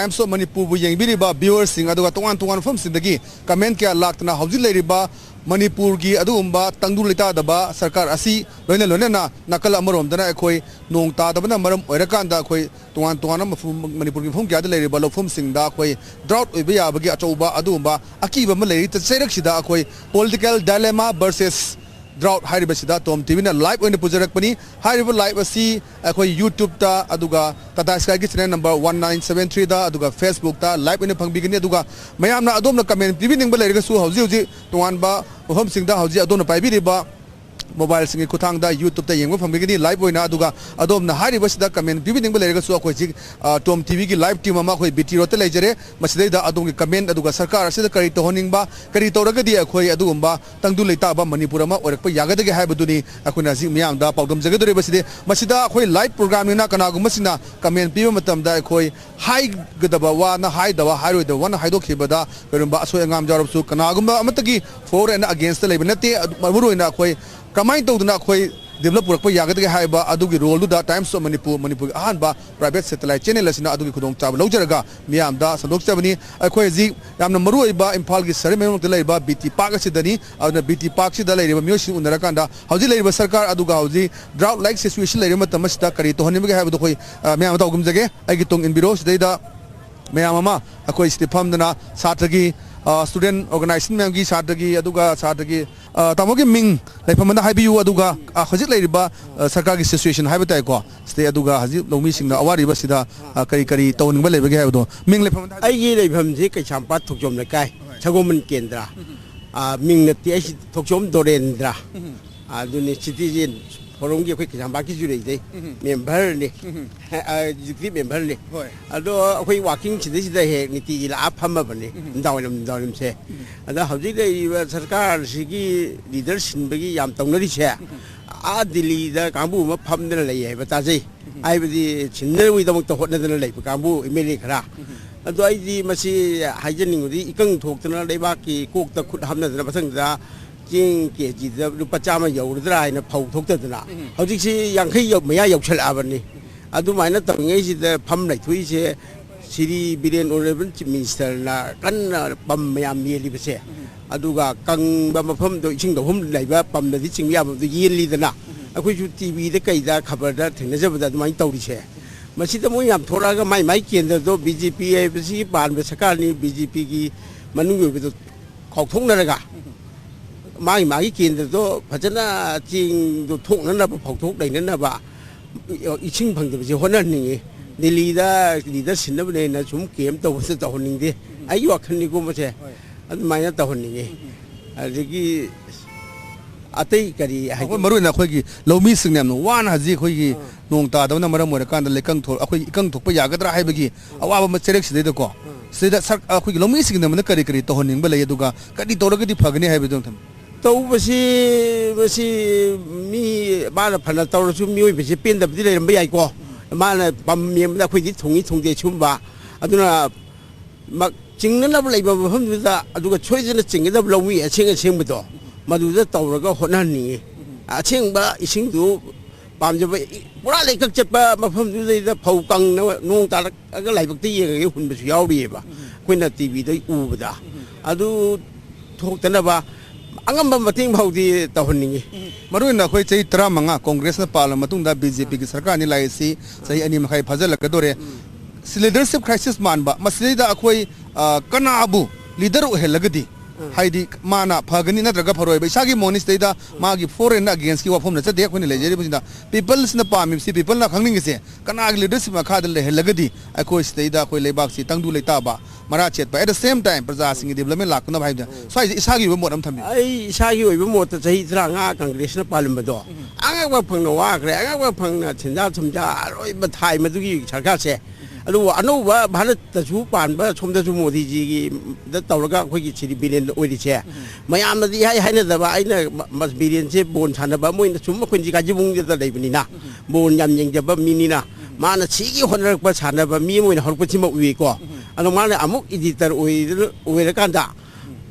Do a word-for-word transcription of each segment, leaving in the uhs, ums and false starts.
Times of Manipurꯕꯨ ꯌꯦꯡꯕꯤꯔꯤꯕ viewerꯁꯤꯡ ꯑꯗꯨꯒ ꯇꯣꯉꯥꯟ ꯇꯣꯉꯥꯟꯕ ꯃꯐꯝꯁꯤꯡꯗꯒꯤ comment ꯀꯌꯥ ꯂꯥꯛꯇꯅ ꯍꯧꯖꯤꯛ ꯂꯩꯔꯤꯕ ꯃꯅꯤꯄꯨꯔꯒꯤ ꯑꯗꯨꯒꯨꯝꯕ ꯇꯪꯗꯨ ꯂꯩꯇꯥꯗꯕ ꯁꯔꯀꯥꯔ ꯑꯁꯤ ꯂꯣꯏꯅ ꯂꯣꯏꯅꯅ ꯅꯥꯀꯜ ꯑꯃꯔꯣꯝꯗꯅ ꯑꯩꯈꯣꯏ ꯅꯣꯡ ꯇꯥꯗꯕꯅ ꯃꯔꯝ ꯑꯣꯏꯔꯀꯥꯟꯗ ꯑꯩꯈꯣꯏ ꯇꯣꯉꯥꯟ ꯇꯣꯉꯥꯟꯕ ꯃꯐꯝ, ꯃꯅꯤꯄꯨꯔꯒꯤ ꯃꯐꯝ ꯀꯌꯥꯗ ꯂꯩꯔꯤꯕ ꯂꯧꯐꯝꯁꯤꯡꯗ ꯑꯩꯈꯣꯏ drought ꯑꯣꯏꯕ ꯌꯥꯕꯒꯤ ꯑꯆꯧꯕ ꯑꯗꯨꯒꯨꯝꯕ ꯑꯀꯤꯕ ꯑꯃ ꯂꯩꯔꯤ꯫ ꯆꯩꯔꯛꯁꯤꯗ ꯑꯩꯈꯣꯏ political dilemma versus drought ꯍꯥꯏꯔꯤꯕꯁꯤꯗ ꯇꯣꯝ ꯇꯤꯚꯤꯅ live ꯑꯣꯏꯅ ꯄꯨꯖꯔꯛꯄꯅꯤ꯫ ꯍꯥꯏꯔꯤꯕ live ꯑꯁꯤ ꯑꯩꯈꯣꯏ YouTubeꯇ ꯑꯗꯨꯒ Tata Skyꯒꯤ channel number one nine seven threeꯗ ꯑꯗꯨꯒ Facebookꯇ live ꯑꯣꯏꯅ ꯐꯪꯕꯤꯒꯅꯤ꯫ ꯑꯗꯨꯒ ꯃꯌꯥꯝꯅ ꯑꯗꯣꯝꯅ comment ꯄꯤꯕꯤꯅꯤꯡꯕ ꯂꯩꯔꯒꯁꯨ ꯍꯧꯖꯤꯛ ꯍꯧꯖꯤꯛ ꯇꯣꯉꯥꯟꯕ ꯃꯐꯝꯁꯤꯡꯗ ꯍꯧꯖꯤꯛ ꯑꯗꯣꯝꯅ ꯄꯥꯏꯕꯤꯔꯤꯕ mobileꯁꯤꯡꯒꯤ ꯈꯨꯠꯊꯥꯡꯗ YouTubeꯇ ꯌꯦꯡꯕ ꯐꯪꯕꯤꯒꯅꯤ live ꯑꯣꯏꯅ꯫ ꯑꯗꯨꯒ ꯑꯗꯣꯝꯅ ꯍꯥꯏꯔꯤꯕꯁꯤꯗ comment ꯄꯤꯕꯤꯅꯤꯡꯕ ꯂꯩꯔꯒꯁꯨ ꯑꯩꯈꯣꯏ ꯍꯧꯖꯤꯛ, ꯑ, ꯇꯣꯝ ꯇꯤꯚꯤꯒꯤ live team ꯑꯃ ꯑꯩꯈꯣꯏ BT Roadꯇ ꯂꯩꯖꯔꯦ꯫ ꯃꯁꯤꯗꯩꯗ ꯑꯗꯣꯝꯒꯤ comment ꯑꯗꯨꯒ ꯁꯔꯀꯥꯔ ꯑꯁꯤꯗ ꯀꯔꯤ ꯇꯧꯍꯟꯅꯤꯡꯕ, ꯀꯔꯤ ꯇꯧꯔꯒꯗꯤ ꯑꯩꯈꯣꯏ ꯑꯗꯨꯒꯨꯝꯕ ꯇꯪꯗꯨ ꯂꯩꯇꯥꯕ ꯃꯅꯤꯄꯨꯔ ꯑꯃ ꯑꯣꯏꯔꯛꯄ ꯌꯥꯒꯗꯒꯦ ꯍꯥꯏꯕꯗꯨꯅꯤ ꯑꯩꯈꯣꯏꯅ ꯍꯧꯖꯤꯛ ꯃꯤꯌꯥꯝꯗ ꯄꯥꯎꯗꯝꯖꯒꯗꯧꯔꯤꯕꯁꯤꯗꯤ꯫ ꯃꯁꯤꯗ ꯑꯩꯈꯣꯏ live programꯅꯤꯅ ꯀꯅꯥꯒꯨꯝꯕꯁꯤꯡꯅ comment ꯄꯤꯕ ꯃꯇꯝꯗ ꯑꯩꯈꯣꯏ ꯍꯥꯏꯒꯗꯕ ꯋꯥꯅ ꯍꯥꯏꯗꯕ, ꯍꯥꯏꯔꯣꯏꯗꯕ ꯋꯥꯅ ꯍꯥꯏꯗꯣꯛꯈꯤꯕꯗ ꯀꯔꯤꯒꯨꯝꯕ ꯑꯁꯣꯏ ꯑꯉꯥꯝ ꯌꯥꯎꯔꯕꯁꯨ ꯀꯅꯥꯒꯨꯝꯕ ꯑꯃꯠꯇꯒꯤ for and againstꯇ ꯂꯩꯕ ꯅꯠꯇꯦ꯫ ꯑꯗꯨ ꯃꯔꯨꯑꯣꯏꯅ ꯑꯩꯈꯣꯏ ꯀꯃꯥꯏꯅ ꯇꯧꯗꯅ ꯑꯩꯈꯣꯏ develop ꯄꯨꯔꯛꯄ ꯌꯥꯒꯗꯒꯦ ꯍꯥꯏꯕ ꯑꯗꯨꯒꯤ roleꯗꯨꯗ Times of Manipur, ꯃꯅꯤꯄꯨꯔꯒꯤ ꯑꯍꯥꯟꯕ private satellite channel ꯑꯁꯤꯅ ꯑꯗꯨꯒꯤ ꯈꯨꯗꯣꯡꯆꯥꯕ ꯂꯧꯖꯔꯒ ꯃꯤꯌꯥꯝꯗ ꯁꯟꯗꯣꯛꯆꯕꯅꯤ꯫ ꯑꯩꯈꯣꯏ ꯍꯧꯖꯤꯛ ꯌꯥꯝꯅ ꯃꯔꯨꯑꯣꯏꯕ ꯏꯝꯐꯥꯜꯒꯤ ꯁꯔꯩ ꯃꯌꯣꯟꯃꯛꯇ ꯂꯩꯔꯤꯕ BT Park ꯑꯁꯤꯗꯅꯤ꯫ ꯑꯗꯨꯅ BT Parkꯁꯤꯗ ꯂꯩꯔꯤꯕ ꯃꯤꯑꯣꯏꯁꯤꯡ ꯎꯅꯔꯀꯥꯟꯗ ꯍꯧꯖꯤꯛ ꯂꯩꯔꯤꯕ ꯁꯔꯀꯥꯔ ꯑꯗꯨꯒ ꯍꯧꯖꯤꯛ drought like situation ꯂꯩꯔꯤꯕ ꯃꯇꯝ ꯑꯁꯤꯗ ꯀꯔꯤ ꯇꯧꯍꯟꯅꯤꯡꯕꯒꯦ ꯍꯥꯏꯕꯗꯨ ꯑꯩꯈꯣꯏ, ꯑ, ꯃꯌꯥꯝ ꯑꯃ ꯇꯧꯒꯨꯝꯖꯒꯦ꯫ ꯑꯩꯒꯤ ꯇꯨꯡ ꯏꯟꯕꯤꯔꯣ꯫ ꯁꯤꯗꯩꯗ ꯃꯌꯥꯝ ꯑꯃ ꯑꯩꯈꯣꯏ ꯁꯤꯗ ꯐꯝꯗꯅ ꯁꯥꯇ꯭ꯔꯒꯤ, ꯑ, student organization ꯃꯌꯥꯝꯒꯤ ꯁꯥꯇ꯭ꯔꯒꯤ, ꯑꯗꯨꯒ ꯁꯥꯇ꯭ꯔꯒꯤ, ꯑ, ꯇꯥꯃꯣꯒꯤ ꯃꯤꯡ, ꯂꯩꯐꯝ ꯑꯃꯗ ꯍꯥꯏꯕꯤꯌꯨ, ꯑꯗꯨꯒ, ꯑ, ꯍꯧꯖꯤꯛ ꯂꯩꯔꯤꯕ, ꯑ, ꯁꯔꯀꯥꯔꯒꯤ situation ꯍꯥꯏꯕ ꯇꯥꯏꯀꯣ, ꯁꯤꯗꯩ ꯑꯗꯨꯒ ꯍꯧꯖꯤꯛ ꯂꯧꯃꯤꯁꯤꯡꯅ ꯑꯋꯥꯔꯤꯕꯁꯤꯗ, ꯑ, ꯀꯔꯤ ꯀꯔꯤ ꯇꯧꯍꯟꯅꯤꯡꯕ ꯂꯩꯕꯒꯦ ꯍꯥꯏꯕꯗꯣ꯫ ꯃꯤꯡ, ꯂꯩꯐꯝ ꯑꯃꯗ ꯍꯥꯏꯕꯤꯌꯨ꯫ ꯑꯩꯒꯤ ꯂꯩꯐꯝꯁꯤ ꯀꯩꯁꯥꯝꯄꯥꯠ ꯊꯣꯛꯆꯣꯝ ꯂꯩꯀꯥꯏ, ꯁꯒꯣꯜꯕꯟ ꯀꯦꯟꯗ꯭ꯔ꯫ ꯑ, ꯃꯤꯡ ꯅꯠꯇꯦ, ꯑꯩꯁꯤ ꯊꯣꯛꯆꯣꯝ ꯗꯣꯔꯦꯟꯗ꯭ꯔ꯫ ꯑꯗꯨꯅꯤ, citizen forumꯒꯤ ꯑꯩꯈꯣꯏ ꯀꯩꯁꯥꯝꯄꯥꯠꯀꯤꯁꯨ ꯂꯩꯖꯩ꯫ Memberꯅꯤ꯫ ꯑ, executive memberꯅꯤ꯫ ꯍꯣꯏ꯫ ꯑꯗꯣ ꯑꯩꯈꯣꯏ walking ꯁꯤꯗꯩꯁꯤꯗ ꯍꯦꯛ ꯅꯤꯇꯤꯒꯤ ꯂꯥꯛꯑ ꯐꯝꯃꯕꯅꯤ, ꯅꯨꯡꯗꯥꯡꯋꯥꯏꯔꯝ, ꯅꯨꯡꯗꯥꯡꯋꯥꯏꯔꯝꯁꯦ꯫ ꯑꯗ ꯍꯧꯖꯤꯛ ꯂꯩꯔꯤꯕ ꯁꯔꯀꯥꯔꯁꯤꯒꯤ leader ꯁꯤꯟꯕꯒꯤ ꯌꯥꯝ ꯇꯧꯅꯔꯤꯁꯦ, ꯑꯥ ꯗꯤꯜꯂꯤꯗ ꯀꯥꯡꯕꯨ ꯑꯃ ꯐꯝꯗꯅ ꯂꯩ ꯍꯥꯏꯕ ꯇꯥꯖꯩ꯫ ꯍꯥꯏꯕꯗꯤ ꯁꯤꯟꯅꯕꯒꯤꯗꯃꯛꯇ ꯍꯣꯠꯅꯗꯅ ꯂꯩꯕ ꯀꯥꯡꯕꯨ MLA ꯈꯔ꯫ ꯑꯗꯣ ꯑꯩꯗꯤ ꯃꯁꯤ ꯍꯥꯏꯖꯅꯤꯡꯕꯗꯤ, ꯏꯀꯪ ꯊꯣꯛꯇꯅ ꯂꯩꯕꯥꯛꯀꯤ ꯀꯣꯛꯇ ꯈꯨꯠ ꯍꯥꯞꯅꯗꯅ ꯃꯊꯪꯗ ꯆꯦꯡ KGꯗ ꯂꯨꯄꯥ ꯆꯥꯝꯃ ꯌꯧꯔꯗ꯭ꯔꯥ ꯍꯥꯏꯅ ꯐꯧ ꯊꯣꯛꯇꯗꯅ, ꯍꯧꯖꯤꯛꯁꯤ ꯌꯥꯡꯈꯩ ꯌꯧ-, ꯃꯌꯥ ꯌꯧꯁꯜꯂꯛꯑꯕꯅꯤ꯫ ꯑꯗꯨꯃꯥꯏꯅ ꯇꯧꯔꯤꯉꯩꯁꯤꯗ ꯐꯝ ꯂꯩꯊꯣꯛꯏꯁꯦ ꯁꯤꯔꯤ ꯕꯤꯔꯦꯟ ꯑꯣꯅꯔꯦꯕꯜ ꯆꯤꯐ ꯃꯤꯅꯤꯁꯇꯔꯅ ꯀꯟꯅ ꯄꯝ ꯃꯌꯥꯝ ꯌꯦꯜꯂꯤꯕꯁꯦ, ꯑꯗꯨꯒ ꯀꯪꯕ ꯃꯐꯝꯗꯣ ꯏꯁꯤꯡ ꯂꯧꯐꯝ ꯂꯩꯕ ꯄꯝꯗꯗꯤ ꯆꯤꯡꯕ ꯌꯥꯕꯗꯣ ꯌꯦꯜꯂꯤꯗꯅ, ꯑꯩꯈꯣꯏꯁꯨ ꯇꯤ ꯚꯤꯗ ꯀꯩꯗ ꯈꯕꯔꯗ ꯊꯦꯡꯅꯖꯕꯗ ꯑꯗꯨꯃꯥꯏꯅ ꯇꯧꯔꯤꯁꯦ꯫ ꯃꯁꯤꯗ ꯃꯣꯏ ꯌꯥꯝ ꯊꯣꯛꯂꯛꯑꯒ ꯃꯥꯏ ꯃꯥꯏ ꯀꯦꯟꯗ꯭ꯔꯗꯣ ꯕꯤ ꯖꯦ ꯄꯤ ꯍꯥꯏꯕꯁꯤ ꯄꯥꯟꯕ ꯁꯔꯀꯥꯔꯅꯤ, ꯕꯤ ꯖꯦ ꯄꯤꯒꯤ ꯃꯅꯨꯡꯒꯤ ꯑꯣꯏꯕꯗꯣ ꯀꯥꯎꯊꯣꯛꯅꯔꯒ ꯃꯥꯒꯤ ꯃꯥꯒꯤ ꯀꯦꯟꯗ꯭ꯔꯗꯣ ꯐꯖꯅ ꯆꯦꯡꯗꯣ ꯊꯣꯛꯅꯅꯕ, ꯐꯧꯊꯣꯛ ꯂꯩꯅꯅꯕ ꯏꯁꯤꯡ ꯐꯪꯗꯕꯁꯦ ꯍꯣꯠꯅꯍꯟꯅꯤꯡꯉꯤ꯫ ꯗꯤꯜꯂꯤꯗ ꯂꯤꯗꯔ ꯁꯤꯟꯅꯕꯅꯦꯅ ꯁꯨꯝ ꯀꯦꯝ ꯇꯧꯕꯁꯨ ꯇꯧꯍꯟꯅꯤꯡꯗꯦ꯫ ꯑꯩꯒꯤ ꯋꯥꯈꯜꯅꯤꯀꯣ ꯃꯁꯦ꯫ ꯑꯗꯨꯃꯥꯏꯅ ꯇꯧꯍꯟꯅꯤꯡꯉꯤ꯫ ꯑꯗꯒꯤ ꯑꯇꯩ ꯀꯔꯤ ꯍꯥꯏꯗꯣꯏ-, ꯑꯩꯈꯣꯏ ꯃꯔꯨ ꯑꯣꯏꯅ ꯑꯩꯈꯣꯏꯒꯤ ꯂꯧꯃꯤꯁꯤꯡꯅ ꯌꯥꯝꯅ ꯋꯥꯅ ꯍꯧꯖꯤꯛ ꯑꯩꯈꯣꯏꯒꯤ ꯅꯣꯡ ꯇꯥꯗꯕꯅ ꯃꯔꯝ ꯑꯣꯏꯔꯀꯥꯟꯗ ꯂꯩꯀꯪ ꯊꯣꯛ-, ꯑꯩꯈꯣꯏ ꯏꯀꯪ ꯊꯣꯛꯄ ꯌꯥꯒꯗ꯭ꯔꯥ ꯍꯥꯏꯕꯒꯤ ꯑꯋꯥꯕ ꯑꯃ ꯆꯩꯔꯛꯁꯤꯗꯩꯗꯀꯣ, ꯁꯤꯗ ꯁꯔ-, ꯑꯩꯈꯣꯏꯒꯤ ꯂꯧꯃꯤꯁꯤꯡꯒꯤꯗꯃꯛꯇ ꯀꯔꯤ ꯀꯔꯤ ꯇꯧꯍꯟꯅꯤꯡꯕ ꯂꯩ, ꯑꯗꯨꯒ ꯀꯔꯤ ꯇꯧꯔꯒꯗꯤ ꯐꯒꯅꯤ ꯍꯥꯏꯕꯗꯨ ꯑꯝꯇꯪ꯫ ꯇꯧꯕꯁꯤ, ꯃꯁꯤ ꯃꯤ ꯃꯥꯅ ꯐꯅ ꯇꯧꯔꯁꯨ ꯃꯤꯑꯣꯏꯕꯁꯤ ꯄꯦꯟꯗꯕꯗꯤ ꯂꯩꯔꯝꯕ ꯌꯥꯏꯀꯣ꯫ ꯃꯥꯅ ꯄꯝ ꯌꯦꯡꯕꯗ ꯑꯩꯈꯣꯏꯗꯤ ꯊꯨꯡꯏ ꯊꯨꯡꯗꯦ ꯁꯤꯒꯨꯝꯕ꯫ ꯑꯗꯨꯅ ꯃꯛ-, ꯆꯤꯡꯅꯅꯕ ꯂꯩꯕ ꯃꯐꯝꯗꯨꯗ, ꯑꯗꯨꯒ ꯁꯣꯏꯗꯅ ꯆꯤꯡꯒꯗꯕ ꯂꯧꯃꯤ ꯑꯁꯦꯡ ꯑꯁꯦꯡꯕꯗꯣ, ꯃꯗꯨꯗ ꯇꯧꯔꯒ ꯍꯣꯠꯅꯍꯟꯅꯤꯡꯉꯤ꯫ ꯑꯁꯦꯡꯕ ꯏꯁꯤꯡꯗꯨ ꯄꯥꯝꯖꯕ, ꯏ-, ꯄꯨꯔꯥ ꯂꯩꯀꯛ ꯆꯠꯄ ꯃꯐꯝꯗꯨꯗꯩꯗ ꯐꯧ ꯀꯪꯅ ꯅꯣꯡ ꯇꯥꯔꯛꯑꯒ ꯂꯥꯏꯕꯛꯇ ꯌꯦꯡꯉꯒ ꯍꯨꯟꯕꯁꯨ ꯌꯥꯎꯔꯤꯑꯕ, ꯑꯩꯈꯣꯏꯅ ꯇꯤ ꯚꯤꯗ ꯎꯕꯗ꯫ ꯑꯗꯨ ꯊꯣꯛꯇꯅꯕ ꯑꯉꯝꯕ ꯃꯇꯦꯡ ꯐꯥꯎꯗꯤ ꯇꯧꯍꯟꯅꯤꯡꯉꯤ꯫ ꯃꯔꯨ ꯑꯣꯏꯅ ꯑꯩꯈꯣꯏ ꯆꯍꯤ ꯇꯔꯥꯃꯉꯥ ꯀꯣꯡꯒ꯭ꯔꯦꯁꯅ ꯄꯥꯜꯂ ꯃꯇꯨꯡꯗ ꯕꯤ ꯖꯦ ꯄꯤꯒꯤ ꯁꯔꯀꯥꯔꯅꯤ ꯂꯥꯛꯏꯁꯤ ꯆꯍꯤ ꯑꯅꯤ ꯃꯈꯥꯏ ꯐꯥꯖꯤꯜꯂꯛꯀꯗꯣꯔꯦ꯫ ꯁꯤ ꯂꯤꯗꯔꯁꯤꯞ ꯀ꯭ꯔꯥꯏꯁꯤꯁ ꯃꯥꯟꯕ, ꯃꯁꯤꯗꯩꯗ ꯑꯩꯈꯣꯏ, ꯑ, ꯀꯅꯥꯕꯨ ꯂꯤꯗꯔ ꯑꯣꯏꯍꯜꯂꯒꯗꯤ, ꯎꯝ꯫ ꯍꯥꯏꯗꯤ ꯃꯥꯅ ꯐꯒꯅꯤ ꯅꯠꯇ꯭ꯔꯒ ꯐꯔꯣꯏꯕ, ꯏꯁꯥꯒꯤ ꯃꯣꯠꯅꯤ꯫ ꯁꯤꯗꯩꯗ ꯃꯥꯒꯤ ꯐꯣꯔ ꯑꯦꯟ ꯑꯒꯦꯟꯁꯀꯤ ꯋꯥꯐꯝ ꯅꯠꯆꯗꯦ ꯑꯩꯈꯣꯏꯅ ꯂꯩꯖꯔꯤꯕꯁꯤꯗ꯫ ꯄꯤꯄꯜꯁꯅ ꯄꯥꯝꯃꯤꯕꯁꯤ, ꯄꯤꯄꯜꯅ ꯈꯪꯅꯤꯡꯉꯤꯁꯦ ꯀꯅꯥꯒꯤ ꯂꯤꯗꯔꯁꯤꯞ ꯃꯈꯥꯗ ꯂꯩꯍꯜꯂꯒꯗꯤ ꯑꯩꯈꯣꯏ ꯁꯤꯗꯩꯗ ꯑꯩꯈꯣꯏ ꯂꯩꯕꯥꯛꯁꯤ ꯇꯪꯗꯨ ꯂꯩꯇꯥꯕ, ꯃꯔꯥ ꯆꯦꯠꯄ, at the same time ꯄ꯭ꯔꯖꯥꯁꯤꯡꯒꯤ ꯗꯤꯕ꯭ꯂꯞꯃꯦꯟ ꯂꯥꯛꯇꯅꯕ ꯍꯥꯏꯕꯗ ꯁ꯭ꯋꯥꯏꯁꯦ ꯏꯁꯥꯒꯤ ꯑꯣꯏꯕ ꯃꯣꯠ ꯑꯃ ꯊꯝꯕꯤꯌꯨ꯫ ꯑꯩ ꯏꯁꯥꯒꯤ ꯑꯣꯏꯕ ꯃꯣꯠꯇ ꯆꯍꯤ ꯇꯔꯥꯃꯉꯥ ꯀꯪꯒ꯭ꯔꯦꯁꯅ ꯄꯥꯜꯂꯝꯕꯗꯣ ꯑꯉꯛꯄ ꯐꯪꯅ ꯋꯥꯈ꯭ꯔꯦ, ꯑꯉꯛꯄ ꯐꯪꯅ ꯁꯦꯟꯖꯥ ꯊꯨꯝꯖꯥ ꯑꯔꯣꯏꯕ ꯊꯥꯏ ꯃꯗꯨꯒꯤ ꯁꯔꯀꯥꯔꯁꯦ꯫ ꯑꯗꯨꯕꯨ ꯑꯅꯧꯕ ꯚꯥꯔꯠꯇꯁꯨ ꯄꯥꯟꯕ ꯁꯣꯝꯗꯁꯨ ꯃꯣꯗꯤꯖꯤꯒꯤ ꯗ ꯇꯧꯔꯒ ꯑꯩꯈꯣꯏꯒꯤ ꯁꯤꯔꯤ ꯕꯤꯔꯦꯟ ꯑꯣꯏꯔꯤꯁꯦ, ꯃꯌꯥꯝꯅꯗꯤ ꯏꯍꯥꯏ ꯍꯥꯏꯅꯗꯕ, ꯑꯩꯅ ꯃ-, ꯃ-, ꯕꯤꯔꯦꯟꯁꯦ ꯕꯣꯟ ꯁꯥꯟꯅꯕ ꯑꯃ ꯑꯣꯏꯅ ꯁꯨꯝ ꯑꯩꯈꯣꯏ ꯀꯥꯖꯤꯕꯨꯡꯗ ꯂꯩꯕꯅꯤꯅ, ꯕꯣꯟ ꯌꯥꯝ ꯌꯦꯡꯖꯕ ꯃꯤꯅꯤꯅ, ꯃꯥꯅ ꯁꯤꯒꯤ ꯍꯣꯠꯅꯔꯛꯄ ꯁꯥꯟꯅꯕ ꯃꯤ ꯑꯃ ꯑꯣꯏꯅ ꯍꯧꯔꯛꯄꯁꯤꯃ ꯎꯏꯀꯣ꯫ ꯑꯗꯣ ꯃꯥꯅ ꯑꯃꯨꯛ ꯏꯗꯤꯇꯔ ꯑꯣꯏꯔ-, ꯑꯣꯏꯔꯀꯥꯟꯗ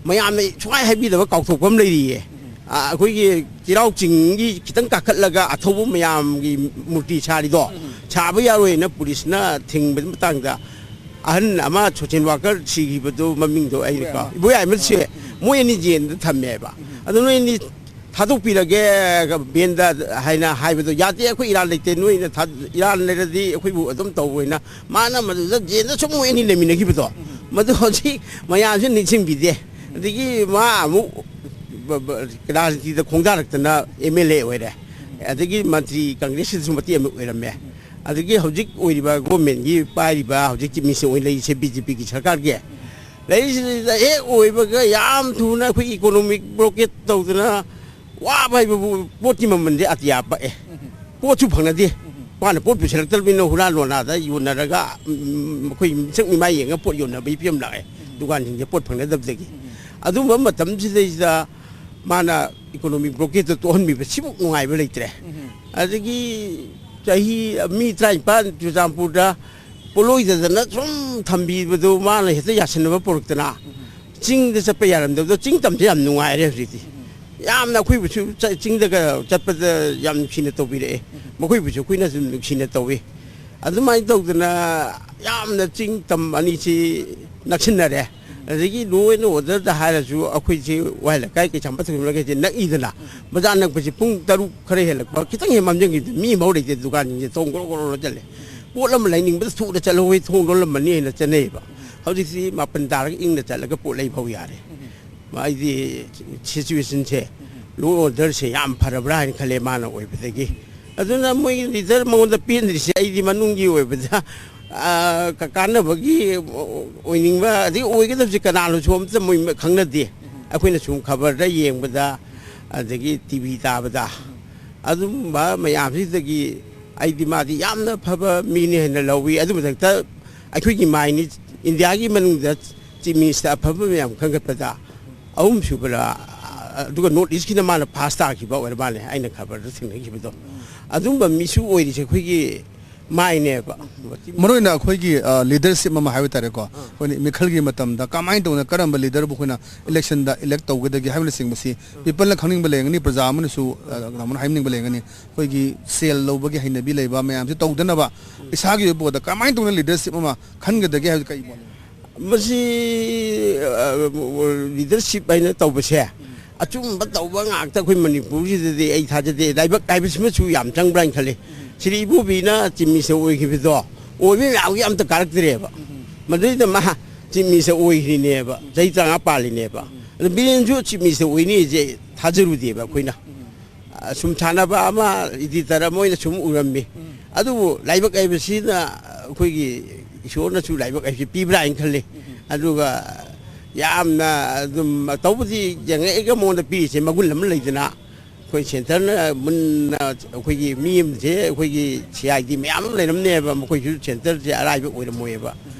ꯃꯌꯥꯝꯅ ꯁꯨꯡꯍꯥꯏ ꯍꯥꯏꯕꯤꯗꯕ ꯀꯥꯎꯊꯣꯛꯄ ꯑꯃ ꯂꯩꯔꯤꯌꯦ꯫ ꯑ, ꯑꯩꯈꯣꯏꯒꯤ ꯆꯩꯔꯥꯎ ꯆꯤꯡꯒꯤ ꯈꯤꯇꯪ ꯀꯥꯈꯠꯂꯒ ꯑꯊꯧꯕ ꯃꯌꯥꯝꯒꯤ ꯃꯨꯔꯇꯤ ꯁꯥꯔꯤꯗꯣ, ꯁꯥꯕ ꯌꯥꯔꯣꯏꯅ ꯄꯨꯂꯤꯁꯅ ꯊꯤꯡꯕ ꯃꯇꯥꯡꯗ ꯑꯍꯟ ꯑꯃ ꯁꯣꯁꯦꯜ ꯋꯥꯀꯔ ꯁꯤꯈꯤꯕꯗꯣ, ꯃꯃꯤꯡꯗꯣ ꯑꯩꯅ ꯀꯥꯎ-, ꯏꯕꯣꯌꯥꯏꯃ ꯁꯤ, ꯃꯣꯏ ꯑꯅꯤ ꯖꯦꯜꯗ ꯊꯝꯃꯦꯕ꯫ ꯑꯗꯣ ꯅꯣꯏ ꯑꯅꯤ ꯊꯥꯗꯣꯛꯄꯤꯔꯒꯦ ꯕꯦꯟꯗ ꯍꯥꯏꯅ ꯍꯥꯏꯕꯗꯣ, "ꯌꯥꯗꯦ, ꯑꯩꯈꯣꯏ ꯏꯔꯥꯟ ꯂꯩꯇꯦ, ꯅꯣꯏꯅ ꯊꯥ-, ꯏꯔꯥꯟ ꯂꯩꯔꯗꯤ ꯑꯩꯈꯣꯏꯕꯨ ꯑꯗꯨꯝ ꯇꯧꯕ" ꯍꯥꯏꯅ, ꯃꯥꯅ ꯃꯗꯨꯗ ꯖꯦꯜꯗ ꯁꯨꯝ ꯃꯣꯏ ꯑꯅꯤ ꯂꯩꯃꯤꯟꯅꯈꯤꯕꯗꯣ, ꯃꯗꯨ ꯍꯧꯖꯤꯛ ꯃꯌꯥꯝꯁꯨ ꯅꯤꯡꯁꯤꯡꯕꯤꯗꯦ꯫ ꯑꯗꯒꯤ ꯃꯥ ꯑꯃꯨꯛ ꯕ-, ꯕ-, ꯔꯥꯖꯅꯤꯇꯤꯗ ꯈꯣꯡꯗꯥꯔꯛꯇꯅ ꯑꯦꯝ ꯑꯦꯜ ꯑꯦ ꯑꯣꯏꯔꯦ꯫ ꯑꯗꯒꯤ ꯃꯟꯇ꯭ꯔꯤ, ꯀꯪꯒ꯭ꯔꯦꯁꯁꯤꯗꯁꯨ ꯃꯇꯦꯛ ꯑꯃ ꯑꯣꯏꯔꯝꯃꯦ꯫ ꯑꯗꯒꯤ ꯍꯧꯖꯤꯛ ꯑꯣꯏꯔꯤꯕ ꯒꯣꯔꯃꯦꯟꯒꯤ ꯄꯥꯏꯔꯤꯕ ꯍꯧꯖꯤꯛ ꯆꯤꯞ ꯃꯤꯅꯤꯁꯇꯔ ꯑꯣꯏꯅ ꯂꯩꯔꯤꯁꯦ ꯕꯤ ꯖꯦ ꯄꯤꯒꯤ ꯁꯔꯀꯥꯔꯒꯤ꯫ ꯂꯩꯔꯤꯁꯤꯗ ꯍꯦꯛ ꯑꯣꯏꯕꯒ ꯌꯥꯝ ꯊꯨꯅ ꯑꯩꯈꯣꯏ ꯏꯀꯣꯅꯣꯃꯤꯛ ꯕ꯭ꯂꯣꯀꯦꯠ ꯇꯧꯗꯅ ꯋꯥꯕ ꯍꯥꯏꯕꯕꯨ ꯄꯣꯠꯀꯤ ꯃꯃꯜꯗꯤ ꯑꯇꯤꯌꯥ ꯄꯛꯑꯦ꯫ ꯄꯣꯠꯁꯨ ꯐꯪꯅꯗꯦ꯫ ꯃꯥꯅ ꯄꯣꯠ ꯄꯨꯁꯤꯜꯂꯛꯇ꯭ꯔꯕꯅꯤꯅ ꯍꯨꯔꯥꯟ ꯂꯣꯟꯅꯥꯗ ꯌꯣꯟꯅꯔꯒ, ꯎꯝ, ꯑꯩꯈꯣꯏ ꯃꯤꯆꯪ ꯃꯤꯃꯥꯏ ꯌꯦꯡꯉ ꯄꯣꯠ ꯌꯣꯟꯅꯕꯒꯤ ꯐꯤꯕꯝ ꯂꯥꯛꯑꯦ꯫ ꯗꯨꯀꯥꯟꯁꯤꯡꯁꯦ ꯄꯣꯠ ꯐꯪꯅꯗꯕꯗꯒꯤ꯫ ꯑꯗꯨꯝꯕ ꯃꯇꯝꯁꯤꯗꯩꯁꯤꯗ ꯃꯥꯅ ꯏꯀꯣꯅꯣꯃꯤꯛ ꯕ꯭ꯂꯣꯀꯦꯠꯇ ꯇꯣꯛꯍꯟꯕꯤꯕ ꯁꯤꯃꯨꯛ ꯅꯨꯡꯉꯥꯏꯕ ꯂꯩꯇ꯭ꯔꯦ꯫ ꯑꯗꯒꯤ ꯆꯍꯤ ꯃꯤ ꯇꯔꯥꯅꯤꯄꯥꯟ ꯆꯨꯔꯆꯥꯟꯄꯨꯔꯗ ꯄꯣꯠꯂꯣꯏꯗꯗꯅ ꯁꯨꯝ ꯊꯝꯕꯤꯕꯗꯨ ꯃꯥꯅ ꯍꯦꯛꯇ ꯌꯥꯁꯟꯅꯕ ꯄꯨꯔꯛꯇꯅ ꯆꯤꯡꯗ ꯆꯠꯄ ꯌꯥꯔꯝꯗꯕꯗꯣ ꯆꯤꯡ ꯇꯝꯁꯦ ꯌꯥꯝ ꯅꯨꯡꯉꯥꯏꯔꯦ ꯍꯧꯖꯤꯛꯇꯤ꯫ ꯌꯥꯝꯅ ꯑꯩꯈꯣꯏꯕꯨꯁꯨ ꯆ-, ꯆꯤꯡꯗꯒ ꯆꯠꯄꯗ ꯌꯥꯝ ꯅꯨꯡꯁꯤꯅ ꯇꯧꯕꯤꯔꯛꯑꯦ꯫ ꯃꯈꯣꯏꯕꯨꯁꯨ ꯑꯩꯈꯣꯏꯅ ꯑꯗꯨꯝ ꯅꯨꯡꯁꯤꯅ ꯇꯧꯏ꯫ ꯑꯗꯨꯃꯥꯏꯅ ꯇꯧꯗꯅ ꯌꯥꯝꯅ ꯆꯤꯡ ꯇꯝ ꯑꯅꯤꯁꯤ ꯅꯛꯁꯤꯟꯅꯔꯦ꯫ ꯑꯗꯒꯤ ꯂꯣ ꯑꯦꯟ ꯑꯣꯔꯗꯔꯗ ꯍꯥꯏꯔꯁꯨ ꯑꯩꯈꯣꯏꯁꯤ ꯋꯥꯍꯦꯜ ꯂꯩꯀꯥꯏ ꯀꯩꯁꯥꯝꯄꯥꯠ ꯊꯣꯏꯕ ꯂꯩꯀꯥꯏꯁꯦ ꯅꯛꯏꯗꯅ, ꯕꯖꯥꯔ ꯅꯛꯄꯁꯤ ꯄꯨꯡ ꯇꯔꯨꯛ ꯈꯔ ꯍꯦꯜꯂꯛꯄ ꯈꯤꯇꯪ ꯍꯦꯟ ꯃꯝꯁꯤꯟꯈꯤꯕꯗ ꯃꯤ ꯑꯃ ꯂꯩꯇꯦ, ꯗꯨꯀꯥꯟꯁꯤꯡꯁꯦ ꯊꯣꯡ ꯒ꯭ꯔꯣ ꯒ꯭ꯔꯣ ꯂꯣꯜ ꯆꯜꯂꯦ꯫ ꯄꯣꯠ ꯑꯃ ꯂꯩꯅꯤꯡꯕꯗ ꯊꯨꯅ ꯆꯠꯍꯧꯋꯤ, ꯊꯣꯡ ꯂꯣꯜꯂꯝꯃꯅꯤ ꯍꯥꯏꯅ ꯆꯠꯅꯩꯌꯦꯕ꯫ ꯍꯧꯖꯤꯛꯇꯤ ꯃꯥꯄꯟ ꯇꯥꯔꯒ ꯏꯪꯅ ꯆꯠꯂꯒ ꯄꯣꯠ ꯂꯩꯐꯥꯎ ꯌꯥꯔꯦ꯫ ꯑꯩꯗꯤ ꯁꯤꯆꯨꯋꯦꯁꯟꯁꯦ, ꯂꯣ ꯑꯣꯔꯗꯔꯁꯦ ꯌꯥꯝ ꯐꯔꯕ꯭ꯔꯥ ꯍꯥꯏꯅ ꯈꯜꯂꯦ ꯃꯥꯅ ꯑꯣꯏꯕꯗꯒꯤ꯫ ꯑꯗꯨꯅ ꯃꯣꯏꯒꯤ ꯂꯤꯗꯔ ꯃꯉꯣꯟꯗ ꯄꯦꯟꯗ꯭ꯔꯤꯁꯦ ꯑꯩꯗꯤ ꯃꯅꯨꯡꯒꯤ ꯑꯣꯏꯕꯗ, ꯑ, ꯀ-, ꯀꯥꯟꯅꯕꯒꯤ ꯑꯣꯏꯅꯤꯡꯕ, ꯑꯗꯩ ꯑꯣꯏꯒꯗꯕꯁꯦ ꯀꯅꯥꯅꯣꯁꯨ ꯑꯝꯇ ꯃꯣꯏ ꯈꯪꯅꯗꯦ꯫ ꯑꯩꯈꯣꯏꯅ ꯁꯨꯝ ꯈꯕꯔꯗ ꯌꯦꯡꯕꯗ, ꯑꯗꯒꯤ ꯇꯤ ꯚꯤ ꯇꯥꯕꯗ, ꯑꯗꯨꯝꯕ ꯃꯌꯥꯝꯁꯤꯗꯒꯤ ꯑꯩꯗꯤ ꯃꯥꯗꯤ ꯌꯥꯝꯅ ꯐꯕ ꯃꯤꯅꯤ ꯍꯥꯏꯅ ꯂꯧꯏ꯫ ꯑꯗꯨ ꯃꯊꯛꯇ ꯑꯩꯈꯣꯏꯒꯤ ꯃꯥꯏꯅꯤ ꯏꯟꯗꯤꯌꯥꯒꯤ ꯃꯅꯨꯡꯗ ꯆꯤꯞ ꯃꯤꯅꯤꯁꯇꯔ ꯑꯐꯕ ꯃꯌꯥꯝ ꯈꯟꯒꯠꯄꯗ ꯑꯍꯨꯝꯁꯨꯕꯗ, ꯑꯗꯨꯒ ꯅꯣꯔꯠ ꯏꯁꯀꯤꯅ ꯃꯥꯅ ꯐꯥꯁ ꯇꯥꯈꯤꯕ ꯑꯣꯏꯔ ꯃꯥꯜꯂꯦ, ꯑꯩꯅ ꯈꯕꯔꯗ ꯊꯦꯡꯅꯈꯤꯕꯗꯣ꯫ ꯑꯗꯨꯝꯕ ꯃꯤꯁꯨ ꯑꯣꯏꯔꯤꯁꯦ ꯑꯩꯈꯣꯏꯒꯤ ꯃꯥꯏꯅꯦꯕ꯫ ꯃꯔꯨꯑꯣꯏꯅ ꯑꯩꯈꯣꯏꯒꯤ ꯂꯤꯗꯔꯁꯤꯞ ꯑꯃ ꯍꯥꯏꯕ ꯇꯥꯔꯦꯀꯣ, ꯑꯩꯈꯣꯏꯅ ꯃꯤꯈꯜꯒꯤ ꯃꯇꯝꯗ ꯀꯃꯥꯏꯅ ꯇꯧꯅ ꯀꯔꯝꯕ ꯂꯤꯗꯔꯕꯨ ꯑꯩꯈꯣꯏꯅ ꯏꯂꯦꯛꯁꯟꯗ ꯏꯂꯦꯛ ꯇꯧꯒꯗꯒꯦ ꯍꯥꯏꯕꯅꯆꯤꯡꯕꯁꯤ ꯄꯤꯄꯜꯅ ꯈꯪꯅꯤꯡꯕ ꯂꯩꯔꯝꯒꯅꯤ, ꯄ꯭ꯔꯖꯥ ꯑꯃꯅꯁꯨ ꯀꯩꯅꯣꯝꯃ ꯍꯥꯏꯅꯤꯡꯕ ꯂꯩꯔꯝꯒꯅꯤ꯫ ꯑꯩꯈꯣꯏꯒꯤ ꯁꯦꯜ ꯂꯧꯕꯒꯤ ꯍꯩꯅꯕꯤ ꯂꯩꯕ ꯃꯌꯥꯝꯁꯤ ꯇꯧꯗꯅꯕ ꯏꯁꯥꯒꯤ ꯑꯣꯏꯕ ꯄꯣꯠꯇ ꯀꯃꯥꯏꯅ ꯇꯧꯅ ꯂꯤꯗꯔꯁꯤꯞ ꯑꯃ ꯈꯟꯒꯗꯒꯦ ꯍꯥꯏꯕꯗꯨ ꯀꯔꯤ ꯄꯣꯠꯅꯣ? ꯃꯁꯤ ꯂꯤꯗꯔꯁꯤꯞ ꯍꯥꯏꯅ ꯇꯧꯕꯁꯦ ꯑꯆꯨꯝꯕ ꯇꯧꯕ ꯉꯥꯛꯇ ꯑꯩꯈꯣꯏ ꯃꯅꯤꯄꯨꯔꯁꯤꯗꯗꯤ ꯑꯩ ꯊꯥꯖꯗꯦ꯫ ꯂꯥꯏꯕꯛ ꯍꯥꯏꯕꯁꯤꯃꯁꯨ ꯌꯥꯝ ꯆꯪꯕ꯭ꯔꯥ ꯍꯥꯏꯅ ꯈꯜꯂꯤ꯫ ꯁꯤꯔꯤ ꯏꯕꯣꯕꯤꯅ ꯆꯤꯞ ꯃꯤꯅꯤꯁꯇꯔ ꯑꯣꯏꯈꯤꯕꯗꯣ ꯑꯣꯏꯕ ꯃꯌꯥꯝꯒꯤ ꯑꯝꯇ ꯀꯥꯔꯛꯇ꯭ꯔꯦꯕ꯫ ꯃꯗꯨꯗꯩꯗ ꯃꯥ ꯆꯤꯞ ꯃꯤꯅꯤꯁꯇꯔ ꯑꯣꯏꯈ꯭ꯔꯤꯅꯦꯕ, ꯆꯍꯤ ꯇꯔꯥꯃꯉꯥ ꯄꯥꯜꯂꯤꯅꯦꯕ꯫ ꯑꯗꯣ ꯕꯤꯔꯦꯟꯁꯨ ꯆꯤꯞ ꯃꯤꯅꯤꯁꯇꯔ ꯑꯣꯏꯅꯤꯁꯦ ꯊꯥꯖꯔꯨꯗꯦꯕ ꯑꯩꯈꯣꯏꯅ꯫ ꯑ, ꯁꯨꯝ ꯁꯥꯟꯅꯕ ꯑꯃ, ꯏꯗꯤꯇꯔ ꯑꯃ ꯑꯣꯏꯅ ꯁꯨꯝ ꯎꯔꯝꯃꯤ꯫ ꯑꯗꯨꯕꯨ ꯂꯥꯏꯕꯛ ꯍꯥꯏꯕꯁꯤꯅ ꯑꯩꯈꯣꯏꯒꯤ ꯏꯁꯣꯔꯅꯁꯨ ꯂꯥꯏꯕꯛ ꯍꯥꯏꯕꯁꯤ ꯄꯤꯕ꯭ꯔꯥ ꯍꯥꯏꯅ ꯈꯜꯂꯤ꯫ ꯑꯗꯨꯒ ꯌꯥꯝꯅ ꯑꯗꯨꯝ ꯇꯧꯕꯗꯤ ꯌꯦꯡꯉꯛꯑꯒ ꯃꯉꯣꯟꯗ ꯄꯤꯔꯤꯁꯦ ꯃꯒꯨꯟ ꯑꯃ ꯂꯩꯗꯅ, ꯑꯩꯈꯣꯏ ꯁꯦꯟꯇꯔꯅ ꯃꯨꯟꯅ ꯑꯩꯈꯣꯏꯒꯤ ꯃꯤ ꯑꯃꯁꯦ ꯑꯩꯈꯣꯏꯒꯤ ꯁꯤ ꯑꯥꯏ ꯗꯤ ꯃꯌꯥꯝ ꯑꯃ ꯂꯩꯔꯝꯅꯦꯕ, ꯃꯈꯣꯏꯁꯨ ꯁꯦꯟꯇꯔꯁꯦ ꯑꯔꯥꯏꯕ ꯑꯣꯏꯔꯝꯃꯣꯏꯑꯕ꯫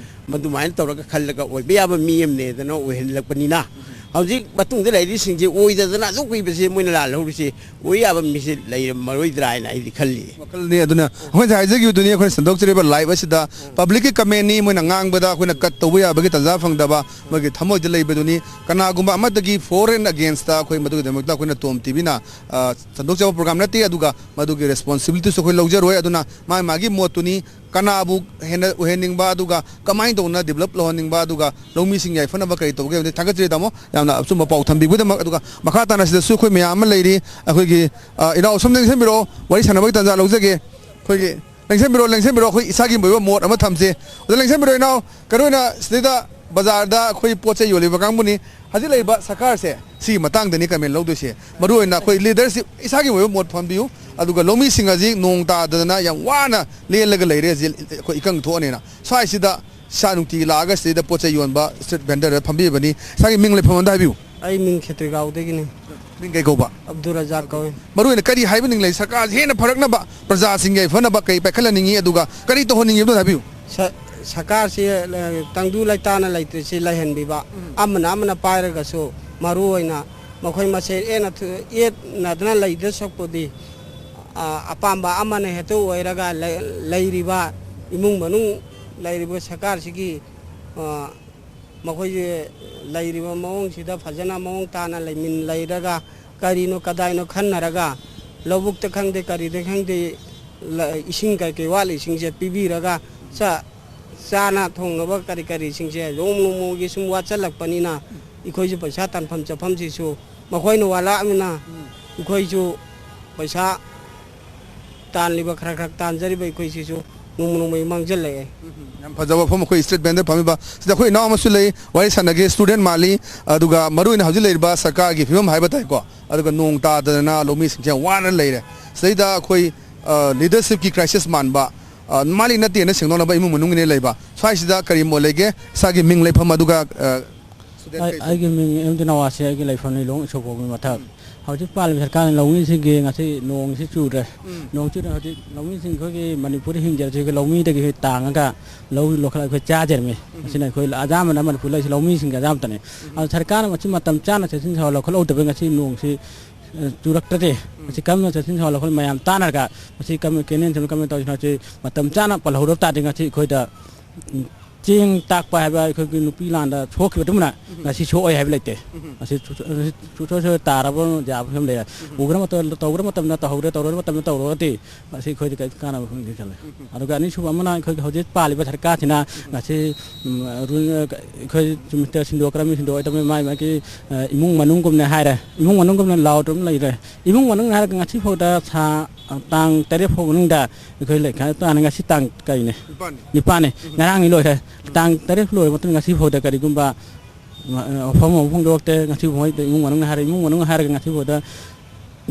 ꯃꯗꯨꯃꯥꯏꯅ ꯇꯧꯔꯒ ꯈꯜꯂꯒ ꯑꯣꯏꯕ ꯌꯥꯕ ꯃꯤ ꯑꯃꯅꯦꯗꯅ ꯑꯣꯏꯍꯜꯂꯛꯄꯅꯤꯅ, ꯍꯧꯖꯤꯛ ꯃꯇꯨꯡꯗ ꯂꯩꯔꯤꯁꯤꯡꯁꯦ ꯑꯣꯏꯗꯗꯅ ꯑꯗꯨꯝ ꯀꯨꯏꯕꯁꯦ ꯃꯣꯏꯅ ꯂꯥꯜꯍꯧꯔꯤꯁꯦ, ꯑꯣꯏ ꯌꯥꯕ ꯃꯤꯁꯦ ꯂꯩꯔꯝꯃꯔꯣꯏꯗ꯭ꯔꯥ ꯍꯥꯏꯅ ꯑꯩꯗꯤ ꯈꯜꯂꯤ꯫ ꯋꯥꯈꯜꯅꯤ꯫ ꯑꯗꯨꯅ ꯑꯩꯈꯣꯏꯅ ꯍꯥꯏꯖꯈꯤꯕꯗꯨꯅꯤ, ꯑꯩꯈꯣꯏꯅ ꯁꯟꯗꯣꯛꯆꯔꯤꯕ ꯂꯥꯏꯚ ꯑꯁꯤꯗ ꯄꯕ꯭ꯂꯤꯛꯀꯤ ꯀꯃꯦꯟꯅꯤ, ꯃꯣꯏꯅ ꯉꯥꯡꯕꯗ ꯑꯩꯈꯣꯏꯅ ꯀꯠ ꯇꯧꯕ ꯌꯥꯕꯒꯤ ꯇꯥꯟꯖꯥ ꯐꯪꯗꯕ ꯃꯣꯏꯒꯤ ꯊꯃꯣꯏꯗ ꯂꯩꯕꯗꯨꯅꯤ꯫ ꯀꯅꯥꯒꯨꯝꯕ ꯑꯃꯠꯇꯒꯤ for and against ꯑꯩꯈꯣꯏ ꯃꯗꯨꯒꯤꯗꯃꯛꯇ ꯑꯩꯈꯣꯏꯅ ꯇꯣꯝ ꯇꯤꯚꯤꯅ, ꯑ, ꯁꯟꯗꯣꯛꯆꯕ ꯄ꯭ꯔꯣꯒ꯭ꯔꯥꯝ ꯅꯠꯇꯦ, ꯑꯗꯨꯒ ꯃꯗꯨꯒꯤ ꯔꯦꯁꯄꯣꯟꯁꯤꯕꯤꯂꯤꯇꯤꯁꯨ ꯑꯩꯈꯣꯏ ꯂꯧꯖꯔꯣꯏ꯫ ꯑꯗꯨꯅ ꯃꯥꯒꯤ ꯃꯥꯒꯤ ꯃꯣꯠꯇꯨꯅꯤ꯫ ꯀꯅꯥꯕꯨ ꯍꯦꯟꯅ ꯑꯣꯏꯍꯟꯅꯤꯡꯕ, ꯑꯗꯨꯒ ꯀꯃꯥꯏꯅ ꯇꯧꯅ ꯗꯤꯕꯂꯞ ꯂꯧꯍꯟꯅꯤꯡꯕ, ꯑꯗꯨꯒ ꯂꯧꯃꯤꯁꯤꯡ ꯌꯥꯏꯐꯅꯕ ꯀꯔꯤ ꯇꯧꯒꯦ ꯍꯥꯏꯕꯗꯤ ꯊꯥꯒꯠꯆꯔꯤ ꯇꯥꯃꯣ, ꯌꯥꯝꯅ ꯑꯆꯨꯝꯕ ꯄꯥꯎ ꯊꯝꯕꯤꯕꯒꯤꯗꯃꯛ꯫ ꯑꯗꯨꯒ ꯃꯈꯥ ꯇꯥꯅ ꯁꯤꯗꯁꯨ ꯑꯩꯈꯣꯏ ꯃꯌꯥꯝ ꯑꯃ ꯂꯩꯔꯤ꯫ ꯑꯩꯈꯣꯏꯒꯤ, ꯑ, ꯏꯅꯥꯎ ꯁꯨꯝ ꯂꯦꯡꯁꯤꯟꯕꯤꯔꯛꯑꯣ, ꯋꯥꯔꯤ ꯁꯥꯟꯅꯕꯒꯤ ꯇꯥꯟꯖꯥ ꯂꯧꯖꯒꯦ꯫ ꯑꯩꯈꯣꯏꯒꯤ ꯂꯦꯡꯁꯤꯟꯕꯤꯔꯛꯑꯣ, ꯂꯦꯡꯁꯤꯟꯕꯤꯔꯛꯑꯣ, ꯑꯩꯈꯣꯏ ꯏꯁꯥꯒꯤ ꯑꯣꯏꯕ ꯃꯣꯠ ꯑꯃ ꯊꯝꯁꯦ꯫ ꯑꯗ ꯂꯦꯡꯁꯤꯟꯕꯤꯔꯛꯑꯣ ꯏꯅꯥꯎ, ꯀꯩꯅꯣ ꯑꯣꯏꯅ ꯁꯤꯗꯩꯗ ꯕꯖꯥꯔꯗ ꯑꯩꯈꯣꯏ ꯄꯣꯠ ꯆꯩ ꯌꯣꯜꯂꯤꯕ ꯀꯥꯡꯕꯨꯅꯤ꯫ ꯍꯧꯖꯤꯛ ꯂꯩꯔꯤꯕ ꯁꯔꯀꯥꯔꯁꯦ ꯁꯤꯒꯤ ꯃꯇꯥꯡꯗꯅꯤ ꯀꯃꯦꯟ ꯂꯧꯗꯣꯏꯁꯦ꯫ ꯃꯔꯨꯑꯣꯏꯅ ꯑꯩꯈꯣꯏ ꯂꯤꯗꯔꯁꯤꯞ ꯏꯁꯥꯒꯤ ꯑꯣꯏꯕ ꯃꯣꯠ ꯊꯝꯕꯤꯌꯨ, ꯑꯗꯨꯒ ꯂꯧꯃꯤꯁꯤꯡ ꯑꯁꯤ ꯅꯣꯡ ꯇꯥꯗꯗꯅ ꯌꯥꯝ ꯋꯥꯅ ꯂꯦꯜꯂꯒ ꯂꯩꯔꯦ ꯍꯧꯖꯤꯛ ꯑꯩꯈꯣꯏ ꯏꯀꯪ ꯊꯣꯛꯑꯅꯤꯅ꯫ ꯁ꯭ꯋꯥꯏꯁꯤꯗ ꯏꯁꯥ ꯅꯨꯡꯇꯤꯒꯤ ꯂꯥꯛꯑꯒ ꯁꯤꯗꯩꯗ ꯄꯣꯠ ꯆꯩ ꯌꯣꯟꯕ ꯁ꯭ꯇ꯭ꯔꯤꯠ ꯚꯦꯟꯗꯔꯗ ꯐꯝꯕꯤꯕꯅꯤ꯫ ꯏꯁꯥꯒꯤ ꯃꯤꯡ ꯂꯩꯐꯝ ꯑꯝꯗ ꯍꯥꯏꯕꯤꯌꯨ꯫ ꯑꯩ ꯃꯤꯡ ꯈꯦꯇ꯭ꯔꯤꯒꯥꯎꯗꯒꯤꯅꯤ꯫ ꯃꯤꯡ ꯀꯩ ꯀꯧꯕ? ꯑꯕꯗꯨꯜ ꯔꯖꯥꯛ ꯀꯧꯏ꯫ ꯃꯔꯨꯑꯣꯏꯅ ꯀꯔꯤ ꯍꯥꯏꯕꯤꯅꯤꯡꯂꯦ? ꯁꯔꯀꯥꯔꯁꯤ ꯍꯦꯟꯅ ꯐꯔꯛꯅꯕ ꯄ꯭ꯔꯖꯥꯁꯤꯡ ꯌꯥꯏꯐꯅꯕ ꯀꯔꯤ ꯄꯥꯏꯈꯠꯍꯟꯅꯤꯡꯉꯤ, ꯑꯗꯨꯒ ꯀꯔꯤ ꯇꯧꯍꯟꯅꯤꯡꯉꯤ ꯑꯝꯇ ꯍꯥꯏꯕꯤꯌꯨ꯫ ꯁ-, ꯁꯔꯀꯥꯔꯁꯤ, ꯑ, ꯇꯪꯗꯨ ꯂꯩꯇꯥꯅ ꯂꯩꯇ꯭ꯔꯤꯁꯤ ꯂꯩꯍꯟꯕꯤꯕ꯫ ꯑꯃꯅ ꯑꯃꯅ ꯄꯥꯏꯔꯒꯁꯨ ꯃꯔꯨꯑꯣꯏꯅ ꯃꯈꯣꯏ ꯃꯁꯦꯟ ꯑꯦꯠꯅ ꯊꯨ-, ꯑꯦꯠꯅꯗꯅ ꯂꯩꯗ ꯁꯛꯄꯨꯗꯤ ꯑ, ꯑꯄꯥꯝꯕ ꯑꯃꯅ ꯍꯦꯛꯇ ꯑꯣꯏꯔꯒ ꯂꯩ-, ꯂꯩꯔꯤꯕ ꯏꯃꯨꯡ ꯃꯅꯨꯡ, ꯂꯩꯔꯤꯕ ꯁꯔꯀꯥꯔꯁꯤꯒꯤ, ꯑ, ꯃꯈꯣꯏꯁꯦ ꯂꯩꯔꯤꯕ ꯃꯑꯣꯡꯁꯤꯗ ꯐꯖꯅ ꯃꯑꯣꯡ ꯇꯥꯅ ꯂꯩꯃꯤꯟ-, ꯂꯩꯔꯒ, ꯀꯔꯤꯅꯣ ꯀꯗꯥꯏꯅꯣ ꯈꯟꯅꯔꯒ, ꯂꯧꯕꯨꯛꯇ ꯈꯪꯗꯦ, ꯀꯔꯤꯗ ꯈꯪꯗꯦ, ꯂ-, ꯏꯁꯤꯡ ꯀꯩ ꯀꯩ ꯋꯥꯠꯂꯤꯁꯤꯡꯁꯦ ꯄꯤꯕꯤꯔꯒ, ꯆꯥ-, ꯆꯥꯅ ꯊꯣꯡꯅꯕ ꯀꯔꯤ ꯀꯔꯤꯁꯤꯡꯁꯦ ꯅꯣꯡꯃ ꯅꯣꯡꯃꯒꯤ ꯁꯨꯝ ꯋꯥꯠꯁꯤꯜꯂꯛꯄꯅꯤꯅ, ꯑꯩꯈꯣꯏꯁꯨ ꯄꯩꯁꯥ ꯇꯥꯟꯐꯝ ꯆꯠꯐꯝꯁꯤꯁꯨ ꯃꯈꯣꯏꯅ ꯋꯥꯠꯂꯛꯑꯃꯤꯅ, ꯑꯩꯈꯣꯏꯁꯨ ꯄꯩꯁꯥ ꯇꯥꯜꯂꯤꯕ, ꯈꯔ ꯈꯔ ꯇꯥꯟꯖꯔꯤꯕ ꯑꯩꯈꯣꯏꯁꯤꯁꯨ ꯅꯣꯡꯃ ꯅꯣꯡꯃꯒꯤ ꯃꯥꯡꯁꯤꯜꯂꯛꯑꯦ꯫ ꯌꯥꯝ ꯐꯖꯕ ꯋꯥꯐꯝ꯫ ꯑꯩꯈꯣꯏ ꯁ꯭ꯇꯦꯠ ꯕꯦꯡꯗ ꯐꯝꯃꯤꯕ ꯁꯤꯗ ꯑꯩꯈꯣꯏ ꯏꯅꯥꯎ ꯑꯃꯁꯨ ꯂꯩ, ꯋꯥꯔꯤ ꯁꯥꯟꯅꯒꯦ꯫ ꯁ꯭ꯇꯨꯗꯦꯟ ꯃꯥꯜꯂꯤ, ꯑꯗꯨꯒ ꯃꯔꯨꯑꯣꯏꯅ ꯍꯧꯖꯤꯛ ꯂꯩꯔꯤꯕ ꯁꯔꯀꯥꯔꯒꯤ ꯐꯤꯕꯝ ꯍꯥꯏꯕ ꯇꯥꯏꯀꯣ, ꯑꯗꯨꯒ ꯅꯣꯡ ꯇꯥꯗꯗꯅ ꯂꯧꯃꯤꯁꯤꯡꯁꯦ ꯌꯥꯝ ꯋꯥꯅ ꯂꯩꯔꯦ꯫ ꯁꯤꯗꯩꯗ ꯑꯩꯈꯣꯏ, ꯑ, ꯂꯤꯗꯔꯁꯤꯞꯀꯤ ꯀ꯭ꯔꯥꯏꯁꯤꯁ ꯃꯥꯟꯕ, ꯑ, ꯃꯥꯜꯂꯤ ꯅꯠꯇꯦꯅ ꯁꯦꯡꯗꯣꯛꯅꯕ ꯏꯃꯨꯡ ꯃꯅꯨꯡꯒꯤꯅꯦ ꯂꯩꯕ꯫ ꯁ꯭ꯋꯥꯏꯁꯤꯗ ꯀꯔꯤ ꯃꯣꯠ ꯂꯩꯒꯦ? ꯏꯁꯥꯒꯤ ꯃꯤꯡ, ꯂꯩꯐꯝ, ꯑꯗꯨꯒ, ꯑ, ꯁ꯭ꯇꯨꯗꯦꯟ ꯑꯩ-, ꯀꯩ ꯑꯩꯒꯤ ꯃꯤꯡ ꯑꯦꯝ ꯗꯤ ꯅꯋꯥꯁ, ꯑꯩꯒꯤ ꯂꯩꯐꯝꯅꯤ ꯂꯣꯡ ꯏꯁꯣꯔꯄꯣꯛꯄꯤ ꯃꯊꯛ꯫ ꯎꯝ꯫ ꯍꯧꯖꯤꯛ ꯄꯥꯜꯂꯤꯕ ꯁꯔꯀꯥꯔꯅ ꯂꯧꯃꯤꯁꯤꯡꯒꯤ ꯉꯁꯤ ꯅꯣꯡꯁꯤ ꯆꯨꯗ꯭ꯔꯦ꯫ ꯎꯝ꯫ ꯅꯣꯡ ꯆꯨꯗ꯭ꯔꯦ ꯍꯧꯖꯤꯛ ꯂꯧꯃꯤꯁꯤꯡ ꯑꯩꯈꯣꯏꯒꯤ ꯃꯅꯤꯄꯨꯔꯗ ꯍꯤꯡꯖꯔꯁꯤ ꯑꯩꯈꯣꯏ ꯂꯧꯃꯤꯗꯒꯤ ꯑꯩꯈꯣꯏ ꯇꯥꯡꯉꯒ ꯂꯧ ꯂꯣꯛꯈꯠꯂꯒ ꯑꯩꯈꯣꯏ ꯆꯥꯖꯔꯝꯃꯤ꯫ ꯎꯝ꯫ ꯃꯁꯤꯅ ꯑꯩꯈꯣꯏ ꯑꯌꯥꯝꯕꯅ ꯃꯅꯤꯄꯨꯔ ꯂꯩꯔꯤꯁꯤ ꯂꯧꯃꯤꯁꯤꯡꯒꯤ ꯑꯌꯥꯝꯕꯇꯅꯤ꯫ ꯎꯝ꯫ ꯑꯗꯨ ꯁꯔꯀꯥꯔꯅ ꯃꯁꯤ ꯃꯇꯝ ꯆꯥꯅ ꯆꯦꯛꯁꯤꯟ ꯊꯧꯔꯥꯡ ꯂꯧꯈꯠꯍꯧꯗꯕ ꯉꯁꯤ ꯅꯣꯡꯁꯤ, ꯑ, ꯆꯨꯔꯛꯇ꯭ꯔꯗꯤ, ꯎꯝ꯫ ꯃꯁꯤ ꯀꯔꯝꯅ ꯆꯦꯛꯁꯤꯟ ꯊꯧꯔꯥꯡ ꯂꯧꯈꯠ ꯃꯌꯥꯝ ꯇꯥꯟꯅꯔꯒ ꯃꯁꯤ ꯀꯔꯝꯅ ꯀꯦꯅꯦꯜ ꯁꯦꯝꯕ ꯀꯔꯝꯅ ꯇꯧꯁꯤꯅꯣ ꯍꯥꯏꯁꯤ ꯃꯇꯝ ꯆꯥꯅ ꯄꯜꯍꯧꯗꯕ ꯇꯥꯔꯗꯤ ꯉꯁꯤ ꯑꯩꯈꯣꯏꯗ ꯆꯦꯡ ꯇꯥꯛꯄ ꯍꯥꯏꯕ ꯑꯩꯈꯣꯏꯒꯤ ꯅꯨꯄꯤ ꯂꯥꯟꯗ ꯁꯣꯛꯈꯤꯕꯗꯨꯃꯅ ꯎꯝ꯫ ꯉꯁꯤ ꯁꯣꯛꯑꯣꯏ ꯍꯥꯏꯕ ꯂꯩꯇꯦ꯫ ꯎꯝ꯫ ꯉꯁꯤ ꯁꯨ-, ꯁꯨ-, ꯁꯨ-, ꯁꯨ-, ꯁꯨ-, ꯇꯥꯔꯕ ꯌꯥꯕ ꯐꯤꯕꯝ ꯂꯩꯔꯦ꯫ ꯎꯝ꯫ ꯎꯒꯗꯕ ꯃꯇꯝꯗ ꯇꯧꯍꯧꯗ꯭ꯔꯦ, ꯇꯧꯒꯗꯕ ꯃꯇꯝꯗ ꯇꯧꯍꯧꯗ꯭ꯔꯦ, ꯇꯧꯔꯒꯗꯤ ꯉꯁꯤ ꯑꯩꯈꯣꯏꯗ ꯀꯔꯤ ꯀꯥꯟꯅꯕ ꯐꯪꯗꯦ ꯈꯜꯂꯦ꯫ ꯎꯝ꯫ ꯑꯗꯨꯒ ꯑꯅꯤꯁꯨꯕ ꯑꯃꯅ ꯑꯩꯈꯣꯏꯒꯤ ꯍꯧꯖꯤꯛ ꯄꯥꯜꯂꯤꯕ ꯁꯔꯀꯥꯔꯁꯤꯅ ꯎꯝ꯫ ꯉꯁꯤ, ꯎꯝ, ꯔꯨꯜ, ꯑꯩꯈꯣꯏ ꯃꯤꯅꯤꯁꯇꯔ ꯁꯤꯟꯗꯣꯛꯈ꯭ꯔꯕꯅꯤ, ꯁꯤꯟꯗꯣꯛꯑꯣꯏꯗꯕꯅꯤ, ꯃꯥꯒꯤ, ꯃꯥꯒꯤ, ꯑ, ꯏꯃꯨꯡ ꯃꯅꯨꯡꯒꯨꯝꯅ ꯍꯥꯏꯔꯦ, ꯏꯃꯨꯡ ꯃꯅꯨꯡꯒꯨꯝꯅ ꯂꯥꯎꯗꯅ ꯂꯩꯔꯦ꯫ ꯏꯃꯨꯡ ꯃꯅꯨꯡ ꯍꯥꯏꯔꯒ ꯉꯁꯤ ꯐꯥꯎꯗ ꯊꯥ, ꯇꯥꯡ ꯇꯔꯦꯠ ꯐꯥꯎ ꯃꯅꯨꯡꯗ ꯑꯩꯈꯣꯏ ꯂꯩꯈꯥꯏ ꯇꯥꯅ ꯉꯁꯤ ꯇꯥꯡ ꯀꯩꯅꯦ? ꯅꯤꯄꯥꯟꯅꯤ꯫ ꯅꯤꯄꯥꯟꯅꯦ꯫ ꯎꯝ꯫ ꯉꯔꯥꯡꯅꯤ ꯂꯣꯏꯔꯦ꯫ ꯎꯝ꯫ ꯇꯥꯡ ꯇꯔꯦꯠ ꯂꯣꯏꯔꯕ ꯃꯇꯨꯡꯗ ꯉꯁꯤ ꯐꯥꯎꯗ ꯀꯔꯤꯒꯨꯝꯕ, ꯑ, ꯋꯥꯐꯝ ꯑꯃ ꯐꯣꯡꯗꯣꯔꯛꯇꯦ꯫ ꯉꯁꯤ ꯐꯥꯎ ꯏꯃꯨꯡ ꯃꯅꯨꯡꯅ ꯍꯥꯏꯔꯦ, ꯏꯃꯨꯡ ꯃꯅꯨꯡ ꯍꯥꯏꯔꯒ ꯉꯁꯤ ꯐꯥꯎꯗ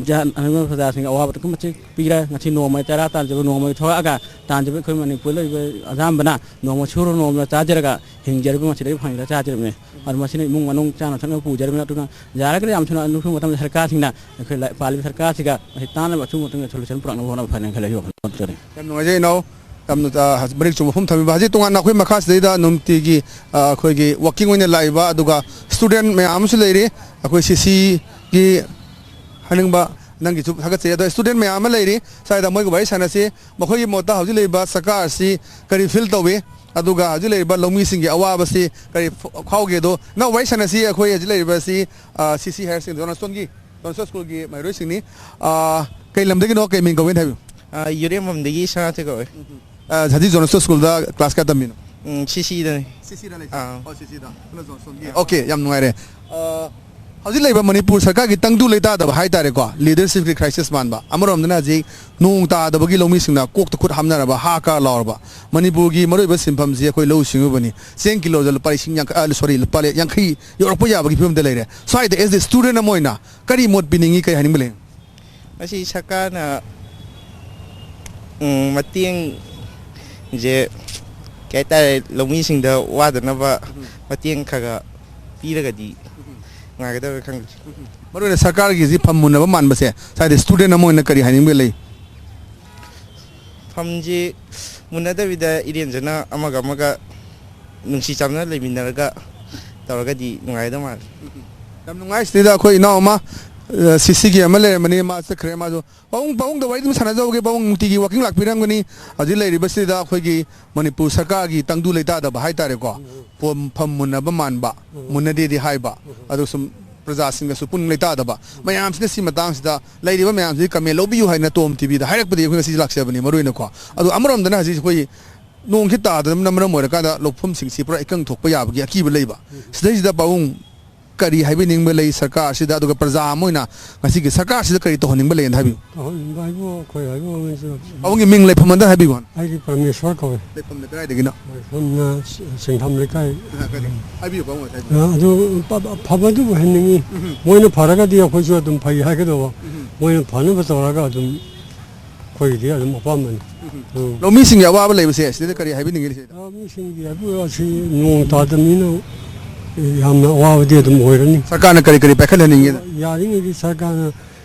ꯖꯥꯠ ꯑꯅꯤꯃꯛ ꯄ꯭ꯔꯖꯥꯁꯤꯡꯒꯤ ꯑꯋꯥꯕ ꯑꯗꯨꯛꯀꯤ ꯃꯇꯤꯛ ꯄꯤꯔꯦ꯫ ꯉꯁꯤ ꯅꯣꯡꯃꯒꯤ ꯆꯔꯥ ꯇꯥꯟꯖꯕ, ꯅꯣꯡꯃꯒꯤ ꯊꯣꯛꯂꯛꯑꯒ ꯇꯥꯟꯖꯕ ꯑꯩꯈꯣꯏ ꯃꯅꯤꯄꯨꯔꯗ ꯂꯩꯕ ꯑꯌꯥꯝꯕꯅ ꯅꯣꯡꯃ ꯁꯨꯔ ꯅꯣꯡꯃ ꯆꯥꯖꯔꯒ ꯍꯤꯡꯖꯔꯤꯕ ꯃꯁꯤꯗꯒꯤ ꯐꯪꯉꯤꯕ ꯆꯥꯖꯔꯤꯕꯅꯤ꯫ ꯑꯗꯨ ꯃꯁꯤꯅ ꯏꯃꯨꯡ ꯃꯅꯨꯡ ꯆꯥꯅ ꯊꯛꯅꯕ ꯄꯨꯖꯔꯤꯕꯅꯤ꯫ ꯑꯗꯨꯅ ꯌꯥꯔꯒꯗꯤ ꯌꯥꯝ ꯊꯨꯅ ꯑꯅꯤꯁꯨꯕ ꯃꯇꯝꯗ ꯁꯔꯀꯥꯔꯁꯤꯡꯅ ꯑꯩꯈꯣꯏ ꯂ-, ꯄꯥꯜꯂꯤꯕ ꯁꯔꯀꯥꯔꯁꯤꯒ ꯃꯁꯤ ꯇꯥꯅꯕ ꯑꯆꯨꯝꯕ ꯃꯇꯝꯗ ꯁꯣꯂꯨꯁꯟ ꯄꯨꯔꯛꯅꯕ ꯍꯣꯠꯅꯕ ꯐꯅꯤ ꯈꯜꯂꯤ꯫ ꯌꯥꯝ ꯅꯨꯡꯉꯥꯏꯖꯩ ꯏꯅꯥꯎ꯫ ꯌꯥꯝꯅ, ꯑ, ꯃꯔꯤꯛ ꯆꯨꯝꯕ ꯋꯥꯐꯝ ꯊꯝꯕꯤꯕ꯫ ꯍꯧꯖꯤꯛ ꯇꯣꯉꯥꯟꯅ ꯑꯩꯈꯣꯏ ꯃꯈꯥꯁꯤꯗꯩꯗ ꯅꯨꯡꯇꯤꯒꯤ, ꯑ, ꯑꯩꯈꯣꯏꯒꯤ ꯋꯥꯀꯤꯡ ꯑꯣꯏꯅ ꯂꯥꯛꯏꯕ, ꯑꯗꯨꯒ ꯁ꯭ꯇꯨꯗꯦꯟ ꯃꯌꯥꯝ ꯑꯃꯁꯨ ꯂꯩꯔꯤ꯫ ꯑꯩꯈꯣꯏ ꯁꯤ ꯁꯤꯒꯤ ꯍꯥꯏꯅꯤꯡꯕ ꯅꯪꯒꯤꯁꯨ ꯊꯥꯒꯠꯆꯔꯤ꯫ ꯑꯗꯣ ꯁ꯭ꯇꯨꯗꯦꯟ ꯃꯌꯥꯝ ꯑꯃ ꯂꯩꯔꯤ, ꯁ꯭ꯋꯥꯏꯗ ꯃꯣꯏꯒ ꯋꯥꯔꯤ ꯁꯥꯟꯅꯁꯤ꯫ ꯃꯈꯣꯏꯒꯤ ꯃꯣꯠꯇ ꯍꯧꯖꯤꯛ ꯂꯩꯔꯤꯕ ꯁꯔꯀꯥꯔ ꯑꯁꯤ ꯀꯔꯤ ꯐꯤꯜ ꯇꯧꯏ, ꯑꯗꯨꯒ ꯍꯧꯖꯤꯛ ꯂꯩꯔꯤꯕ ꯂꯧꯃꯤꯁꯤꯡꯒꯤ ꯑꯋꯥꯕꯁꯤ ꯀꯔꯤ ꯐ-, ꯐꯥꯎꯒꯦ? ꯑꯗꯣ ꯅꯪ ꯋꯥꯔꯤ ꯁꯥꯟꯅꯁꯤ꯫ ꯑꯩꯈꯣꯏ ꯍꯧꯖꯤꯛ ꯂꯩꯔꯤꯕꯁꯤ, ꯑ, C C higher secondary John ꯁ꯭ꯇꯣꯟꯒꯤ, ꯖꯣꯟ ꯁ꯭ꯇꯣꯟ ꯁ꯭ꯀꯨꯜꯒꯤ ꯃꯍꯩꯔꯣꯏꯁꯤꯡꯅꯤ꯫ ꯑ, ꯀꯩ ꯂꯝꯗꯒꯤꯅꯣ, ꯀꯩ ꯃꯤꯡ ꯀꯧꯏꯅ ꯍꯥꯏꯕꯤꯌꯨ꯫ ꯑ, ꯌꯨꯔꯦꯝꯕꯝꯗꯒꯤ ꯁꯅꯥꯊꯣꯏ ꯀꯧꯋꯦ꯫ ꯑ, ꯍꯧꯖꯤꯛ ꯖꯣꯟ ꯁ꯭ꯇꯣꯟ ꯁ꯭ꯀꯨꯜꯗ ꯀ꯭ꯂꯥꯁ ꯀꯌꯥ ꯇꯝꯃꯤꯅꯣ? ꯎꯝ, ꯁꯤ ꯁꯤꯗꯅꯤ꯫ ꯁꯤ ꯁꯤꯗ ꯂꯩꯁꯦ? ꯑꯥ꯫ ꯑꯣ, ꯁꯤ ꯁꯤꯗ꯫ ꯄꯨꯟꯅ ꯖꯣꯟ ꯁ꯭ꯇꯣꯟꯒꯤ꯫ ꯑꯣꯀꯦ, ꯌꯥꯝ ꯅꯨꯡꯉꯥꯏꯔꯦ꯫ ꯑ, ꯍꯧꯖꯤꯛ ꯂꯩꯔꯤꯕ ꯃꯅꯤꯄꯨꯔ ꯁꯔꯀꯥꯔꯒꯤ ꯇꯪꯗꯨ ꯂꯩꯇꯥꯗꯕ ꯍꯥꯏꯇꯥꯔꯦꯀꯣ, ꯂꯤꯗꯔꯁꯤꯞꯀꯤ ꯀ꯭ꯔꯥꯏꯁꯤꯁ ꯃꯥꯟꯕ꯫ ꯑꯃꯔꯣꯝꯗꯅ ꯍꯧꯖꯤꯛ ꯅꯣꯡ ꯇꯥꯗꯕꯒꯤ ꯂꯧꯃꯤꯁꯤꯡꯅ ꯀꯣꯛꯇ ꯈꯨꯠ ꯍꯥꯞꯅꯔꯕ, ꯍꯥ ꯀꯥ ꯂꯥꯎꯔꯕ꯫ ꯃꯅꯤꯄꯨꯔꯒꯤ ꯃꯔꯨꯑꯣꯏꯕ ꯁꯤꯟꯐꯝꯁꯤ ꯑꯩꯈꯣꯏ ꯂꯧꯎ ꯁꯤꯡꯎꯕꯅꯤ꯫ ꯆꯦꯡ ꯀꯤꯂꯣꯗ ꯂꯨꯄꯥ ꯂꯤꯁꯤꯡ ꯌꯥꯡꯈꯩ, ꯑ, ꯁꯣꯔꯤ, ꯂꯨꯄꯥ ꯌꯥꯡꯈꯩ ꯌꯧꯔꯛꯄ ꯌꯥꯕꯒꯤ ꯐꯤꯕꯝꯗ ꯂꯩꯔꯦ꯫ ꯁ꯭ꯋꯥꯏꯗ as a student ꯑꯃ ꯑꯣꯏꯅ ꯀꯔꯤ ꯃꯣꯠ ꯄꯤꯅꯤꯡꯉꯤ, ꯀꯔꯤ ꯍꯥꯏꯅꯤꯡꯕ ꯂꯩ? ꯃꯁꯤ ꯁꯔꯀꯥꯔꯅ, ꯎꯝ, ꯃꯇꯦꯡꯁꯦ, ꯀꯩ ꯍꯥꯏꯇꯥꯔꯦ, ꯂꯧꯃꯤꯁꯤꯡꯗ ꯋꯥꯗꯅꯕ ꯎꯝ꯫ ꯃꯇꯦꯡ ꯈꯔ ꯈꯔ ꯄꯤꯔꯒꯗꯤ ꯎꯝ꯫ ꯅꯨꯡꯉꯥꯏꯒꯗꯕ ꯈꯪꯗꯦ꯫ ꯎꯝ꯫ ꯃꯔꯨꯑꯣꯏꯅ ꯁꯔꯀꯥꯔꯒꯤꯁꯤ ꯐꯝ ꯃꯨꯟꯅꯕ ꯃꯥꯟꯕꯁꯦ ꯁ꯭ꯋꯥꯏꯗ ꯁ꯭ꯇꯨꯗꯦꯟ ꯑꯃ ꯑꯣꯏꯅ ꯀꯔꯤ ꯍꯥꯏꯅꯤꯡꯕ ꯂꯩ? ꯐꯝꯁꯤ ꯃꯨꯟꯅꯗꯕꯤꯗ ꯏꯔꯦꯟꯖꯅ ꯑꯃꯒ ꯑꯃꯒ ꯅꯨꯡꯁꯤ ꯆꯥꯟꯅꯅ ꯂꯩꯃꯤꯟꯅꯔꯒ ꯇꯧꯔꯒꯗꯤ ꯅꯨꯡꯉꯥꯏꯒꯗꯕ ꯃꯥꯜꯂꯦ꯫ ꯌꯥꯝ ꯅꯨꯡꯉꯥꯏ꯫ ꯁꯤꯗ ꯑꯩꯈꯣꯏ ꯏꯅꯥꯎ ꯑꯃ, ꯑ, ꯁꯤ ꯁꯤꯒꯤ ꯑꯃ ꯂꯩꯔꯝꯕꯅꯤ, ꯃꯥ ꯆꯠꯈ꯭ꯔꯦ꯫ ꯃꯥꯁꯨ ꯄꯥꯕꯨꯡ, ꯄꯥꯕꯨꯡꯗ ꯋꯥꯔꯤ ꯑꯗꯨꯝ ꯁꯥꯟꯅꯖꯍꯧꯒꯦ꯫ ꯄꯥꯕꯨꯡ ꯅꯨꯡꯇꯤꯒꯤ ꯋꯥꯀꯤꯡ ꯂꯥꯛꯄꯤꯔꯝꯒꯅꯤ꯫ ꯍꯧꯖꯤꯛ ꯂꯩꯔꯤꯕꯁꯤꯗ ꯑꯩꯈꯣꯏꯒꯤ ꯃꯅꯤꯄꯨꯔ ꯁꯔꯀꯥꯔꯒꯤ ꯇꯪꯗꯨ ꯂꯩꯇꯥꯗꯕ ꯍꯥꯏꯇꯥꯔꯦꯀꯣ, ꯎꯝ꯫ ꯄꯣꯝ-, ꯐꯝ ꯃꯨꯟꯅꯕ ꯃꯥꯟꯕ, ꯎꯝ꯫ ꯃꯨꯟꯅꯗꯦꯗꯤ ꯍꯥꯏꯕ, ꯎꯝ꯫ ꯑꯗꯨ ꯁꯨꯝ ꯄ꯭ꯔꯖꯥꯁꯤꯡꯒꯁꯨ ꯄꯨꯛꯅꯤꯡ ꯂꯩꯇꯥꯗꯕ ꯃꯌꯥꯝꯁꯤꯅ ꯁꯤ ꯃꯇꯥꯡꯁꯤꯗ ꯂꯩꯔꯤꯕ ꯃꯌꯥꯝꯁꯤꯒꯤ ꯀꯃꯦꯟ ꯂꯧꯕꯤꯌꯨ ꯍꯥꯏꯅ ꯇꯣꯝ ꯇꯤꯚꯤꯗ ꯍꯥꯏꯔꯛꯄꯗꯒꯤ ꯑꯩꯈꯣꯏ ꯉꯁꯤ ꯂꯥꯛꯆꯕꯅꯤ ꯃꯔꯨ ꯑꯣꯏꯅꯀꯣ꯫ ꯑꯗꯣ ꯑꯃꯔꯣꯝꯗꯅ ꯍꯧꯖꯤꯛ ꯑꯩꯈꯣꯏ ꯅꯣꯡꯁꯤ ꯇꯥꯗꯕꯅ ꯃꯔꯝ ꯑꯣꯏꯔꯀꯥꯟꯗ ꯂꯧꯐꯝꯁꯤꯡꯁꯤ ꯄꯨꯔꯥ ꯏꯀꯪ ꯊꯣꯛꯄ ꯌꯥꯕꯒꯤ ꯑꯀꯤꯕ ꯂꯩꯕ꯫ ꯎꯝ꯫ ꯁꯤꯗꯩꯁꯤꯗ ꯄꯥꯕꯨꯡ ꯀꯔꯤ ꯍꯥꯏꯕꯤꯅꯤꯡꯕ ꯂꯩ ꯁꯔꯀꯥꯔꯁꯤꯗ, ꯑꯗꯨꯒ ꯄ꯭ꯔꯖꯥ ꯑꯃ ꯑꯣꯏꯅ ꯉꯁꯤꯒꯤ ꯁꯔꯀꯥꯔꯁꯤꯗ ꯀꯔꯤ ꯇꯧꯍꯟꯅꯤꯡꯕ ꯂꯩꯅ ꯍꯥꯏꯕꯤꯌꯨ? ꯇꯧꯍꯟꯅꯤꯡꯕ ꯍꯥꯏꯕꯨ ꯑꯩꯈꯣꯏ ꯍꯥꯏꯕꯨ ꯑꯃꯁꯨ ꯄꯥꯕꯨꯡꯒꯤ ꯃꯤꯡ ꯂꯩꯐꯝ ꯑꯝꯇ ꯍꯥꯏꯕꯤꯌꯨ꯫ ꯑꯩꯗꯤ ꯄ꯭ꯔꯃꯦꯁꯣꯔ ꯀꯧꯋꯦ꯫ ꯂꯩꯐꯝꯅ ꯀꯗꯥꯏꯗꯒꯤꯅꯣ? ꯂꯩꯐꯝꯅ ꯁꯤ-, ꯁꯤꯡꯊꯥꯝ ꯂꯩꯀꯥꯏ꯫ ꯑ, ꯀꯔꯤ? ꯍꯥꯏꯕꯤꯌꯨ, ꯄꯥꯕꯨꯡ ꯉꯁꯥꯏ ꯍꯥꯏꯕꯤꯌꯨ꯫ ꯑ, ꯑꯗꯨ ꯐ-, ꯐꯕꯗꯨꯕꯨ ꯍꯦꯟꯅꯤꯡꯉꯤ꯫ ꯎꯝ꯫ ꯃꯣꯏꯅ ꯐꯔꯒꯗꯤ ꯑꯩꯈꯣꯏꯁꯨ ꯑꯗꯨꯝ ꯐꯩ ꯍꯥꯏꯒꯗꯧꯕ꯫ ꯎꯝ꯫ ꯃꯣꯏꯅ ꯐꯅꯕ ꯇꯧꯔꯒ ꯑꯗꯨꯝ ꯑꯩꯈꯣꯏꯒꯤꯗꯤ ꯑꯗꯨꯝ ꯑꯄꯥꯝꯕꯅꯤ꯫ ꯎꯝ꯫ ꯂꯧꯃꯤꯁꯤꯡꯒꯤ ꯑꯋꯥꯕ ꯂꯩꯕꯁꯦ ꯁꯤꯗ ꯀꯔꯤ ꯍꯥꯏꯕꯤꯅꯤꯡꯉꯤ ꯁꯤꯗ? ꯂꯧꯃꯤꯁꯤꯡꯒꯤ ꯍꯥꯏꯕꯨ ꯑꯁꯤ ꯅꯣꯡ ꯇꯥꯗꯕꯅꯤꯅ ꯌꯥꯝꯅ ꯑꯋꯥꯕꯗꯤ ꯑꯗꯨꯝ ꯑꯣꯏꯔꯅꯤ꯫ ꯁꯔꯀꯥꯔꯅ ꯀꯔꯤ ꯀꯔꯤ ꯄꯥꯏꯈꯠꯍꯟꯅꯤꯡꯉꯤ? ꯌꯥꯔꯤꯉꯩꯗꯤ ꯁꯔꯀꯥꯔꯅ,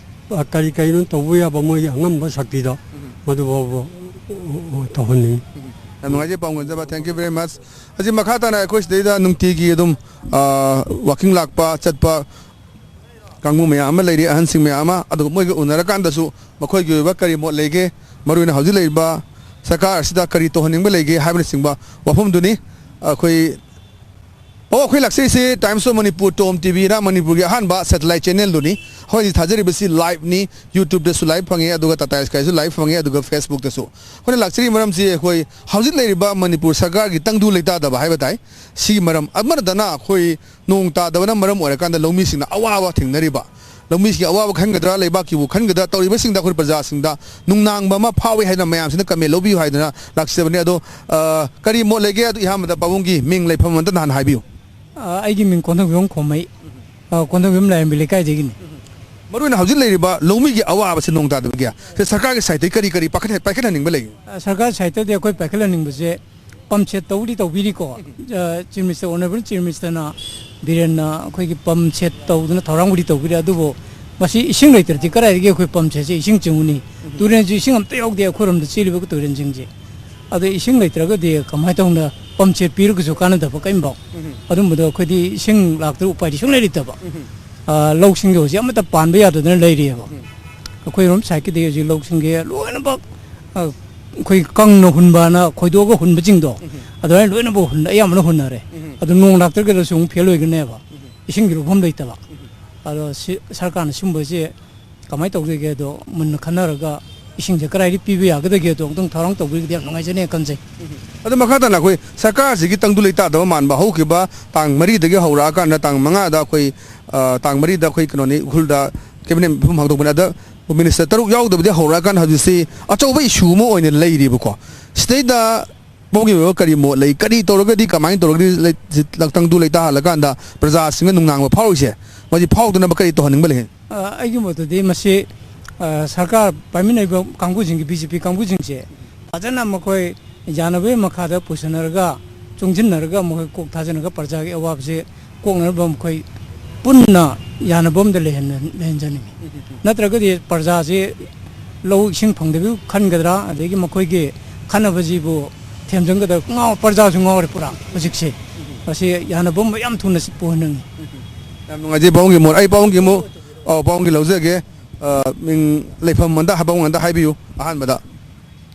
ꯑ, ꯀꯔꯤ ꯀꯔꯤꯅꯣ ꯇꯧꯕ ꯌꯥꯕ ꯃꯣꯏꯒꯤ ꯑꯉꯝꯕ ꯁꯛꯇꯤꯗ ꯎꯝ꯫ ꯃꯗꯨ ꯐꯥꯎꯕ, ꯑ, ꯑ, ꯇꯧꯍꯟꯅꯤꯡꯉꯤ꯫ ꯎꯝ꯫ ꯌꯥꯝ ꯅꯨꯡꯉꯥꯏꯖꯩ, ꯄꯥꯎ ꯉꯟꯖꯕ꯫ Thank you very much꯫ ꯍꯧꯖꯤꯛ ꯃꯈꯥ ꯇꯥꯅ ꯑꯩꯈꯣꯏ ꯁꯤꯗꯩꯗ ꯅꯨꯡꯇꯤꯒꯤ ꯑꯗꯨꯝ, ꯑ, ꯋꯥꯀꯤꯡ ꯂꯥꯛꯄ, ꯆꯠꯄ, ꯀꯥꯡꯕꯨ ꯃꯌꯥꯝ ꯑꯃ ꯂꯩꯔꯤ, ꯑꯍꯟꯁꯤꯡ ꯃꯌꯥꯝ ꯑꯃ, ꯑꯗꯨꯒ ꯃꯣꯏꯒ ꯎꯅꯔꯀꯥꯟꯗꯁꯨ ꯃꯈꯣꯏꯒꯤ ꯑꯣꯏꯕ ꯀꯔꯤ ꯃꯣꯠ ꯂꯩꯒꯦ, ꯃꯔꯨꯑꯣꯏꯅ ꯍꯧꯖꯤꯛ ꯂꯩꯔꯤꯕ ꯁꯔꯀꯥꯔ ꯑꯁꯤꯗ ꯀꯔꯤ ꯇꯧꯍꯟꯅꯤꯡꯕ ꯂꯩꯒꯦ ꯍꯥꯏꯕꯅꯆꯤꯡꯕ ꯋꯥꯐꯝꯗꯨꯅꯤ꯫ ꯑꯩꯈꯣꯏ ꯑꯣ, ꯑꯩꯈꯣꯏ ꯂꯥꯛꯆꯔꯤꯁꯤ Times of Manipur, TOM T ꯚꯤꯅ ꯃꯅꯤꯄꯨꯔꯒꯤ ꯑꯍꯥꯟꯕ satellite channelꯗꯨꯅꯤ꯫ ꯑꯩꯈꯣꯏ ꯍꯧꯖꯤꯛ ꯊꯥꯖꯔꯤꯕꯁꯤ liveꯅꯤ, YouTubeꯇꯁꯨ live ꯐꯪꯉꯦ, ꯑꯗꯨꯒ Tata Skyꯁꯨ live ꯐꯪꯉꯦ, ꯑꯗꯨꯒ Facebookꯇꯁꯨ꯫ ꯑꯩꯈꯣꯏꯅ ꯂꯥꯛꯆꯔꯤꯕ ꯃꯔꯝꯁꯤ ꯑꯩꯈꯣꯏ ꯍꯧꯖꯤꯛ ꯂꯩꯔꯤꯕ ꯃꯅꯤꯄꯨꯔ ꯁꯔꯀꯥꯔꯒꯤ ꯇꯪꯗꯨ ꯂꯩꯇꯥꯗꯕ ꯍꯥꯏꯕ ꯇꯥꯏ꯫ ꯁꯤꯒꯤ ꯃꯔꯝ ꯑꯃ ꯅꯠꯇꯅ ꯑꯩꯈꯣꯏ ꯅꯣꯡ ꯇꯥꯗꯕꯅ ꯃꯔꯝ ꯑꯣꯏꯔꯀꯥꯟꯗ ꯂꯧꯃꯤꯁꯤꯡꯅ ꯑꯋꯥꯕ ꯊꯦꯡꯅꯔꯤꯕ, ꯂꯧꯃꯤꯁꯤꯡꯒꯤ ꯑꯋꯥꯕ ꯈꯟꯒꯗ꯭ꯔꯥ, ꯂꯩꯕꯥꯛꯀꯤꯕꯨ ꯈꯟꯒꯗ꯭ꯔꯥ ꯇꯧꯔꯤꯕꯁꯤꯡꯗ ꯑꯩꯈꯣꯏ ꯄ꯭ꯔꯖꯥꯁꯤꯡꯗ ꯅꯨꯡꯅꯥꯡꯕ ꯑꯃ ꯐꯥꯎꯏ ꯍꯥꯏꯗꯅ ꯃꯌꯥꯝꯁꯤꯅ comment ꯂꯧꯕꯤꯌꯨ ꯍꯥꯏꯗꯅ ꯂꯥꯛꯆꯕꯅꯤ꯫ ꯑꯗꯣ, ꯑ, ꯀꯔꯤ ꯃꯣꯠ ꯂꯩꯒꯦ? ꯑꯗꯨ ꯑꯍꯥꯟꯕꯗ ꯄꯥꯕꯨꯡꯒꯤ ꯃꯤꯡ ꯂꯩꯐꯝ ꯑꯝꯇ ꯅꯍꯥꯟ ꯍꯥꯏꯕꯤꯌꯨ꯫ ꯑ, ꯑꯩꯒꯤ ꯃꯤꯡ ꯀꯣꯟꯊꯧꯖꯝ ꯈꯣꯝꯃꯩ꯫ ꯑ, ꯀꯣꯟꯊꯧꯖꯝ ꯂꯥꯏꯔꯦꯝꯕꯤ ꯂꯩꯀꯥꯏꯗꯒꯤꯅꯤ꯫ ꯃꯔꯨꯑꯣꯏꯅ ꯍꯧꯖꯤꯛ ꯂꯩꯔꯤꯕ ꯂꯧꯃꯤꯒꯤ ꯑꯋꯥꯕꯁꯤ ꯅꯣꯡ ꯇꯥꯗꯕꯒꯤ ꯁꯤ ꯁꯔꯀꯥꯔꯒꯤ sideꯇꯒꯤ ꯀꯔꯤ ꯀꯔꯤ ꯄꯥꯏꯈꯠ-, ꯄꯥꯏꯈꯠꯍꯟꯅꯤꯡꯕ ꯂꯩꯒꯦ? ꯑ, ꯁꯔꯀꯥꯔ sideꯇꯗꯤ ꯑꯩꯈꯣꯏ ꯄꯥꯏꯈꯠꯍꯟꯅꯤꯡꯕꯁꯦ pump shed ꯇꯧꯕꯗꯤ ꯇꯧꯕꯤꯔꯤꯀꯣ꯫ ꯑ, Chief Minister, Honourable Chief Ministerꯅ, ꯕꯤꯔꯦꯟꯅ ꯑꯩꯈꯣꯏꯒꯤ pump shed ꯇꯧꯗꯅ ꯊꯧꯔꯥꯡꯕꯨꯗꯤ ꯇꯧꯕꯤꯔꯤ, ꯑꯗꯨꯕꯨ ꯃꯁꯤ ꯏꯁꯤꯡ ꯂꯩꯇ꯭ꯔꯗꯤ ꯀꯗꯥꯏꯗꯒꯤ ꯑꯩꯈꯣꯏ pump shed ꯁꯦ ꯏꯁꯤꯡ ꯆꯤꯡꯉꯨꯅꯤ? ꯇꯨꯔꯦꯜꯁꯨ ꯏꯁꯤꯡ ꯑꯝꯇ ꯌꯥꯎꯗꯦ ꯑꯩꯈꯣꯏꯔꯣꯝꯗ ꯆꯦꯜꯂꯤꯕ ꯇꯨꯔꯦꯜꯁꯤꯡꯁꯦ꯫ ꯑꯗꯣ ꯏꯁꯤꯡ ꯂꯩꯇ꯭ꯔꯒꯗꯤ ꯀꯃꯥꯏꯅ ꯇꯧꯅ pump shed ꯄꯤꯔꯒꯁꯨ ꯀꯥꯟꯅꯗꯕ ꯀꯔꯤꯝꯐꯥꯎ? ꯑꯗꯨꯝꯕꯗꯣ ꯑꯩꯈꯣꯏꯗꯤ ꯏꯁꯤꯡ ꯂꯥꯛꯇ꯭ꯔꯒ ꯎꯄꯥꯏꯗꯤ ꯁꯨꯡꯂꯩ ꯂꯩꯇꯕ꯫ ꯑ, ꯂꯧꯁꯤꯡꯗꯣ ꯍꯧꯖꯤꯛ ꯑꯃꯠꯇ ꯄꯥꯟꯕ ꯌꯥꯗꯗꯅ ꯂꯩꯔꯤꯑꯕ꯫ ꯑꯩꯈꯣꯏꯔꯣꯝ sideꯀꯤꯗꯤ ꯍꯧꯖꯤꯛ ꯂꯧꯁꯤꯡꯁꯦ ꯂꯣꯏꯅꯃꯛ, ꯑ, ꯑꯩꯈꯣꯏ ꯀꯪꯅ ꯍꯨꯟꯕꯅ ꯈꯣꯏꯗꯣꯛꯑꯒ ꯍꯨꯟꯕꯁꯤꯡꯗꯣ, ꯑꯗꯨꯃꯥꯏꯅ ꯂꯣꯏꯅꯃꯛ ꯍꯨꯟ-, ꯑꯌꯥꯝꯕꯅ ꯍꯨꯟꯅꯔꯦ꯫ ꯑꯗꯨ ꯅꯣꯡ ꯂꯥꯛꯇ꯭ꯔꯒꯗꯁꯨ ꯑꯃꯨꯛ fail ꯑꯣꯏꯒꯅꯦꯕ꯫ ꯏꯁꯤꯡꯒꯤ ꯂꯧꯐꯝ ꯂꯩꯇꯕ꯫ ꯑꯗꯣ ꯁꯤ ꯁꯔꯀꯥꯔꯅ ꯁꯤꯒꯨꯝꯕꯁꯦ ꯀꯃꯥꯏꯅ ꯇꯧꯗꯣꯏꯒꯦꯗꯣ ꯃꯨꯟꯅ ꯈꯟꯅꯔꯒ ꯏꯁꯤꯡꯁꯦ ꯀꯗꯥꯏꯗ ꯄꯤꯕ ꯌꯥꯒꯗꯒꯦꯗꯣ ꯑꯃꯨꯛꯇꯪ ꯊꯧꯔꯥꯡ ꯇꯧꯕꯤꯔꯒꯗꯤ ꯌꯥꯝ ꯅꯨꯡꯉꯥꯏꯖꯅꯤ ꯈꯟꯖꯩ꯫ ꯑꯗꯣ ꯃꯈꯥ ꯇꯥꯅ ꯑꯩꯈꯣꯏ ꯁꯔꯀꯥꯔꯁꯤꯒꯤ ꯇꯪꯗꯨ ꯂꯩꯇꯥꯗꯕ ꯃꯥꯟꯕ ꯍꯧꯈꯤꯕ ꯇꯥꯡ ꯃꯔꯤꯗꯒꯤ ꯍꯧꯔꯛꯑꯀꯥꯟꯗ ꯇꯥꯡ ꯃꯉꯥꯗ ꯑꯩꯈꯣꯏ, ꯑ, ꯇꯥꯡ ꯃꯔꯤꯗ ꯑꯩꯈꯣꯏ ꯀꯩꯅꯣꯅꯤ, ꯎꯈ꯭ꯔꯨꯜꯗ cabinet ꯃꯤꯐꯝ ꯍꯥꯡꯗꯣꯛꯄꯅꯤ꯫ ꯑꯗ minister ꯇꯔꯨꯛ ꯌꯥꯎꯗꯕꯗꯤ ꯍꯧꯔꯛꯑꯀꯥꯟꯗ ꯍꯧꯖꯤꯛꯁꯤ ꯑꯆꯧꯕ issue ꯑꯃ ꯑꯣꯏꯅ ꯂꯩꯔꯤꯕꯀꯣ꯫ ꯁꯤꯗꯩꯗ ꯄꯥꯕꯨꯡꯒꯤ ꯑꯣꯏꯕ ꯀꯔꯤ ꯃꯣꯠ ꯂꯩ? ꯀꯔꯤ ꯇꯧꯔꯒꯗꯤ, ꯀꯃꯥꯏꯅ ꯇꯧꯔꯒꯗꯤ ꯂꯩ-, ꯁꯤ ꯇꯪꯗꯨ ꯂꯩꯇꯥꯍꯜꯂꯀꯥꯟꯗ ꯄ꯭ꯔꯖꯥꯁꯤꯡꯅ ꯅꯨꯡꯅꯥꯡꯕ ꯐꯥꯎꯔꯤꯁꯦ, ꯃꯁꯤ ꯐꯥꯎꯗꯅꯕ ꯀꯔꯤ ꯇꯧꯍꯟꯅꯤꯡꯕ ꯂꯩ? ꯑ, ꯑꯩꯒꯤ ꯃꯣꯠꯇꯗꯤ ꯃꯁꯤ, ꯑ, ꯁꯔꯀꯥꯔ ꯄꯥꯏꯃꯤꯟꯅꯔꯤꯕ ꯀꯥꯡꯕꯨꯁꯤꯡꯒꯤ, ꯕꯤ ꯖꯦ ꯄꯤ ꯀꯥꯡꯕꯨꯁꯤꯡꯁꯦ ꯐꯖꯅ ꯃꯈꯣꯏ ꯌꯥꯅꯕꯒꯤ ꯃꯈꯥꯗ ꯄꯨꯁꯟꯅꯔꯒ, ꯆꯨꯡꯁꯤꯟꯅꯔꯒ ꯃꯈꯣꯏ ꯀꯣꯛ ꯊꯥꯖꯤꯟꯅꯔꯒ ꯄ꯭ꯔꯖꯥꯒꯤ ꯑꯋꯥꯕꯁꯦ ꯀꯣꯛꯅꯅꯕ ꯃꯈꯣꯏ ꯄꯨꯟꯅ ꯌꯥꯅꯕ ꯑꯃꯗ ꯂꯩꯍꯟ-, ꯂꯩꯍꯟꯖꯅꯤꯡꯉꯤ꯫ ꯅꯠꯇ꯭ꯔꯒꯗꯤ ꯄ꯭ꯔꯖꯥꯁꯦ ꯂꯧ ꯏꯁꯤꯡ ꯐꯪꯗꯕꯤ ꯈꯟꯒꯗ꯭ꯔꯥ, ꯑꯗꯒꯤ ꯃꯈꯣꯏꯒꯤ ꯈꯟꯅꯕꯁꯤꯕꯨ ꯊꯦꯝꯖꯤꯟꯒꯗ꯭ꯔꯥ, ꯉꯥꯎ-, ꯄ꯭ꯔꯖꯥꯁꯨ ꯉꯥꯎꯔꯦ ꯄꯨꯔꯥ ꯍꯧꯖꯤꯛꯁꯦ꯫ ꯃꯁꯤ ꯌꯥꯅꯕ ꯑꯃ ꯌꯥꯝ ꯊꯨꯅ ꯄꯨꯍꯟꯅꯤꯡꯉꯤ꯫ ꯌꯥꯝ ꯅꯨꯡꯉꯥꯏꯖꯩ ꯄꯥꯕꯨꯡꯒꯤ ꯃꯣꯠ꯫ ꯑꯩ ꯄꯥꯕꯨꯡꯒꯤ ꯑꯃꯨꯛ, ꯑ, ꯄꯥꯕꯨꯡꯒꯤ ꯂꯧꯖꯒꯦ꯫ ꯑ, ꯃꯤꯡ, ꯂꯩꯐꯝ ꯑꯝꯗ, ꯄꯥꯕꯨꯡ ꯑꯝꯗ ꯍꯥꯏꯕꯤꯌꯨ ꯑꯍꯥꯟꯕꯗ꯫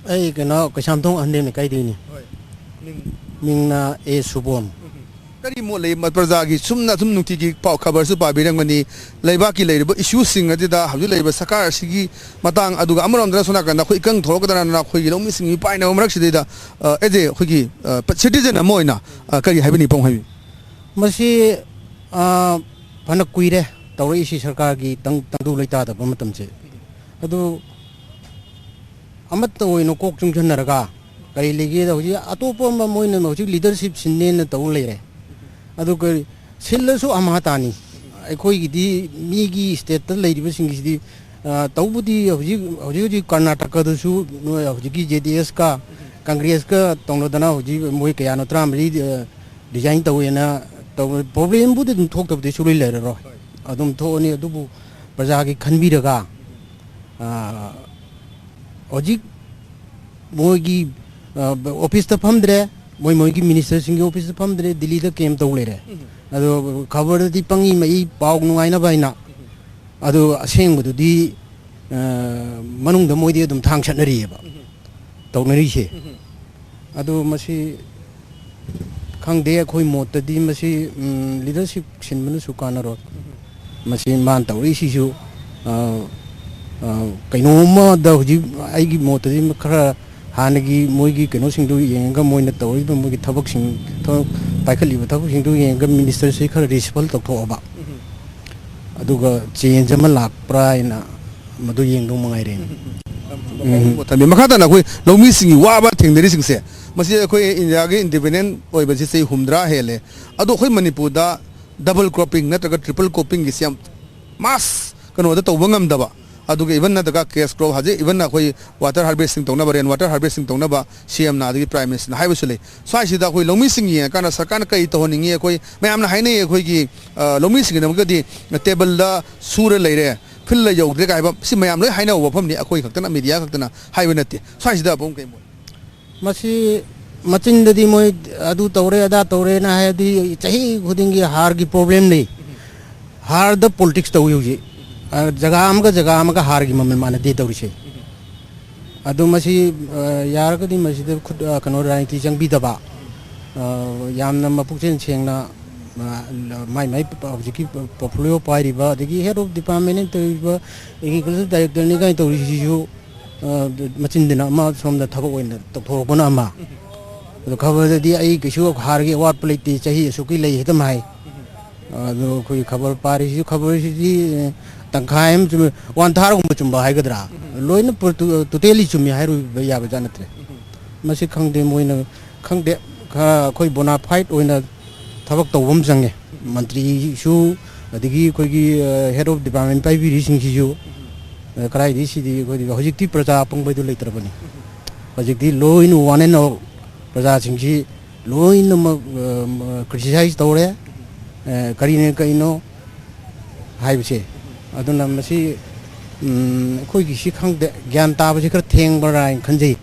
ꯑꯩ ꯀꯩꯅꯣ, ꯀꯩꯁꯥꯝꯊꯣꯡ ꯑꯍꯟꯗꯦꯝ ꯂꯩꯀꯥꯏꯗꯒꯤꯅꯤ꯫ ꯍꯣꯏ꯫ ꯃꯤꯡ? ꯃꯤꯡꯅ ꯑꯦ ꯁꯨꯕꯣꯟ꯫ ꯎꯝ꯫ ꯀꯔꯤ ꯃꯣꯠ ꯂꯩ? ꯃ-, ꯄ꯭ꯔꯖꯥꯒꯤ ꯁꯨꯝꯅ ꯁꯨꯝ ꯅꯨꯡꯇꯤꯒꯤ ꯄꯥꯎ ꯈꯕꯔꯁꯨ ꯄꯥꯕꯤꯔꯝꯒꯅꯤ꯫ ꯂꯩꯕꯥꯛꯀꯤ ꯂꯩꯔꯤꯕ ꯏꯁꯨꯁꯤꯡ ꯑꯁꯤꯗ ꯍꯧꯖꯤꯛ ꯂꯩꯔꯤꯕ ꯁꯔꯀꯥꯔ ꯑꯁꯤꯒꯤ ꯃꯇꯥꯡ, ꯑꯗꯨꯒ ꯑꯃꯔꯣꯝꯗꯅ ꯁꯣꯝ ꯅꯥꯀꯟꯗ ꯑꯩꯈꯣꯏ ꯏꯀꯪ ꯊꯣꯛꯂꯛꯀꯗꯅ ꯑꯩꯈꯣꯏꯒꯤ ꯂꯧꯃꯤꯁꯤꯡ ꯃꯤꯄꯥꯏꯅꯕ ꯃꯔꯛꯁꯤꯗꯩꯗ, ꯑ, as a ꯑꯩꯈꯣꯏꯒꯤ, ꯑ, ꯄ-, citizen ꯑꯃ ꯑꯣꯏꯅ, ꯑ, ꯀꯔꯤ ꯍꯥꯏꯕꯤꯅꯤꯡꯉꯤ ꯄꯥꯕꯨꯡ ꯍꯥꯏꯕꯤꯌꯨ꯫ ꯃꯁꯤ, ꯑ, ꯐꯅ ꯀꯨꯏꯔꯦ ꯇꯧꯔꯛꯏꯁꯤ ꯁꯔꯀꯥꯔꯒꯤ ꯇꯪ-, ꯇꯪꯗꯨ ꯂꯩꯇꯥꯗꯕ ꯃꯇꯝꯁꯦ꯫ ꯑꯗꯨ ꯑꯃꯠꯇ ꯑꯣꯏꯅ ꯀꯣꯛ ꯆꯨꯡꯁꯤꯟꯅꯔꯒ ꯀꯔꯤ ꯂꯩꯒꯦꯗ, ꯍꯧꯖꯤꯛ ꯑꯇꯣꯞꯄ ꯑꯃ ꯃꯣꯏꯅ ꯍꯧꯖꯤꯛ leadership ꯁꯤꯟꯅꯦꯅ ꯇꯧ ꯂꯩꯔꯦ꯫ ꯑꯗꯨ ꯀꯔꯤ ꯁꯤꯜꯂꯁꯨ ꯑꯃꯍꯥ ꯇꯥꯅꯤ꯫ ꯑꯩꯈꯣꯏꯒꯤꯗꯤ ꯃꯤꯒꯤ stateꯇ ꯂꯩꯔꯤꯕꯁꯤꯡꯒꯤꯁꯤꯗꯤ, ꯑ, ꯇꯧꯕꯗꯤ ꯍꯧꯖꯤꯛ, ꯍꯧꯖꯤꯛ, ꯍꯧꯖꯤꯛ ꯀꯔꯅꯥꯇꯀꯥꯗꯁꯨ ꯅꯣꯏ ꯍꯧꯖꯤꯛꯀꯤ J D S ꯀ Congressꯀ ꯇꯧꯅꯗꯅ ꯍꯧꯖꯤꯛ ꯃꯣꯏ ꯀꯌꯥꯅꯣ ꯇꯔꯥꯃꯔꯤ, ꯑ, resign ꯇꯧꯋꯦꯅ ꯇꯧꯕ, problemꯕꯨꯗꯤ ꯑꯗꯨꯝ ꯊꯣꯛꯇꯕꯗꯤ ꯁꯨꯡꯂꯩ ꯂꯩꯔꯔꯣꯏ꯫ ꯍꯣꯏ꯫ ꯑꯗꯨꯝ ꯊꯣꯛꯑꯅꯤ, ꯑꯗꯨꯕꯨ ꯄ꯭ꯔꯖꯥꯒꯤ ꯈꯟꯕꯤꯔꯒ, ꯑ, ꯍꯧꯖꯤꯛ ꯃꯣꯏꯒꯤ, ꯑ, officeꯇ ꯐꯝꯗ꯭ꯔꯦ, ꯃꯣꯏ ꯃꯣꯏꯒꯤ ministerꯁꯤꯡꯒꯤ officeꯇ ꯐꯝꯗ꯭ꯔꯦ, ꯗꯤꯜꯂꯤꯗ camp ꯇꯧ ꯂꯩꯔꯦ꯫ ꯎꯝ꯫ ꯑꯗꯣ ꯈꯕꯔꯗꯗꯤ ꯄꯪꯏ ꯃꯛꯏ ꯄꯥꯎ ꯅꯨꯡꯉꯥꯏꯅꯕ ꯍꯥꯏꯅ, ꯎꯝ꯫ ꯑꯗꯣ ꯑꯁꯦꯡꯕꯗꯨꯗꯤ, ꯑ, ꯃꯅꯨꯡꯗ ꯃꯣꯏꯗꯤ ꯑꯗꯨꯝ ꯊꯥꯡ ꯆꯠꯅꯔꯤꯑꯕ꯫ ꯎꯝ꯫ ꯇꯧꯅꯔꯤꯁꯦ꯫ ꯎꯝ꯫ ꯑꯗꯨ ꯃꯁꯤ ꯈꯪꯗꯦ, ꯑꯩꯈꯣꯏ ꯃꯣꯠꯇꯗꯤ ꯃꯁꯤ, ꯎꯝ, leadership ꯁꯤꯟꯕꯅꯁꯨ ꯀꯥꯟꯅꯔꯣꯏ꯫ ꯎꯝ꯫ ꯃꯁꯤ ꯃꯥꯅ ꯇꯧꯔꯛꯏꯁꯤꯁꯨ, ꯑ, ꯑ, ꯀꯩꯅꯣꯝꯃꯗ ꯍꯧꯖꯤꯛ ꯑꯩꯒꯤ ꯃꯣꯠꯇꯗꯤ ꯈꯔ ꯍꯥꯟꯅꯒꯤ ꯃꯣꯏꯒꯤ ꯀꯩꯅꯣꯁꯤꯡꯗꯨ ꯌꯦꯡꯉꯒ, ꯃꯣꯏꯅ ꯇꯧꯔꯤꯕ ꯃꯣꯏꯒꯤ ꯊꯕꯛꯁꯤꯡ, ꯊꯕꯛ ꯄꯥꯏꯈꯠꯂꯤꯕ ꯊꯕꯛꯁꯤꯡꯗꯨ ꯌꯦꯡꯉꯒ ministerꯁꯤ ꯈꯔ reshuffle ꯇꯧꯊꯣꯛꯑꯕ꯫ ꯎꯝ꯫ ꯑꯗꯨꯒ change ꯑꯃ ꯂꯥꯛꯄ꯭ꯔꯥ ꯍꯥꯏꯅ ꯃꯗꯨ ꯌꯦꯡꯗꯧ ꯃꯉꯥꯏꯔꯦ꯫ ꯎꯝ꯫ ꯊꯝꯕꯤ꯫ ꯃꯈꯥ ꯇꯥꯅ ꯑꯩꯈꯣꯏ ꯂꯧꯃꯤꯁꯤꯡꯒꯤ ꯋꯥꯕ ꯊꯦꯡꯅꯔꯤꯁꯤꯡꯁꯦ, ꯃꯁꯤ ꯑꯩꯈꯣꯏ ꯏꯟꯗꯤꯌꯥꯒꯤ independent ꯑꯣꯏꯕꯁꯤ ꯆꯍꯤ ꯍꯨꯝꯗ꯭ꯔꯥ ꯍꯦꯜꯂꯦ꯫ ꯑꯗꯣ ꯑꯩꯈꯣꯏ ꯃꯅꯤꯄꯨꯔꯗ double cropping ꯅꯠꯇ꯭ꯔꯒ triple croppingꯒꯤꯁꯤ ꯌꯥꯝ mass ꯀꯩꯅꯣꯗ ꯇꯧꯕ ꯉꯝꯗꯕ, ꯑꯗꯨꯒ even ꯅꯠꯇ꯭ꯔꯒ cash crop, ꯍꯧꯖꯤꯛ even ꯑꯩꯈꯣꯏ water harvesting ꯇꯧꯅꯕ, rain water harvesting ꯇꯧꯅꯕ C M ꯅ ꯑꯗꯒꯤ Prime Minister ꯅ ꯍꯥꯏꯕꯁꯨ ꯂꯩ꯫ ꯁ꯭ꯋꯥꯏꯁꯤꯗ ꯑꯩꯈꯣꯏ ꯂꯧꯃꯤꯁꯤꯡ ꯌꯦꯡꯉꯀꯥꯟꯗ ꯁꯔꯀꯥꯔꯅ ꯀꯔꯤ ꯇꯧꯍꯟꯅꯤꯡꯉꯤ? ꯑꯩꯈꯣꯏ ꯃꯌꯥꯝꯅ ꯍꯥꯏꯅꯩ, ꯑꯩꯈꯣꯏꯒꯤ, ꯑ, ꯂꯧꯃꯤꯁꯤꯡꯒꯤꯗꯃꯛꯇꯗꯤ tableꯗ ꯁꯨꯔ ꯂꯩꯔꯦ, fieldꯗ ꯌꯧꯗ꯭ꯔꯦ ꯀꯥꯏ ꯍꯥꯏꯕ, ꯁꯤ ꯃꯌꯥꯝ ꯂꯣꯏ ꯍꯥꯏꯅꯕ ꯋꯥꯐꯝꯅꯤ, ꯑꯩꯈꯣꯏ ꯈꯛꯇꯅ, media ꯈꯛꯇꯅ ꯍꯥꯏꯕ ꯅꯠꯇꯦ꯫ ꯁ꯭ꯋꯥꯏꯁꯤꯗ ꯑꯄꯨꯡ ꯀꯩ ꯃꯣꯠ? ꯃꯁꯤ ꯃꯆꯤꯟꯗꯗꯤ ꯃꯣꯏ ꯑꯗꯨ ꯇꯧꯔꯦ, ꯑꯗꯥ ꯇꯧꯔꯦꯅ ꯍꯥꯏꯔꯗꯤ ꯆꯍꯤ ꯈꯨꯗꯤꯡꯒꯤ ꯍꯥꯔꯒꯤ problem ꯂꯩ꯫ ꯍꯥꯔꯗ ꯄꯣꯂꯤꯇꯤꯛꯁ ꯇꯧꯏ ꯍꯧꯖꯤꯛ꯫ ꯑ, ꯖꯒꯥ ꯑꯃꯒ ꯖꯒꯥ ꯑꯃꯒ ꯍꯥꯔꯒꯤ ꯃꯃꯜ ꯃꯥꯟꯅꯗꯦ ꯇꯧꯔꯤꯁꯦ꯫ ꯑꯗꯨ ꯃꯁꯤ, ꯑ, ꯌꯥꯔꯒꯗꯤ ꯃꯁꯤꯗ ꯈꯨꯠ, ꯑ, ꯀꯩꯅꯣ, ꯔꯥꯖꯅꯤꯇꯤ ꯆꯪꯕꯤꯗꯕ, ꯑ, ꯌꯥꯝꯅ ꯃꯄꯨꯛꯆꯦꯜ ꯁꯦꯡꯅ, ꯑ, ꯃꯥꯏ ꯃꯥꯏ ꯍꯧꯖꯤꯛꯀꯤ ꯄꯣꯔꯠꯐꯣꯂꯤꯑꯣ ꯄꯥꯏꯔꯤꯕ, ꯑꯗꯒꯤ head of department ꯇꯧꯔꯤꯕ, agriculture director ꯅꯤ ꯀꯥꯏꯅ ꯇꯧꯔꯤꯁꯤꯁꯨ, ꯑ, ꯃꯆꯤꯟꯗꯅ ꯑꯃ, ꯁꯣꯝꯗ ꯊꯕꯛ ꯑꯣꯏꯅ ꯇꯧꯊꯣꯔꯛꯄꯅ ꯑꯃ꯫ ꯑꯗꯣ ꯈꯕꯔꯗꯗꯤ ꯑꯩ ꯀꯩꯁꯨ ꯍꯥꯔꯒꯤ ꯑꯋꯥꯠꯄ ꯂꯩꯇꯦ, ꯆꯍꯤ ꯑꯁꯨꯛꯀꯤ ꯂꯩ ꯍꯦꯛꯇ ꯍꯥꯏ꯫ ꯑꯗꯣ ꯑꯩꯈꯣꯏ ꯈꯕꯔ ꯄꯥꯔꯤꯁꯤꯁꯨ, ꯈꯕꯔꯁꯤꯗꯤ, ꯑꯦ, ꯇꯪꯈꯥꯏ ꯑꯃ ꯆꯨꯝꯃꯤ, ꯋꯥꯟ ꯊꯥꯔꯒꯨꯝꯕ ꯆꯨꯝꯕ ꯍꯥꯏꯒꯗ꯭ꯔꯥ? ꯂꯣꯏꯅ ꯄꯨꯔꯥ ꯇꯨ-, ꯇꯣꯇꯦꯂꯤ ꯆꯨꯝꯃꯤ ꯍꯥꯏꯔꯨꯕ ꯌꯥꯕ ꯖꯥꯠ ꯅꯠꯇ꯭ꯔꯦ꯫ ꯃꯁꯤ ꯈꯪꯗꯦ, ꯃꯣꯏꯅ ꯈꯪꯗꯦ꯫ ꯈ-, ꯑꯩꯈꯣꯏ ꯕꯣꯅꯥꯐꯥꯏꯠ ꯑꯣꯏꯅ ꯊꯕꯛ ꯇꯧꯕ ꯑꯃ ꯆꯪꯉꯦ꯫ ꯃꯟꯇ꯭ꯔꯤꯁꯨ, ꯑꯗꯒꯤ ꯑꯩꯈꯣꯏꯒꯤ, ꯑ, head of department ꯄꯥꯏꯕꯤꯔꯤꯁꯤꯡꯁꯤꯁꯨ, ꯑ, ꯀꯗꯥꯏꯗꯒꯤ ꯁꯤꯗꯤ ꯑꯩꯈꯣꯏꯗꯤ ꯍꯧꯖꯤꯛꯇꯤ ꯄ꯭ꯔꯖꯥ ꯑꯄꯪꯕ ꯍꯥꯏꯗꯨ ꯂꯩꯇ꯭ꯔꯕꯅꯤ꯫ ꯍꯧꯖꯤꯛꯇꯤ ꯂꯣꯏꯅ one and all ꯄ꯭ꯔꯖꯥꯁꯤꯡꯁꯤ ꯂꯣꯏꯅꯃꯛ, ꯑ, criticize ꯇꯧꯔꯦ꯫ ꯑ, ꯀꯔꯤꯅ ꯀꯔꯤꯅꯣ ꯍꯥꯏꯕꯁꯦ꯫ ꯑꯗꯨꯅ ꯃꯁꯤ, ꯎꯝ, ꯑꯩꯈꯣꯏꯒꯤ ꯁꯤ ꯈꯪꯗꯦ, ꯒ꯭ꯌꯥꯟ ꯇꯥꯕꯁꯤ ꯈꯔ ꯊꯦꯡꯕ꯭ꯔꯥ ꯍꯥꯏꯅ ꯈꯟꯖꯩ꯫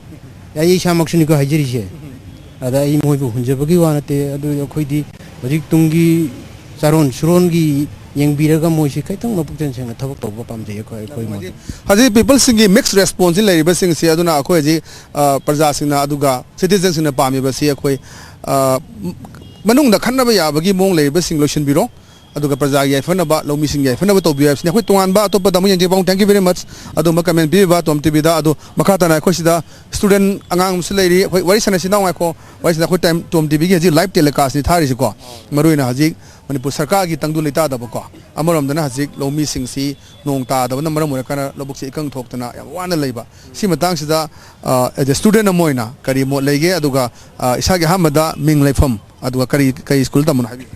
ꯑꯩ ꯏꯁꯥꯃꯛꯁꯨꯅꯤꯀꯣ ꯍꯥꯏꯖꯔꯤꯁꯦ꯫ ꯑꯗ ꯑꯩ ꯃꯣꯏꯕꯨ ꯍꯨꯟꯖꯕꯒꯤ ꯋꯥ ꯅꯠꯇꯦ, ꯑꯗꯨ ꯑꯩꯈꯣꯏꯗꯤ ꯍꯧꯖꯤꯛ ꯇꯨꯡꯒꯤ ꯆꯥꯔꯣꯟ ꯁꯨꯔꯣꯟꯒꯤ ꯌꯦꯡꯕꯤꯔꯒ ꯃꯣꯏꯁꯤ ꯈꯤꯇꯪ ꯃꯄꯨꯛꯆꯦꯜ ꯁꯦꯡꯅ ꯊꯕꯛ ꯇꯧꯕ ꯄꯥꯝꯖꯩ ꯑꯩꯈꯣꯏ, ꯑꯩꯈꯣꯏ ꯃꯣꯠꯇ꯫ ꯍꯧꯖꯤꯛ ꯄꯤꯄꯜꯁꯤꯡꯒꯤ ꯃꯤꯛꯁ ꯔꯦꯁꯄꯣꯟꯁꯁꯤ ꯂꯩꯔꯤꯕꯁꯤꯡꯁꯤ, ꯑꯗꯨꯅ ꯑꯩꯈꯣꯏ ꯍꯧꯖꯤꯛ, ꯑ, ꯄ꯭ꯔꯖꯥꯁꯤꯡꯅ ꯑꯗꯨꯒ ꯁꯤꯇꯤꯖꯟꯁꯤꯡꯅ ꯄꯥꯝꯃꯤꯕꯁꯤ ꯑꯩꯈꯣꯏ, ꯑ, ꯃꯅꯨꯡꯗ ꯈꯟꯅꯕ ꯌꯥꯕꯒꯤ ꯃꯑꯣꯡ ꯂꯩꯔꯤꯕꯁꯤꯡ ꯂꯣꯏꯁꯤꯟꯕꯤꯔꯣ꯫ ꯑꯗꯨꯒ ꯄ꯭ꯔꯖꯥꯒꯤ ꯌꯥꯏꯐꯅꯕ, ꯂꯧꯃꯤꯁꯤꯡꯒꯤ ꯌꯥꯏꯐꯅꯕ ꯇꯧꯕꯤꯌꯨ ꯍꯥꯏꯕꯁꯤꯅꯤ꯫ ꯑꯩꯈꯣꯏ ꯇꯣꯉꯥꯟꯕ ꯑꯇꯣꯞꯄꯗ ꯑꯃꯨꯛ ꯌꯦꯡꯖꯒꯦ꯫ ꯄꯥꯕꯨꯡ, thank you very much꯫ ꯑꯗꯨꯝꯕ comment ꯄꯤꯕꯤꯕ ꯇꯣꯝ ꯇꯤꯚꯤꯗ꯫ ꯑꯗꯣ ꯃꯈꯥ ꯇꯥꯅ ꯑꯩꯈꯣꯏ ꯁꯤꯗ student ꯑꯉꯥꯡ ꯑꯃꯁꯨ ꯂꯩꯔꯤ꯫ ꯑꯩꯈꯣꯏ ꯋꯥꯔꯤ ꯁꯥꯟꯅꯁꯤ, ꯅꯅꯥꯎ ꯉꯥꯏꯈꯣ꯫ ꯋꯥꯔꯤ ꯁꯥꯟꯅ ꯑꯩꯈꯣꯏ ꯇꯥꯏꯝ, ꯇꯣꯝ ꯇꯤꯚꯤꯒꯤ ꯍꯧꯖꯤꯛ live telecastꯅꯤ ꯊꯥꯔꯤꯁꯤꯀꯣ꯫ ꯃꯔꯨꯑꯣꯏꯅ ꯍꯧꯖꯤꯛ ꯃꯅꯤꯄꯨꯔ ꯁꯔꯀꯥꯔꯒꯤ ꯇꯪꯗꯨ ꯂꯩꯇꯥꯗꯕꯀꯣ꯫ ꯑꯃꯔꯣꯝꯗꯅ ꯍꯧꯖꯤꯛ ꯂꯧꯃꯤꯁꯤꯡꯁꯤ ꯅꯣꯡ ꯇꯥꯗꯕꯅ ꯃꯔꯝ ꯑꯣꯏꯔꯀꯥꯟꯗ ꯂꯧꯕꯨꯛꯁꯤ ꯏꯀꯪ ꯊꯣꯛꯇꯅ ꯌꯥꯝ ꯋꯥꯅ ꯂꯩꯕ꯫ ꯁꯤ ꯃꯇꯥꯡꯁꯤꯗ, ꯑ, as a student ꯑꯃ ꯑꯣꯏꯅ ꯀꯔꯤ ꯃꯣꯠ ꯂꯩꯒꯦ? ꯑꯗꯨꯒ, ꯑ, ꯏꯁꯥꯒꯤ ꯑꯍꯥꯟꯕꯗ ꯃꯤꯡ ꯂꯩꯐꯝ, ꯑꯗꯨꯒ ꯀꯔꯤ, ꯀꯔꯤ ꯁ꯭ꯀꯨꯜ ꯇꯝꯕꯅꯣ ꯍꯥꯏꯕꯤꯌꯨ꯫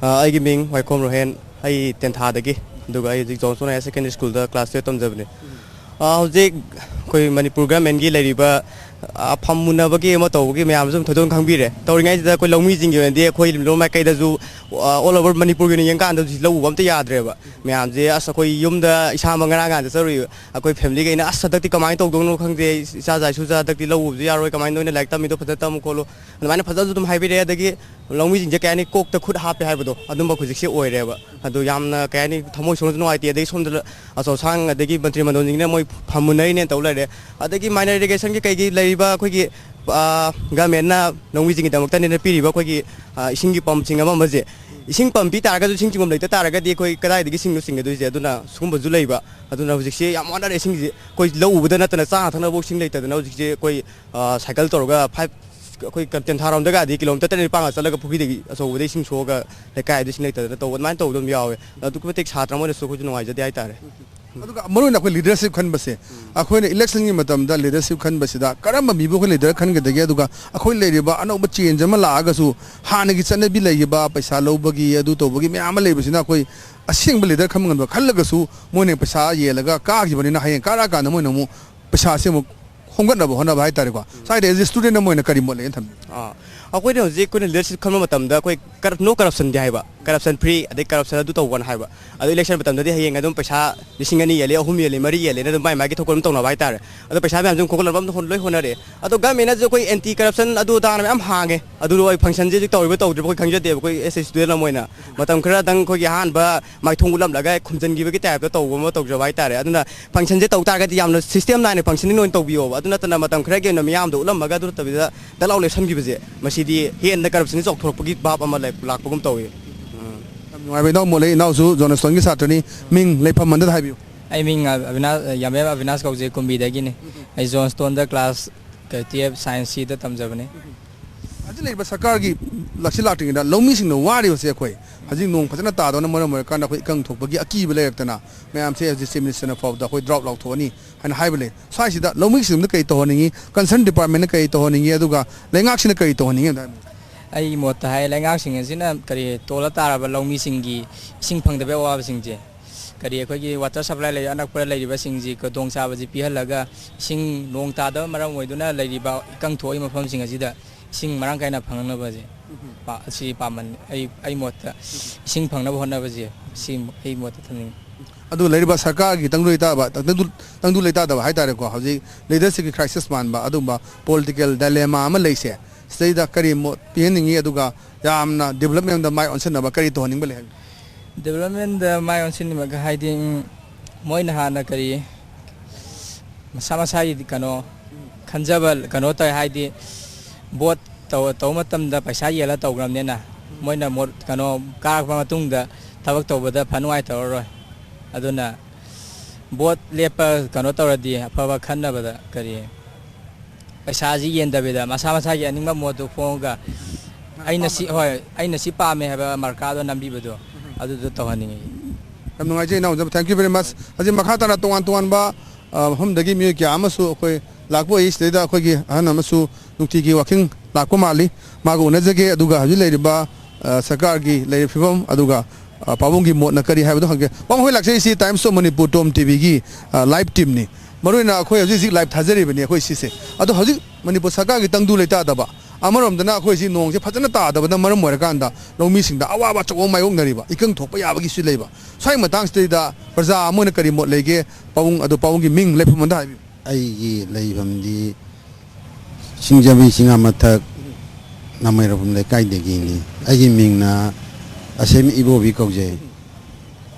ꯑ, ꯑꯩꯒꯤ ꯃꯤꯡ ꯋꯥꯏꯈꯣꯝ ꯔꯣꯍꯦꯟ, ꯑꯩ ꯇꯦꯟꯊꯥꯗꯒꯤ, ꯑꯗꯨꯒ ꯑꯩ ꯍꯧꯖꯤꯛ ꯖꯣꯟꯁꯟ ꯍꯥꯌꯔ ꯁꯦꯀꯦꯟꯗꯔꯤ ꯁ꯭ꯀꯨꯜꯗ ꯀ꯭ꯂꯥꯁ ꯇꯨꯌꯦꯜꯞ ꯇꯝꯖꯕꯅꯤ꯫ ꯑ, ꯍꯧꯖꯤꯛ ꯑꯩꯈꯣꯏ ꯃꯅꯤꯄꯨꯔ ꯒꯃꯦꯟꯒꯤ ꯂꯩꯔꯤꯕ ꯑ, ꯐꯝ ꯃꯨꯟꯅꯕꯒꯤ ꯑꯃ ꯇꯧꯕꯒꯤ ꯃꯌꯥꯝꯁꯨ ꯑꯗꯨꯝ ꯊꯣꯏꯗꯣꯛꯅ ꯈꯪꯕꯤꯔꯦ꯫ ꯇꯧꯔꯤꯉꯩꯁꯤꯗ ꯑꯩꯈꯣꯏ ꯂꯧꯃꯤꯁꯤꯡꯒꯤ ꯑꯣꯏꯅꯗꯤ ꯑꯩꯈꯣꯏ ꯂꯝꯂꯣꯡ ꯃꯥꯏꯀꯩꯗꯁꯨ, ꯑ, all over ꯃꯅꯤꯄꯨꯔꯒꯤ ꯑꯣꯏꯅ ꯌꯦꯡꯀꯥꯟꯗ ꯍꯧꯖꯤꯛ ꯂꯧ ꯎꯕ ꯑꯝꯇ ꯌꯥꯗ꯭ꯔꯦꯕ꯫ ꯃꯌꯥꯝꯁꯦ ꯑꯁ ꯑꯩꯈꯣꯏ ꯌꯨꯝꯗ ꯏꯁꯥꯃꯛ ꯉꯔꯥꯡ ꯅꯍꯥꯟ ꯆꯠꯆꯔꯨꯏꯕ꯫ ꯑꯩꯈꯣꯏ ꯐꯦꯃꯤꯂꯤꯈꯩꯅ ꯑꯁ ꯍꯟꯗꯛꯇꯤ ꯀꯃꯥꯏꯅ ꯇꯧꯗꯧꯅꯣ ꯈꯪꯗꯦ, ꯏꯆꯥ ꯏꯁꯨꯁꯦ ꯍꯟꯗꯛꯇꯤ ꯂꯧ ꯎꯕꯁꯨ ꯌꯥꯔꯣꯏ, ꯀꯃꯥꯏꯅ ꯅꯣꯏꯅ ꯂꯥꯏꯔꯤꯛ ꯇꯝꯃꯤꯗꯣ ꯐꯖꯅ ꯇꯝꯃꯨ ꯈꯣꯠꯂꯨ, ꯑꯗꯨꯃꯥꯏꯅ ꯐꯖꯅꯁꯨ ꯑꯗꯨꯝ ꯍꯥꯏꯕꯤꯔꯛꯑꯦ꯫ ꯑꯗꯒꯤ ꯂꯧꯃꯤꯁꯤꯡꯁꯦ ꯀꯩ ꯍꯥꯏꯅꯤ, ꯀꯣꯛꯇ ꯈꯨꯠ ꯍꯥꯞꯄꯦ ꯍꯥꯏꯕꯗꯣ ꯑꯗꯨꯝꯕ ꯍꯧꯖꯤꯛꯁꯦ ꯑꯣꯏꯔꯦꯕ꯫ ꯑꯗꯨ ꯌꯥꯝꯅ ꯀꯩ ꯍꯥꯏꯅꯤ, ꯊꯃꯣꯏ ꯁꯣꯛꯅꯁꯨ ꯅꯨꯡꯉꯥꯏꯇꯦ꯫ ꯑꯗꯒꯤ ꯁꯣꯝꯗ ꯑꯆꯧ ꯑꯁꯥꯡ ꯑꯗꯒꯤ ꯃꯟꯇ꯭ꯔꯤ ꯃꯟꯗꯣꯟꯁꯤꯡꯅ ꯃꯣꯏ ꯐꯝꯃꯨꯟꯅꯔꯤꯅꯦꯅ ꯇꯧ ꯂꯩꯔꯦ꯫ ꯑꯗꯒꯤ ꯃꯥꯏꯅꯔ ꯏꯔꯤꯒꯦꯁꯟꯒꯤ ꯀꯩꯒꯤ ꯂꯩꯔꯤꯕ ꯑꯩꯈꯣꯏꯒꯤ, ꯑ, ꯒꯃꯦꯟꯅ ꯂꯧꯃꯤꯁꯤꯡꯒꯤꯗꯃꯛꯇꯅꯦꯅ ꯄꯤꯔꯤꯕ ꯑꯩꯈꯣꯏꯒꯤ, ꯑ, ꯏꯁꯤꯡꯒꯤ ꯄꯝꯁꯤꯡ ꯑꯃ ꯑꯃꯁꯦ, ꯏꯁꯤꯡ ꯄꯝ ꯄꯤ ꯇꯥꯔꯒꯁꯨ ꯏꯁꯤꯡ ꯆꯤꯡꯐꯝ ꯂꯩꯇ ꯇꯥꯔꯒꯗꯤ ꯑꯩꯈꯣꯏ ꯀꯗꯥꯏꯗꯒꯤ ꯏꯁꯤꯡꯅꯣ ꯆꯤꯡꯒꯗꯣꯏꯁꯦ? ꯑꯗꯨꯅ ꯁꯤꯒꯨꯝꯕꯁꯨ ꯂꯩꯕ꯫ ꯑꯗꯨꯅ ꯍꯧꯖꯤꯛꯁꯦ ꯌꯥꯝ ꯋꯥꯅꯔꯦ ꯏꯁꯤꯡꯁꯦ꯫ ꯑꯩꯈꯣꯏ ꯂꯧ ꯎꯕꯗ ꯅꯠꯇꯅ ꯆꯥꯅ ꯊꯛꯅꯕ ꯏꯁꯤꯡ ꯂꯩꯇꯗꯅ ꯍꯧꯖꯤꯛꯁꯦ ꯑꯩꯈꯣꯏ, ꯑ, ꯁꯥꯏꯀꯜ ꯇꯧꯔꯒ ꯐꯥꯏꯚ ꯑꯩꯈꯣꯏ ꯀ-, ꯇꯦꯟꯊꯥꯔꯣꯝꯗꯒꯗꯤ ꯀꯤꯂꯣꯃꯤꯇꯔ ꯇꯔꯦꯠ ꯅꯤꯄꯥꯟꯒ ꯆꯠꯂꯒ ꯄꯨꯈ꯭ꯔꯤꯗꯒꯤ ꯑꯆꯧꯕꯗ ꯏꯁꯤꯡ ꯁꯣꯛꯑꯒ ꯂꯩꯀꯥꯏꯗ ꯏꯁꯤꯡ ꯂꯩꯇꯗꯅ ꯇꯧꯕ, ꯑꯗꯨꯃꯥꯏꯅ ꯇꯧꯕꯗ ꯑꯗꯨꯝ ꯌꯥꯎꯋꯦ꯫ ꯑꯗꯨꯛꯀꯤ ꯃꯇꯤꯛ ꯁꯥꯇ꯭ꯔ ꯑꯃ ꯑꯣꯏꯅꯁꯨ ꯑꯩꯈꯣꯏꯁꯨ ꯅꯨꯡꯉꯥꯏꯖꯗꯦ ꯍꯥꯏꯇꯥꯔꯦ꯫ ꯑꯗꯨꯒ ꯃꯔꯨꯑꯣꯏꯅ ꯑꯩꯈꯣꯏ ꯂꯤꯗꯔꯁꯤꯞ ꯈꯟꯕꯁꯦ, ꯑꯩꯈꯣꯏꯅ ꯏꯂꯦꯛꯁꯟꯒꯤ ꯃꯇꯝꯗ ꯂꯤꯗꯔꯁꯤꯞ ꯈꯟꯕꯁꯤꯗ ꯀꯔꯝꯕ ꯃꯤꯕꯨ ꯑꯩꯈꯣꯏ ꯂꯤꯗꯔ ꯈꯟꯒꯗꯒꯦ? ꯑꯗꯨꯒ ꯑꯩꯈꯣꯏ ꯂꯩꯔꯤꯕ ꯑꯅꯧꯕ ꯆꯦꯟꯖ ꯑꯃ ꯂꯥꯛꯑꯒꯁꯨ ꯍꯥꯟꯅꯒꯤ ꯆꯠꯅꯕꯤ ꯂꯩꯈꯤꯕ, ꯄꯩꯁꯥ ꯂꯧꯕꯒꯤ ꯑꯗꯨ ꯇꯧꯕꯒꯤ ꯃꯌꯥꯝ ꯑꯃ ꯂꯩꯕꯁꯤꯅ ꯑꯩꯈꯣꯏ ꯑꯁꯦꯡꯕ ꯂꯤꯗꯔ ꯈꯟꯕ ꯉꯝꯗꯕ, ꯈꯜꯂꯒꯁꯨ ꯃꯣꯏꯅ ꯄꯩꯁꯥ ꯌꯦꯜꯂꯒ ꯀꯥꯈꯤꯕꯅꯤꯅ ꯍꯌꯦꯡ ꯀꯥꯔꯛꯑꯀꯥꯟꯗ ꯃꯣꯏꯅ ꯑꯃꯨꯛ ꯄꯩꯁꯥꯁꯦ ꯑꯃꯨꯛ ꯈꯣꯝꯒꯠꯅꯕ ꯍꯣꯠꯅꯕ ꯍꯥꯏꯇꯥꯔꯦꯀꯣ꯫ ꯁ꯭ꯋꯥꯏꯗ as a student ꯑꯃ ꯑꯣꯏꯅ ꯀꯔꯤ ꯃꯣꯠ ꯂꯩꯅ ꯊꯝꯕꯤ? ꯑꯥ, ꯑꯩꯈꯣꯏꯅ ꯍꯧꯖꯤꯛ ꯑꯩꯈꯣꯏꯅ ꯂꯤꯗꯔꯁꯤꯞ ꯈꯟꯕ ꯃꯇꯝꯗ ꯑꯩꯈꯣꯏ ꯀꯔꯞ-, no corruption ꯗꯤ ꯍꯥꯏꯕ, ꯀꯔꯞꯁꯟ ꯐ꯭ꯔꯤ, ꯑꯗꯩ ꯀꯔꯞꯁꯟ ꯑꯗꯨ ꯇꯧꯕꯅ ꯍꯥꯏꯕ꯫ ꯑꯗꯣ ꯏꯂꯦꯛꯁꯟ ꯃꯇꯝꯗꯗꯤ ꯍꯌꯦꯡ ꯑꯗꯨꯝ ꯄꯩꯁꯥ ꯂꯤꯁꯤꯡ ꯑꯅꯤ ꯌꯦꯜꯂꯤ, ꯑꯍꯨꯝ ꯌꯦꯜꯂꯤ, ꯃꯔꯤ ꯌꯦꯜꯂꯤꯅ ꯑꯗꯨꯝ ꯃꯥꯏ ꯃꯥꯏꯒꯤ ꯊꯣꯛꯄ ꯑꯗꯨꯝ ꯇꯧꯅꯕ ꯍꯥꯏꯇꯥꯔꯦ꯫ ꯑꯗꯣ ꯄꯩꯁꯥ ꯃꯌꯥꯝꯁꯦ ꯑꯗꯨꯝ ꯈꯣꯝꯒꯠꯂꯛꯅꯕ ꯑꯗꯨꯝ ꯍꯣꯠ-, ꯂꯣꯏ ꯍꯣꯠꯅꯔꯦ꯫ ꯑꯗꯣ ꯒꯃꯦꯟꯅꯁꯨ ꯑꯩꯈꯣꯏ ꯑꯦꯟꯇꯤ ꯀꯔꯞꯁꯟ ꯑꯗꯨ ꯑꯗꯥꯅ ꯃꯌꯥꯝ ꯍꯥꯡꯉꯦ꯫ ꯑꯗꯨ ꯑꯩ ꯐꯪꯁꯟꯁꯦ ꯍꯧꯖꯤꯛ ꯇꯧꯔꯤꯕ ꯇꯧꯗ꯭ꯔꯤꯕ ꯑꯩꯈꯣꯏ ꯈꯪꯖꯗꯦꯕ꯫ ꯑꯩꯈꯣꯏ as a student ꯑꯃ ꯑꯣꯏꯅ ꯃꯇꯝ ꯈꯔꯗꯪ ꯑꯩꯈꯣꯏꯒꯤ ꯑꯍꯥꯟꯕ ꯃꯥꯏꯊꯣꯡ ꯎꯠꯂꯝꯂꯒ ꯈꯨꯝꯖꯤꯟꯈꯤꯕꯒꯤ ꯇꯥꯏꯞꯇ ꯇꯧꯕ ꯑꯃ ꯇꯧꯖꯕ ꯍꯥꯏꯇꯥꯔꯦ꯫ ꯑꯗꯨꯅ ꯐꯪꯁꯟꯁꯦ ꯇꯧ ꯇꯥꯔꯒꯗꯤ ꯌꯥꯝꯅ ꯁꯤꯁꯇꯦꯝ ꯅꯥꯏꯅ ꯐꯪꯁꯟꯅꯤꯡ ꯑꯣꯏꯅ ꯇꯧꯕꯤꯌꯣꯕ꯫ ꯑꯗꯨ ꯅꯠꯇꯅ ꯃꯇꯝ ꯈꯔꯒꯤ ꯑꯣꯏꯅ ꯃꯤꯌꯥꯝꯗ ꯎꯠꯂꯝꯃꯒ ꯑꯗꯨ ꯅꯠꯇꯕꯤꯗ ꯗꯛ ꯂꯥꯎ ꯂꯦꯞꯁꯟꯈꯤꯕꯁꯦ, ꯃꯁꯤꯗꯤ ꯍꯦꯟꯅ ꯀꯔꯞꯁꯟꯁꯦ ꯆꯥꯎꯊꯣꯔꯛꯄꯒꯤ ꯚꯥꯕ ꯑꯃ ꯂꯩ-, ꯂꯥꯛꯄꯒꯨꯝ ꯇꯧꯏ꯫ ꯎꯝ꯫ ꯌꯥꯝ ꯅꯨꯡꯉꯥꯏꯕ ꯏꯅꯥꯎ ꯃꯣꯠꯂꯦ꯫ ꯏꯅꯥꯎꯁꯨ ꯖꯣꯟꯁꯇꯣꯟꯒꯤ ꯁꯥꯇ꯭ꯔꯅꯤ꯫ ꯃꯤꯡ, ꯂꯩꯐꯝ ꯑꯝꯇ ꯍꯥꯏꯕꯤꯌꯨ꯫ ꯑꯩ ꯃꯤꯡ ꯑꯕꯤꯅꯥꯁ, ꯌꯥꯝꯕꯦꯝ ꯑꯕꯤꯅꯥꯁ ꯀꯧꯖꯩ, ꯀꯨꯝꯕꯤꯗꯒꯤꯅꯤ꯫ ꯑꯩ ꯖꯣꯟꯁꯇꯣꯟꯗ ꯀ꯭ꯂꯥꯁ ꯇꯨꯌꯦꯜꯞ ꯁꯥꯏꯟꯁ ꯁꯤꯗ ꯇꯝꯖꯕꯅꯤ꯫ ꯍꯧꯖꯤꯛ ꯂꯩꯔꯤꯕ ꯁꯔꯀꯥꯔꯒꯤ ꯂꯥꯛꯁꯤ ꯂꯥꯛꯇ꯭ꯔꯤꯉꯩꯗ ꯂꯧꯃꯤꯁꯤꯡꯅ ꯋꯥꯔꯤꯕꯁꯦ ꯑꯩꯈꯣꯏ ꯍꯧꯖꯤꯛ ꯅꯣꯡ ꯐꯖꯅ ꯇꯥꯗꯕꯅ ꯃꯔꯝ ꯑꯣꯏꯔꯀꯥꯟꯗ ꯑꯩꯈꯣꯏ ꯏꯀꯪ ꯊꯣꯛꯄꯒꯤ ꯑꯀꯤꯕ ꯂꯩꯔꯛꯇꯅ ꯃꯌꯥꯝꯁꯦ ꯍꯧꯖꯤꯛ ꯆꯤꯐ ꯃꯤꯅꯤꯁꯇꯔꯅ ꯐꯥꯎꯕꯗ ꯑꯩꯈꯣꯏ ꯗ꯭ꯔꯥꯎꯠ ꯂꯥꯎꯊꯣꯛꯑꯅꯤ ꯍꯥꯏꯅ ꯍꯥꯏꯕ ꯂꯩ꯫ ꯁ꯭ꯋꯥꯏꯁꯤꯗ ꯂꯧꯃꯤꯁꯤꯡꯗ ꯀꯔꯤ ꯇꯧꯍꯟꯅꯤꯡꯉꯤ, ꯀꯟꯁꯔꯟ ꯗꯤꯄꯥꯔꯠꯃꯦꯟꯅ ꯀꯔꯤ ꯇꯧꯍꯟꯅꯤꯡꯉꯤ, ꯑꯗꯨꯒ ꯂꯩꯉꯥꯛꯁꯤꯅ ꯀꯔꯤ ꯇꯧꯍꯟꯅꯤꯡꯉꯤ ꯑꯝꯇ ꯍꯥꯏꯕꯤꯌꯨ꯫ ꯑꯩꯒꯤ ꯃꯣꯠꯇ ꯍꯥꯏ, ꯂꯩꯉꯥꯛꯁꯤꯡ ꯑꯁꯤꯅ ꯀꯔꯤ ꯇꯣꯜꯂ ꯇꯥꯔꯕ ꯂꯧꯃꯤꯁꯤꯡꯒꯤ ꯏꯁꯤꯡ ꯐꯪꯗꯕꯒꯤ ꯑꯋꯥꯕꯁꯤꯡꯁꯦ ꯀꯔꯤ ꯑꯩꯈꯣꯏꯒꯤ ꯋꯥꯇꯔ ꯁꯄ꯭ꯂꯥꯏ ꯂꯩ, ꯑꯅꯛꯄꯗ ꯂꯩꯔꯤꯕꯁꯤꯡꯁꯤ ꯈꯨꯗꯣꯡꯆꯥꯕꯁꯤ ꯄꯤꯍꯜꯂꯒ, ꯏꯁꯤꯡ ꯅꯣꯡ ꯇꯥꯗꯕ ꯃꯔꯝ ꯑꯣꯏꯗꯨꯅ ꯂꯩꯔꯤꯕ ꯏꯀꯪ ꯊꯣꯛꯏ ꯃꯐꯝꯁꯤꯡ ꯑꯁꯤꯗ ꯏꯁꯤꯡ ꯃꯔꯥꯡ ꯀꯥꯏꯅ ꯐꯪꯅꯕꯁꯦ ꯄꯥ-, ꯑꯁꯤ ꯄꯥꯝꯕꯅꯤ꯫ ꯑꯩ, ꯑꯩ ꯃꯣꯠꯇ ꯏꯁꯤꯡ ꯐꯪꯅꯕ ꯍꯣꯠꯅꯕꯁꯦ ꯁꯤ ꯑꯩ ꯃꯣꯠꯇ ꯊꯝꯅꯤꯡꯉꯤ꯫ ꯑꯗꯨ ꯂꯩꯔꯤꯕ ꯁꯔꯀꯥꯔꯒꯤ ꯇꯪꯗꯨ ꯂꯩꯇꯥꯕ, ꯇꯪꯗꯨ, ꯇꯪꯗꯨ ꯂꯩꯇꯥꯗꯕ ꯍꯥꯏꯇꯥꯔꯦꯀꯣ, ꯍꯧꯖꯤꯛ ꯂꯤꯗꯔꯁꯤꯞꯀꯤ ꯀ꯭ꯔꯥꯏꯁꯤꯁ ꯃꯥꯟꯕ ꯑꯗꯨꯒꯨꯝꯕ ꯄꯣꯂꯤꯇꯤꯀꯦꯜ ꯗꯥꯏꯂꯦꯃꯥ ꯑꯃ ꯂꯩꯁꯦ, ꯁꯤꯗꯩꯗ ꯀꯔꯤ ꯃꯣꯠ ꯄꯤꯍꯟꯅꯤꯡꯉꯤ, ꯑꯗꯨꯒ ꯌꯥꯝꯅ ꯗꯤꯕꯂꯞꯃꯦꯟꯗ ꯃꯥꯏ ꯑꯣꯟꯁꯤꯟꯅꯕ ꯀꯔꯤ ꯇꯧꯍꯟꯅꯤꯡꯕ ꯂꯩ ꯍꯥꯏꯕꯤꯌꯨ? ꯗꯤꯕꯂꯞꯃꯦꯟꯗ ꯃꯥꯏ ꯑꯣꯟꯁꯤꯟꯅꯤꯡꯕꯒ ꯍꯥꯏꯗꯤ, ꯎꯝ, ꯃꯣꯏꯅ ꯍꯥꯟꯅ ꯀꯔꯤ ꯃꯁꯥ ꯃꯁꯥꯒꯤ ꯀꯩꯅꯣ ꯈꯟꯖꯕ ꯀꯩꯅꯣ ꯇꯧꯋꯦ ꯍꯥꯏꯗꯤ, ꯚꯣꯠ ꯇꯧ-, ꯇꯧꯕ ꯃꯇꯝꯗ ꯄꯩꯁꯥ ꯌꯦꯜꯂ ꯇꯧꯈ꯭ꯔꯕꯅꯤꯅ, ꯃꯣꯏꯅ ꯃꯣꯠ ꯀꯩꯅꯣ ꯀꯥꯔꯛꯄ ꯃꯇꯨꯡꯗ ꯊꯕꯛ ꯇꯧꯕꯗ ꯐ ꯅꯨꯡꯉꯥꯏ ꯇꯧꯔꯔꯣꯏ꯫ ꯑꯗꯨꯅ ꯚꯣꯠ ꯂꯦꯞꯄ ꯀꯩꯅꯣ ꯇꯧꯔꯗꯤ ꯑꯐꯕ ꯈꯟꯅꯕꯗ ꯀꯔꯤ ꯄꯩꯁꯥꯁꯤ ꯌꯦꯟꯗꯕꯤꯗ ꯃꯁꯥ ꯃꯁꯥꯒꯤ ꯑꯅꯤꯡꯕ ꯃꯣꯠꯇꯨ ꯐꯣꯡꯉꯒ ꯑꯩꯅ ꯁꯤ, ꯍꯣꯏ, ꯑꯩꯅ ꯁꯤ ꯄꯥꯝꯃꯦ ꯍꯥꯏꯕ ꯃꯥꯔꯀꯥꯗꯣ ꯅꯝꯕꯤꯕꯗꯣ ꯑꯗꯨꯗꯣ ꯇꯧꯍꯟꯅꯤꯡꯉꯤ꯫ ꯌꯥꯝ ꯅꯨꯡꯉꯥꯏꯖꯩ ꯏꯅꯥꯎꯖꯕ, thank you very much꯫ ꯍꯧꯖꯤꯛ ꯃꯈꯥ ꯇꯥꯅ ꯇꯣꯉꯥꯟ ꯇꯣꯉꯥꯟꯕ ꯑ, ꯃꯐꯝꯗꯒꯤ ꯃꯤꯑꯣꯏ ꯀꯌꯥ ꯑꯃꯁꯨ ꯑꯩꯈꯣꯏ ꯂꯥꯛꯄ ꯑꯣꯏ꯫ ꯁꯤꯗꯩꯗ ꯑꯩꯈꯣꯏꯒꯤ ꯑꯍꯟ ꯑꯃꯁꯨ ꯅꯨꯡꯇꯤꯒꯤ ꯋꯥꯀꯤꯡ ꯂꯥꯛꯄ ꯃꯥꯜꯂꯤ, ꯃꯥꯒ ꯎꯅꯖꯒꯦ꯫ ꯑꯗꯨꯒ ꯍꯧꯖꯤꯛ ꯂꯩꯔꯤꯕ ꯑ, ꯁꯔꯀꯥꯔꯒꯤ ꯂꯩꯔꯤꯕ ꯐꯤꯕꯝ, ꯑꯗꯨꯒ ꯑ, ꯄꯥꯕꯨꯡꯒꯤ ꯃꯣꯠꯅ ꯀꯔꯤ ꯍꯥꯏꯕꯗꯣ ꯍꯪꯒꯦ꯫ ꯄꯥꯕꯨꯡ, ꯍꯣꯏ, ꯂꯥꯛꯆꯔꯤꯁꯤ Times of Manipur, ꯇꯣꯝ ꯇꯤꯚꯤꯒꯤ ꯑ, ꯂꯥꯏꯚ ꯇꯤꯝꯅꯤ꯫ ꯃꯔꯨꯑꯣꯏꯅ ꯑꯩꯈꯣꯏ ꯍꯧꯖꯤꯛ ꯍꯧꯖꯤꯛ ꯂꯥꯏꯚ ꯊꯥꯖꯔꯤꯕꯅꯤ ꯑꯩꯈꯣꯏ ꯁꯤꯁꯦ꯫ ꯑꯗꯣ ꯍꯧꯖꯤꯛ ꯃꯅꯤꯄꯨꯔ ꯁꯔꯀꯥꯔꯒꯤ ꯇꯪꯗꯨ ꯂꯩꯇꯥꯗꯕ, ꯑꯃꯔꯣꯝꯗꯅ ꯑꯩꯈꯣꯏꯁꯤ ꯅꯣꯡꯁꯦ ꯐꯖꯅ ꯇꯥꯗꯕꯅ ꯃꯔꯝ ꯑꯣꯏꯔꯀꯥꯟꯗ ꯂꯧꯃꯤꯁꯤꯡꯗ ꯑꯋꯥꯕ ꯑꯆꯧꯕ ꯑꯃ ꯃꯥꯌꯣꯛꯅꯔꯤꯕ, ꯏꯀꯪ ꯊꯣꯛꯄ ꯌꯥꯕꯒꯤꯁꯨ ꯂꯩꯕ꯫ ꯁ꯭ꯋꯥꯏ ꯃꯇꯥꯡꯁꯤꯗꯩꯗ ꯄ꯭ꯔꯖꯥ ꯑꯃ ꯑꯣꯏꯅ ꯀꯔꯤ ꯃꯣꯠ ꯂꯩꯒꯦ? ꯄꯥꯕꯨꯡ, ꯑꯗꯣ ꯄꯥꯕꯨꯡꯒꯤ ꯃꯤꯡ, ꯂꯩꯐꯝ ꯑꯝꯇ ꯍꯥꯏꯕꯤꯌꯨ꯫ ꯑꯩꯒꯤ ꯂꯩꯐꯝꯗꯤ ꯁꯤꯡꯖꯃꯩ ꯆꯤꯉꯥ ꯃꯊꯛ ꯅꯥꯃꯩꯔꯣꯝ ꯂꯩꯀꯥꯏꯗꯒꯤꯅꯤ꯫ ꯑꯩꯒꯤ ꯃꯤꯡꯅ ꯑꯁꯦꯝ ꯏꯕꯣꯕꯤ ꯀꯧꯖꯩ꯫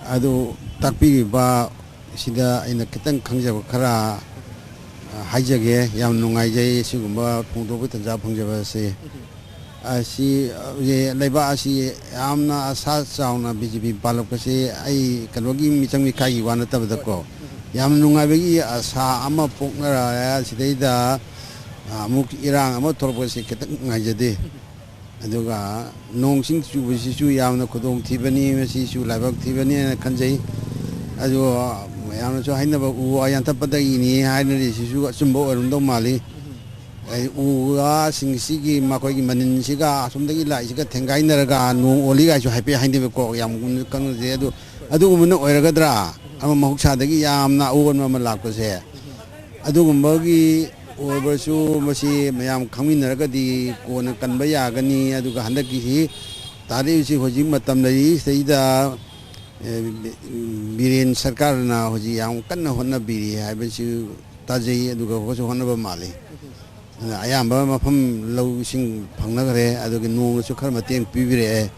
ꯑꯗꯨ ꯇꯥꯛꯄꯤꯔꯤꯕ ꯁꯤꯗ ꯑꯩꯅ ꯈꯤꯇꯪ ꯈꯪꯖꯕ ꯈꯔ, ꯑ, ꯍꯥꯏꯖꯒꯦ꯫ ꯌꯥꯝ ꯅꯨꯡꯉꯥꯏꯖꯩ ꯁꯤꯒꯨꯝꯕ ꯐꯣꯡꯗꯣꯛꯄꯒꯤ ꯇꯥꯟꯖꯥ ꯐꯪꯖꯕ ꯑꯁꯤ꯫ ꯑꯁꯤ, ꯑ, ꯂꯩꯕꯥꯛ ꯑꯁꯤ ꯌꯥꯝꯅ ꯑꯁꯥ ꯆꯥꯎꯅ ꯕꯤ ꯖꯦ ꯄꯤ ꯄꯥꯜꯂꯛꯄꯁꯤ ꯑꯩ ꯀꯩꯅꯣꯒꯤ ꯃꯤꯆꯪ ꯃꯤꯈꯥꯏꯒꯤ ꯋꯥ ꯅꯠꯇꯕꯗꯀꯣ, ꯌꯥꯝꯅ ꯅꯨꯡꯉꯥꯏꯕꯒꯤ ꯑꯁꯥ ꯑꯃ ꯄꯣꯛꯅꯔꯦ꯫ ꯁꯤꯗꯩꯗ, ꯑ, ꯑꯃꯨꯛ ꯏꯔꯥꯡ ꯑꯃ ꯊꯣꯛꯂꯛꯄꯁꯤ ꯈꯤꯇꯪ ꯅꯨꯡꯉꯥꯏꯖꯗꯦ꯫ ꯑꯗꯨꯒ ꯅꯣꯡ ꯆꯤꯡ ꯆꯨꯕꯁꯤꯁꯨ ꯌꯥꯝꯅ ꯈꯨꯗꯣꯡꯊꯤꯕꯅꯤ, ꯃꯁꯤꯁꯨ ꯂꯥꯏꯕꯛ ꯊꯤꯕꯅꯦꯅ ꯈꯟꯖꯩ꯫ ꯑꯗꯨ ꯃꯌꯥꯝꯅꯁꯨ ꯍꯥꯏꯅꯕ ꯎ ꯋꯥ ꯌꯥꯟꯊꯠꯄꯗꯒꯤꯅꯤ ꯍꯥꯏꯅꯔꯤꯁꯤꯁꯨ ꯑꯆꯨꯝꯕ ꯑꯣꯏꯔꯝꯗꯧ ꯃꯥꯜꯂꯤ꯫ ꯑꯩ ꯎ ꯋꯥꯁꯤꯡꯁꯤꯒꯤ ꯃꯈꯣꯏꯒꯤ ꯃꯅꯤꯟꯁꯤꯒ ꯑꯁꯣꯝꯗꯒꯤ ꯂꯥꯛꯏꯁꯤꯒ ꯊꯦꯡꯒꯥꯏꯅꯔꯒ ꯅꯣꯡ ꯑꯣꯜꯂꯤ ꯀꯥꯏꯁꯨ ꯍꯥꯏꯐꯦꯠ ꯍꯥꯏꯅꯕꯀꯣ, ꯌꯥꯝ ꯀꯨꯞꯅ ꯈꯪꯅꯗꯦ꯫ ꯑꯗꯨ ꯑꯗꯨꯒꯨꯝꯕꯅ ꯑꯣꯏꯔꯒꯗ꯭ꯔꯥ? ꯑꯃ ꯃꯍꯧꯁꯥꯗꯒꯤ ꯌꯥꯝꯅ ꯑꯑꯣꯟꯕ ꯑꯃ ꯂꯥꯛꯄꯁꯦ꯫ ꯑꯗꯨꯒꯨꯝꯕꯒꯤ ꯑꯣꯏꯕꯁꯨ ꯃꯁꯤ ꯃꯌꯥꯝ ꯈꯪꯃꯤꯟꯅꯔꯒꯗꯤ ꯀꯣꯟꯅ ꯀꯟꯕ ꯌꯥꯒꯅꯤ꯫ ꯑꯗꯨꯒ ꯍꯟꯗꯛꯀꯤꯁꯤ ꯇꯥꯔꯛꯏꯁꯤ ꯍꯧꯖꯤꯛ ꯃꯇꯝ ꯂꯩꯔꯤ ꯁꯤꯗꯩꯗ, ꯑꯦ, ꯕꯤꯔꯦꯟ ꯁꯔꯀꯥꯔꯅ ꯍꯧꯖꯤꯛ ꯌꯥꯝ ꯀꯟꯅ ꯍꯣꯠꯅꯕꯤꯔꯤ ꯍꯥꯏꯕꯁꯨ ꯇꯥꯖꯩ꯫ ꯑꯗꯨꯒ ꯍꯣꯠꯁꯨ ꯍꯣꯠꯅꯕ ꯃꯥꯜꯂꯤ꯫ ꯑꯗꯨꯅ ꯑꯌꯥꯝꯕ ꯃꯐꯝ ꯂꯧ ꯏꯁꯤꯡ ꯐꯪꯅꯈ꯭ꯔꯦ꯫ ꯑꯗꯨꯒꯤ ꯅꯣꯡꯅꯁꯨ ꯈꯔ ꯃꯇꯦꯡ ꯄꯤꯕꯤꯔꯛꯑꯦ꯫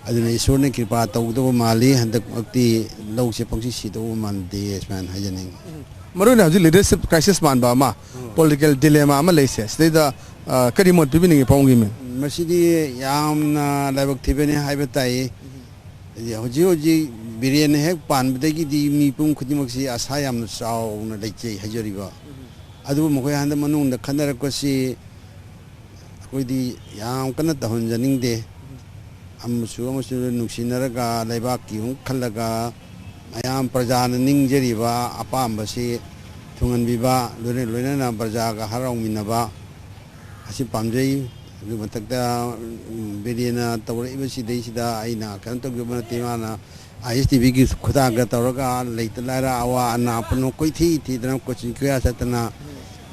ꯑꯗꯨꯅ ꯏꯁꯣꯔꯅ ꯀ꯭ꯔꯤꯄꯥ ꯇꯧꯒꯗꯧꯕ ꯃꯥꯜꯂꯤ꯫ ꯍꯟꯗꯛꯃꯛꯇꯤ ꯂꯧꯁꯦ ꯄꯪꯁꯤ ꯁꯤꯗꯧꯕ ꯃꯥꯟꯗꯦ, ꯁꯨꯃꯥꯏꯅ ꯍꯥꯏꯖꯅꯤꯡꯉꯤ꯫ ꯃꯔꯨꯑꯣꯏꯅ ꯍꯧꯖꯤꯛ ꯂꯤꯗꯔꯁꯤꯞ ꯀ꯭ꯔꯥꯏꯁꯤꯁ ꯃꯥꯟꯕ ꯑꯃ, ꯄꯣꯂꯤꯇꯤꯀꯦꯜ ꯗꯤꯂꯦꯃꯥ ꯑꯃ ꯂꯩꯁꯦ, ꯁꯤꯗꯩꯗ, ꯑ, ꯀꯔꯤ ꯃꯣꯠ ꯄꯤꯕꯤꯅꯤꯡꯉꯤ ꯄꯥꯎꯃꯤ? ꯃꯁꯤꯗꯤ ꯌꯥꯝꯅ ꯂꯥꯏꯕꯛ ꯊꯤꯕꯅꯤ ꯍꯥꯏꯕ ꯇꯥꯏ꯫ ꯍꯧꯖꯤꯛ ꯍꯧꯖꯤꯛ ꯕꯤꯔꯦꯟꯅ ꯍꯦꯛ ꯄꯥꯟꯕꯗꯒꯤꯗꯤ ꯃꯤꯄꯨꯝ ꯈꯨꯗꯤꯡꯃꯛꯁꯤ ꯑꯁꯥ ꯌꯥꯝꯅ ꯆꯥꯎꯅ ꯂꯩꯖꯩ ꯍꯥꯏꯖꯔꯤꯕ꯫ ꯑꯗꯨꯕꯨ ꯃꯈꯣꯏ ꯍꯟꯗꯛ ꯃꯅꯨꯡꯗ ꯈꯟꯅꯔꯛꯄꯁꯤ ꯑꯩꯈꯣꯏꯗꯤ ꯌꯥꯝ ꯀꯟꯅ ꯇꯧꯍꯟꯖꯅꯤꯡꯗꯦ꯫ ꯑꯃꯁꯨ ꯑꯃꯁꯨ ꯅꯨꯡꯁꯤꯅꯔꯒ, ꯂꯩꯕꯥꯛꯀꯤ ꯑꯃꯨꯛ ꯈꯜꯂꯒ, ꯃꯌꯥꯝ ꯄ꯭ꯔꯖꯥꯅ ꯅꯤꯡꯖꯔꯤꯕ ꯑꯄꯥꯝꯕꯁꯤ ꯊꯨꯡꯍꯟꯕꯤꯕ, ꯂꯣꯏꯅ ꯂꯣꯏꯅꯅ ꯄ꯭ꯔꯖꯥꯒ ꯍꯔꯥꯎꯃꯤꯟꯅꯕ ꯑꯁꯤ ꯄꯥꯝꯖꯩ꯫ ꯑꯗꯨ ꯃꯊꯛꯇ, ꯎꯝ, ꯕꯤꯔꯦꯟꯅ ꯇꯧꯔꯛꯏꯕꯁꯤꯗꯩꯁꯤꯗ ꯑꯩꯅ ꯀꯩꯅꯣ ꯇꯧꯖꯕ ꯅꯠꯇꯦ, ꯃꯥꯅ ꯑꯥꯏ ꯑꯦꯁ ꯇꯤ ꯚꯤꯒꯤ ꯈꯨꯊꯥꯡꯒ ꯇꯧꯔꯒ ꯂꯩꯇ ꯂꯥꯏꯔ ꯑꯋꯥ ꯑꯅꯥ ꯄꯨꯝꯅꯃꯛ ꯀꯣꯏꯊꯤ ꯊꯤꯗꯅ, ꯀꯣꯆꯤꯡ ꯀꯌꯥ ꯆꯠꯇꯅ,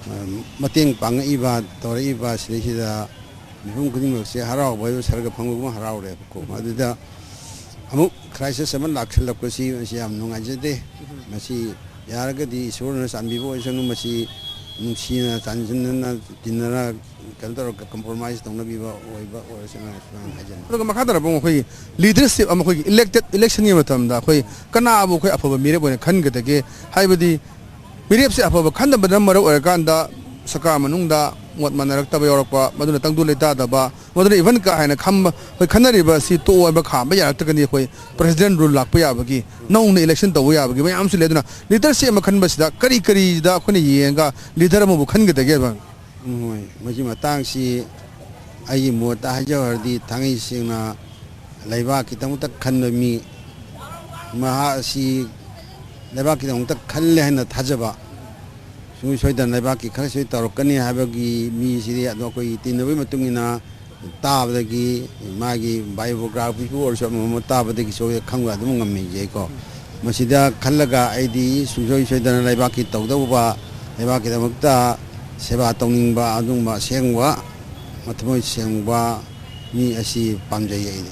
ꯎꯝ, ꯃꯇꯦꯡ ꯄꯥꯡꯉꯛꯏꯕ, ꯇꯧꯔꯛꯏꯕ ꯁꯤꯗꯩꯁꯤꯗ ꯃꯤꯄꯨꯝ ꯈꯨꯗꯤꯡꯃꯛꯁꯦ ꯍꯔꯥꯎꯕ ꯍꯥꯏꯕ ꯁꯔꯒ ꯐꯪꯕꯒꯨꯝ ꯍꯔꯥꯎꯔꯦꯕꯀꯣ꯫ ꯑꯗꯨꯗ ꯑꯃꯨꯛ ꯀ꯭ꯔꯥꯏꯁꯤꯁ ꯑꯃ ꯂꯥꯛꯁꯤꯜꯂꯛꯄꯁꯤ ꯃꯁꯤ ꯌꯥꯝ ꯅꯨꯡꯉꯥꯏꯖꯗꯦ꯫ ꯃꯁꯤ ꯌꯥꯔꯒꯗꯤ ꯏꯁꯣꯔꯅ ꯆꯥꯟꯕꯤꯕ ꯑꯣꯏꯁꯅꯨ, ꯃꯁꯤ ꯅꯨꯡꯁꯤꯅ ꯆꯥꯟꯖꯟꯅꯅ ꯇꯤꯟꯅꯔ ꯀꯩꯅꯣ ꯇꯧꯔꯒ ꯀꯝꯄ꯭ꯔꯣꯃꯥꯏꯁ ꯇꯧꯅꯕꯤꯕ ꯑꯣꯏꯕ ꯑꯣꯏꯔꯁꯅꯨ ꯍꯥꯏꯅ ꯍꯥꯏꯖꯅꯤꯡꯉꯤ꯫ ꯑꯗꯨꯒ ꯃꯈꯥ ꯇꯥꯔꯛꯄ ꯑꯃ ꯑꯩꯈꯣꯏꯒꯤ ꯂꯤꯗꯔꯁꯤꯞ ꯑꯃ, ꯑꯩꯈꯣꯏꯒꯤ ꯏꯂꯦꯛꯇꯦꯠ ꯏꯂꯦꯛꯁꯟꯒꯤ ꯃꯇꯝꯗ ꯑꯩꯈꯣꯏ ꯀꯅꯥꯕꯨ ꯑꯩꯈꯣꯏ ꯑꯐꯕ ꯃꯤꯔꯦꯞ ꯑꯣꯏꯅ ꯈꯟꯒꯗꯒꯦ? ꯍꯥꯏꯕꯗꯤ ꯃꯤꯔꯦꯞꯁꯦ ꯑꯐꯕ ꯈꯟꯗꯕꯅ ꯃꯔꯝ ꯑꯣꯏꯔꯀꯥꯟꯗ ꯁꯔꯀꯥꯔ ꯃꯅꯨꯡꯗ ꯃꯣꯠ ꯃꯥꯟꯅꯔꯛꯇꯕ ꯌꯥꯎꯔꯛꯄ, ꯃꯗꯨꯅ ꯇꯪꯗꯨ ꯂꯩꯇꯥꯗꯕ, ꯃꯗꯨꯅ ꯏꯚꯟ ꯀꯥ ꯍꯦꯟꯅ ꯈꯝꯕ, ꯑꯩꯈꯣꯏ ꯈꯟꯅꯔꯤꯕ ꯑꯁꯤ ꯇꯣꯛꯑꯣ ꯍꯥꯏꯕ ꯈꯥꯝꯕ ꯌꯥꯔꯛꯇ꯭ꯔꯒꯗꯤ ꯑꯩꯈꯣꯏ ꯄ꯭ꯔꯦꯁꯤꯗꯦꯟ ꯔꯨꯜ ꯂꯥꯛꯄ ꯌꯥꯕꯒꯤ, ꯅꯧꯅ ꯏꯂꯦꯛꯁꯟ ꯇꯧꯕ ꯌꯥꯕꯒꯤ ꯃꯌꯥꯝꯁꯨ ꯂꯩ꯫ ꯑꯗꯨꯅ ꯂꯤꯗꯔꯁꯤꯞ ꯑꯃ ꯈꯟꯕꯁꯤꯗ ꯀꯔꯤ ꯀꯔꯤꯗ ꯑꯩꯈꯣꯏꯅ ꯌꯦꯡꯉꯒ ꯂꯤꯗꯔ ꯑꯃꯕꯨ ꯈꯟꯒꯗꯒꯦꯕ? ꯍꯣꯏ, ꯃꯁꯤ ꯃꯇꯥꯡꯁꯤ ꯑꯩꯒꯤ ꯃꯣꯠꯇ ꯍꯥꯏꯖꯧ ꯍꯥꯏꯔꯗꯤ, ꯊꯥꯡꯉꯩ ꯁꯦꯡꯅ ꯂꯩꯕꯥꯛꯀꯤꯗꯃꯛꯇ ꯈꯟꯕ ꯃꯤ, ꯃꯍꯥꯛ ꯑꯁꯤ ꯂꯩꯕꯥꯛꯀꯤꯗꯃꯛꯇ ꯈꯜꯂꯦ ꯍꯥꯏꯅ ꯊꯥꯖꯕ, ꯁꯨꯡꯁꯣꯏ ꯁꯣꯏꯗꯅ ꯂꯩꯕꯥꯛꯀꯤ ꯈꯔ ꯁꯣꯏ ꯇꯧꯔꯛꯀꯅꯤ ꯍꯥꯏꯕꯒꯤ ꯃꯤꯁꯤꯗꯤ, ꯑꯗꯣ ꯑꯩꯈꯣꯏꯒꯤ ꯇꯤꯟꯅꯕꯒꯤ ꯃꯇꯨꯡ ꯏꯟꯅ ꯇꯥꯕꯗꯒꯤ, ꯃꯥꯒꯤ ꯕꯥꯏꯑꯣꯒ꯭ꯔꯥꯐꯤꯕꯨ ꯑꯣꯏꯔꯁꯨ, ꯑꯃ ꯑꯃ ꯇꯥꯕꯗꯒꯤꯁꯨ ꯈꯪꯕ ꯑꯗꯨꯝ ꯉꯝꯃꯤꯖꯩꯀꯣ꯫ ꯃꯁꯤꯗ ꯈꯜꯂꯒ ꯑꯩꯗꯤ ꯁꯨꯡꯁꯣꯏ ꯁꯣꯏꯗꯅ ꯂꯩꯕꯥꯛꯀꯤ ꯇꯧꯗꯧꯕ, ꯂꯩꯕꯥꯛꯀꯤꯗꯃꯛꯇ ꯁꯦꯕꯥ ꯇꯧꯅꯤꯡꯕ ꯑꯗꯨꯒꯨꯝꯕ ꯑꯁꯦꯡꯕ ꯃꯊꯃꯣꯏ ꯁꯦꯡꯕ ꯃꯤ ꯑꯁꯤ ꯄꯥꯝꯖꯩ ꯑꯩꯗꯤ꯫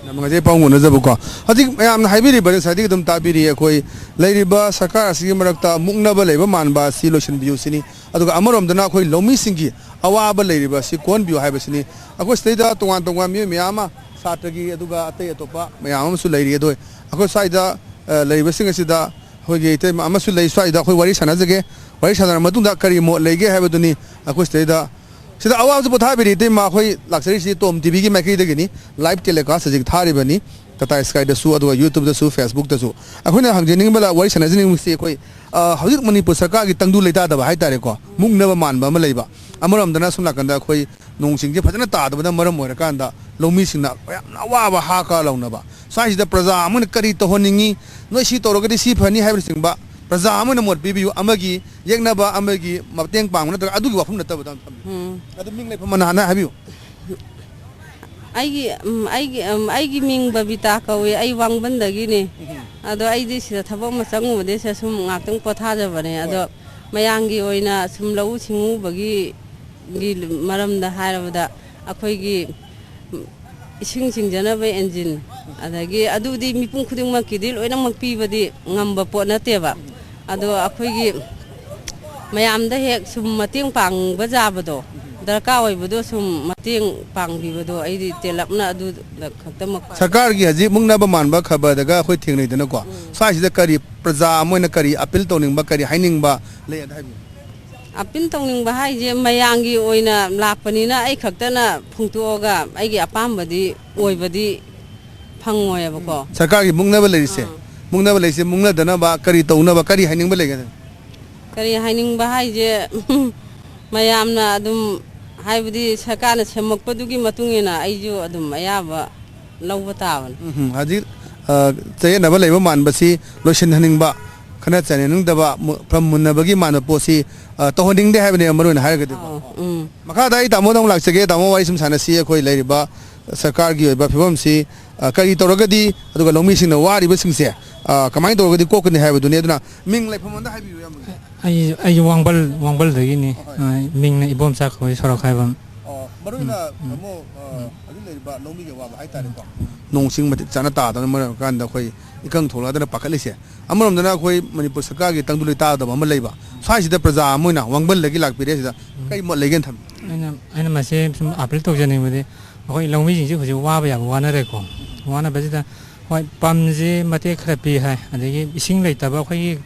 ꯌꯥꯝ ꯅꯨꯡꯉꯥꯏꯖꯩ ꯄꯥꯎ ꯎꯅꯖꯕꯀꯣ꯫ ꯍꯧꯖꯤꯛ ꯃꯌꯥꯝꯅ ꯍꯥꯏꯕꯤꯔꯤꯕ, ꯉꯁꯥꯏꯗꯒꯤ ꯑꯗꯨꯝ ꯇꯥꯕꯤꯔꯤ, ꯑꯩꯈꯣꯏ ꯂꯩꯔꯤꯕ ꯁꯔꯀꯥꯔ ꯑꯁꯤꯒꯤ ꯃꯔꯛꯇ ꯃꯨꯛꯅꯕ ꯂꯩꯕ ꯃꯥꯟꯕ ꯑꯁꯤ ꯂꯣꯏꯁꯤꯟꯕꯤꯌꯨ ꯁꯤꯅꯤ꯫ ꯑꯗꯨꯒ ꯑꯃꯔꯣꯝꯗꯅ ꯑꯩꯈꯣꯏ ꯂꯧꯃꯤꯁꯤꯡꯒꯤ ꯑꯋꯥꯕ ꯂꯩꯔꯤꯕ ꯑꯁꯤ ꯀꯣꯛꯍꯟꯕꯤꯌꯨ ꯍꯥꯏꯕꯁꯤꯅꯤ꯫ ꯑꯩꯈꯣꯏ ꯁꯤꯗꯩꯗ ꯇꯣꯉꯥꯟ ꯇꯣꯉꯥꯟꯕ ꯃꯤꯑꯣꯏ ꯃꯌꯥꯝ ꯑꯃ, ꯁꯥꯇ꯭ꯔꯒꯤ ꯑꯗꯨꯒ ꯑꯇꯩ ꯑꯇꯣꯞꯄ ꯃꯌꯥꯝ ꯑꯃꯁꯨ ꯂꯩꯔꯤ꯫ ꯑꯗꯣ ꯑꯩꯈꯣꯏ ꯁ꯭ꯋꯥꯏꯗ, ꯑ, ꯂꯩꯔꯤꯕꯁꯤꯡ ꯑꯁꯤꯗ ꯑꯩꯈꯣꯏꯒꯤ ꯏꯇꯩꯃ ꯑꯃꯁꯨ ꯂꯩ ꯁ꯭ꯋꯥꯏꯗ, ꯑꯩꯈꯣꯏ ꯋꯥꯔꯤ ꯁꯥꯟꯅꯖꯒꯦ꯫ ꯋꯥꯔꯤ ꯁꯥꯟꯅꯔ ꯃꯇꯨꯡꯗ ꯀꯔꯤ ꯃꯣꯠ ꯂꯩꯒꯦ ꯍꯥꯏꯕꯗꯨꯅꯤ ꯑꯩꯈꯣꯏ ꯁꯤꯗꯩꯗ꯫ ꯁꯤꯗ ꯑꯋꯥꯕꯁꯨ ꯄꯣꯊꯥꯕꯤꯔꯤ ꯏꯇꯩꯃ, ꯑꯩꯈꯣꯏ ꯂꯥꯛꯆꯔꯤꯁꯤ ꯇꯣꯝ ꯇꯤꯚꯤꯒꯤ ꯃꯥꯏꯀꯩꯗꯒꯤꯅꯤ꯫ ꯂꯥꯏꯚ ꯇꯦꯂꯤꯀꯥꯁ ꯍꯧꯖꯤꯛ ꯊꯥꯔꯤꯕꯅꯤ꯫ ꯇꯥꯇꯥ ꯁ꯭ꯀꯥꯏꯗꯁꯨ ꯑꯗꯨꯒ ꯌꯨꯇ꯭ꯌꯨꯕꯇꯁꯨ ꯐꯦꯁꯕꯨꯛꯇꯁꯨ꯫ ꯑꯩꯈꯣꯏꯅ ꯍꯪꯖꯅꯤꯡꯕ, ꯋꯥꯔꯤ ꯁꯥꯟꯅꯖꯅꯤꯡꯕꯁꯤ ꯑꯩꯈꯣꯏ, ꯑ, ꯍꯧꯖꯤꯛ ꯃꯅꯤꯄꯨꯔ ꯁꯔꯀꯥꯔꯒꯤ ꯇꯪꯗꯨ ꯂꯩꯇꯥꯗꯕ ꯍꯥꯏꯇꯥꯔꯦꯀꯣ, ꯃꯨꯛꯅꯕ ꯃꯥꯟꯕ ꯑꯃ ꯂꯩꯕ꯫ ꯑꯃꯔꯣꯝꯗꯅ ꯁꯣꯝ ꯅꯥꯀꯟꯗ ꯑꯩꯈꯣꯏ ꯅꯣꯡ ꯆꯤꯡꯁꯦ ꯐꯖꯅ ꯇꯥꯗꯕꯅ ꯃꯔꯝ ꯑꯣꯏꯔꯀꯥꯟꯗ ꯂꯧꯃꯤꯁꯤꯡꯅ ꯌꯥꯝꯅ ꯑꯋꯥꯕ ꯍꯥ ꯀ ꯂꯧꯅꯕ꯫ ꯁ꯭ꯋꯥꯏꯁꯤꯗ ꯄ꯭ꯔꯖꯥ ꯑꯃꯅ ꯀꯔꯤ ꯇꯧꯍꯟꯅꯤꯡꯉꯤ, ꯅꯣꯏ ꯁꯤ ꯇꯧꯔꯒꯗꯤ ꯁꯤ ꯐꯅꯤ ꯍꯥꯏꯕꯅꯆꯤꯡꯕ ꯄ꯭ꯔꯖꯥ ꯑꯃꯅ ꯃꯣꯠ ꯄꯤꯕꯤꯌꯨ, ꯑꯃꯒꯤ ꯌꯦꯛꯅꯕ, ꯑꯃꯒꯤ ꯃꯇꯦꯡ ꯄꯥꯡꯕ ꯅꯠꯇ꯭ꯔꯒ ꯑꯗꯨꯒꯤ ꯋꯥꯐꯝ ꯅꯠꯇꯕꯗ ꯊꯝꯕꯤꯌꯨ꯫ ꯎꯝ꯫ ꯑꯗꯨ ꯃꯤꯡ ꯂꯩꯐꯝ ꯑꯅ ꯍꯥꯟꯅ ꯍꯥꯏꯕꯤꯌꯨ꯫ ꯑꯩꯒꯤ, ꯎꯝ, ꯑꯩꯒꯤ, ꯎꯝ, ꯑꯩꯒꯤ ꯃꯤꯡ ꯕꯕꯤꯇꯥ ꯀꯧꯏ꯫ ꯑꯩ ꯋꯥꯡꯕꯟꯗꯒꯤꯅꯦ꯫ ꯎꯝ꯫ ꯑꯗꯣ ꯑꯩꯗꯤ ꯁꯤꯗ ꯊꯕꯛ ꯑꯃ ꯆꯪꯉꯨꯕꯗꯩ ꯁꯤꯗ ꯁꯨꯝ ꯉꯥꯛꯇꯪ ꯄꯣꯊꯥꯖꯕꯅꯦ꯫ ꯑꯗꯣ ꯍꯣꯏ꯫ ꯃꯌꯥꯝꯒꯤ ꯑꯣꯏꯅ ꯁꯨꯝ ꯂꯧꯎ ꯁꯤꯡꯎꯕꯒꯤ ꯒꯤ ꯃꯔꯝꯗ ꯍꯥꯏꯔꯕꯗ, ꯑꯩꯈꯣꯏꯒꯤ ꯏꯁꯤꯡ ꯆꯤꯡꯖꯅꯕ ꯏꯟꯖꯤꯟ, ꯑꯗꯒꯤ ꯑꯗꯨꯗꯤ ꯃꯤꯄꯨꯝ ꯈꯨꯗꯤꯡꯃꯛꯀꯤꯗꯤ ꯂꯣꯏꯅꯃꯛ ꯄꯤꯕꯗꯤ ꯉꯝꯕ ꯄꯣꯠ ꯅꯠꯇꯦꯕ꯫ ꯑꯗꯣ ꯑꯩꯈꯣꯏꯒꯤ ꯃꯌꯥꯝꯗ ꯍꯦꯛ ꯁꯨꯝ ꯃꯇꯦꯡ ꯄꯥꯡꯕ ꯌꯥꯕꯗꯣ, ꯗꯔꯀꯥꯔ ꯑꯣꯏꯕꯗꯣ ꯁꯨꯝ ꯃꯇꯦꯡ ꯄꯥꯡꯕꯤꯕꯗꯣ ꯑꯩꯗꯤ ꯇꯦꯜꯂꯞꯅ ꯑꯗꯨꯗ ꯈꯛꯇꯃꯛ ꯄꯥꯝꯃꯤ꯫ ꯁꯔꯀꯥꯔꯒꯤ ꯍꯧꯖꯤꯛ ꯃꯨꯛꯅꯕ ꯃꯥꯟꯕ ꯈꯕꯔꯗꯒ ꯑꯩꯈꯣꯏ ꯊꯦꯡꯅꯩꯗꯅꯀꯣ꯫ ꯎꯝ꯫ ꯁ꯭ꯋꯥꯏꯁꯤꯗ ꯀꯔꯤ ꯄ꯭ꯔꯖꯥ ꯑꯃ ꯑꯣꯏꯅ ꯀꯔꯤ ꯑꯄꯤꯜ ꯇꯧꯅꯤꯡꯕ, ꯀꯔꯤ ꯍꯥꯏꯅꯤꯡꯕ ꯂꯩ ꯑꯗ ꯍꯥꯏꯕꯤꯌꯨ꯫ ꯑꯄꯤꯜ ꯇꯧꯅꯤꯡꯕ ꯍꯥꯏꯁꯦ ꯃꯌꯥꯝꯒꯤ ꯑꯣꯏꯅ ꯂꯥꯛꯄꯅꯤꯅ ꯑꯩ ꯈꯛꯇꯅ ꯐꯣꯡꯗꯣꯛꯑꯒ ꯑꯩꯒꯤ ꯑꯄꯥꯝꯕꯗꯤ ꯑꯣꯏꯕꯗꯤ ꯐꯪꯉꯣꯏꯕꯀꯣ꯫ ꯁꯔꯀꯥꯔꯒꯤ ꯃꯨꯛꯅꯕ ꯂꯩꯔꯤꯁꯦ, ꯑꯥ꯫ ꯃꯨꯛꯅꯕ ꯂꯩꯔꯤꯁꯦ, ꯃꯨꯛꯅꯗꯅꯕ ꯀꯔꯤ ꯇꯧꯅꯕ, ꯀꯔꯤ ꯍꯥꯏꯅꯤꯡꯕ ꯂꯩꯒꯦ? ꯀꯔꯤ ꯍꯥꯏꯅꯤꯡꯕ ꯍꯥꯏꯁꯦ, ꯃꯌꯥꯝꯅ ꯑꯗꯨꯝ, ꯍꯥꯏꯕꯗꯤ ꯁꯔꯀꯥꯔꯅ ꯁꯦꯝꯃꯛꯄꯗꯨꯒꯤ ꯃꯇꯨꯡ ꯏꯟꯅ ꯑꯩꯁꯨ ꯑꯗꯨꯝ ꯑꯌꯥꯕ ꯂꯧꯕ ꯇꯥꯕꯅꯤ꯫ ꯎꯝ, ꯍꯧꯖꯤꯛ, ꯑ, ꯆꯌꯦꯠꯅꯕ ꯂꯩꯕ ꯃꯥꯟꯕꯁꯤ ꯂꯣꯏꯁꯤꯟꯍꯟꯅꯤꯡꯕ, ꯈꯠꯅ ꯆꯩꯅꯅꯤꯡꯗꯕ, ꯃꯨ-, ꯐꯝ ꯃꯨꯟꯅꯕꯒꯤ ꯃꯥꯟꯕ ꯄꯣꯠꯁꯤ, ꯑ, ꯇꯧꯍꯟꯅꯤꯡꯗꯦ ꯍꯥꯏꯕꯅꯦꯕ, ꯃꯔꯨ ꯑꯣꯏꯅ ꯍꯥꯏꯔꯒꯗꯤꯀꯣ꯫ ꯑꯥꯎ, ꯎꯝ꯫ ꯃꯈꯥꯗ ꯑꯩ ꯇꯥꯃꯣꯗ ꯑꯃꯨꯛ ꯂꯥꯛꯆꯒꯦ꯫ ꯇꯥꯃꯣ, ꯋꯥꯔꯤ ꯁꯨꯝ ꯁꯥꯟꯅꯁꯤ꯫ ꯑꯩꯈꯣꯏ ꯂꯩꯔꯤꯕ ꯁꯔꯀꯥꯔꯒꯤ ꯑꯣꯏꯕ ꯐꯤꯕꯝꯁꯤ, ꯑ, ꯀꯔꯤ ꯇꯧꯔꯒꯗꯤ, ꯑꯗꯨꯒ ꯂꯧꯃꯤꯁꯤꯡꯅ ꯋꯥꯔꯤꯕꯁꯤꯡꯁꯦ, ꯑ, ꯀꯃꯥꯏꯅ ꯇꯧꯔꯒꯗꯤ ꯀꯣꯛꯀꯅꯤ ꯍꯥꯏꯕꯗꯨꯅꯤ꯫ ꯑꯗꯨꯅ ꯃꯤꯡ ꯂꯩꯐꯝ ꯑꯝꯗ ꯍꯥꯏꯕꯤꯌꯨ, ꯏꯌꯥꯝꯕꯒꯤ꯫ ꯑꯩ, ꯑꯩꯁꯨ ꯋꯥꯡꯕꯜ, ꯋꯥꯡꯕꯜꯗꯒꯤꯅꯤ꯫ ꯑꯍꯣꯏ꯫ ꯑ, ꯃꯤꯡꯅ ꯏꯕꯣꯝꯆꯥ ꯀꯧꯏ, ꯁꯣꯔꯣꯛꯈꯥꯏꯕꯝ꯫ ꯑꯣ, ꯃꯔꯨ ꯑꯣꯏꯅ ꯎꯝ, ꯎꯝ꯫ ꯇꯥꯃꯣ, ꯑ, ꯎꯝ꯫ ꯍꯧꯖꯤꯛ ꯂꯩꯔꯤꯕ ꯂꯧꯃꯤꯒꯤ ꯑꯋꯥꯕ ꯍꯥꯏꯇꯥꯔꯦꯀꯣ꯫ ꯎꯝ꯫ ꯅꯣꯡ ꯆꯤꯡ ꯃꯇꯤꯛ ꯆꯥꯅ ꯇꯥꯗꯕꯅ ꯃꯔꯝ ꯑꯣꯏꯔꯀꯥꯟꯗ ꯑꯩꯈꯣꯏ ꯏꯀꯪ ꯊꯣꯛꯂꯛꯑꯗꯅ ꯄꯥꯈꯠꯂꯤꯁꯦ꯫ ꯑꯃꯔꯣꯝꯗꯅ ꯑꯩꯈꯣꯏ ꯃꯅꯤꯄꯨꯔ ꯁꯔꯀꯥꯔꯒꯤ ꯇꯪꯗꯨ ꯂꯩꯇꯥꯗꯕ ꯑꯃ ꯂꯩꯕ꯫ ꯁ꯭ꯋꯥꯏꯁꯤꯗ ꯄ꯭ꯔꯖꯥ ꯑꯃ ꯑꯣꯏꯅ ꯋꯥꯡꯕꯜꯗꯒꯤ ꯂꯥꯛꯄꯤꯔꯦ ꯁꯤꯗ ꯎꯝ꯫ ꯀꯔꯤ ꯃꯣꯠ ꯂꯩꯒꯦꯅ ꯊꯝꯕꯤ? ꯑꯩꯅ, ꯑꯩꯅ ꯃꯁꯤ ꯁꯨꯝ ꯑꯥꯄꯤꯜ ꯇꯧꯖꯅꯤꯡꯕꯗꯤ, ꯑꯩꯈꯣꯏ ꯂꯧꯃꯤꯁꯤꯡꯁꯤ ꯍꯧꯖꯤꯛ ꯋꯥꯕ ꯌꯥꯕ ꯋꯥꯅꯔꯦꯀꯣ꯫ ꯋꯥꯅꯕꯁꯤꯗ, ꯍꯣꯏ, ꯄꯝꯁꯤ ꯃꯇꯦꯛ ꯈꯔ ꯄꯤ ꯍꯥꯏ, ꯑꯗꯒꯤ ꯏꯁꯤꯡ ꯂꯩꯇꯕ, ꯑꯩꯈꯣꯏꯒꯤ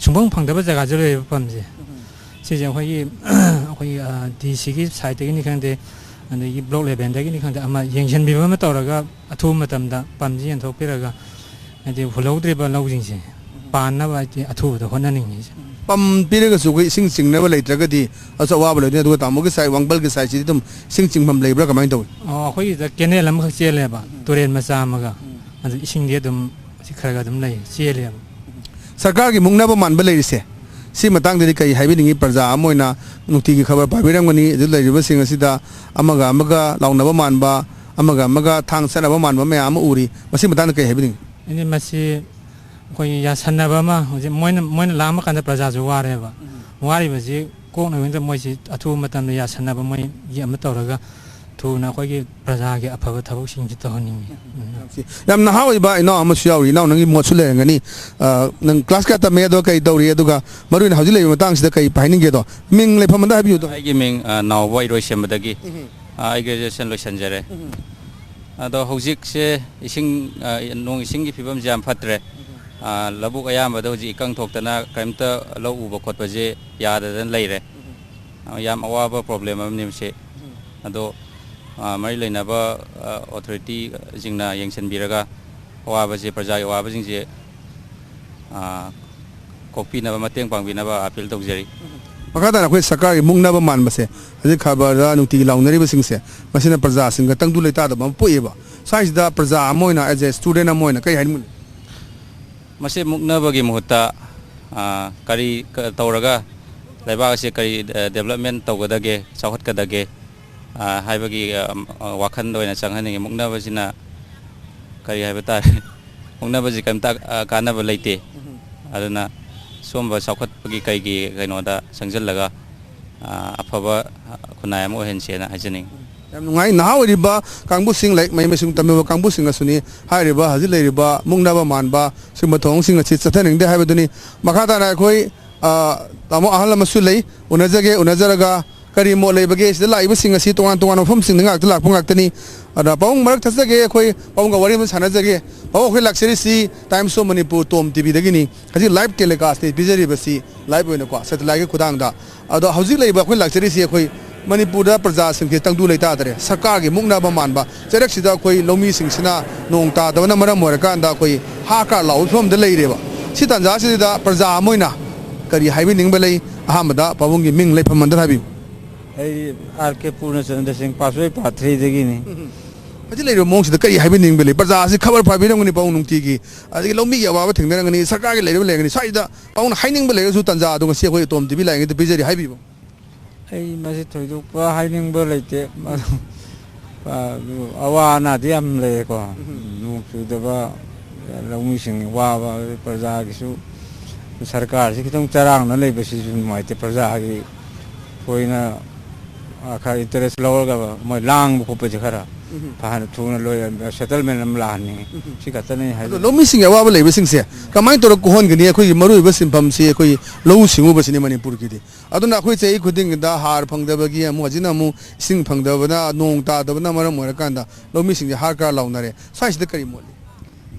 ꯁꯨꯡꯐꯪ ꯐꯪꯗꯕ ꯖꯒꯥꯁꯨ ꯂꯩꯌꯦꯕ ꯄꯝꯁꯦ꯫ ꯁꯤꯁꯦ ꯑꯩꯈꯣꯏꯒꯤ, ꯑꯩꯈꯣꯏꯒꯤ, ꯑ, ꯗꯤ ꯁꯤꯒꯤ ꯁꯥꯏꯠꯇꯒꯤꯅꯤ ꯈꯪꯗꯦ, ꯑꯗꯒꯤ ꯕ꯭ꯂꯣꯛ ꯂꯦꯚꯦꯜꯗꯒꯤꯅꯤ ꯈꯪꯗꯦ, ꯑꯃ ꯌꯦꯡꯁꯤꯟꯕꯤꯕ ꯑꯃ ꯇꯧꯔꯒ ꯑꯊꯨꯕ ꯃꯇꯝꯗ ꯄꯝꯁꯤ ꯌꯦꯟꯊꯣꯛꯄꯤꯔꯒ, ꯍꯥꯏꯗꯤ ꯍꯨꯜꯍꯧꯗ꯭ꯔꯤꯕ ꯂꯧꯁꯤꯡꯁꯦ ꯄꯥꯟꯅꯕ ꯍꯥꯏꯗꯤ ꯑꯊꯨꯕꯗ ꯍꯣꯠꯅꯅꯤꯡꯉꯤ꯫ ꯄꯝ ꯄꯤꯔꯒꯁꯨ ꯑꯩꯈꯣꯏ ꯏꯁꯤꯡ ꯆꯤꯡꯅꯕ ꯂꯩꯇ꯭ꯔꯒꯗꯤ ꯑꯁꯨ ꯑꯋꯥꯕ ꯂꯩꯗꯣꯏꯅꯤ꯫ ꯑꯗꯨꯒ ꯇꯥꯃꯣꯒꯤ ꯁꯥꯏꯠ, ꯋꯥꯡꯕꯜꯒꯤ ꯁꯥꯏꯠꯁꯤꯗꯤ ꯑꯗꯨꯝ ꯏꯁꯤꯡ ꯆꯤꯡꯐꯝ ꯂꯩꯕ꯭ꯔꯥ, ꯀꯃꯥꯏꯅ ꯇꯧꯏ? ꯑꯣ, ꯑꯩꯈꯣꯏꯒꯤꯗ ꯀꯦꯅꯦꯜ ꯑꯃꯈꯛ ꯆꯦꯜꯂꯦꯕ, ꯎꯝ꯫ ꯇꯨꯔꯦꯜ ꯃꯆꯥ ꯑꯃꯒ꯫ ꯎꯝ꯫ ꯑꯗꯨ ꯏꯁꯤꯡꯗꯤ ꯑꯗꯨꯝ ꯁꯤ ꯈꯔ ꯈꯔ ꯑꯗꯨꯝ ꯂꯩ, ꯆꯦꯜꯂꯦꯕ꯫ ꯁꯔꯀꯥꯔꯒꯤ ꯃꯨꯛꯅꯕ ꯃꯥꯟꯕ ꯂꯩꯔꯤꯁꯦ, ꯁꯤ ꯃꯇꯥꯡꯗꯗꯤ ꯀꯔꯤ ꯍꯥꯏꯕꯤꯅꯤꯡꯉꯤ? ꯄ꯭ꯔꯖꯥ ꯑꯃ ꯑꯣꯏꯅ ꯅꯨꯡꯇꯤꯒꯤ ꯈꯕꯔ ꯄꯥꯕꯤꯔꯝꯒꯅꯤ, ꯑꯗꯨ ꯂꯩꯔꯤꯕꯁꯤꯡ ꯑꯁꯤꯗ ꯑꯃꯒ ꯑꯃꯒ ꯂꯥꯎꯅꯕ ꯃꯥꯟꯕ, ꯑꯃꯒ ꯑꯃꯒ ꯊꯥꯡ ꯆꯠꯅꯕ ꯃꯥꯟꯕ ꯃꯌꯥꯝ ꯑꯃ ꯎꯔꯤ꯫ ꯃꯁꯤ ꯃꯇꯥꯡꯗ ꯀꯔꯤ ꯍꯥꯏꯕꯤꯅꯤꯡꯉꯤ? ꯑꯩꯗꯤ ꯃꯁꯤ ꯑꯩꯈꯣꯏꯒꯤ ꯌꯥꯁꯟꯅꯕ ꯑꯃ, ꯍꯧꯖꯤꯛ ꯃꯣꯏꯅ, ꯃꯣꯏꯅ ꯂꯥꯡꯕ ꯀꯥꯟꯗ ꯄ꯭ꯔꯖꯥꯁꯨ ꯋꯥꯔꯦꯕ꯫ ꯎꯝ꯫ ꯋꯥꯔꯤꯕꯁꯤ ꯀꯣꯛꯅꯕꯒꯤꯗꯃꯛꯇ ꯃꯣꯏꯁꯤ ꯑꯊꯨꯕ ꯃꯇꯝꯗ ꯌꯥꯁꯟꯅꯕ ꯃꯣꯏꯒꯤ ꯑꯃ ꯇꯧꯔꯒ ꯊꯨꯅ ꯑꯩꯈꯣꯏꯒꯤ ꯄ꯭ꯔꯖꯥꯒꯤ ꯑꯐꯕ ꯊꯕꯛꯁꯤꯡꯁꯤ ꯇꯧꯍꯟꯅꯤꯡꯉꯤ꯫ ꯎꯝ꯫ ꯌꯥꯝ ꯅꯍꯥ ꯑꯣꯏꯕ ꯏꯅꯥꯎ ꯑꯃꯁꯨ ꯌꯥꯎꯔꯤ꯫ ꯏꯅꯥꯎ, ꯅꯪꯒꯤ ꯃꯣꯠꯁꯨ ꯂꯩꯔꯝꯒꯅꯤ꯫ ꯑ, ꯅꯪ ꯀ꯭ꯂꯥꯁ ꯀꯌꯥ ꯇꯝꯃꯦ, ꯑꯗꯣ ꯀꯔꯤ ꯇꯧꯔꯤ, ꯑꯗꯨꯒ ꯃꯔꯨ ꯑꯣꯏꯅ ꯍꯧꯖꯤꯛ ꯂꯩꯔꯤꯕ ꯃꯇꯥꯡꯁꯤꯗ ꯀꯔꯤ ꯍꯥꯏꯅꯤꯡꯒꯦꯗꯣ? ꯃꯤꯡ ꯂꯩꯐꯝ ꯑꯝꯗ ꯍꯥꯏꯕꯤꯌꯨꯗꯣ꯫ ꯑꯩꯒꯤ ꯃꯤꯡ, ꯑ, ꯅꯥꯎꯕ ꯏꯔꯣꯏꯁꯦꯝꯕꯗꯒꯤ꯫ ꯎꯝ꯫ ꯑ, ꯑꯩ ꯒ꯭ꯔꯦꯖꯨꯑꯦꯁꯟ ꯂꯣꯏꯁꯤꯟꯖꯔꯦ꯫ ꯎꯝ꯫ ꯑꯗꯣ ꯍꯧꯖꯤꯛꯁꯦ ꯏꯁꯤꯡ, ꯑ, ꯅꯣꯡ ꯏꯁꯤꯡꯒꯤ ꯐꯤꯕꯝꯁꯦ ꯌꯥꯝ ꯐꯠꯇ꯭ꯔꯦ꯫ ꯎꯝ꯫ ꯑ, ꯂꯧꯕꯨꯛ ꯑꯌꯥꯝꯕꯗ ꯍꯧꯖꯤꯛ ꯏꯀꯪ ꯊꯣꯛꯇꯅ ꯀꯔꯤꯝꯇ ꯂꯧ ꯎꯕ ꯈꯣꯠꯄꯁꯦ ꯌꯥꯗꯗꯅ ꯂꯩꯔꯦ꯫ ꯎꯝ꯫ ꯑ, ꯌꯥꯝ ꯑꯋꯥꯕ ꯄ꯭ꯔꯣꯕ꯭ꯂꯦꯝ ꯑꯃꯅꯤ ꯃꯁꯤ꯫ ꯎꯝ꯫ ꯑꯗꯣ, ꯑ, ꯃꯔꯤ ꯂꯩꯅꯕ, ꯑ, ꯑꯣꯊꯣꯔꯤꯇꯤꯁꯤꯡꯅ ꯌꯦꯡꯁꯤꯟꯕꯤꯔꯒ ꯑꯋꯥꯕꯁꯦ, ꯄ꯭ꯔꯖꯥꯒꯤ ꯑꯋꯥꯕꯁꯤꯡꯁꯦ, ꯑ, ꯀꯣꯛꯄꯤꯅꯕ, ꯃꯇꯦꯡ ꯄꯥꯡꯕꯤꯅꯕ ꯑꯥꯄꯤꯜ ꯇꯧꯖꯔꯤ꯫ ꯃꯈꯥ ꯇꯥꯅ ꯑꯩꯈꯣꯏ ꯁꯔꯀꯥꯔꯒꯤ ꯃꯨꯛꯅꯕ ꯃꯥꯟꯕꯁꯦ, ꯍꯧꯖꯤꯛ ꯈꯕꯔꯗ ꯅꯨꯡꯇꯤꯒꯤ ꯂꯥꯎꯅꯔꯤꯕꯁꯤꯡꯁꯦ, ꯃꯁꯤꯅ ꯄ꯭ꯔꯖꯥꯁꯤꯡꯒ ꯇꯪꯗꯨ ꯂꯩꯇꯥꯗꯕ ꯑꯃ ꯄꯣꯛꯑꯦꯕ꯫ ꯁ꯭ꯋꯥꯏꯁꯤꯗ ꯄ꯭ꯔꯖꯥ ꯑꯃ ꯑꯣꯏꯅ, as a student ꯑꯃ ꯑꯣꯏꯅ ꯀꯔꯤ ꯍꯥꯏꯅꯤꯡꯕꯅꯤ? ꯃꯁꯤ ꯃꯨꯛꯅꯕꯒꯤ ꯃꯍꯨꯠꯇ ꯑ, ꯀꯔꯤ ꯀ-, ꯇꯧꯔꯒ ꯂꯩꯕꯥꯛ ꯑꯁꯤ ꯀꯔꯤ, ꯑ, development ꯇꯧꯒꯗꯒꯦ, ꯆꯥꯎꯈꯠꯀꯗꯒꯦ, ꯑ, ꯍꯥꯏꯕꯒꯤ, ꯑ, ꯑ, ꯋꯥꯈꯜꯗ ꯑꯣꯏꯅ ꯆꯪꯍꯟꯅꯤꯡꯉꯤ꯫ ꯃꯨꯛꯅꯕꯁꯤꯅ ꯀꯔꯤ ꯍꯥꯏꯕ ꯇꯥꯔꯦ? ꯃꯨꯛꯅꯕꯁꯤ ꯀꯔꯤꯝꯇ, ꯑ, ꯀꯥꯟꯅꯕ ꯂꯩꯇꯦ꯫ ꯑꯗꯨꯅ ꯁꯨꯝꯕ ꯆꯥꯎꯈꯠꯄꯒꯤ ꯀꯩꯒꯤ ꯀꯩꯅꯣꯗ ꯆꯪꯁꯤꯜꯂꯒ, ꯑ, ꯑꯐꯕ ꯈꯨꯟꯅꯥꯏ ꯑꯃ ꯑꯣꯏꯍꯟꯁꯦꯅ ꯍꯥꯏꯖꯅꯤꯡꯉꯤ꯫ ꯌꯥꯝ ꯅꯨꯡꯉꯥꯏ꯫ ꯅꯍꯥ ꯑꯣꯏꯔꯤꯕ ꯀꯥꯡꯕꯨꯁꯤꯡ, ꯂꯥꯏꯔꯤꯛ ꯃꯍꯩ ꯃꯁꯤꯡ ꯇꯝꯃꯤꯕ ꯀꯥꯡꯕꯨꯁꯤꯡ ꯑꯁꯨꯅꯤ ꯍꯥꯏꯔꯤꯕ ꯍꯧꯖꯤꯛ ꯂꯩꯔꯤꯕ ꯃꯨꯛꯅꯕ ꯃꯥꯟꯕ ꯁꯤꯒꯨꯝꯕ ꯊꯧꯑꯣꯡꯁꯤꯡ ꯑꯁꯤ ꯆꯠꯊꯅꯤꯡꯗꯦ ꯍꯥꯏꯕꯗꯨꯅꯤ꯫ ꯃꯈꯥ ꯇꯥꯅ ꯑꯩꯈꯣꯏ, ꯑ, ꯇꯥꯃꯣ ꯑꯍꯜ ꯑꯃꯁꯨ ꯂꯩ, ꯎꯅꯖꯒꯦ꯫ ꯎꯅꯖꯔꯒ ꯀꯔꯤ ꯃꯣꯠ ꯂꯩꯕꯒꯦ? ꯁꯤꯗ ꯂꯥꯛꯏꯕꯁꯤꯡ ꯑꯁꯤ ꯇꯣꯉꯥꯟ ꯇꯣꯉꯥꯟꯕ ꯃꯐꯝꯁꯤꯡꯗ ꯉꯥꯛꯇ ꯂꯥꯛꯄ ꯉꯥꯛꯇꯅꯤ꯫ ꯑꯗ ꯄꯥꯕꯨꯡ ꯃꯔꯛ ꯊꯠꯆꯒꯦ꯫ ꯑꯩꯈꯣꯏ ꯄꯥꯕꯨꯡꯒ ꯋꯥꯔꯤ ꯑꯃ ꯁꯥꯟꯅꯖꯒꯦ꯫ ꯄꯥꯕꯨꯡ, ꯑꯩꯈꯣꯏ ꯂꯥꯛꯆꯔꯤꯁꯤ Times of Manipur ꯇꯣꯝ ꯇꯤꯚꯤꯗꯒꯤꯅꯤ꯫ ꯍꯧꯖꯤꯛ live telecast ꯄꯤꯖꯔꯤꯕꯁꯤ, live ꯑꯣꯏꯅꯀꯣ, satelliteꯀꯤ ꯈꯨꯊꯥꯡꯗ꯫ ꯑꯗꯣ ꯍꯧꯖꯤꯛ ꯂꯩꯔꯤꯕ ꯑꯩꯈꯣꯏ ꯂꯥꯛꯆꯔꯤꯁꯤ ꯑꯩꯈꯣꯏ ꯃꯅꯤꯄꯨꯔꯗ ꯄ꯭ꯔꯖꯥꯁꯤꯡꯁꯦ ꯇꯪꯗꯨ ꯂꯩꯇꯥꯗꯔꯦ꯫ ꯁꯔꯀꯥꯔꯒꯤ ꯃꯨꯛꯅꯕ ꯃꯥꯟꯕ ꯆꯩꯔꯛꯁꯤꯗ ꯑꯩꯈꯣꯏ ꯂꯧꯃꯤꯁꯤꯡꯁꯤꯅ ꯅꯣꯡ ꯇꯥꯗꯕꯅ ꯃꯔꯝ ꯑꯣꯏꯔꯀꯥꯟꯗ ꯑꯩꯈꯣꯏ ꯍꯥ ꯀꯥꯔ ꯂꯥꯎꯕ ꯐꯤꯕꯝꯗ ꯂꯩꯔꯦꯕ꯫ ꯁꯤ ꯇꯥꯟꯖꯥꯁꯤꯗ ꯄ꯭ꯔꯖꯥ ꯑꯃ ꯑꯣꯏꯅ ꯀꯔꯤ ꯍꯥꯏꯕꯤꯅꯤꯡꯕ ꯂꯩ? ꯑꯍꯥꯟꯕꯗ ꯄꯥꯕꯨꯡꯒꯤ ꯃꯤꯡ, ꯂꯩꯐꯝ ꯑꯟꯗꯔ ꯍꯥꯏꯕꯤꯌꯨ꯫ ꯑꯩ ꯑꯥꯔ ꯀꯦ ꯄꯨꯔꯅꯆꯟꯗ꯭ꯔ ꯁꯤꯡ, ꯄꯥꯁꯋꯥꯏ ꯄꯥꯔꯠ ꯊ꯭ꯔꯤꯗꯒꯤꯅꯤ꯫ ꯎꯝ꯫ ꯍꯧꯖꯤꯛ ꯂꯩꯔꯤꯕ ꯃꯑꯣꯡꯁꯤꯗ ꯀꯔꯤ ꯍꯥꯏꯕꯤꯅꯤꯡꯕ ꯂꯩ? ꯄ꯭ꯔꯖꯥ ꯑꯁꯤ ꯈꯕꯔ ꯄꯥꯕꯤꯔꯝꯒꯅꯤ ꯄꯥꯕꯨꯡ ꯅꯨꯡꯇꯤꯒꯤ, ꯑꯗꯒꯤ ꯂꯧꯃꯤꯒꯤ ꯑꯋꯥꯕ ꯊꯦꯡꯅꯔꯝꯒꯅꯤ, ꯁꯔꯀꯥꯔꯒꯤ ꯂꯩꯔꯤꯕ ꯂꯩꯔꯝꯒꯅꯤ꯫ ꯁ꯭ꯋꯥꯏꯗ ꯄꯥꯕꯨꯡꯅ ꯍꯥꯏꯅꯤꯡꯕ ꯂꯩꯔꯒꯁꯨ ꯇꯥꯟꯖꯥ ꯑꯗꯨ ꯉꯁꯤ ꯑꯩꯈꯣꯏ ꯇꯣꯝ ꯇꯤꯚꯤ ꯂꯥꯛꯏꯉꯩꯗ ꯄꯤꯖꯔꯤ, ꯍꯥꯏꯕꯤꯌꯨ꯫ ꯑꯩ ꯃꯁꯤ ꯊꯣꯏꯗꯣꯛꯄ ꯍꯥꯏꯅꯤꯡꯕ ꯂꯩꯇꯦ꯫ ꯑꯗꯨ, ꯑ, ꯑꯋꯥ ꯑꯅꯥꯗꯤ ꯌꯥꯝ ꯂꯩꯔꯦꯀꯣ꯫ ꯎꯝ꯫ ꯅꯣꯡ ꯆꯨꯗꯕ, ꯂꯧꯃꯤꯁꯤꯡ ꯋꯥꯕ, ꯄ꯭ꯔꯖꯥꯒꯤꯁꯨ ꯁꯔꯀꯥꯔꯁꯤ ꯈꯤꯇꯪ ꯆꯔꯥꯡꯅ ꯂꯩꯕꯁꯤꯁꯨ ꯅꯨꯡꯉꯥꯏꯇꯦ꯫ ꯄ꯭ꯔꯖꯥꯒꯤ ꯊꯣꯏꯅ, ꯑ, ꯈꯔ interest ꯂꯧꯔꯒ ꯃꯣꯏ ꯂꯥꯡꯕ ꯈꯣꯠꯄꯁꯦ ꯈꯔ ꯎꯝ꯫ ꯐꯅ ꯊꯨꯅ ꯂꯣꯏ, settlement ꯑꯃ ꯂꯥꯛꯍꯟꯅꯤꯡꯉꯤ꯫ ꯎꯝ꯫ ꯁꯤ ꯈꯛꯇꯅꯤ ꯑꯗꯣ ꯍꯥꯏꯖꯅꯤꯡꯉꯤ꯫ ꯂꯧꯃꯤꯁꯤꯡꯒꯤ ꯑꯋꯥꯕ ꯂꯩꯕꯁꯤꯡꯁꯦ ꯀꯃꯥꯏꯅ ꯇꯧꯔꯒ ꯀꯣꯛꯍꯟꯒꯅꯤ? ꯑꯩꯈꯣꯏꯒꯤ ꯃꯔꯨꯑꯣꯏꯕ ꯁꯤꯟꯐꯝꯁꯤ ꯑꯩꯈꯣꯏꯒꯤ ꯂꯧꯎ ꯁꯤꯡꯎꯕꯁꯤꯅꯤ ꯃꯅꯤꯄꯨꯔꯒꯤꯗꯤ꯫ ꯑꯗꯨꯅ ꯑꯩꯈꯣꯏ ꯆꯍꯤ ꯈꯨꯗꯤꯡꯒꯤꯗ ꯍꯥꯔ ꯐꯪꯗꯕꯒꯤ ꯑꯃꯨꯛ, ꯍꯧꯖꯤꯛꯅ ꯑꯃꯨꯛ ꯏꯁꯤꯡ ꯐꯪꯗꯕꯅ, ꯅꯣꯡ ꯇꯥꯗꯕꯅ ꯃꯔꯝ ꯑꯣꯏꯔꯀꯥꯟꯗ ꯂꯧꯃꯤꯁꯤꯡꯁꯦ ꯍꯥꯔ ꯀꯥꯔ ꯂꯥꯎꯅꯔꯦ꯫ ꯁ꯭ꯋꯥꯏꯁꯤꯗ ꯀꯔꯤ ꯃꯣꯠꯂꯤ?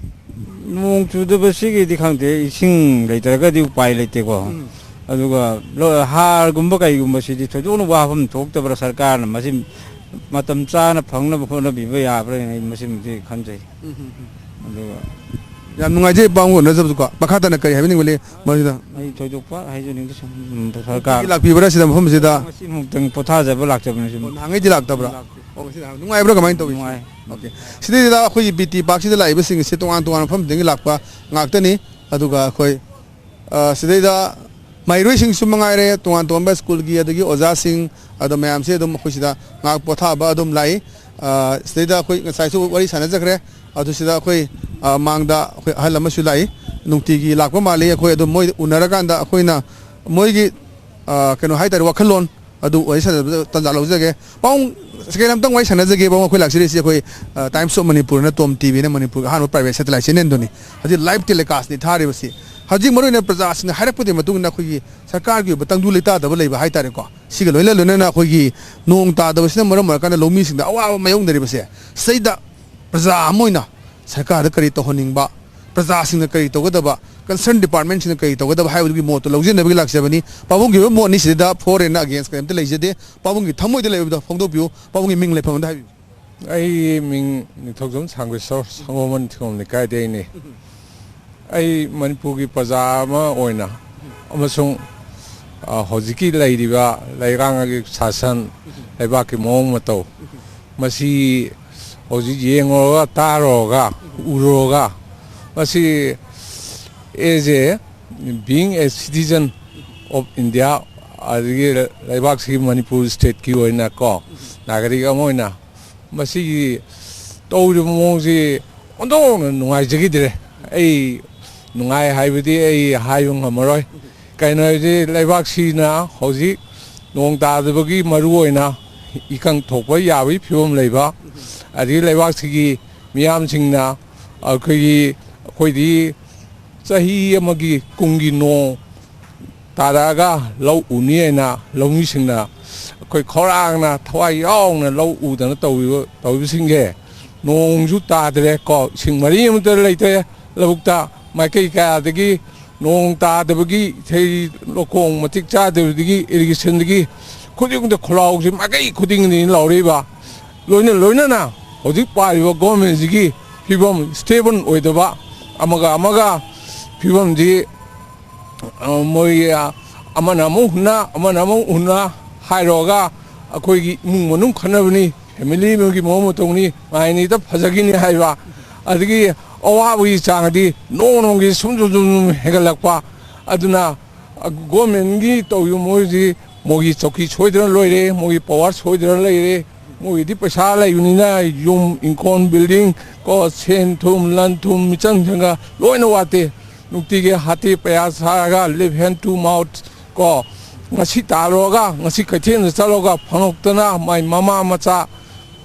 ꯅꯣꯡ ꯆꯨꯗꯕꯁꯤꯒꯤꯗꯤ ꯈꯪꯗꯦ, ꯏꯁꯤꯡ ꯂꯩꯇ꯭ꯔꯒꯗꯤ ꯎꯄꯥꯏ ꯂꯩꯇꯦꯀꯣ꯫ ꯎꯝ꯫ ꯑꯗꯨꯒ ꯂꯣ-, ꯍꯥꯔꯒꯨꯝꯕ ꯀꯩꯒꯨꯝꯕꯁꯤꯗꯤ ꯊꯣꯏꯗꯣꯛꯅ ꯋꯥꯐꯝ ꯊꯣꯛꯇꯕ꯭ꯔꯥ? ꯁꯔꯀꯥꯔꯅ ꯃꯁꯤ ꯃꯇꯝ ꯆꯥꯅ ꯐꯪꯅꯕ ꯍꯣꯠꯅꯕꯤꯕ ꯌꯥꯕ꯭ꯔꯥ ꯍꯥꯏꯅ ꯑꯩ ꯃꯁꯤꯃꯗꯤ ꯈꯟꯖꯩ꯫ ꯎꯝ, ꯎꯝ, ꯎꯝ꯫ ꯑꯗꯨꯒ ꯌꯥꯝ ꯅꯨꯡꯉꯥꯏꯖꯩ ꯄꯥꯎ ꯎꯅꯖꯕꯗꯨꯀꯣ꯫ ꯃꯈꯥ ꯇꯥꯅ ꯀꯔꯤ ꯍꯥꯏꯕꯤꯅꯤꯡꯕ ꯂꯩ ꯃꯁꯤꯗ? ꯑꯩ ꯊꯣꯏꯗꯣꯛꯄ ꯍꯥꯏꯖꯅꯤꯡꯗꯦ, ꯁꯨꯝ, ꯎꯝ, ꯁꯔꯀꯥꯔ ꯅꯨꯡꯇꯤꯒꯤ ꯂꯥꯛꯄꯤꯕ꯭ꯔꯥ ꯁꯤꯗ, ꯃꯐꯝꯁꯤꯗ? ꯉꯁꯤ ꯑꯃꯨꯛꯇꯪ ꯄꯣꯊꯥꯖꯕ ꯂꯥꯛꯆꯕꯅꯤ ꯁꯨꯝ꯫ ꯑꯣ, ꯅꯍꯥꯟꯉꯩꯗꯤ ꯂꯥꯛꯇꯕ꯭ꯔꯥ? ꯂꯥꯛꯇꯦ꯫ ꯑꯣ, ꯉꯁꯤ ꯂꯥꯛ-, ꯅꯨꯡꯉꯥꯏꯕ꯭ꯔꯥ? ꯀꯃꯥꯏꯅ ꯇꯧꯋꯤ? ꯅꯨꯡꯉꯥꯏ꯫ ꯑꯣꯀꯦ꯫ ꯁꯤꯗꯩꯁꯤꯗ ꯑꯩꯈꯣꯏꯒꯤ ꯕꯤ ꯇꯤ ꯄꯥꯔꯛꯁꯤꯗ ꯂꯥꯛꯏꯕꯁꯤꯡ ꯑꯁꯤ ꯇꯣꯉꯥꯟ ꯇꯣꯉꯥꯟꯕ ꯃꯐꯝꯗꯒꯤ ꯂꯥꯛꯄ ꯉꯥꯛꯇꯅꯤ꯫ ꯑꯗꯨꯒ ꯑꯩꯈꯣꯏ ꯑ, ꯁꯤꯗꯩꯗ ꯃꯍꯩꯔꯣꯏꯁꯤꯡꯁꯨ ꯃꯉꯥꯏꯔꯦ, ꯇꯣꯉꯥꯟ ꯇꯣꯉꯥꯟꯕ ꯁ꯭ꯀꯨꯜꯒꯤ, ꯑꯗꯒꯤ ꯑꯣꯖꯥꯁꯤꯡ, ꯑꯗꯣ ꯃꯌꯥꯝꯁꯦ ꯑꯗꯨꯝ ꯑꯩꯈꯣꯏ ꯁꯤꯗ ꯉꯥꯏꯍꯥꯛ ꯄꯣꯊꯥꯕ ꯑꯗꯨꯝ ꯂꯥꯛꯏ꯫ ꯑ, ꯁꯤꯗꯩꯗ ꯑꯩꯈꯣꯏ ꯉꯁꯥꯏꯁꯨ ꯋꯥꯔꯤ ꯁꯥꯟꯅꯖꯈ꯭ꯔꯦ꯫ ꯑꯗꯨ ꯁꯤꯗ ꯑꯩꯈꯣꯏ, ꯑ, ꯃꯥꯡꯗ ꯑꯩꯈꯣꯏ ꯑꯍꯜ ꯑꯃꯁꯨ ꯂꯥꯛꯏ, ꯅꯨꯡꯇꯤꯒꯤ ꯂꯥꯛꯄ ꯃꯥꯜꯂꯤ꯫ ꯑꯩꯈꯣꯏ ꯑꯗꯨꯝ ꯃꯣꯏ ꯎꯅꯔꯀꯥꯟꯗ ꯑꯩꯈꯣꯏꯅ ꯃꯣꯏꯒꯤ, ꯑ, ꯀꯩꯅꯣ ꯍꯥꯏꯇꯥꯔꯦ, ꯋꯥꯈꯜꯂꯣꯟ ꯑꯗꯨ ꯋꯥꯔꯤ ꯁꯥꯟꯅꯕꯗ ꯇꯥꯟꯖꯥ ꯂꯧꯖꯒꯦ꯫ ꯄꯥꯕꯨꯡ, ꯁꯦꯀꯦꯟ ꯑꯝꯇꯪ ꯋꯥꯔꯤ ꯁꯥꯟꯅꯖꯒꯦ꯫ ꯄꯥꯕꯨꯡ, ꯑꯩꯈꯣꯏ ꯂꯥꯛꯆꯔꯤꯁꯤ ꯑꯩꯈꯣꯏ, ꯑ, Times of Manipur ꯅ ꯇꯣꯝ ꯇꯤ ꯚꯤ ꯅ ꯃꯅꯤꯄꯨꯔꯒꯤ ꯑꯍꯥꯟꯕ private satellite channel ꯗꯨꯅꯤ꯫ ꯍꯧꯖꯤꯛ live telecast ꯅꯤ ꯊꯥꯔꯤꯕꯁꯤ꯫ ꯍꯧꯖꯤꯛ ꯃꯔꯨꯑꯣꯏꯅ ꯄ꯭ꯔꯖꯥꯁꯤꯡꯅ ꯍꯥꯏꯔꯛꯄꯗꯒꯤ ꯃꯇꯨꯡ ꯏꯟꯅ ꯑꯩꯈꯣꯏꯒꯤ ꯁꯔꯀꯥꯔꯒꯤ ꯑꯣꯏꯕ ꯇꯪꯗꯨ ꯂꯩꯇꯥꯗꯕ ꯂꯩꯕ ꯍꯥꯏꯇꯥꯔꯦꯀꯣ꯫ ꯁꯤꯒ ꯂꯣꯏꯅ ꯂꯣꯏꯅꯅ ꯑꯩꯈꯣꯏꯒꯤ ꯅꯣꯡ ꯇꯥꯗꯕꯁꯤꯅ ꯃꯔꯝ ꯑꯣꯏꯔꯀꯥꯟꯗ ꯂꯧꯃꯤꯁꯤꯡꯗ ꯑꯋꯥꯕ ꯃꯥꯌꯣꯛꯅꯔꯤꯕꯁꯦ, ꯁꯤꯗꯩꯗ ꯄ꯭ꯔꯖꯥ ꯑꯃ ꯑꯣꯏꯅ ꯁꯔꯀꯥꯔꯗ ꯀꯔꯤ ꯇꯧꯍꯟꯅꯤꯡꯕ, ꯄ꯭ꯔꯖꯥꯁꯤꯡꯅ ꯀꯔꯤ ꯇꯧꯒꯗꯕ, concern department ꯁꯤꯡꯅ ꯀꯔꯤ ꯇꯧꯒꯗꯕ ꯍꯥꯏꯕꯗꯨꯒꯤ ꯃꯣꯠꯇꯣ ꯂꯧꯖꯅꯕꯒꯤ ꯂꯥꯛꯆꯕꯅꯤ꯫ ꯄꯥꯕꯨꯡꯒꯤ ꯑꯣꯏꯕ ꯃꯣꯠꯅꯤ, ꯁꯤꯗ for and against ꯀꯔꯤꯝꯇ ꯂꯩꯖꯗꯦ꯫ ꯄꯥꯕꯨꯡꯒꯤ ꯊꯃꯣꯏꯗ ꯂꯩꯕꯗꯣ ꯐꯣꯡꯗꯣꯛꯄꯤꯌꯨ, ꯄꯥꯕꯨꯡꯒꯤ ꯃꯤꯡ ꯂꯩꯐꯝ ꯑꯗ ꯍꯥꯏꯕꯤꯌꯨ꯫ ꯑꯩꯒꯤ ꯃꯤꯡ ꯅꯤꯡꯊꯧꯖꯝ ꯁꯥꯡꯕꯦꯁꯣꯔ, ꯁꯪꯒꯣꯝꯕꯟ ꯊꯤꯉꯣꯝ ꯂꯩꯀꯥꯏꯗꯩꯅꯤ꯫ ꯑꯩ ꯃꯅꯤꯄꯨꯔꯒꯤ ꯄ꯭ꯔꯖꯥ ꯑꯃ ꯑꯣꯏꯅ ꯑꯃꯁꯨꯡ, ꯑ, ꯍꯧꯖꯤꯛꯀꯤ ꯂꯩꯔꯤꯕ ꯂꯩꯉꯥꯛꯀꯤ ꯁꯥꯁꯟ, ꯂꯩꯕꯥꯛꯀꯤ ꯃꯑꯣꯡ ꯃꯇꯧ, ꯃꯁꯤ ꯍꯧꯖꯤꯛ ꯌꯦꯡꯂꯨꯔꯒ, ꯇꯥꯔꯨꯔꯒ, ꯎꯔꯨꯔꯒ, ꯃꯁꯤ as a being a citizen of India, ꯑꯗꯒꯤ ꯂꯩꯕꯥꯛꯁꯤꯒꯤ ꯃꯅꯤꯄꯨꯔ state ꯀꯤ ꯑꯣꯏꯅ ꯀꯣ, ꯅꯥꯒꯔꯤꯛ ꯑꯃ ꯑꯣꯏꯅ ꯃꯁꯤꯒꯤ ꯇꯧꯔꯤꯕ ꯃꯑꯣꯡꯁꯤ ꯑꯣꯟꯊꯣꯛꯅ ꯅꯨꯡꯉꯥꯏꯖꯈꯤꯗ꯭ꯔꯦ꯫ ꯑꯩ ꯅꯨꯡꯉꯥꯏ ꯍꯥꯏꯕꯗꯤ ꯑꯩ ꯍꯥꯏꯕ ꯉꯝꯃꯔꯣꯏ꯫ ꯀꯩꯅꯣ ꯍꯥꯏꯕꯗꯤ ꯂꯩꯕꯥꯛꯁꯤꯅ ꯍꯧꯖꯤꯛ ꯅꯣꯡ ꯇꯥꯗꯕꯒꯤ ꯃꯔꯨ ꯑꯣꯏꯅ ꯏꯀꯪ ꯊꯣꯛꯄ ꯌꯥꯕꯒꯤ ꯐꯤꯕꯝ ꯂꯩꯕ, ꯑꯗꯒꯤ ꯂꯩꯕꯥꯛꯁꯤꯒꯤ ꯃꯤꯌꯥꯝꯁꯤꯡꯅ ꯑꯩꯈꯣꯏꯒꯤ, ꯑꯩꯈꯣꯏꯗꯤ ꯆꯍꯤ ꯑꯃꯒꯤ ꯀꯨꯝꯒꯤ ꯅꯣꯡ ꯇꯥꯔꯛꯑꯒ ꯂꯧ ꯎꯅꯤ ꯍꯥꯏꯅ ꯂꯧꯃꯤꯁꯤꯡꯅ ꯑꯩꯈꯣꯏ ꯈꯧꯔꯥꯡꯅ ꯊꯋꯥꯏ ꯌꯥꯎꯅ ꯂꯧ ꯎꯗꯅ ꯇꯧꯔꯤꯕ, ꯇꯧꯔꯤꯕꯁꯤꯡꯁꯦ ꯅꯣꯡꯁꯨ ꯇꯥꯗ꯭ꯔꯦ ꯀꯣ, ꯏꯁꯤꯡ ꯃꯔꯤ ꯑꯃꯠꯇ ꯂꯩꯇ꯭ꯔꯦ ꯂꯧꯕꯨꯛꯇ꯫ ꯃꯥꯏꯀꯩ ꯀꯌꯥꯗꯒꯤ ꯅꯣꯡ ꯇꯥꯗꯕꯒꯤ ꯏꯊꯩ ꯂꯧꯈꯣꯡ ꯃꯇꯤꯛ ꯆꯥꯗꯕꯗꯒꯤ irrigation ꯗꯒꯤ ꯈꯨꯗꯤꯡꯃꯛꯇ ꯈꯣꯜꯂꯥꯎꯁꯤ ꯃꯥꯏꯀꯩ ꯈꯨꯗꯤꯡꯗꯒꯤ ꯂꯥꯎꯔꯛꯏꯕ꯫ ꯂꯣꯏꯅ ꯂꯣꯏꯅꯅ ꯍꯧꯖꯤꯛ ꯄꯥꯜꯂꯤꯕ government ꯁꯤꯒꯤ ꯐꯤꯕꯝ stable ꯑꯣꯏꯗꯕ, ꯑꯃꯒ ꯑꯃꯒ ꯐꯤꯕꯝꯁꯤ, ꯑ, ꯃꯣꯏ, ꯑ, ꯑꯃꯅ ꯑꯃꯨꯛ ꯍꯨꯟꯅ, ꯑꯃꯅ ꯑꯃꯨꯛ ꯍꯨꯟꯅ ꯍꯥꯏꯔꯨꯔꯒ ꯑꯩꯈꯣꯏꯒꯤ ꯏꯃꯨꯡ ꯃꯅꯨꯡ ꯈꯟꯅꯕꯅꯤ, family ꯑꯃꯒꯤ ꯃꯑꯣꯡ ꯃꯇꯧꯅꯤ, ꯃꯥꯏꯅꯤꯗ ꯐꯖꯈꯤꯅꯤ ꯍꯥꯏꯕ, ꯑꯗꯒꯤ ꯑꯋꯥꯕꯒꯤ ꯆꯥꯡꯗꯤ ꯅꯣꯡꯃ ꯅꯣꯡꯃꯒꯤ ꯁꯨꯝ ꯁꯨꯝ ꯁꯨꯝ ꯁꯨꯝ ꯍꯦꯟꯒꯠꯂꯛꯄ, ꯑꯗꯨꯅ ꯒꯣꯔꯃꯦꯟꯒꯤ ꯇꯧꯔꯤꯕ ꯃꯣꯏꯁꯤ, ꯃꯣꯏꯒꯤ ꯆꯧꯀꯤ ꯁꯣꯏꯗꯅ ꯂꯣꯏꯔꯦ, ꯃꯣꯏꯒꯤ ꯄꯋꯥꯔ ꯁꯣꯏꯗꯅ ꯂꯩꯔꯦ, ꯃꯣꯏꯒꯤꯗꯤ ꯄꯩꯁꯥ ꯂꯩꯕꯅꯤꯅ ꯌꯨꯝ, ꯏꯪꯈꯣꯜ, ꯕꯤꯜꯗꯤꯡ ꯀꯣ, ꯁꯦꯟ ꯊꯨꯝ, ꯂꯟ ꯊꯨꯝ, ꯃꯤꯆꯪ ꯃꯤꯆꯪꯒ ꯂꯣꯏꯅ ꯋꯥꯠꯇꯦ꯫ ꯅꯨꯡꯇꯤꯒꯤ ꯍꯥꯇꯦ ꯄꯌꯥ ꯁꯥꯔꯒ, ꯂꯦꯐ ꯍꯦꯟ ꯇꯨ ꯃꯥꯎꯠ ꯀꯣ, ꯉꯁꯤ ꯇꯥꯜꯂꯨꯔꯒ, ꯉꯁꯤ ꯀꯩꯊꯦꯜꯗ ꯆꯠꯂꯒ ꯐꯪꯉꯛꯇꯅ, ꯃꯥꯏ ꯃꯃꯥ ꯃꯆꯥ,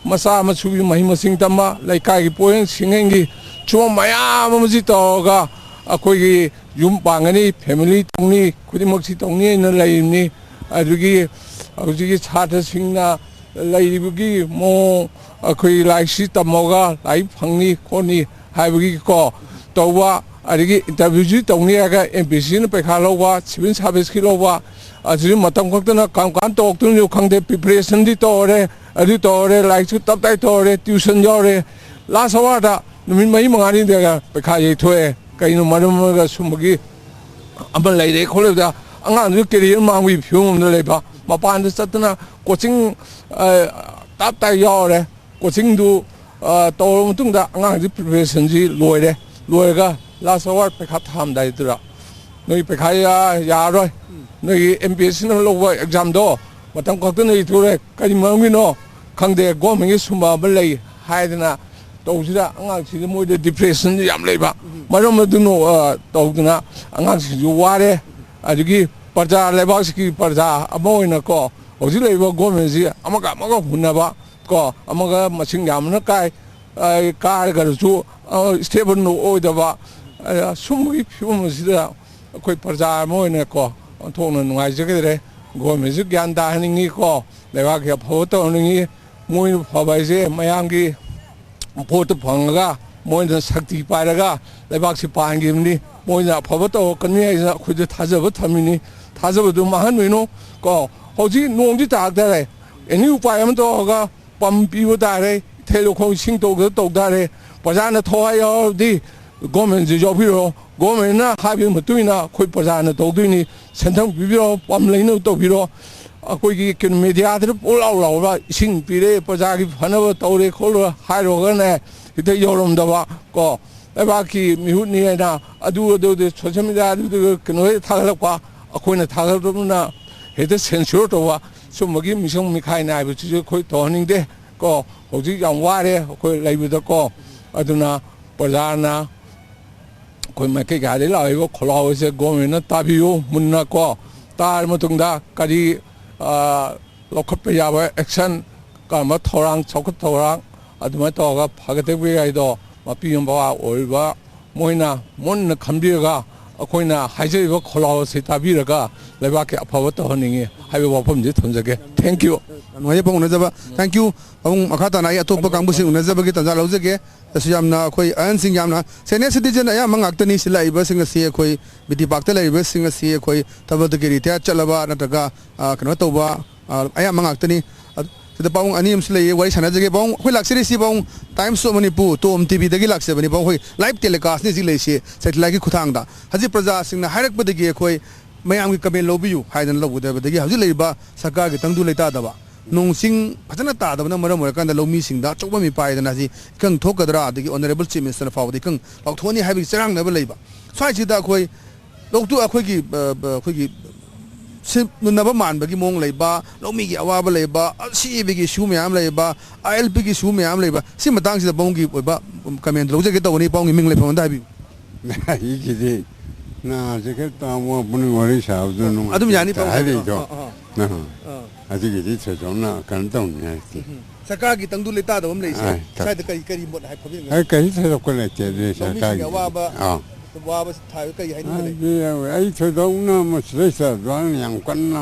ꯃꯆꯥ ꯃꯁꯨꯒꯤ ꯃꯍꯩ ꯃꯁꯤꯡ ꯇꯝꯕ, ꯂꯩꯀꯥꯏꯒꯤ ꯄꯣꯌꯦꯡ ꯁꯤꯡꯉꯦꯡꯒꯤ ꯁꯨꯝꯕ ꯃꯌꯥꯝ ꯑꯃꯁꯤ ꯇꯧꯔꯒ, ꯑꯩꯈꯣꯏꯒꯤ ꯌꯨꯝ ꯄꯥꯟꯒꯅꯤ, ꯐꯦꯃꯤꯂꯤ ꯇꯧꯅꯤ, ꯈꯨꯗꯤꯡꯃꯛꯁꯤ ꯇꯧꯅꯤ ꯍꯥꯏꯅ ꯂꯩꯔꯤꯕꯅꯤ꯫ ꯑꯗꯨꯒꯤ ꯍꯧꯖꯤꯛꯀꯤ ꯁꯥꯇ꯭ꯔꯁꯤꯡꯅ ꯂꯩꯔꯤꯕꯒꯤ ꯃꯑꯣꯡ, ꯑꯩꯈꯣꯏ ꯂꯥꯏꯔꯤꯛꯁꯤ ꯇꯝꯃꯒ ꯂꯥꯏꯔꯤꯛ ꯐꯪꯅꯤ ꯈꯣꯠꯅꯤ ꯍꯥꯏꯕꯒꯤꯀꯣ ꯇꯧꯕ, ꯑꯗꯒꯤ ꯏꯟꯇꯔꯚ꯭ꯌꯨꯁꯤ ꯇꯧꯅꯤ ꯍꯥꯏꯔꯒ ꯑꯦꯝ ꯄꯤ ꯑꯦꯁ ꯁꯤꯅ ꯄꯩꯈꯥ ꯂꯧꯕ, ꯁꯤꯚꯤꯜ ꯁꯥꯔꯚꯤꯁꯀꯤ ꯂꯧꯕ, ꯑꯁꯤꯁꯨ ꯃꯇꯝ ꯈꯛꯇꯅ ꯀꯔꯝ ꯀꯥꯟꯗ ꯇꯧꯔꯛꯇꯣꯏꯅꯣ ꯈꯪꯗꯦ꯫ ꯄ꯭ꯔꯤꯄꯦꯔꯦꯁꯟꯗꯤ ꯇꯧꯔꯦ, ꯑꯗꯨ ꯇꯧꯔꯦ, ꯂꯥꯏꯔꯤꯛꯁꯨ ꯇꯞ ꯇꯥꯏ ꯇꯧꯔꯦ, ꯇ꯭ꯌꯨꯁꯟ ꯌꯥꯎꯔꯦ, ꯂꯥꯁ ꯑꯋꯥꯔꯗ ꯅꯨꯃꯤꯠ ꯃꯔꯤ ꯃꯉꯥꯅꯤꯗꯒ ꯄꯩꯈꯥ ꯌꯩꯊꯣꯛꯑꯦ꯫ ꯀꯩꯅꯣ ꯃꯔꯝ ꯑꯣꯏꯔꯒ ꯁꯨꯝꯕꯒꯤ ꯑꯃ ꯂꯩꯔꯦ ꯈꯣꯠꯂꯦꯕꯗ, ꯑꯉꯥꯡꯗꯨ ꯀꯦꯔꯤꯌꯔ ꯃꯥꯡꯕꯒꯤ ꯐꯤꯕꯝ ꯑꯃꯗ ꯂꯩꯕ, ꯃꯄꯥꯟꯗ ꯆꯠꯇꯅ ꯀꯣꯆꯤꯡ, ꯑ, ꯇꯞ ꯇꯥꯏ ꯌꯥꯎꯔꯦ꯫ ꯀꯣꯆꯤꯡꯗꯨ, ꯑ, ꯇꯧꯔꯕ ꯃꯇꯨꯡꯗ ꯑꯉꯥꯡꯁꯤ ꯄ꯭ꯔꯤꯄꯦꯔꯦꯁꯟꯁꯤ ꯂꯣꯏꯔꯦ꯫ ꯂꯣꯏꯔꯒ ꯂꯥꯁ ꯑꯋꯥꯔ ꯄꯩꯈꯥ ꯊꯥꯔꯝꯗꯥꯏꯗꯨꯗ, "ꯅꯣꯏ ꯄꯩꯈꯥ ꯌꯥ-, ꯌꯥꯔꯔꯣꯏ, ꯅꯣꯏꯒꯤ ꯑꯦꯝ ꯄꯤ ꯑꯦꯁ ꯁꯤꯅ ꯂꯧꯕ ꯑꯦꯛꯖꯥꯝꯗꯣ ꯃꯇꯝ ꯈꯛꯇꯅ ꯏꯊꯣꯔꯦ, ꯀꯔꯤ ꯃꯔꯝꯒꯤꯅꯣ ꯈꯪꯗꯦ, ꯒꯣꯔꯃꯦꯟꯒꯤ ꯁꯨꯝꯕ ꯑꯃ ꯂꯩ" ꯍꯥꯏꯗꯅ ꯇꯧꯕꯁꯤꯗ, ꯑꯉꯥꯡꯁꯤꯡꯁꯤ ꯃꯣꯏꯗ ꯗꯤꯄ꯭ꯔꯦꯁꯟꯁꯨ ꯌꯥꯝ ꯂꯩꯕ꯫ ꯃꯔꯝ ꯑꯗꯨꯅ, ꯑ, ꯇꯧꯗꯅ ꯑꯉꯥꯡꯁꯤꯡꯁꯨ ꯋꯥꯔꯦ꯫ ꯑꯗꯒꯤ ꯄ꯭ꯔꯖꯥ, ꯂꯩꯕꯥꯛꯁꯤꯒꯤ ꯄ꯭ꯔꯖꯥ ꯑꯃ ꯑꯣꯏꯅꯀꯣ, ꯍꯧꯖꯤꯛ ꯂꯩꯔꯤꯕ ꯒꯣꯔꯃꯦꯟꯁꯤ ꯑꯃꯒ ꯑꯃꯒ ꯍꯨꯟꯅꯕ ꯀꯣ, ꯑꯃꯒ ꯃꯁꯤꯡ ꯌꯥꯝꯕꯅ ꯀꯥꯏ, ꯑ, ꯀꯥꯔꯒꯁꯨ, ꯑ, ꯁ꯭ꯇꯦꯕꯜ ꯑꯣꯏꯗꯕ, ꯑ, ꯁꯨꯝꯕꯒꯤ ꯐꯤꯕꯝ ꯑꯁꯤꯗ ꯑꯩꯈꯣꯏ ꯄ꯭ꯔꯖꯥ ꯑꯃ ꯑꯣꯏꯅꯀꯣ, ꯑꯣꯟꯊꯣꯛꯅ ꯅꯨꯡꯉꯥꯏꯖꯈꯤꯗ꯭ꯔꯦ꯫ ꯒꯣꯔꯃꯦꯟꯁꯨ ꯒ꯭ꯌꯥꯟ ꯇꯥꯍꯟꯅꯤꯡꯉꯤꯀꯣ, ꯂꯩꯕꯥꯛꯀꯤ ꯑꯐꯕ ꯇꯧꯍꯟꯅꯤꯡꯉꯤ꯫ ꯃꯣꯏꯅ ꯐꯕ ꯍꯥꯏꯁꯦ ꯃꯌꯥꯝꯒꯤ ꯚꯣꯠꯇꯨ ꯐꯪꯉꯒ, ꯃꯣꯏꯅ ꯁꯛꯇꯤ ꯄꯥꯏꯔꯒ ꯂꯩꯕꯥꯛꯁꯤ ꯄꯥꯟꯈꯤꯕꯅꯤ꯫ ꯃꯣꯏꯅ ꯑꯐꯕ ꯇꯧꯔꯛꯀꯅꯤ ꯍꯥꯏꯗꯅ ꯑꯩꯈꯣꯏꯗ ꯊꯥꯖꯕ ꯊꯝꯃꯤꯅꯤ꯫ ꯊꯥꯖꯕꯗꯨ ꯃꯥꯡꯍꯟꯕꯤꯅꯨ ꯀꯣ꯫ ꯍꯧꯖꯤꯛ ꯅꯣꯡꯗꯤ ꯇꯥꯔꯛꯇꯔꯦ, ꯑꯦꯅꯤ ꯎꯄꯥꯏ ꯑꯃ ꯇꯧꯔꯒ ꯄꯝ ꯄꯤꯕ ꯇꯥꯔꯦ, ꯏꯊꯩ ꯂꯧꯈꯣꯡ ꯏꯁꯤꯡ ꯇꯧꯗ ꯇꯧ ꯇꯥꯔꯦ꯫ ꯄ꯭ꯔꯖꯥꯅ ꯊꯋꯥꯏ ꯌꯥꯎꯔꯕꯗꯤ ꯒꯣꯔꯃꯦꯟꯁꯨ ꯌꯥꯎꯕꯤꯔꯣ, ꯒꯣꯔꯃꯦꯟꯅ ꯍꯥꯏꯕꯒꯤ ꯃꯇꯨꯡ ꯏꯟꯅ ꯑꯩꯈꯣꯏ ꯄ꯭ꯔꯖꯥꯅ ꯇꯧꯗꯣꯏꯅꯤ꯫ ꯁꯦꯟꯊꯪ ꯄꯤꯕꯤꯔꯣ, ꯄꯝ ꯂꯩꯅꯕ ꯇꯧꯕꯤꯔꯣ꯫ ꯑꯩꯈꯣꯏꯒꯤ ꯀꯩꯅꯣ ꯃꯦꯗꯤꯌꯥꯗ ꯄꯨꯡꯂꯥꯎ ꯂꯥꯎꯔ ꯏꯁꯤꯡ ꯄꯤꯔꯦ, ꯄ꯭ꯔꯖꯥꯒꯤ ꯐꯅꯕ ꯇꯧꯔꯦ ꯈꯣꯠꯂꯦ ꯍꯥꯏꯔꯨꯔꯒꯅꯦ, ꯍꯦꯛꯇ ꯌꯧꯔꯝꯗꯕ ꯀꯣ꯫ ꯂꯩꯕꯥꯛꯀꯤ ꯃꯤꯍꯨꯠꯅꯤ ꯍꯥꯏꯅ ꯑꯗꯨ ꯑꯗꯨꯗ ꯁꯣꯁꯦꯜ ꯃꯦꯗꯤꯌꯥ ꯑꯗꯨꯗ ꯀꯩꯅꯣ ꯍꯦꯛꯇ ꯊꯥꯒꯠꯂꯛꯄ, ꯑꯩꯈꯣꯏꯅ ꯊꯥꯒꯠꯂꯛꯄꯗꯨꯅ ꯍꯦꯛꯇ ꯁꯦꯟꯁꯣꯔ ꯇꯧꯕ, ꯁꯨꯝꯕꯒꯤ ꯃꯤꯁꯪ ꯃꯤꯈꯥꯏ ꯅꯥꯏꯕꯁꯤꯁꯨ ꯑꯩꯈꯣꯏ ꯇꯧꯍꯟꯅꯤꯡꯗꯦ꯫ ꯀꯣ, ꯍꯧꯖꯤꯛ ꯌꯥꯝ ꯋꯥꯔꯦ ꯑꯩꯈꯣꯏ ꯂꯩꯕꯗꯀꯣ꯫ ꯑꯗꯨꯅ ꯄ꯭ꯔꯖꯥꯅ ꯑꯩꯈꯣꯏ ꯃꯥꯏꯀꯩ ꯀꯌꯥꯗꯒꯤ ꯂꯥꯛꯂꯤꯕ ꯈꯣꯜꯂꯥꯎ ꯑꯁꯦ ꯒꯣꯔꯃꯦꯟꯅ ꯇꯥꯕꯤꯌꯨ ꯃꯨꯟꯅ ꯀꯣ꯫ ꯇꯥꯔ ꯃꯇꯨꯡꯗ ꯀꯔꯤ, ꯑ, ꯂꯧꯈꯠꯄ ꯌꯥꯕ ꯑꯦꯛꯁꯟ, ꯀꯔꯝꯕ ꯊꯧꯔꯥꯡ, ꯆꯥꯎꯈꯠ ꯊꯧꯔꯥꯡ ꯑꯗꯨꯃꯥꯏꯅ ꯇꯧꯔꯒ ꯐꯒꯠꯇꯕ ꯌꯥꯏꯗꯣ, ꯃꯄꯤ ꯃꯄꯥ ꯑꯣꯏꯔꯤꯕ ꯃꯣꯏꯅ ꯃꯨꯟꯅ ꯈꯟꯕꯤꯔꯒ, ꯑꯩꯈꯣꯏꯅ ꯍꯥꯏꯖꯔꯤꯕ ꯈꯣꯜꯂꯥꯎ ꯑꯁꯤ ꯇꯥꯕꯤꯔꯒ ꯂꯩꯕꯥꯛꯀꯤ ꯑꯐꯕ ꯇꯧꯍꯟꯅꯤꯡꯉꯤ ꯍꯥꯏꯕ ꯋꯥꯐꯝꯁꯤ ꯊꯝꯖꯒꯦ꯫ Thank you꯫ ꯌꯥꯝ ꯅꯨꯡꯉꯥꯏꯖꯩ ꯄꯥꯕꯨꯡ ꯎꯅꯖꯕ꯫ Thank you꯫ ꯄꯥꯕꯨꯡ, ꯃꯈꯥ ꯇꯥꯅ ꯑꯩ ꯑꯇꯣꯞꯄ ꯀꯥꯡꯕꯨꯁꯤꯡ ꯎꯅꯖꯕꯒꯤ ꯇꯥꯟꯖꯥ ꯂꯧꯖꯒꯦ꯫ ꯑꯁꯤ ꯌꯥꯝꯅ ꯑꯩꯈꯣꯏ ꯑꯍꯟꯁꯤꯡ, ꯌꯥꯝꯅ senior citizen ꯑꯌꯥꯝꯕ ꯉꯥꯛꯇꯅꯤ ꯁꯤ ꯂꯥꯛꯏꯕꯁꯤꯡ ꯑꯁꯤ꯫ ꯑꯩꯈꯣꯏ ꯕꯤ ꯇꯤ ꯄꯥꯛꯇ ꯂꯩꯔꯤꯕꯁꯤꯡ ꯑꯁꯤ ꯑꯩꯈꯣꯏ ꯊꯕꯛꯇꯒꯤ retire ꯆꯠꯂꯕ ꯅꯠꯇ꯭ꯔꯒ, ꯑ, ꯀꯩꯅꯣ ꯇꯧꯕ, ꯑ, ꯑꯌꯥꯝꯕ ꯉꯥꯛꯇꯅꯤ꯫ ꯑ, ꯁꯤꯗ ꯄꯥꯕꯨꯡ ꯑꯅꯤ ꯑꯃꯁꯨ ꯂꯩꯌꯦ, ꯋꯥꯔꯤ ꯁꯥꯟꯅꯖꯒꯦ꯫ ꯄꯥꯕꯨꯡ, ꯑꯩꯈꯣꯏ ꯂꯥꯛꯆꯔꯤꯁꯤ ꯄꯥꯕꯨꯡ Times of Manipur, TOM T ꯚꯤꯗꯒꯤ ꯂꯥꯛꯆꯕꯅꯤ꯫ ꯄꯥꯕꯨꯡ, ꯑꯩꯈꯣꯏ live telecastꯅꯤ ꯍꯧꯖꯤꯛ ꯂꯩꯔꯤꯁꯤ satelliteꯀꯤ ꯈꯨꯠꯊꯥꯡꯗ꯫ ꯍꯧꯖꯤꯛ ꯄ꯭ꯔꯖꯥꯁꯤꯡꯅ ꯍꯥꯏꯔꯛꯄꯗꯒꯤ ꯑꯩꯈꯣꯏ ꯃꯌꯥꯝꯒꯤ comment ꯂꯧꯕꯤꯌꯨ ꯍꯥꯏꯗꯅ ꯂꯧꯒꯗꯕꯗꯒꯤ ꯍꯧꯖꯤꯛ ꯂꯩꯔꯤꯕ ꯁꯔꯀꯥꯔꯒꯤ ꯇꯪꯗꯨ ꯂꯩꯇꯥꯗꯕ, ꯅꯣꯡ ꯆꯤꯡ ꯐꯖꯅ ꯇꯥꯗꯕꯅ ꯃꯔꯝ ꯑꯣꯏꯔꯀꯥꯟꯗ ꯂꯧꯃꯤꯁꯤꯡꯗ ꯑꯆꯧꯕ ꯃꯤꯄꯥꯏꯗꯅ ꯍꯧꯖꯤꯛ ꯏꯀꯪ ꯊꯣꯛꯀꯗ꯭ꯔꯥ, ꯑꯗꯒꯤ Honourable Chief Minister ꯐꯥꯎꯕꯗ ꯏꯀꯪ ꯂꯥꯎꯊꯣꯛꯑꯅꯤ ꯍꯥꯏꯕꯒꯤ ꯆꯔꯥꯡꯅꯕ ꯂꯩꯕ꯫ ꯁ꯭ꯋꯥꯏꯁꯤꯗ ꯑꯩꯈꯣꯏ ꯂꯧꯇꯨ-, ꯑꯩꯈꯣꯏꯒꯤ, ꯑ, ꯑ, ꯑꯩꯈꯣꯏꯒꯤ ꯁꯦꯝꯅꯅꯕ ꯃꯥꯟꯕꯒꯤ ꯃꯑꯣꯡ ꯂꯩꯕ, ꯂꯧꯃꯤꯒꯤ ꯑꯋꯥꯕ ꯂꯩꯕ, ꯁꯤ ꯏ ꯕꯤꯒꯤ issue ꯃꯌꯥꯝ ꯂꯩꯕ, ꯑꯥꯏ ꯑꯦꯜ ꯄꯤꯒꯤ issue ꯃꯌꯥꯝ ꯂꯩꯕ, ꯁꯤ ꯃꯇꯥꯡꯁꯤꯗ ꯄꯥꯕꯨꯡꯒꯤ ꯑꯣꯏꯕ comment ꯂꯧꯖꯒꯦ ꯇꯧꯕꯅꯤ꯫ ꯄꯥꯕꯨꯡꯒꯤ ꯃꯤꯡ ꯂꯩꯐꯝ ꯑꯝꯇ ꯍꯥꯏꯕꯤꯌꯨ꯫ ꯑꯩꯒꯤꯗꯤ ꯅꯥꯁꯦ ꯈꯔ ꯇꯥꯡꯕ ꯄꯨꯛꯅꯤꯡ ꯋꯥꯔꯤ ꯁꯥꯕꯗ ꯑꯗꯨꯝ ꯌꯥꯅꯤ, ꯅꯨꯡꯉꯥꯏꯇꯦ ꯄꯥꯕꯨꯡ꯫ ꯍꯥꯏꯔꯛꯏꯗꯣ꯫ ꯑꯥ, ꯑꯥ, ꯑꯥ꯫ ꯑꯥ꯫ ꯑꯗꯨꯒꯤꯗꯤ ꯊꯣꯏꯗꯣꯛꯅ ꯀꯩꯅꯣ ꯇꯧꯅꯤꯡꯉꯥꯏ ꯂꯩꯇꯦ꯫ ꯎꯝ꯫ ꯁꯔꯀꯥꯔꯒꯤ ꯇꯪꯗꯨ ꯂꯩꯇꯥꯗꯕ ꯑꯃ ꯂꯩꯁꯦ꯫ ꯑꯥ, ꯁ꯭ꯋꯥꯏꯗ ꯀꯔꯤ, ꯀꯔꯤ ꯃꯣꯠ ꯍꯥꯏ ꯈꯣꯠꯄꯤꯅꯤꯡꯉꯥꯏ? ꯑꯩ ꯀꯔꯤ ꯊꯣꯏꯗꯣꯛꯄ ꯂꯩꯇꯦ ꯑꯗꯨꯗꯤ ꯂꯧꯃꯤꯁꯤꯡꯒꯤ ꯁꯔꯀꯥꯔꯒꯤ꯫ ꯑꯋꯥꯕ, ꯑꯥ꯫ ꯋꯥꯕꯁꯤ ꯊꯥ-, ꯀꯔꯤ ꯍꯥꯏꯅꯤꯡꯕ ꯂꯩ? ꯑꯗꯨꯗꯤ ꯑꯩ ꯊꯣꯏꯗꯣꯛꯅ ꯃꯁꯤꯗꯩꯁꯤꯗ ꯑꯗꯨꯃꯥꯏꯅ ꯌꯥꯝ ꯀꯟꯅ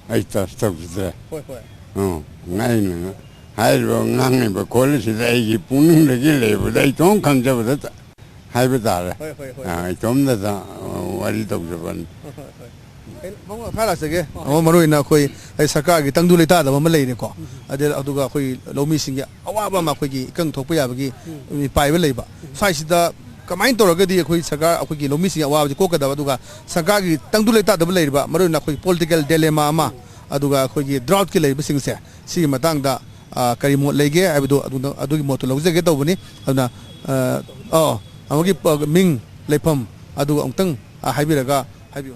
ꯑꯩ touch ꯇꯧꯈꯤꯗ꯭ꯔꯦ꯫ ꯍꯣꯏ, ꯍꯣꯏ꯫ ꯑꯣ, ꯑꯩꯅ ꯍꯥꯏꯔꯤꯕ ꯉꯥꯡꯉꯤꯕ ꯈꯣꯠꯂꯤꯁꯤꯗ ꯑꯩꯒꯤ ꯄꯨꯛꯅꯤꯡꯗꯒꯤ ꯂꯩꯕꯗ ꯑꯩ ꯏꯇꯣꯝ ꯈꯪꯖꯕꯗ ꯍꯥꯏꯕ ꯇꯥꯔꯦ꯫ ꯍꯣꯏ, ꯍꯣꯏ, ꯍꯣꯏ꯫ ꯑꯥ, ꯏꯇꯣꯝꯗꯗ, ꯑ, ꯋꯥꯔꯤ ꯇꯧꯖꯕꯅꯤ꯫ ꯍꯣꯏ, ꯍꯣꯏ, ꯍꯣꯏ꯫ ꯑꯩ, ꯃꯔꯨ ꯃꯈꯥ ꯂꯥꯛꯆꯒꯦ꯫ ꯑꯃ ꯃꯔꯨ ꯑꯣꯏꯅ ꯑꯩꯈꯣꯏ, ꯑꯩ ꯁꯔꯀꯥꯔꯒꯤ ꯇꯪꯗꯨ ꯂꯩꯇꯥꯗꯕ ꯑꯃ ꯂꯩꯔꯦꯀꯣ꯫ ꯎꯝ꯫ ꯑꯗꯩ ꯑꯗꯨꯒ ꯑꯩꯈꯣꯏ ꯂꯧꯃꯤꯁꯤꯡꯒꯤ ꯑꯋꯥꯕ ꯑꯃ, ꯑꯩꯈꯣꯏꯒꯤ ꯏꯀꯪ ꯊꯣꯛꯄ ꯌꯥꯕꯒꯤ ꯎꯝ꯫ ꯃꯤꯄꯥꯏꯕ ꯂꯩꯕ꯫ ꯎꯝ꯫ ꯁ꯭ꯋꯥꯏꯁꯤꯗ ꯀꯃꯥꯏꯅ ꯇꯧꯔꯒꯗꯤ ꯑꯩꯈꯣꯏ ꯁꯔꯀꯥꯔ, ꯑꯩꯈꯣꯏꯒꯤ ꯂꯧꯃꯤꯁꯤꯡꯒꯤ ꯑꯋꯥꯕꯁꯤ ꯀꯣꯛꯀꯗꯕ, ꯑꯗꯨꯒ ꯁꯔꯀꯥꯔꯒꯤ ꯇꯪꯗꯨ ꯂꯩꯇꯥꯗꯕ ꯂꯩꯔꯤꯕ, ꯃꯔꯨ ꯑꯣꯏꯅ ꯑꯩꯈꯣꯏ political dilemma ꯑꯃ, ꯎꯝ꯫ ꯑꯗꯨꯒ ꯑꯩꯈꯣꯏꯒꯤ drought ꯀꯤ ꯂꯩꯔꯤꯕꯁꯤꯡꯁꯦ, ꯁꯤꯒꯤ ꯃꯇꯥꯡꯗ, ꯑ, ꯀꯔꯤ ꯃꯣꯠ ꯂꯩꯒꯦ ꯍꯥꯏꯕꯗꯨ ꯑꯗꯨꯅ, ꯑꯗꯨꯒꯤ ꯃꯣꯠꯇꯨ ꯂꯧꯖꯒꯦ ꯇꯧꯕꯅꯤ꯫ ꯑꯗꯨꯅ, ꯑ, ꯑꯣ, ꯑꯃꯒꯤ ꯄ-, ꯃꯤꯡ, ꯂꯩꯐꯝ ꯑꯗꯨ ꯑꯃꯨꯛꯇꯪ, ꯑ, ꯍꯥꯏꯕꯤꯔꯒ ꯍꯥꯏꯕꯤꯌꯨ꯫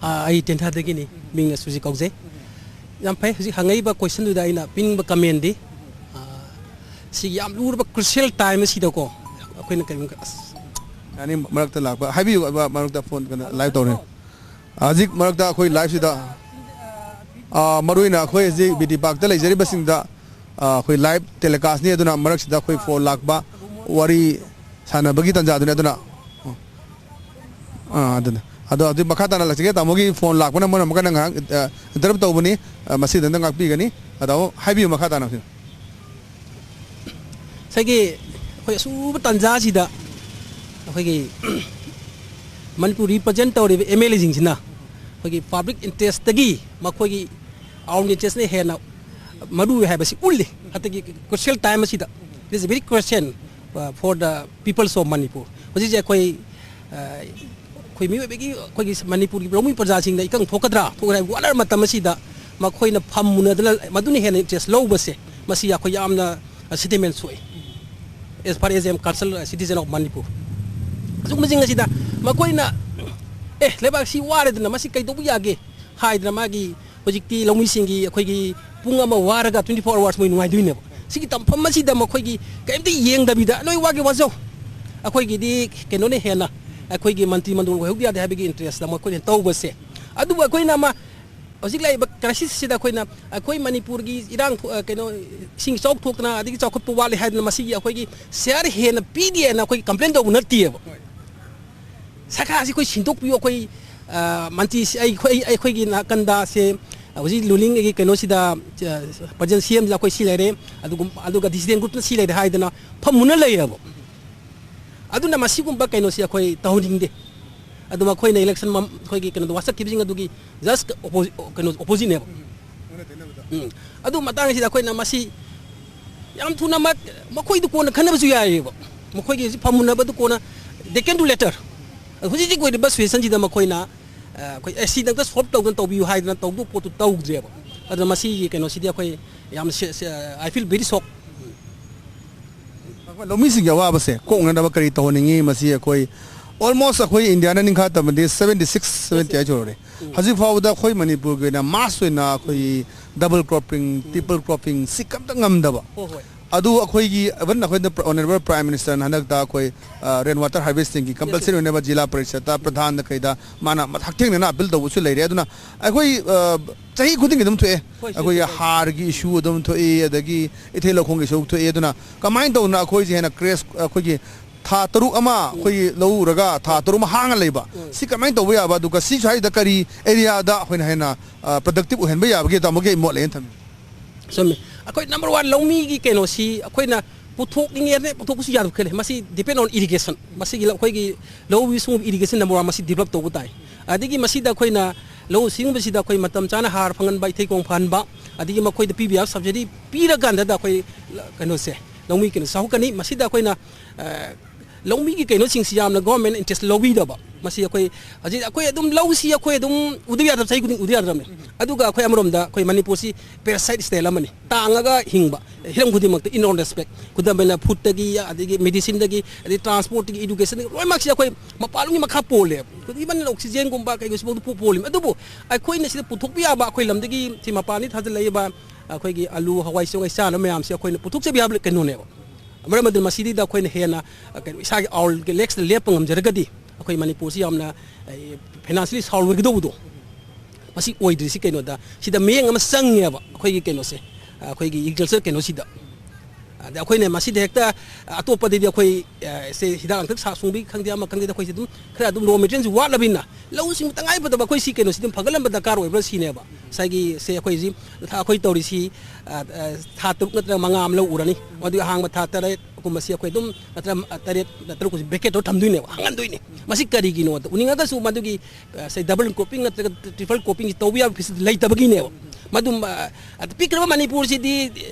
ꯑꯥ, ꯑꯩ ꯇꯦꯟꯊꯥꯗꯒꯤꯅꯤ, ꯃꯤꯡ ꯑꯁꯨꯖꯤꯠ ꯀꯧꯖꯩ꯫ ꯌꯥꯝ ꯐꯩ, ꯍꯧꯖꯤꯛ ꯍꯪꯉꯛꯏꯕ questionꯗꯨꯗ ꯑꯩꯅ ꯄꯤꯅꯤꯡꯕ commentꯗꯤ, ꯑꯥ, ꯁꯤꯒꯤ ꯌꯥꯝ ꯂꯨꯔꯕ crucial time ꯑꯁꯤꯗꯀꯣ, ꯑꯩꯈꯣꯏꯅ ꯀꯔꯤꯒꯨꯝꯕ, ꯑꯁ꯫ ꯌꯥꯅꯤ, ꯃꯔꯛꯇ ꯂꯥꯛꯄ ꯍꯥꯏꯕꯤꯌꯨ, ꯃꯔꯛꯇ phone ꯀꯩꯅꯣ live ꯇꯧꯔꯦ꯫ ꯍꯧꯖꯤꯛ ꯃꯔꯛꯇ ꯑꯩꯈꯣꯏ liveꯁꯤꯗ, ꯑꯥ, ꯃꯔꯨꯑꯣꯏꯅ ꯑꯩꯈꯣꯏ ꯍꯧꯖꯤꯛ B D Parkꯇ ꯂꯩꯖꯔꯤꯕꯁꯤꯡꯗ, ꯑꯥ, ꯑꯩꯈꯣꯏ live telecastꯅꯤ, ꯑꯗꯨꯅ ꯃꯔꯛꯁꯤꯗ ꯑꯩꯈꯣꯏ phone ꯂꯥꯛꯄ, ꯋꯥꯔꯤ ꯁꯥꯟꯅꯕꯒꯤ ꯇꯥꯟꯖꯥꯗꯨꯅꯤ꯫ ꯑꯗꯨꯅ, ꯑꯥ, ꯑꯗꯨꯅ, ꯑꯗꯣ ꯍꯧꯖꯤꯛ ꯃꯈꯥ ꯇꯥꯅ ꯂꯥꯛꯆꯒꯦ꯫ ꯇꯥꯃꯣꯒꯤ phone ꯂꯥꯛꯄꯅ ꯃꯔꯝ ꯑꯃꯒ ꯉꯥꯏꯍꯥꯛ, ꯑꯥ, interrupt ꯇꯧꯕꯅꯤ, ꯑꯥ, ꯃꯁꯤꯗ ꯑꯝꯇ ꯉꯥꯛꯄꯤꯒꯅꯤ꯫ ꯑꯗꯣ ꯍꯥꯏꯕꯤꯌꯨ ꯃꯈꯥ ꯇꯥꯅ꯫ ꯉꯁꯥꯏꯒꯤ ꯑꯩꯈꯣꯏ ꯑꯁꯨꯕ ꯇꯥꯟꯖꯥꯁꯤꯗ ꯑꯩꯈꯣꯏꯒꯤ ꯃꯅꯤꯄꯨꯔ represent ꯇꯧꯔꯤꯕ MLAꯁꯤꯡꯁꯤꯅ ꯑꯩꯈꯣꯏꯒꯤ public interestꯇꯒꯤ ꯃꯈꯣꯏꯒꯤ own interestꯅ ꯍꯦꯟꯅ ꯃꯔꯨ ꯑꯣꯏ ꯍꯥꯏꯕꯁꯤ ꯎꯠꯂꯤ꯫ ꯍꯟꯗꯛꯀꯤ crucial time ꯑꯁꯤꯗ, this is very crucial, uh, for the peoples of Manipur꯫ ꯍꯧꯖꯤꯛꯁꯦ ꯑꯩꯈꯣꯏ, ꯑ, ꯑꯩꯈꯣꯏ ꯃꯤꯑꯣꯏꯕꯒꯤ, ꯑꯩꯈꯣꯏꯒꯤ ꯃꯅꯤꯄꯨꯔꯒꯤ ꯂꯧꯃꯤ ꯄ꯭ꯔꯖꯥꯁꯤꯡꯅ ꯏꯀꯪ ꯊꯣꯛꯀꯗ꯭ꯔꯥ, ꯊꯣꯛꯑꯣꯏꯗ꯭ꯔꯥ ꯍꯥꯏꯕ ꯋꯥꯅꯔ ꯃꯇꯝ ꯑꯁꯤꯗ ꯃꯈꯣꯏꯅ ꯐꯝ ꯃꯨꯟꯅꯗꯅ ꯃꯗꯨꯅ ꯍꯦꯟꯅ interest ꯂꯧꯕꯁꯦ, ꯃꯁꯤ ꯑꯩꯈꯣꯏ ꯌꯥꯝꯅ, ꯑ, sentiment ꯁꯣꯛꯏ, as far as I am concerned, citizen of Manipur꯫ ꯑꯁꯤꯒꯨꯝꯕꯁꯤꯡ ꯑꯁꯤꯗ ꯃꯈꯣꯏꯅ, "ꯑꯦ, ꯂꯩꯕꯥꯛꯁꯤ ꯋꯥꯔꯦꯗꯅ, ꯃꯁꯤ ꯀꯩꯗꯧꯕ ꯌꯥꯒꯦ?" ꯍꯥꯏꯗꯅ ꯃꯥꯒꯤ ꯍꯧꯖꯤꯛꯇꯤ ꯂꯧꯃꯤꯁꯤꯡꯒꯤ ꯑꯩꯈꯣꯏꯒꯤ ꯄꯨꯡ ꯑꯃ ꯋꯥꯔꯒ twenty four hours ꯃꯣꯏ ꯅꯨꯡꯉꯥꯏꯗꯣꯏꯅꯦꯕ꯫ ꯁꯤꯒꯤ ꯇꯝꯐꯝ ꯑꯁꯤꯗ ꯃꯈꯣꯏꯒꯤ ꯀꯔꯤꯝꯇ ꯌꯦꯡꯗꯕꯤꯗ, "ꯅꯣꯏ ꯋꯥꯒꯦ ꯋꯥꯖꯧ, ꯑꯩꯈꯣꯏꯒꯤꯗꯤ ꯀꯩꯅꯣꯅ ꯍꯦꯟꯅ, ꯑꯩꯈꯣꯏꯒꯤ ꯃꯟꯇ꯭ꯔꯤ ꯃꯟꯗꯣꯜ ꯑꯣꯏꯍꯧꯗ ꯌꯥꯗꯦ" ꯍꯥꯏꯕꯒꯤ interestꯇ ꯃꯈꯣꯏꯅ ꯇꯧꯕꯁꯦ꯫ ꯑꯗꯨꯕꯨ ꯑꯩꯈꯣꯏꯅ ꯑꯃ ꯍꯧꯖꯤꯛ ꯂꯩꯔꯤꯕ crisis ꯑꯁꯤꯗ ꯑꯩꯈꯣꯏꯅ ꯑꯩꯈꯣꯏ ꯃꯅꯤꯄꯨꯔꯒꯤ ꯏꯔꯥꯡ ꯊꯣ-, ꯑ, ꯀꯩꯅꯣ, ꯏꯁꯤꯡ ꯏꯆꯥꯎ ꯊꯣꯛꯇꯅ ꯑꯗꯒꯤ ꯆꯥꯎꯈꯠꯄ ꯋꯥꯠꯂꯤ ꯍꯥꯏꯗꯅ ꯃꯁꯤꯒꯤ ꯑꯩꯈꯣꯏꯒꯤ share ꯍꯦꯟꯅ ꯄꯤꯗꯦꯅ ꯑꯩꯈꯣꯏ complain ꯇꯧꯕ ꯅꯠꯇꯦꯕ꯫ ꯁꯔꯀꯥꯔꯁꯤ ꯑꯩꯈꯣꯏ ꯁꯤꯟꯗꯣꯛꯄꯤꯌꯨ, ꯑꯩꯈꯣꯏ, ꯑ, ꯃꯟꯇ꯭ꯔꯤꯁꯤ, ꯑꯩꯈꯣꯏ, ꯑꯩꯈꯣꯏꯒꯤ ꯅꯥꯀꯟꯗ ꯁꯦ, ꯍꯧꯖꯤꯛ ruling ꯑꯩꯒꯤ ꯀꯩꯅꯣꯁꯤꯗ, ꯑ, present CMꯁꯤꯗ ꯑꯩꯈꯣꯏ ꯁꯤ ꯂꯩꯔꯦ, ꯑꯗꯨꯒꯨꯝ-, ꯑꯗꯨꯒ dissident groupꯅ ꯁꯤ ꯂꯩꯔꯦ ꯍꯥꯏꯗꯅ ꯐꯝꯃꯨꯅ ꯂꯩꯌꯦꯕ꯫ ꯑꯗꯨꯅ ꯃꯁꯤꯒꯨꯝꯕ ꯀꯩꯅꯣꯁꯤ ꯑꯩꯈꯣꯏ ꯇꯧꯍꯟꯅꯤꯡꯗꯦ꯫ ꯑꯗꯨ ꯃꯈꯣꯏꯅ election ꯃꯝ-, ꯑꯩꯈꯣꯏꯒꯤ ꯀꯩꯅꯣꯗ ꯋꯥꯁꯛꯈꯤꯕꯁꯤꯡ ꯑꯗꯨꯒꯤ just oppo-, ꯀꯩꯅꯣ, oppositeꯅꯦꯕ꯫ ꯎꯝ꯫ ꯑꯗꯨ ꯃꯇꯥꯡꯁꯤꯗ ꯑꯩꯈꯣꯏꯅ ꯃꯁꯤ ꯌꯥꯝ ꯊꯨꯅꯃꯛ ꯃꯈꯣꯏꯗꯨ ꯀꯣꯟꯅ ꯈꯟꯅꯕꯁꯨ ꯌꯥꯏꯌꯦꯕ꯫ ꯃꯈꯣꯏꯒꯤ ꯍꯧꯖꯤꯛ ꯐꯝꯃꯨꯟꯅꯕꯗꯨ ꯀꯣꯟꯅ they can do later꯫ ꯑꯗꯨ ꯍꯧꯖꯤꯛ ꯍꯧꯖꯤꯛ ꯑꯣꯏꯔꯤꯕ situationꯁꯤꯗ ꯃꯈꯣꯏꯅ, ꯑ, ꯑꯩꯈꯣꯏ, "ꯑꯦ, ꯁꯤꯗꯪꯇ solve ꯇꯧꯗꯅ ꯇꯧꯕꯤꯌꯨ" ꯍꯥꯏꯗꯅ ꯇꯧꯗꯧ ꯄꯣꯠꯇꯨ ꯇꯧꯗ꯭ꯔꯦꯕ꯫ ꯑꯗꯨꯅ ꯃꯁꯤꯒꯤ ꯀꯩꯅꯣꯁꯤꯗꯤ ꯑꯩꯈꯣꯏ ꯌꯥꯝ ꯁꯦ-, ꯁꯦ-, I feel very shock꯫ ꯂꯧꯃꯤꯁꯤꯡꯒꯤ ꯑꯋꯥꯕꯁꯦ ꯀꯣꯛꯅꯅꯕ ꯀꯔꯤ ꯇꯧꯍꯟꯅꯤꯡꯉꯤ? ꯃꯁꯤ ꯑꯩꯈꯣꯏ almost ꯑꯩꯈꯣꯏ ꯏꯟꯗꯤꯌꯥꯅ ꯅꯤꯡꯈꯥ ꯇꯝꯕꯗꯤ seventy six, seventy eight ꯌꯧꯔꯦ꯫ ꯍꯧꯖꯤꯛ ꯐꯥꯎꯕꯗ ꯑꯩꯈꯣꯏ ꯃꯅꯤꯄꯨꯔꯒꯤ ꯑꯣꯏꯅ mass ꯑꯣꯏꯅ ꯑꯩꯈꯣꯏ double cropping, triple cropping ꯁꯤ ꯀꯝꯇ ꯉꯝꯗꯕ꯫ ꯑꯗꯨ ꯑꯩꯈꯣꯏꯒꯤ, even ꯑꯩꯈꯣꯏꯅ Honourable Prime Ministerꯅ ꯍꯟꯗꯛꯇ ꯑꯩꯈꯣꯏ, ꯑ, rain water harvestingꯒꯤ compulsory ꯑꯣꯏꯅꯕ ꯖꯤꯂꯥ ꯄꯔꯤꯁꯠꯇ ꯄ꯭ꯔꯙꯥꯟꯗ ꯀꯩꯗ ꯃꯥꯅ ꯍꯛꯊꯦꯡꯅꯅ appeal ꯇꯧꯕꯁꯨ ꯂꯩꯔꯦ꯫ ꯑꯗꯨꯅ ꯑꯩꯈꯣꯏ, ꯑ, ꯆꯍꯤ ꯈꯨꯗꯤꯡꯒꯤ ꯑꯗꯨꯝ ꯊꯣꯛꯑꯦ꯫ ꯑꯩꯈꯣꯏꯒꯤ ꯍꯥꯔꯒꯤ issue ꯑꯗꯨꯝ ꯊꯣꯛꯏ, ꯑꯗꯒꯤ ꯏꯊꯩ ꯂꯧꯈꯣꯡꯒꯤ issue ꯊꯣꯛꯏ꯫ ꯑꯗꯨꯅ ꯀꯃꯥꯏꯅ ꯇꯧꯗꯅ ꯑꯩꯈꯣꯏꯁꯦ ꯍꯦꯟꯅ crash, ꯑꯩꯈꯣꯏꯒꯤ ꯊꯥ ꯇꯔꯨꯛ ꯑꯃ ꯑꯩꯈꯣꯏꯒꯤ ꯂꯧ ꯎꯔꯒ ꯊꯥ ꯇꯔꯨꯛ ꯑꯃ ꯍꯥꯡꯉ ꯂꯩꯕ, ꯁꯤ ꯀꯃꯥꯏꯅ ꯇꯧꯕ ꯌꯥꯕ? ꯑꯗꯨꯒ ꯁꯤ ꯁ꯭ꯋꯥꯏꯗ ꯀꯔꯤ areaꯗ ꯑꯩꯈꯣꯏꯅ ꯍꯦꯟꯅ, ꯑ, productive ꯑꯣꯏꯍꯟꯕ ꯌꯥꯕꯒꯦ? ꯇꯥꯃꯣꯒꯤ ꯑꯩ ꯃꯣꯠ ꯂꯩꯌꯦꯅ ꯊꯝꯃꯤ꯫ ꯆꯨꯝꯃꯤ꯫ ꯑꯩꯈꯣꯏ number one ꯂꯧꯃꯤꯒꯤ ꯀꯩꯅꯣꯁꯤ ꯑꯩꯈꯣꯏꯅ ꯄꯨꯊꯣꯛꯅꯤꯡꯉꯦꯅ ꯄꯨꯊꯣꯛꯄꯁꯨ ꯌꯥꯗꯕ ꯈꯔ ꯂꯩ꯫ ꯃꯁꯤ depend on irrigation꯫ ꯃꯁꯤꯒꯤ ꯂꯧ-, ꯑꯩꯈꯣꯏꯒꯤ ꯂꯧ ꯁꯤꯡꯎꯕ irrigation number one ꯃꯁꯤ develop ꯇꯧꯕ ꯇꯥꯏ꯫ ꯑꯗꯒꯤ ꯃꯁꯤꯗ ꯑꯩꯈꯣꯏꯅ ꯂꯧꯎ ꯁꯤꯡꯎꯕꯁꯤꯗ ꯑꯩꯈꯣꯏ ꯃꯇꯝ ꯆꯥꯅ ꯍꯥꯔ ꯐꯪꯍꯟꯕ, ꯏꯊꯩ ꯈꯣꯡ ꯐꯍꯟꯕ, ꯑꯗꯒꯤ ꯃꯈꯣꯏꯗ ꯄꯤꯕ ꯌꯥꯕ subsidy ꯄꯤꯔꯀꯥꯟꯗꯗ ꯑꯩꯈꯣꯏ ꯀꯩꯅꯣꯁꯦ, ꯂꯧꯃꯤ ꯀꯩꯅꯣ ꯆꯥꯎꯈꯠꯀꯅꯤ꯫ ꯃꯁꯤꯗ ꯑꯩꯈꯣꯏꯅ, ꯑ, ꯂꯧꯃꯤꯒꯤ ꯀꯩꯅꯣꯁꯤꯡꯁꯤ ꯌꯥꯝꯅ government interest ꯂꯧꯕꯤꯗꯕ꯫ ꯃꯁꯤ ꯑꯩꯈꯣꯏ ꯍꯧꯖꯤꯛ ꯑꯩꯈꯣꯏ ꯑꯗꯨꯝ ꯂꯧꯁꯤ ꯑꯩꯈꯣꯏ ꯑꯗꯨꯝ ꯎꯗꯕ ꯌꯥꯗ꯭ꯔꯕ, ꯆꯍꯤ ꯈꯨꯗꯤꯡ ꯎꯗꯕ ꯌꯥꯗ꯭ꯔꯕꯅꯤ꯫ ꯑꯗꯨꯒ ꯑꯩꯈꯣꯏ ꯑꯃꯔꯣꯝꯗ ꯑꯩꯈꯣꯏ ꯃꯅꯤꯄꯨꯔꯁꯤ parasite state ꯑꯃꯅꯤ꯫ ꯇꯥꯡꯉꯒ ꯍꯤꯡꯕ ꯍꯤꯔꯝ ꯈꯨꯗꯤꯡꯃꯛꯇ, in all respect, ꯈꯨꯗꯝ ꯑꯣꯏꯅ foodꯇꯒꯤ, ꯑꯗꯒꯤ medicineꯗꯒꯤ, ꯑꯗꯒꯤ transportꯇꯒꯤ, educationꯗꯒꯤ, ꯂꯣꯏꯅꯃꯛꯁꯤ ꯑꯩꯈꯣꯏ ꯃꯄꯥꯟꯂꯣꯝꯒꯤ ꯃꯈꯥ ꯄꯣꯜꯂꯦꯕ꯫ Even oxygenꯒꯨꯝꯕ ꯀꯩꯒꯨꯝꯕꯁꯤꯐꯥꯎꯗ ꯄꯣ-, ꯄꯣꯜꯂꯤꯕ꯫ ꯑꯗꯨꯕꯨ ꯑꯩꯈꯣꯏꯅ ꯁꯤꯗ ꯄꯨꯊꯣꯛꯄ ꯌꯥꯕ, ꯑꯩꯈꯣꯏ ꯂꯝꯗꯒꯤ ꯁꯤ ꯃꯄꯥꯟꯗꯒꯤ ꯊꯥꯖꯤꯜꯂꯛꯏꯕ ꯑꯩꯈꯣꯏꯒꯤ ꯑꯂꯨ, ꯍꯋꯥꯏ, ꯆꯦꯡꯋꯥꯏ ꯆꯥꯅꯕ ꯃꯌꯥꯝꯁꯤ ꯑꯩꯈꯣꯏꯅ ꯄꯨꯊꯣꯛꯆꯕ ꯌꯥꯕ ꯀꯩꯅꯣꯅꯦꯕ꯫ ꯃꯔꯝ ꯑꯗꯨꯅ ꯃꯁꯤꯗꯩꯗ ꯑꯩꯈꯣꯏꯅ ꯍꯦꯟꯅ, ꯑ, ꯀꯩꯅꯣ, ꯏꯁꯥꯒꯤ our legꯁꯇ ꯂꯦꯞꯄ ꯉꯝꯖꯔꯒꯗꯤ ꯑꯩꯈꯣꯏ ꯃꯅꯤꯄꯨꯔꯁꯤ ꯌꯥꯝꯅ, ꯑ, financially sound ꯑꯣꯏꯒꯗꯧꯕꯗꯣ ꯃꯁꯤ ꯑꯣꯏꯗ꯭ꯔꯤꯁꯤ ꯀꯩꯅꯣꯗ, ꯁꯤꯗ ꯃꯤꯠꯌꯦꯡ ꯑꯃ ꯆꯪꯉꯦꯕ ꯑꯩꯈꯣꯏꯒꯤ ꯀꯩꯅꯣꯁꯦ, ꯑ, ꯑꯩꯈꯣꯏꯒꯤ agriculture ꯀꯩꯅꯣꯁꯤꯗ꯫ ꯑꯗ ꯑꯩꯈꯣꯏꯅ ꯃꯁꯤꯗ ꯍꯦꯛꯇ, ꯑ, ꯑꯇꯣꯞꯄꯗꯗꯤ ꯑꯩꯈꯣꯏ, ꯑ, ꯁꯦ ꯍꯤꯗꯥꯛ ꯂꯥꯡꯊꯛ ꯁꯥ-, ꯁꯨꯡꯕꯤ ꯈꯪꯗꯦ, ꯑꯃ ꯈꯪꯗꯦ, ꯑꯩꯈꯣꯏꯁꯦ ꯑꯗꯨꯝ ꯈꯔ ꯑꯗꯨꯝ raw materials ꯋꯥꯠꯂꯕꯅꯤꯅ ꯂꯧꯁꯤꯡ ꯇꯉꯥꯏ ꯐꯗꯕ ꯑꯩꯈꯣꯏ ꯁꯤ ꯀꯩꯅꯣꯁꯤ ꯑꯗꯨꯝ ꯐꯒꯠꯍꯟꯕ ꯗꯔꯀꯥꯔ ꯑꯣꯏꯕ꯭ꯔꯥ ꯁꯤꯅꯦꯕ꯫ ꯉꯁꯥꯏꯒꯤ ꯁꯦ ꯑꯩꯈꯣꯏ ꯍꯧꯖꯤꯛ ꯊꯥ-, ꯑꯩꯈꯣꯏ ꯇꯧꯔꯤꯁꯤ, ꯑ, ꯑ, ꯊꯥ ꯇꯔꯨꯛ ꯅꯠꯇ꯭ꯔꯒ ꯃꯉꯥ ꯑꯃ ꯂꯧ ꯎꯔꯅꯤ, ꯑꯗꯨꯒꯤ ꯑꯍꯥꯡꯕ ꯊꯥ ꯇꯔꯦꯠꯀꯨꯝꯕꯁꯤ ꯑꯩꯈꯣꯏ ꯑꯗꯨꯝ ꯅꯠꯇ꯭ꯔꯒ ꯇꯔꯦꯠ ꯅꯠꯇ꯭ꯔꯒ ꯇꯔꯨꯛꯀꯨꯝꯕꯁꯤ vacant ꯇꯧꯔ ꯊꯝꯗꯣꯏꯅꯦꯕ, ꯍꯥꯡꯍꯟꯗꯣꯏꯅꯦ꯫ ꯃꯁꯤ ꯀꯔꯤꯒꯤꯅꯣꯗ ꯎꯅꯤꯡꯉꯒꯁꯨ ꯃꯗꯨꯒꯤ, ꯑ, ꯁꯦ double cropping ꯅꯠꯇ꯭ꯔꯒ triple croppingꯁꯤ ꯇꯧꯕ ꯌꯥꯕ facility ꯂꯩꯇꯕꯒꯤꯅꯦꯕ꯫ ꯃꯗꯨ, ꯑ, ꯑꯗ ꯄꯤꯛꯈ꯭ꯔꯕ ꯃꯅꯤꯄꯨꯔꯁꯤꯗꯤ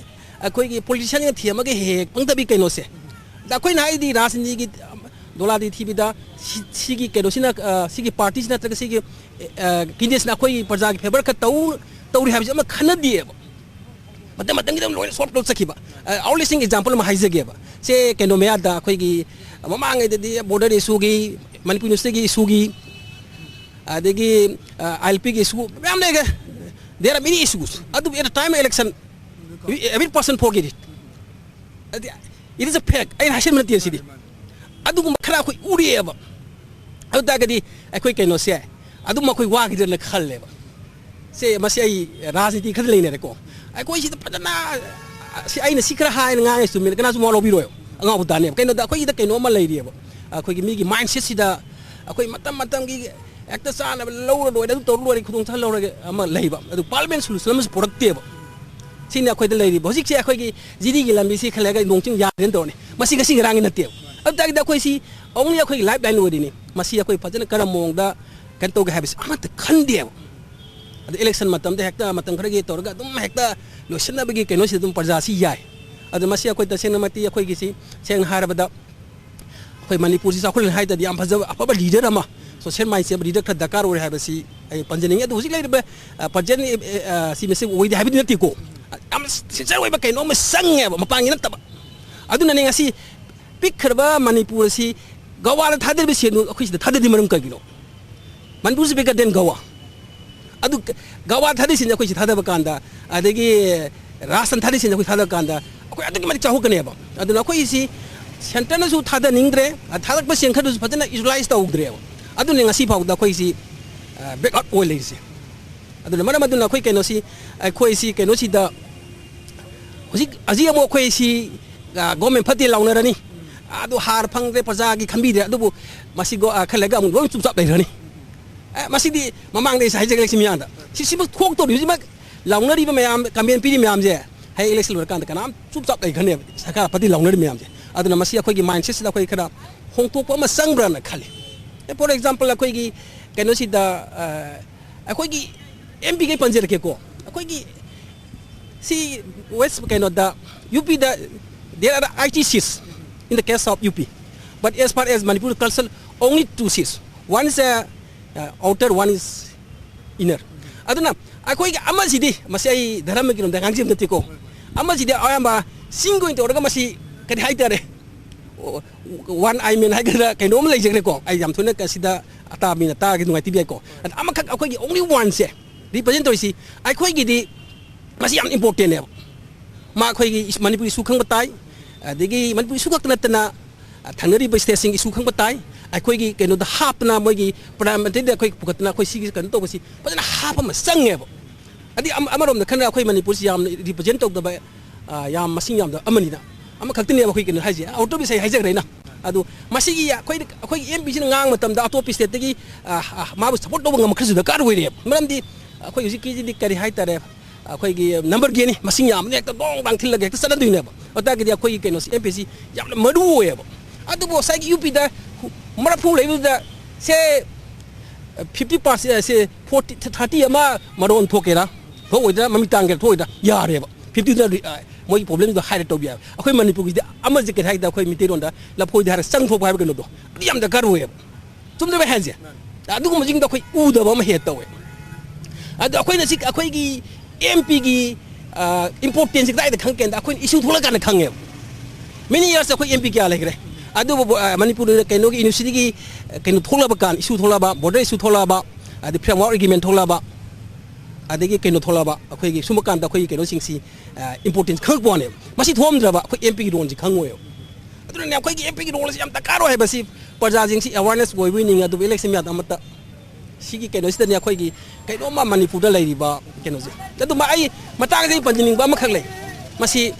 ꯑꯩꯈꯣꯏꯒꯤ politicianꯅ ꯊꯦꯝꯃꯒ ꯍꯦꯛ ꯍꯦꯛ ꯐꯪꯗꯕꯤ ꯀꯩꯅꯣꯁꯦ꯫ ꯑꯗ ꯑꯩꯈꯣꯏꯅ ꯍꯥꯏꯗꯤ ꯔꯥꯖꯅꯤꯇꯤꯒꯤ ꯗꯣꯂꯥꯗꯤ ꯊꯤꯕꯤꯗ ꯁꯤ-, ꯁꯤꯒꯤ ꯀꯩꯅꯣꯁꯤꯅ, ꯑ, ꯁꯤꯒꯤ partyꯁꯤ ꯅꯠꯇ꯭ꯔꯒ ꯁꯤꯒꯤ, ꯑ, candidateꯁꯤꯅ ꯑꯩꯈꯣꯏꯒꯤ ꯄ꯭ꯔꯖꯥꯒꯤ favour ꯈꯔ ꯇꯧ-, ꯇꯧꯔꯤ ꯍꯥꯏꯕꯁꯤ ꯑꯃ ꯈꯟꯅꯗꯦꯕ꯫ ꯃꯇꯝ ꯃꯇꯝꯒꯤ ꯑꯗꯨꯝ ꯂꯣꯏꯅ ꯁꯣꯜꯕ ꯇꯧ ꯆꯠꯈꯤꯕ꯫ ꯑ, our listening example ꯑꯃ ꯍꯥꯏꯖꯒꯦꯕ꯫ ꯁꯦ, ꯀꯩꯅꯣ ꯃꯌꯥꯗ ꯑꯩꯈꯣꯏꯒꯤ ꯃꯃꯥꯡꯉꯩꯗꯗꯤ border issue ꯒꯤ, ꯃꯅꯤꯄꯨꯔ University ꯒꯤ issue ꯒꯤ, ꯑꯗꯒꯤ, ꯑ, ILP ꯒꯤ issue ꯃꯌꯥꯝ ꯂꯩꯈ꯭ꯔꯦ꯫ There are many issues꯫ ꯑꯗꯨꯕꯨ at the time of election, every person forget it꯫ ꯑꯗꯤ, it is a fact꯫ ꯑꯩꯅ ꯍꯥꯏꯁꯤꯟꯕ ꯅꯠꯇꯦ ꯁꯤꯗꯤ꯫ ꯑꯗꯨꯒꯨꯝꯕ ꯈꯔ ꯑꯩꯈꯣꯏ ꯎꯔꯛꯑꯦꯕ꯫ ꯑꯗꯨ ꯇꯥꯔꯒꯗꯤ ꯑꯩꯈꯣꯏ ꯀꯩꯅꯣꯁꯦ ꯑꯗꯨꯝ ꯑꯩꯈꯣꯏ ꯋꯥꯈꯤꯗ꯭ꯔꯅ ꯈꯜꯂꯦꯕ꯫ ꯁꯦ, ꯃꯁꯤ ꯑꯩ ꯔꯥꯖꯅꯤꯇꯤ ꯈꯔ ꯂꯩꯅꯔꯦꯀꯣ꯫ ꯑꯩꯈꯣꯏ ꯁꯤꯗ ꯐꯖꯅ, ꯁꯤ ꯑꯩꯅ ꯁꯤ ꯈꯔ ꯍꯥꯏꯅ ꯉꯥꯡꯉꯦ ꯆꯨꯝꯃꯤꯅ ꯀꯅꯥꯁꯨ ꯃꯋꯥ ꯂꯧꯕꯤꯔꯣꯏ꯫ ꯑꯉꯥꯎꯕ ꯇꯥꯅꯦꯕ꯫ ꯀꯩꯅꯣꯗ ꯑꯩꯈꯣꯏꯒꯤꯗ ꯀꯩꯅꯣ ꯑꯃ ꯂꯩꯔꯤꯑꯕ꯫ ꯑꯩꯈꯣꯏꯒꯤ ꯃꯤꯒꯤ mindset ꯁꯤꯗ ꯑꯩꯈꯣꯏ ꯃꯇꯝ ꯃꯇꯝꯒꯤ ꯍꯦꯛꯇ ꯆꯥꯅꯕ ꯂꯧꯔ ꯂꯣꯏꯔꯦ, ꯑꯗꯨ ꯇꯧꯔ ꯂꯣꯏꯔꯦ, ꯈꯨꯗꯣꯡ ꯆꯥꯍꯜ ꯂꯧꯔꯒꯦ ꯑꯃ ꯂꯩꯕ꯫ ꯑꯗꯨ permanent solution ꯑꯃꯁꯨ ꯄꯨꯔꯛꯇꯦꯕ꯫ ꯁꯤꯅꯤ ꯑꯩꯈꯣꯏꯗ ꯂꯩꯔꯤꯕ꯫ ꯍꯧꯖꯤꯛꯁꯦ ꯑꯩꯈꯣꯏꯒꯤ ꯖꯤꯔꯤꯒꯤ ꯂꯝꯕꯤꯁꯤ ꯈꯜꯂꯒ ꯅꯣꯡ ꯆꯤꯡ ꯌꯥꯗ꯭ꯔꯦꯅ ꯇꯧꯔꯅꯤ꯫ ꯃꯁꯤ ꯉꯁꯤ ꯉꯔꯥꯡꯒꯤ ꯅꯠꯇꯦꯕ꯫ ꯑꯗꯨ ꯇꯥꯔꯒꯗꯤ ꯑꯩꯈꯣꯏꯁꯤ only ꯑꯩꯈꯣꯏꯒꯤ lifeline ꯑꯣꯏꯔꯤꯅꯤ꯫ ꯃꯁꯤ ꯑꯩꯈꯣꯏ ꯐꯖꯅ ꯀꯔꯝꯕ ꯃꯑꯣꯡꯗ ꯀꯩꯅꯣ ꯇꯧꯒꯦ ꯍꯥꯏꯕꯁꯤ ꯑꯃꯠꯇ ꯈꯟꯗꯦꯕ꯫ ꯑꯗ election ꯃꯇꯝꯗ ꯍꯦꯛꯇ ꯃꯇꯝ ꯈꯔꯒꯤ ꯇꯧꯔꯒ ꯑꯗꯨꯝ ꯍꯦꯛꯇ ꯂꯣꯏꯁꯤꯟꯅꯕꯒꯤ ꯀꯩꯅꯣꯁꯤꯗ ꯑꯗꯨꯝ ꯄ꯭ꯔꯖꯥꯁꯤ ꯌꯥꯏ꯫ ꯑꯗꯣ ꯃꯁꯤ ꯑꯩꯈꯣꯏ ꯇꯁꯦꯡꯅꯃꯛꯇꯤ ꯑꯩꯈꯣꯏꯒꯤꯁꯤ ꯁꯦꯡꯅ ꯍꯥꯏꯔꯕꯗ ꯑꯩꯈꯣꯏ ꯃꯅꯤꯄꯨꯔꯁꯤ ꯆꯥꯎꯈꯠꯍꯟꯅꯤ ꯍꯥꯏ ꯇꯥꯔꯗꯤ ꯌꯥꯝ ꯐꯖꯕ ꯑꯐꯕ leader ꯑꯃ, social mindꯁꯦ ꯑꯃ leader ꯈꯔ ꯗꯔꯀꯥꯔ ꯑꯣꯏꯔꯦ ꯍꯥꯏꯕꯁꯤ ꯑꯩ ꯄꯟꯖꯅꯤꯡꯉꯤ꯫ ꯑꯗꯨ ꯍꯧꯖꯤꯛ ꯂꯩꯔꯤꯕ, ꯑ, present, ꯑ, ꯁꯤ ꯃꯁꯤ ꯑꯣꯏꯗꯦ ꯍꯥꯏꯕꯗꯤ ꯅꯠꯇꯦꯀꯣ꯫ ꯌꯥꯝ sincere ꯑꯣꯏꯕ ꯀꯩꯅꯣꯝꯃ ꯆꯪꯉꯦꯕ, ꯃꯄꯥꯟꯒꯤ ꯅꯠꯇꯕ꯫ ꯑꯗꯨꯅꯅꯦ ꯉꯁꯤ ꯄꯤꯛꯈ꯭ꯔꯕ ꯃꯅꯤꯄꯨꯔ ꯑꯁꯤ ꯒꯋꯥꯗ ꯊꯥꯗꯔꯤꯕ ꯁꯦꯜꯗꯨ ꯑꯩꯈꯣꯏ ꯁꯤꯗ ꯊꯥꯗꯗꯤ ꯃꯔꯝ ꯀꯔꯤꯒꯤꯅꯣ? ꯃꯅꯤꯄꯨꯔꯁꯤ bigger than ꯒꯋꯥ꯫ ꯑꯗꯨ ꯒꯋꯥ ꯊꯥꯗꯔꯤꯁꯤꯡꯁꯦ ꯑꯩꯈꯣꯏ ꯁꯤ ꯊꯥꯗꯕ ꯀꯥꯟꯗ, ꯑꯗꯒꯤ ꯔꯥꯖꯁꯊꯥꯟ ꯊꯥꯗꯔꯤꯁꯤꯡꯁꯦ ꯑꯩꯈꯣꯏ ꯊꯥꯗꯕ ꯀꯥꯟꯗ ꯑꯩꯈꯣꯏ ꯑꯗꯨꯛꯀꯤ ꯃꯇꯤꯛ ꯆꯥꯎꯈꯠꯀꯅꯦꯕ꯫ ꯑꯗꯨꯅ ꯑꯩꯈꯣꯏꯁꯤ centreꯅꯁꯨ ꯊꯥꯗꯅꯤꯡꯗ꯭ꯔꯦ, ꯑ, ꯊꯥꯗꯔꯛꯄ ꯁꯦꯜ ꯈꯔꯗꯨꯁꯨ ꯐꯖꯅ utilize ꯇꯧꯗ꯭ꯔꯦꯕ꯫ ꯑꯗꯨꯅ ꯉꯁꯤ ꯐꯥꯎꯗ ꯑꯩꯈꯣꯏꯁꯤ, ꯑ, backward ꯑꯣꯏ ꯂꯩꯔꯤꯁꯦ꯫ ꯑꯗꯨꯅ ꯃꯔꯝ ꯑꯗꯨꯅ ꯑꯩꯈꯣꯏ ꯀꯩꯅꯣꯁꯤ, ꯑꯩꯈꯣꯏꯁꯤ ꯀꯩꯅꯣꯁꯤꯗ ꯍꯧꯖꯤꯛ, ꯍꯧꯖꯤꯛ ꯑꯃꯨꯛ ꯑꯩꯈꯣꯏꯁꯤ, ꯑ, government ꯐꯠꯇꯦ ꯂꯥꯎꯅꯔꯅꯤ꯫ ꯑꯗꯨ ꯍꯥꯔ ꯐꯪꯗ꯭ꯔꯦ, ꯄ꯭ꯔꯖꯥꯒꯤ ꯈꯟꯕꯤꯗ꯭ꯔꯦ꯫ ꯑꯗꯨꯕꯨ ꯃꯁꯤ ꯒꯣ-, ꯑ, ꯈꯔ ꯂꯩꯔꯒ ꯑꯃꯨꯛ ꯂꯣꯏ ꯆꯨꯞꯆꯥꯞ ꯂꯩꯈ꯭ꯔꯅꯤ꯫ ꯑꯦ, ꯃꯁꯤꯗꯤ ꯃꯃꯥꯡꯗ ꯑꯩꯁꯦ ꯍꯥꯏꯖꯈ꯭ꯔꯦ ꯁꯤ ꯃꯤꯌꯥꯝꯗ꯫ ꯁꯤ, ꯁꯤꯃꯛ ꯊꯣꯛꯇꯧꯔꯤ꯫ ꯍꯧꯖꯤꯛꯃꯛ ꯂꯥꯎꯅꯔꯤꯕ ꯃꯌꯥꯝ, complain ꯄꯤꯔꯤ ꯃꯌꯥꯝꯁꯦ ꯍꯌꯦꯡ election ꯂꯣꯏꯔꯀꯥꯟꯗ ꯀꯅꯥꯝ ꯆꯨꯞꯆꯥꯞ ꯂꯩꯈ꯭ꯔꯅꯦꯕ, ꯁꯔꯀꯥꯔ ꯐꯠꯇꯦ ꯂꯥꯎꯅꯔꯤ ꯃꯌꯥꯝꯁꯦ꯫ ꯑꯗꯨꯅ ꯃꯁꯤ ꯑꯩꯈꯣꯏꯒꯤ mindsetꯁꯤꯗ ꯑꯩꯈꯣꯏ ꯈꯔ ꯍꯣꯡꯗꯣꯛꯄ ꯑꯃ ꯆꯪꯕ꯭ꯔꯥꯅ ꯈꯜꯂꯤ꯫ ꯑꯦ, for example, ꯑꯩꯈꯣꯏꯒꯤ ꯀꯩꯅꯣꯁꯤꯗ, ꯑ, ꯑꯩꯈꯣꯏꯒꯤ MPꯈꯩ ꯄꯟꯖꯔꯛꯀꯦꯀꯣ꯫ ꯑꯩꯈꯣꯏꯒꯤ ꯁꯤ West ꯀꯩꯅꯣꯗ, UPꯗ, there are eighty seats in the case of UP, but as far as Manipur concerned, only two seats. One is, uh, uh, outer, one is inner. ꯑꯗꯨꯅ ꯑꯩꯈꯣꯏꯒꯤ ꯑꯃꯁꯤꯗꯤ, ꯃꯁꯤ ꯑꯩ ꯙꯔꯃꯒꯤ ꯂꯝꯗ ꯉꯥꯡꯖꯕ ꯅꯠꯇꯦꯀꯣ, ꯑꯃꯁꯤꯗꯤ ꯑꯌꯥꯝꯕ ꯆꯤꯡꯒꯤ ꯑꯣꯏꯅ ꯇꯧꯔꯒ ꯃꯁꯤ ꯀꯔꯤ ꯍꯥꯏꯇꯥꯔꯦ, ꯋꯥꯟ ꯑꯥꯏ ꯃꯦꯟ ꯍꯥꯏꯒꯗ꯭ꯔꯥ ꯀꯩꯅꯣꯝ ꯂꯩꯖꯈ꯭ꯔꯦꯀꯣ꯫ ꯑꯩ ꯌꯥꯝ ꯊꯣꯏꯅ ꯁꯤꯗ ꯑꯇꯥꯕ ꯃꯤꯅ ꯇꯥꯔꯒꯗꯤ ꯅꯨꯡꯉꯥꯏꯇꯕ ꯌꯥꯏꯀꯣ꯫ ꯑꯗ ꯑꯃꯈꯛ ꯑꯩꯈꯣꯏꯒꯤ ꯑꯣꯡꯂꯤ ꯋꯥꯟꯁꯦ ꯔꯤꯄ꯭ꯔꯖꯦꯟ ꯇꯧꯔꯤꯁꯤ ꯑꯩꯈꯣꯏꯒꯤꯗꯤ, ꯃꯁꯤ ꯌꯥꯝ ꯏꯝꯄꯣꯔꯇꯦꯟꯅꯦꯕ꯫ ꯃꯥ ꯑꯩꯈꯣꯏꯒꯤ ꯏꯁ-, ꯃꯅꯤꯄꯨꯔ ꯏꯁꯨ ꯈꯪꯕ ꯇꯥꯏ, ꯑꯗꯒꯤ ꯃꯅꯤꯄꯨꯔ ꯏꯁꯨ ꯈꯛꯇ ꯅꯠꯇꯅ, ꯑ, ꯊꯪꯅꯔꯤꯕ ꯁ꯭ꯇꯦꯠꯁꯤꯡꯒꯤ ꯏꯁꯨ ꯈꯪꯕ ꯇꯥꯏ꯫ ꯑꯩꯈꯣꯏꯒꯤ ꯀꯩꯅꯣꯗ ꯍꯥꯞꯇꯅ, ꯃꯣꯏꯒꯤ ꯄ꯭ꯔꯙꯥꯟ ꯃꯟꯇ꯭ꯔꯤꯗ ꯑꯩꯈꯣꯏ ꯄꯨꯈꯠꯇꯅ ꯑꯩꯈꯣꯏ ꯁꯤꯒꯤ ꯀꯩꯅꯣ ꯇꯧꯕꯁꯤ ꯐꯖꯅ ꯍꯥꯞꯄ ꯑꯃ ꯆꯪꯉꯦꯕ꯫ ꯑꯗꯤ ꯑꯃ-, ꯑꯃꯔꯣꯝꯗ ꯈꯟꯅ ꯑꯩꯈꯣꯏ ꯃꯅꯤꯄꯨꯔꯁꯤ ꯌꯥꯝꯅ ꯔꯤꯄ꯭ꯔꯖꯦꯟ ꯇꯧꯗꯕ, ꯑ, ꯌꯥꯝ ꯃꯁꯤꯡ ꯌꯥꯝꯗꯕ ꯑꯃꯅꯤꯅ, ꯑꯃꯈꯛꯇꯅꯦꯕ ꯑꯩꯈꯣꯏ ꯀꯩꯅꯣ ꯍꯥꯏꯁꯦ, ꯑꯥꯎꯠ ꯑꯣꯐ ꯄꯤꯁ ꯑꯩ ꯍꯥꯏꯖꯈ꯭ꯔꯦ ꯑꯩꯅ꯫ ꯑꯗꯨ ꯃꯁꯤꯒꯤ ꯑꯩꯈꯣꯏ, ꯑꯩꯈꯣꯏꯒꯤ ꯑꯦꯝ ꯄꯤꯁꯤꯅ ꯉꯥꯡꯕ ꯃꯇꯝꯗ ꯑꯇꯣꯞꯄ ꯁ꯭ꯇꯦꯠꯇꯒꯤ, ꯑ, ꯑ, ꯃꯥꯕꯨ ꯁꯄꯣꯔꯠ ꯇꯧꯕ ꯉꯝꯕ ꯈꯔꯁꯨ ꯗꯔꯀꯥꯔ ꯑꯣꯏꯔꯦꯕ꯫ ꯃꯔꯝꯗꯤ ꯑꯩꯈꯣꯏ ꯍꯧꯖꯤꯛꯀꯤꯁꯤꯗꯤ ꯀꯔꯤ ꯍꯥꯏꯇꯥꯔꯦ, ꯑꯩꯈꯣꯏꯒꯤ ꯅꯝꯕꯔ ꯒꯦꯝꯅꯤ, ꯃꯁꯤꯡ ꯌꯥꯝꯕꯅ ꯍꯦꯛꯇ ꯗꯣꯡ ꯗꯥꯡ ꯊꯤꯜꯂꯒ ꯍꯦꯛꯇ ꯆꯠꯅꯗꯣꯏꯅꯦꯕ꯫ ꯑꯗꯨ ꯇꯥꯔꯒꯗꯤ ꯑꯩꯈꯣꯏꯒꯤ ꯀꯩꯅꯣꯁꯤ, ꯑꯦꯝ ꯄꯤꯁꯤ ꯌꯥꯝꯅ ꯃꯔꯨ ꯑꯣꯏꯌꯦꯕ꯫ ꯑꯗꯨꯕꯨ ꯉꯁꯥꯏꯒꯤ ꯌꯨ ꯄꯤꯗ ꯃꯔꯐꯨ ꯂꯩꯕꯗꯨꯗ ꯁꯦ ꯐꯤꯐꯇꯤ ꯄꯥꯔꯁꯦꯟ, ꯁꯦ ꯐꯣꯔꯇꯤ, ꯊꯥꯔꯇꯤ ꯑꯃ ꯃꯔꯣꯟ ꯊꯣꯛꯀꯦꯔꯥ, ꯊꯣꯛꯑꯣꯏꯗ꯭ꯔꯥ, ꯃꯃꯤꯠ ꯇꯥꯡꯒꯦꯔꯥ, ꯊꯣꯛꯑꯣꯏꯗ꯭ꯔꯥ, ꯌꯥꯔꯦꯕ꯫ ꯐꯤꯐꯇꯤꯗꯨꯅ ꯔꯤ-, ꯑ, ꯃꯣꯏꯒꯤ ꯄ꯭ꯔꯣꯕ꯭ꯂꯦꯝꯗꯨꯗ ꯍꯥꯏꯔ ꯇꯧꯕ ꯌꯥꯏꯕ꯫ ꯑꯩꯈꯣꯏ ꯃꯅꯤꯄꯨꯔꯒꯤꯗꯤ ꯑꯃꯁꯦ ꯀꯔꯤ ꯍꯥꯏꯗ, ꯑꯩꯈꯣꯏ ꯃꯤꯇꯩꯔꯣꯟꯗ ꯂꯐꯣꯏꯗ ꯍꯥꯏꯔ ꯆꯪ ꯊꯣꯛꯄ ꯍꯥꯏꯕ ꯀꯩꯅꯣꯗꯣ, ꯑꯗꯨ ꯌꯥꯝ ꯗꯔꯀꯥꯔ ꯑꯣꯏꯌꯦꯕ꯫ ꯆꯨꯝꯗ꯭ꯔꯕ ꯍꯥꯏꯁꯦ? ꯑꯗꯨꯒꯨꯝꯕꯁꯤꯡꯗꯣ ꯑꯩꯈꯣꯏ ꯎꯗꯕ ꯑꯃ ꯍꯦꯛ ꯇꯧꯋꯦ꯫ ꯑꯗꯣ ꯑꯩꯈꯣꯏꯅ ꯁꯤ, ꯑꯩꯈꯣꯏꯒꯤ ꯑꯦꯝ ꯄꯤꯒꯤ, ꯑ, ꯏꯝꯄꯣꯔꯇꯦꯟꯁꯁꯦ ꯀꯗꯥꯏꯗ ꯈꯪꯒꯦ ꯍꯥꯏꯗ, ꯑꯩꯈꯣꯏꯅ ꯏꯁꯨ ꯊꯣꯛꯂꯛꯀꯥꯟꯗ ꯈꯪꯉꯦꯕ꯫ ꯃꯦꯅꯤ ꯌꯔꯁ ꯑꯩꯈꯣꯏ ꯑꯦꯝ ꯄꯤ ꯀꯌꯥ ꯂꯩꯈ꯭ꯔꯦ꯫ ꯑꯗꯨꯕꯨ, ꯑ, ꯃꯅꯤꯄꯨꯔꯗ ꯀꯩꯅꯣꯒꯤ ꯌꯨꯅꯤꯚꯔꯁꯤꯇꯤꯒꯤ, ꯑ, ꯀꯩꯅꯣ ꯊꯣꯛꯂꯕ ꯀꯥꯟ, ꯏꯁꯨ ꯊꯣꯛꯂꯕ, ꯕꯣꯔꯗꯔ ꯏꯁꯨ ꯊꯣꯛꯂꯛꯑꯕ, ꯑꯗꯩ ꯐ꯭ꯔꯦꯝꯋꯥꯔꯛ ꯑꯦꯒ꯭ꯔꯤꯃꯦꯟ ꯊꯣꯛꯂꯛꯑꯕ, ꯑꯗꯒꯤ ꯀꯩꯅꯣ ꯊꯣꯛꯂꯛꯑꯕ, ꯑꯩꯈꯣꯏꯒꯤ ꯁꯨꯝꯕ ꯀꯥꯟꯗ ꯑꯩꯈꯣꯏꯒꯤ ꯀꯩꯅꯣꯁꯤꯡꯁꯤ, ꯑ, ꯏꯝꯄꯣꯔꯇꯦꯟꯁ ꯈꯪꯉꯛꯄ ꯋꯥꯅꯦꯕ꯫ ꯃꯁꯤ ꯊꯣꯛꯑꯝꯗ꯭ꯔꯕ ꯑꯩꯈꯣꯏ ꯑꯦꯝ ꯄꯤꯒꯤ ꯔꯣꯜꯁꯤ ꯈꯪꯉꯣꯏꯕ꯫ ꯑꯗꯨꯅꯅꯦ ꯑꯩꯈꯣꯏꯒꯤ ꯑꯦꯝ ꯄꯤꯒꯤ ꯔꯣꯜꯁꯤ ꯌꯥꯝ ꯗꯔꯀꯥꯔ ꯑꯣꯏ ꯍꯥꯏꯕꯁꯤ ꯄ꯭ꯔꯖꯥꯁꯤꯡꯁꯤ ꯑꯦꯋꯥꯔꯅꯦꯁ ꯑꯣꯏꯕ ꯑꯣꯏꯅꯤꯡꯉꯤ꯫ ꯑꯗꯨꯕꯨ ꯏꯂꯦꯛꯁꯟ ꯃꯌꯥꯗ ꯑꯃꯠꯇ ꯁꯤꯒꯤ ꯀꯩꯅꯣꯁꯤꯗꯅꯦ ꯑꯩꯈꯣꯏꯒꯤ ꯀꯩꯅꯣꯝꯃ ꯃꯅꯤꯄꯨꯔꯗ ꯂꯩꯔꯤꯕ ꯀꯩꯅꯣꯁꯦ꯫ ꯑꯗꯨꯃ ꯑꯩ ꯃꯇꯥꯡꯁꯤꯗ ꯑꯩ ꯄꯟꯖꯅꯤꯡꯕ ꯑꯃꯈꯛ ꯂꯩ꯫ ꯃꯁꯤ,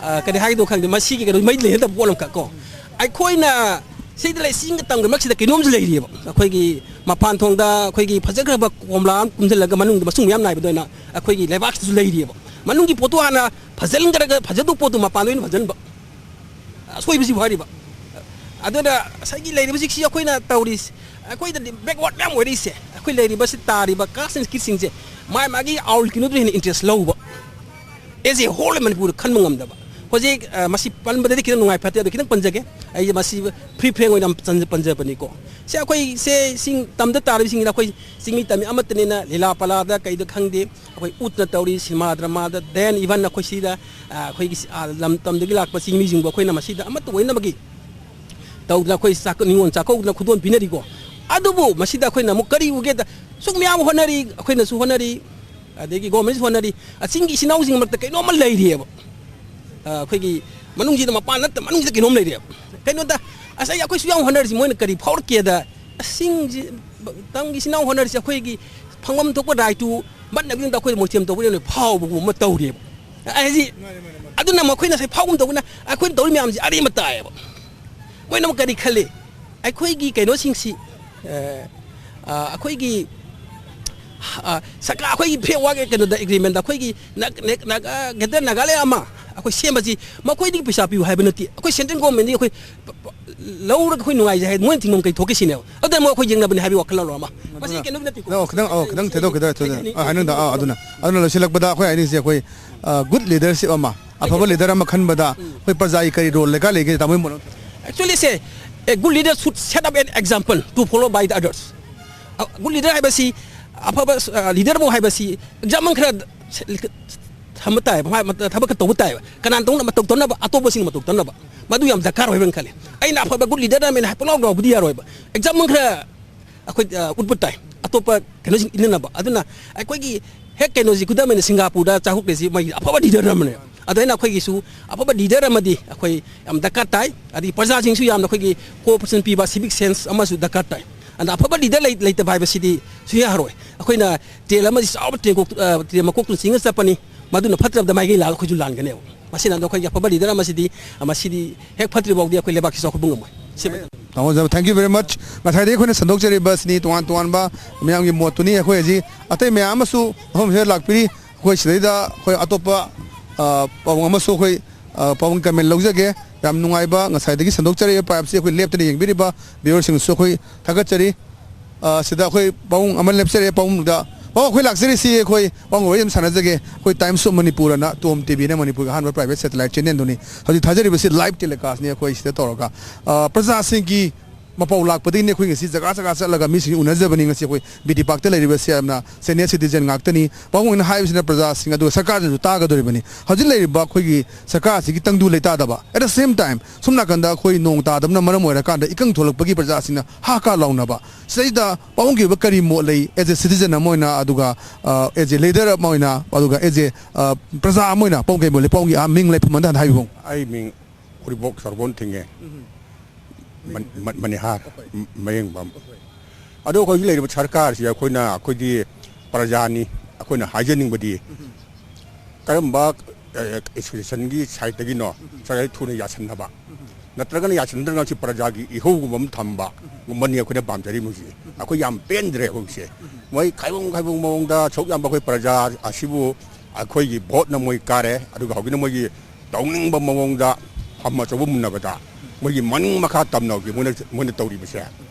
ꯑ, ꯀꯔꯤ ꯍꯥꯏꯒꯗꯧ ꯈꯪꯗꯦ, ꯃꯁꯤꯒꯤ ꯀꯩꯅꯣ ꯃꯩ ꯂꯩꯅꯗꯕ ꯄꯣꯠ ꯑꯃꯈꯛ ꯀꯣ꯫ ꯑꯩꯈꯣꯏꯅ ꯁꯤꯗ ꯂꯩ, ꯆꯤꯡꯒ ꯇꯝꯒ ꯃꯔꯛꯁꯤꯗ ꯀꯩꯅꯣꯝꯁꯨ ꯂꯩꯔꯤꯑꯕ꯫ ꯑꯩꯈꯣꯏꯒꯤ ꯃꯄꯥꯟ ꯊꯣꯡꯗ ꯑꯩꯈꯣꯏꯒꯤ ꯐꯖꯈ꯭ꯔꯕ ꯀꯣꯝꯂꯥ ꯑꯃ ꯀꯨꯝꯁꯤꯜꯂꯒ ꯃꯅꯨꯡꯗ ꯃꯆꯨꯡ ꯃꯌꯥꯝ ꯅꯥꯏꯕ ꯑꯗꯨꯃꯥꯏꯅ ꯑꯩꯈꯣꯏꯒꯤ ꯂꯩꯕꯥꯛꯁꯤꯗꯁꯨ ꯂꯩꯔꯤꯑꯕ꯫ ꯃꯅꯨꯡꯒꯤ ꯄꯣꯠꯇꯣ ꯍꯥꯟꯅ ꯐꯖꯍꯟꯈ꯭ꯔꯒ ꯐꯖꯗꯧꯕ ꯄꯣꯠꯇꯣ ꯃꯄꯥꯟꯗ ꯑꯣꯏꯅ ꯐꯖꯍꯟꯕ꯫ ꯑꯁꯣꯏꯕꯁꯤꯕꯨ ꯍꯥꯏꯔꯤꯕ꯫ ꯑꯗꯨꯅ ꯉꯁꯥꯏꯒꯤ ꯂꯩꯔꯤꯕ ꯍꯧꯖꯤꯛꯁꯤ ꯑꯩꯈꯣꯏꯅ ꯇꯧꯔꯤꯁꯤ, ꯑꯩꯈꯣꯏꯗꯗꯤ ꯕꯦꯛꯋꯥꯔꯗ ꯃꯌꯥꯝ ꯑꯣꯏꯔꯤꯁꯦ, ꯑꯩꯈꯣꯏ ꯂꯩꯔꯤꯕꯁꯤ ꯇꯥꯔꯤꯕ ꯀ꯭ꯂꯥꯁ ꯑꯦꯟ ꯀꯤꯠꯁꯤꯡꯁꯦ ꯃꯥꯏ ꯃꯥꯒꯤ ꯑꯥꯎꯜ ꯀꯩꯅꯣꯗꯨꯅ ꯍꯦꯟꯅ ꯏꯟꯇꯔꯦꯁ ꯂꯧꯕ꯫ ꯑꯦꯖ ꯑꯦ ꯍꯣꯜ ꯃꯅꯤꯄꯨꯔꯗ ꯈꯟꯕ ꯉꯝꯗꯕ꯫ ꯍꯧꯖꯤꯛ, ꯑ, ꯃꯁꯤ ꯄꯟꯕꯗꯗꯤ ꯈꯤꯇꯪ ꯅꯨꯡꯉꯥꯏ ꯐꯠꯇꯦ, ꯑꯗꯣ ꯈꯤꯇꯪ ꯄꯟꯖꯒꯦ꯫ ꯑꯩ ꯃꯁꯤ free frank ꯑꯣꯏꯅ ꯄꯟꯖ-, ꯄꯟꯖꯕꯅꯤꯀꯣ꯫ ꯁꯦ, ꯑꯩꯈꯣꯏꯁꯦ ꯆꯤꯡ ꯇꯝꯗ ꯇꯥꯔꯤꯕꯁꯤꯡꯁꯤꯅ ꯑꯩꯈꯣꯏ ꯆꯤꯡꯃꯤ ꯇꯝꯃꯤ ꯑꯃꯠꯇꯅꯤꯅ, ꯂꯤꯂꯥ ꯄꯂꯥꯗ ꯀꯩꯗ ꯈꯪꯗꯦ, ꯑꯩꯈꯣꯏ ꯎꯠꯅ ꯇꯧꯔꯤ, ꯁꯤꯅꯦꯃꯥ ꯗ꯭ꯔꯃꯥꯗ, then even ꯑꯩꯈꯣꯏ ꯁꯤꯗ, ꯑ, ꯑꯩꯈꯣꯏꯒꯤ ꯁꯤ-, ꯑ, ꯂꯝ ꯇꯝꯗꯒꯤ ꯂꯥꯛꯄ ꯆꯤꯡꯃꯤꯁꯤꯡꯕꯨ ꯑꯩꯈꯣꯏꯅ ꯃꯁꯤꯗ ꯑꯃꯠꯇ ꯑꯣꯏꯅꯕꯒꯤ ꯇꯧꯗꯅ, ꯑꯩꯈꯣꯏ ꯆꯥꯛ-, ꯅꯤꯉꯣꯜ ꯆꯥꯛꯀꯧꯗꯅ ꯈꯨꯗꯣꯜ ꯄꯤꯅꯔꯤꯀꯣ꯫ ꯑꯗꯨꯕꯨ ꯃꯁꯤꯗ ꯑꯩꯈꯣꯏꯅ ꯑꯃꯨꯛ ꯀꯔꯤ ꯎꯒꯦꯗ, ꯁꯨꯛ ꯃꯌꯥꯝ ꯍꯣꯠꯅꯔꯤ, ꯑꯩꯈꯣꯏꯅꯁꯨ ꯍꯣꯠꯅꯔꯤ, ꯑꯗꯒꯤ government ꯁꯨ ꯍꯣꯠꯅꯔꯤ, ꯑ, ꯆꯤꯡꯒꯤ ꯏꯆꯤꯟ ꯏꯅꯥꯎꯁꯤꯡꯒꯤ ꯃꯔꯛꯇ ꯀꯩꯅꯣꯝꯃ ꯂꯩꯔꯤꯑꯕ꯫ ꯑ, ꯑꯩꯈꯣꯏꯒꯤ ꯃꯅꯨꯡꯁꯤꯗ, ꯃꯄꯥꯟ ꯅꯠꯇ ꯃꯅꯨꯡꯁꯤꯗ ꯀꯩꯅꯣꯝ ꯂꯩꯔꯤꯑꯕ꯫ ꯀꯩꯅꯣꯗ, ꯑꯁ, ꯑꯩ, ꯑꯩꯈꯣꯏꯁꯨ ꯌꯥꯝ ꯍꯣꯠꯅꯔꯤꯁꯤ, ꯃꯣꯏꯅ ꯀꯔꯤ ꯐꯥꯎꯔꯛꯀꯦꯗ, ꯑꯁ, ꯆꯤꯡꯁꯤ, ꯇꯝꯒꯤ ꯏꯆꯤꯟ ꯏꯅꯥꯎ ꯍꯣꯠꯅꯔꯤꯁꯤ, ꯑꯩꯈꯣꯏꯒꯤ ꯐꯪꯐꯝ ꯊꯣꯛꯄ right ꯇꯨ ꯃꯠꯅꯕꯒꯤꯗꯃꯛꯇ ꯑꯩꯈꯣꯏꯗ ꯃꯣꯏꯊꯦꯝ ꯇꯧꯕ ꯌꯥꯝꯅ ꯐꯥꯎꯕꯒꯨꯝꯕ ꯑꯃ ꯇꯧꯔꯤꯑꯕ꯫ ꯑꯩ ꯍꯥꯏꯁꯤ, ꯑꯗꯨꯅ ꯃꯈꯣꯏꯅ ꯉꯁꯥꯏ ꯐꯥꯎꯒꯨꯝ ꯇꯧꯕꯅ ꯑꯩꯈꯣꯏꯅ ꯇꯧꯔꯤ ꯃꯌꯥꯝꯁꯤ ꯑꯔꯦꯝꯕ ꯇꯥꯏꯌꯦꯕ꯫ ꯃꯣꯏꯅ ꯑꯃꯨꯛ ꯀꯔꯤ ꯈꯜꯂꯤ? ꯑꯩꯈꯣꯏꯒꯤ ꯀꯩꯅꯣꯁꯤꯡꯁꯤ, ꯑ, ꯑ, ꯑꯩꯈꯣꯏꯒꯤ, ꯑ, ꯁꯔꯀꯥꯔ, ꯑꯩꯈꯣꯏꯒꯤ framework ꯀꯩꯅꯣꯗ, agreement ꯗ ꯑꯩꯈꯣꯏꯒꯤ ꯅꯥ-, ꯅꯥ-, ꯅꯥꯒꯥ, Greater Nagaland ꯑꯃ ꯑꯩꯈꯣꯏ ꯁꯦꯝꯕꯁꯤ ꯃꯈꯣꯏꯗꯒꯤ ꯄꯩꯁꯥ ꯄꯤꯌꯨ ꯍꯥꯏꯕ ꯅꯠꯇꯦ꯫ ꯑꯩꯈꯣꯏ central government ꯗꯒꯤ ꯑꯩꯈꯣꯏ ꯄ-, ꯄ-, ꯂꯧꯔꯒ ꯑꯩꯈꯣꯏ ꯅꯨꯡꯉꯥꯏꯖꯩ ꯍꯥꯏ, ꯃꯣꯏꯅ ꯊꯤꯡꯐꯝ ꯀꯩ ꯊꯣꯛꯀꯦ ꯁꯤꯅꯦꯕ꯫ ꯑꯗꯨꯅ ꯑꯃꯨꯛ ꯑꯩꯈꯣꯏ ꯌꯦꯡꯅꯕꯅꯤ ꯍꯥꯏꯕꯒꯤ ꯋꯥꯈꯜꯂꯣꯟ ꯑꯃ꯫ ꯃꯁꯤ ꯑꯗꯨꯅ, ꯀꯩꯅꯣꯒꯤ ꯅꯠꯇꯦꯀꯣ꯫ ꯑꯣ, ꯈꯤꯇꯪ, ꯑꯣ, ꯈꯤꯇꯪ ꯊꯦꯗꯣꯛꯈꯤꯗ, ꯊꯦꯗꯣꯛꯈꯤꯗ꯫ ꯑ, ꯍꯥꯏꯅꯤꯡꯗ, ꯑ, ꯑꯗꯨꯅ, ꯑꯗꯨꯅ ꯂꯣꯏꯁꯤꯜꯂꯛꯄꯗ ꯑꯩꯈꯣꯏ ꯍꯥꯏꯅꯤꯡꯁꯦ ꯑꯩꯈꯣꯏ, ꯑ, good leadership ꯑꯃ, ꯑꯐꯕ leader ꯑꯃ ꯈꯟꯕꯗ ꯑꯩꯈꯣꯏ ꯄ꯭ꯔꯖꯥꯒꯤ ꯀꯔꯤ role ꯗꯔꯀꯥꯔ ꯂꯩꯒꯦ, ꯇꯥꯃꯣ ꯃꯣꯠ? Actually say, a good leader should set up an example to follow by the others. ꯑ, good leader ꯍꯥꯏꯕꯁꯤ, ꯑꯐꯕ, ꯑ, leader ꯑꯃ ꯍꯥꯏꯕꯁꯤ example ꯈꯔ ꯊꯝꯕ ꯇꯥꯏꯕ, ꯃꯥ ꯊꯕꯛ ꯈꯔ ꯇꯧꯕ ꯇꯥꯏꯕ꯫ ꯀꯅꯥꯅ ꯇꯧꯅ ꯃꯇꯧ ꯇꯝꯅꯕ, ꯑꯇꯣꯞꯄꯁꯤꯡꯅ ꯃꯇꯧ ꯇꯝꯅꯕ꯫ ꯃꯗꯨ ꯌꯥꯝ ꯗꯔꯀꯥꯔ ꯑꯣꯏꯕꯅ ꯈꯜꯂꯤ꯫ ꯑꯩꯅ ꯑꯐꯕ good leader ꯑꯃꯅ ꯄꯨꯡꯂꯥꯎ ꯂꯥꯎꯕꯗꯤ ꯌꯥꯔꯣꯏꯕ꯫ Example ꯈꯔ ꯑꯩꯈꯣꯏ, ꯑ, ꯎꯠꯄ ꯇꯥꯏ, ꯑꯇꯣꯞꯄ ꯀꯩꯅꯣꯁꯤꯡ ꯏꯟꯅꯅꯕ꯫ ꯑꯗꯨꯅ ꯑꯩꯈꯣꯏꯒꯤ ꯍꯦꯛ ꯀꯩꯅꯣꯁꯤ, ꯈꯨꯗꯝ ꯑꯣꯏꯅ ꯁꯤꯡꯒꯥꯄꯨꯔꯗ ꯆꯥꯍꯨꯛ ꯂꯩꯁꯤ, ꯃꯣꯏꯒꯤ ꯑꯐꯕ leader ꯑꯃꯅꯦ꯫ ꯑꯗꯨ ꯑꯩꯅ ꯑꯩꯈꯣꯏꯒꯤꯁꯨ ꯑꯐꯕ leader ꯑꯃꯗꯤ ꯑꯩꯈꯣꯏ ꯌꯥꯝ ꯗꯔꯀꯥꯔ ꯇꯥꯏ꯫ ꯑꯗꯒꯤ ꯄ꯭ꯔꯖꯥꯁꯤꯡꯁꯨ ꯌꯥꯝꯅ ꯑꯩꯈꯣꯏꯒꯤ cooperation ꯄꯤꯕ, civic sense ꯑꯃꯁꯨ ꯗꯔꯀꯥꯔ ꯇꯥꯏ꯫ ꯑꯗ ꯑꯐꯕ leader ꯂꯩ-, ꯂꯩꯇꯕ ꯍꯥꯏꯕꯁꯤꯗꯤ ꯁꯨꯡꯌꯥ ꯌꯥꯔꯣꯏ꯫ ꯑꯩꯈꯣꯏꯅ train ꯑꯃꯗꯤ ꯆꯥꯎꯕ train ꯀꯣꯛ-, ꯑ, train ꯃꯀꯣꯛꯇꯨꯅ ꯆꯤꯡꯉ ꯆꯠꯄꯅꯤ, ꯃꯗꯨꯅ ꯐꯠꯇ꯭ꯔꯕꯗ ꯃꯥꯏꯀꯩ ꯂꯥꯜꯂ ꯑꯩꯈꯣꯏꯁꯨ ꯂꯥꯟꯒꯅꯦꯕ꯫ ꯃꯁꯤꯅ ꯑꯗꯣ ꯑꯩꯈꯣꯏꯒꯤ ꯑꯐꯕ leader ꯑꯃꯁꯤꯗꯤ, ꯑ, ꯃꯁꯤꯗꯤ ꯍꯦꯛ ꯐꯠꯇ꯭ꯔꯤ ꯐꯥꯎꯗꯤ ꯑꯩꯈꯣꯏ ꯂꯩꯕꯥꯛꯁꯤ ꯆꯥꯎꯈꯠꯄ ꯉꯝꯃꯣꯏ꯫ ꯁꯤꯃ꯫ ꯇꯥꯃꯣ, thank you very much꯫ ꯉꯁꯥꯏꯗꯒꯤ ꯑꯩꯈꯣꯏꯅ ꯁꯟꯗꯣꯛꯆꯔꯤꯕꯁꯤꯅꯤ ꯇꯣꯉꯥꯟ ꯇꯣꯉꯥꯟꯕ ꯃꯤꯌꯥꯝꯒꯤ ꯃꯣꯠꯇꯨꯅꯤ꯫ ꯑꯩꯈꯣꯏ ꯍꯧꯖꯤꯛ ꯑꯇꯩ ꯃꯌꯥꯝ ꯑꯃꯁꯨ ꯃꯐꯝꯁꯤꯗ ꯂꯥꯛꯄꯤꯔꯤ꯫ ꯑꯩꯈꯣꯏ ꯁꯤꯗꯩꯗ ꯑꯩꯈꯣꯏ ꯑꯇꯣꯞꯄ, ꯑ, ꯄꯥꯕꯨꯡ ꯑꯃꯁꯨ ꯑꯩꯈꯣꯏ, ꯑ, ꯄꯥꯕꯨꯡ comment ꯂꯧꯖꯒꯦ꯫ ꯌꯥꯝ ꯅꯨꯡꯉꯥꯏꯕ, ꯉꯁꯥꯏꯗꯒꯤ ꯁꯟꯗꯣꯛꯆꯔꯛꯏꯕ ꯄꯥꯏꯞꯁꯤ ꯑꯩꯈꯣꯏ ꯂꯦꯞꯇꯅ ꯌꯦꯡꯕꯤꯔꯤꯕ viewer ꯁꯤꯡꯁꯨ ꯑꯩꯈꯣꯏ ꯊꯥꯒꯠꯆꯔꯤ꯫ ꯑ, ꯁꯤꯗ ꯑꯩꯈꯣꯏ ꯄꯥꯕꯨꯡ ꯑꯃ ꯂꯦꯞꯆꯔꯦ, ꯄꯥꯕꯨꯡꯗ ꯑꯣ, ꯑꯩꯈꯣꯏ ꯂꯥꯛꯆꯔꯤꯁꯤ ꯑꯩꯈꯣꯏ ꯄꯥꯎ ꯋꯥꯔꯤ ꯑꯃ ꯁꯥꯟꯅꯖꯒꯦ꯫ ꯑꯩꯈꯣꯏ Times of Manipur ꯑꯅ ꯇꯣꯝ ꯇꯤꯚꯤꯅ ꯃꯅꯤꯄꯨꯔꯒꯤ ꯑꯍꯥꯟꯕ private satellite channelꯗꯨꯅꯤ꯫ ꯍꯧꯖꯤꯛ ꯊꯥꯖꯔꯤꯕꯁꯤ live telecastꯅꯤ ꯑꯩꯈꯣꯏ ꯁꯤꯗ ꯇꯧꯔꯒ꯫ ꯑ, ꯄ꯭ꯔꯖꯥꯁꯤꯡꯒꯤ ꯃꯄꯥꯎ ꯂꯥꯛꯄꯗꯒꯤꯅꯤ ꯑꯩꯈꯣꯏ ꯉꯁꯤ ꯖꯒꯥ ꯖꯒꯥ ꯆꯠꯂꯒ ꯃꯤꯁꯤꯡ ꯎꯅꯖꯕꯅꯤ꯫ ꯉꯁꯤ ꯑꯩꯈꯣꯏ ꯕꯤ ꯇꯤ ꯄꯥꯛꯇ ꯂꯩꯔꯤꯕꯁꯤ ꯌꯥꯝꯅ senior citizen ꯉꯥꯛꯇꯅꯤ꯫ ꯄꯥꯕꯨꯡ ꯍꯣꯏꯅ ꯍꯥꯏꯕꯁꯤꯅ ꯄ꯭ꯔꯖꯥꯁꯤꯡ ꯑꯗꯨꯒ ꯁꯔꯀꯥꯔꯁꯤꯡꯁꯨ ꯇꯥꯒꯗꯧꯔꯤꯕꯅꯤ꯫ ꯍꯧꯖꯤꯛ ꯂꯩꯔꯤꯕ ꯑꯩꯈꯣꯏꯒꯤ ꯁꯔꯀꯥꯔꯁꯤꯒꯤ ꯇꯪꯗꯨ ꯂꯩꯇꯥꯗꯕ, at the same time ꯁꯣꯝ ꯅꯥꯀꯟꯗ ꯑꯩꯈꯣꯏ ꯅꯣꯡ ꯇꯥꯗꯕꯅ ꯃꯔꯝ ꯑꯣꯏꯔꯀꯥꯟꯗ ꯏꯀꯪ ꯊꯣꯛꯂꯛꯄꯒꯤ ꯄ꯭ꯔꯖꯥꯁꯤꯡꯅ ꯍꯥ ꯀꯥ ꯂꯥꯎꯅꯕ꯫ ꯁꯤꯗꯩꯗ ꯄꯥꯕꯨꯡꯒꯤ ꯑꯣꯏꯕ ꯀꯔꯤ ꯃꯣꯠ ꯂꯩ, as a citizen ꯑꯃ ꯑꯣꯏꯅ, ꯑꯗꯨꯒ, ꯑ, as a leader ꯑꯃ ꯑꯣꯏꯅ, ꯑꯗꯨꯒ as a, ꯑ, ꯄ꯭ꯔꯖꯥ ꯑꯃ ꯑꯣꯏꯅ ꯄꯥꯕꯨꯡ ꯀꯔꯤ ꯃꯣꯠ ꯂꯩ? ꯄꯥꯕꯨꯡꯒꯤ, ꯑ, ꯃꯤꯡ ꯂꯩꯐꯝ ꯑꯗꯨ ꯍꯥꯟꯅ ꯍꯥꯏꯕꯤꯌꯨ꯫ ꯑꯩ ꯃꯤꯡ ꯎꯔꯤꯕꯣꯛ ꯁꯣꯔꯣꯛꯄꯝ ꯊꯤꯡꯉꯦ꯫ ꯃꯟ-, ꯃꯟ-, ꯃꯅꯤꯍꯥꯔ, ꯃꯌꯦꯡꯕꯝ꯫ ꯑꯗꯣ ꯑꯩꯈꯣꯏꯒꯤ ꯂꯩꯔꯤꯕ ꯁꯔꯀꯥꯔꯁꯤ ꯑꯩꯈꯣꯏꯅ, ꯑꯩꯈꯣꯏꯗꯤ ꯄ꯭ꯔꯖꯥꯅꯤ, ꯑꯩꯈꯣꯏꯅ ꯍꯥꯏꯖꯅꯤꯡꯕꯗꯤ ꯀꯔꯝꯕ, ꯑ, associationꯒꯤ sideꯇꯒꯤꯅꯣ ꯁꯔꯀꯥꯔ ꯊꯨꯅ ꯌꯥꯁꯟꯅꯕ, ꯅꯠꯇ꯭ꯔꯒꯅ ꯌꯥꯁꯟꯅꯗ꯭ꯔꯒꯁꯨ ꯄ꯭ꯔꯖꯥꯒꯤ ꯏꯍꯧꯒꯨꯝꯕ ꯑꯃ ꯊꯝꯕꯒꯨꯝꯕꯅꯤ ꯑꯩꯈꯣꯏꯅ ꯄꯥꯝꯖꯔꯤꯕꯁꯤ꯫ ꯑꯩꯈꯣꯏ ꯌꯥꯝ ꯄꯦꯟꯗ꯭ꯔꯦ ꯍꯧꯖꯤꯛꯁꯦ꯫ ꯃꯣꯏ ꯈꯥꯏꯕꯨꯡ ꯈꯥꯏꯕꯨꯡ ꯃꯑꯣꯡꯗ ꯑꯁꯨꯛ ꯌꯥꯝꯕ ꯑꯩꯈꯣꯏ ꯄ꯭ꯔꯖꯥ ꯑꯁꯤꯕꯨ ꯑꯩꯈꯣꯏꯒꯤ voteꯅ ꯃꯣꯏ ꯀꯥꯔꯦ, ꯑꯗꯨꯒ ꯍꯧꯖꯤꯛꯅ ꯃꯣꯏꯒꯤ ꯇꯧꯅꯤꯡꯕ ꯃꯑꯣꯡꯗ ꯐꯝ ꯑꯆꯧꯕ ꯃꯨꯟꯅꯕꯗ ꯃꯣꯏꯒꯤ ꯃꯅꯤꯡ ꯃꯈꯥ ꯇꯝꯅꯕꯒꯤ ꯃꯣꯏꯅ, ꯃꯣꯏꯅ ꯇꯧꯔꯤꯕꯁꯦ,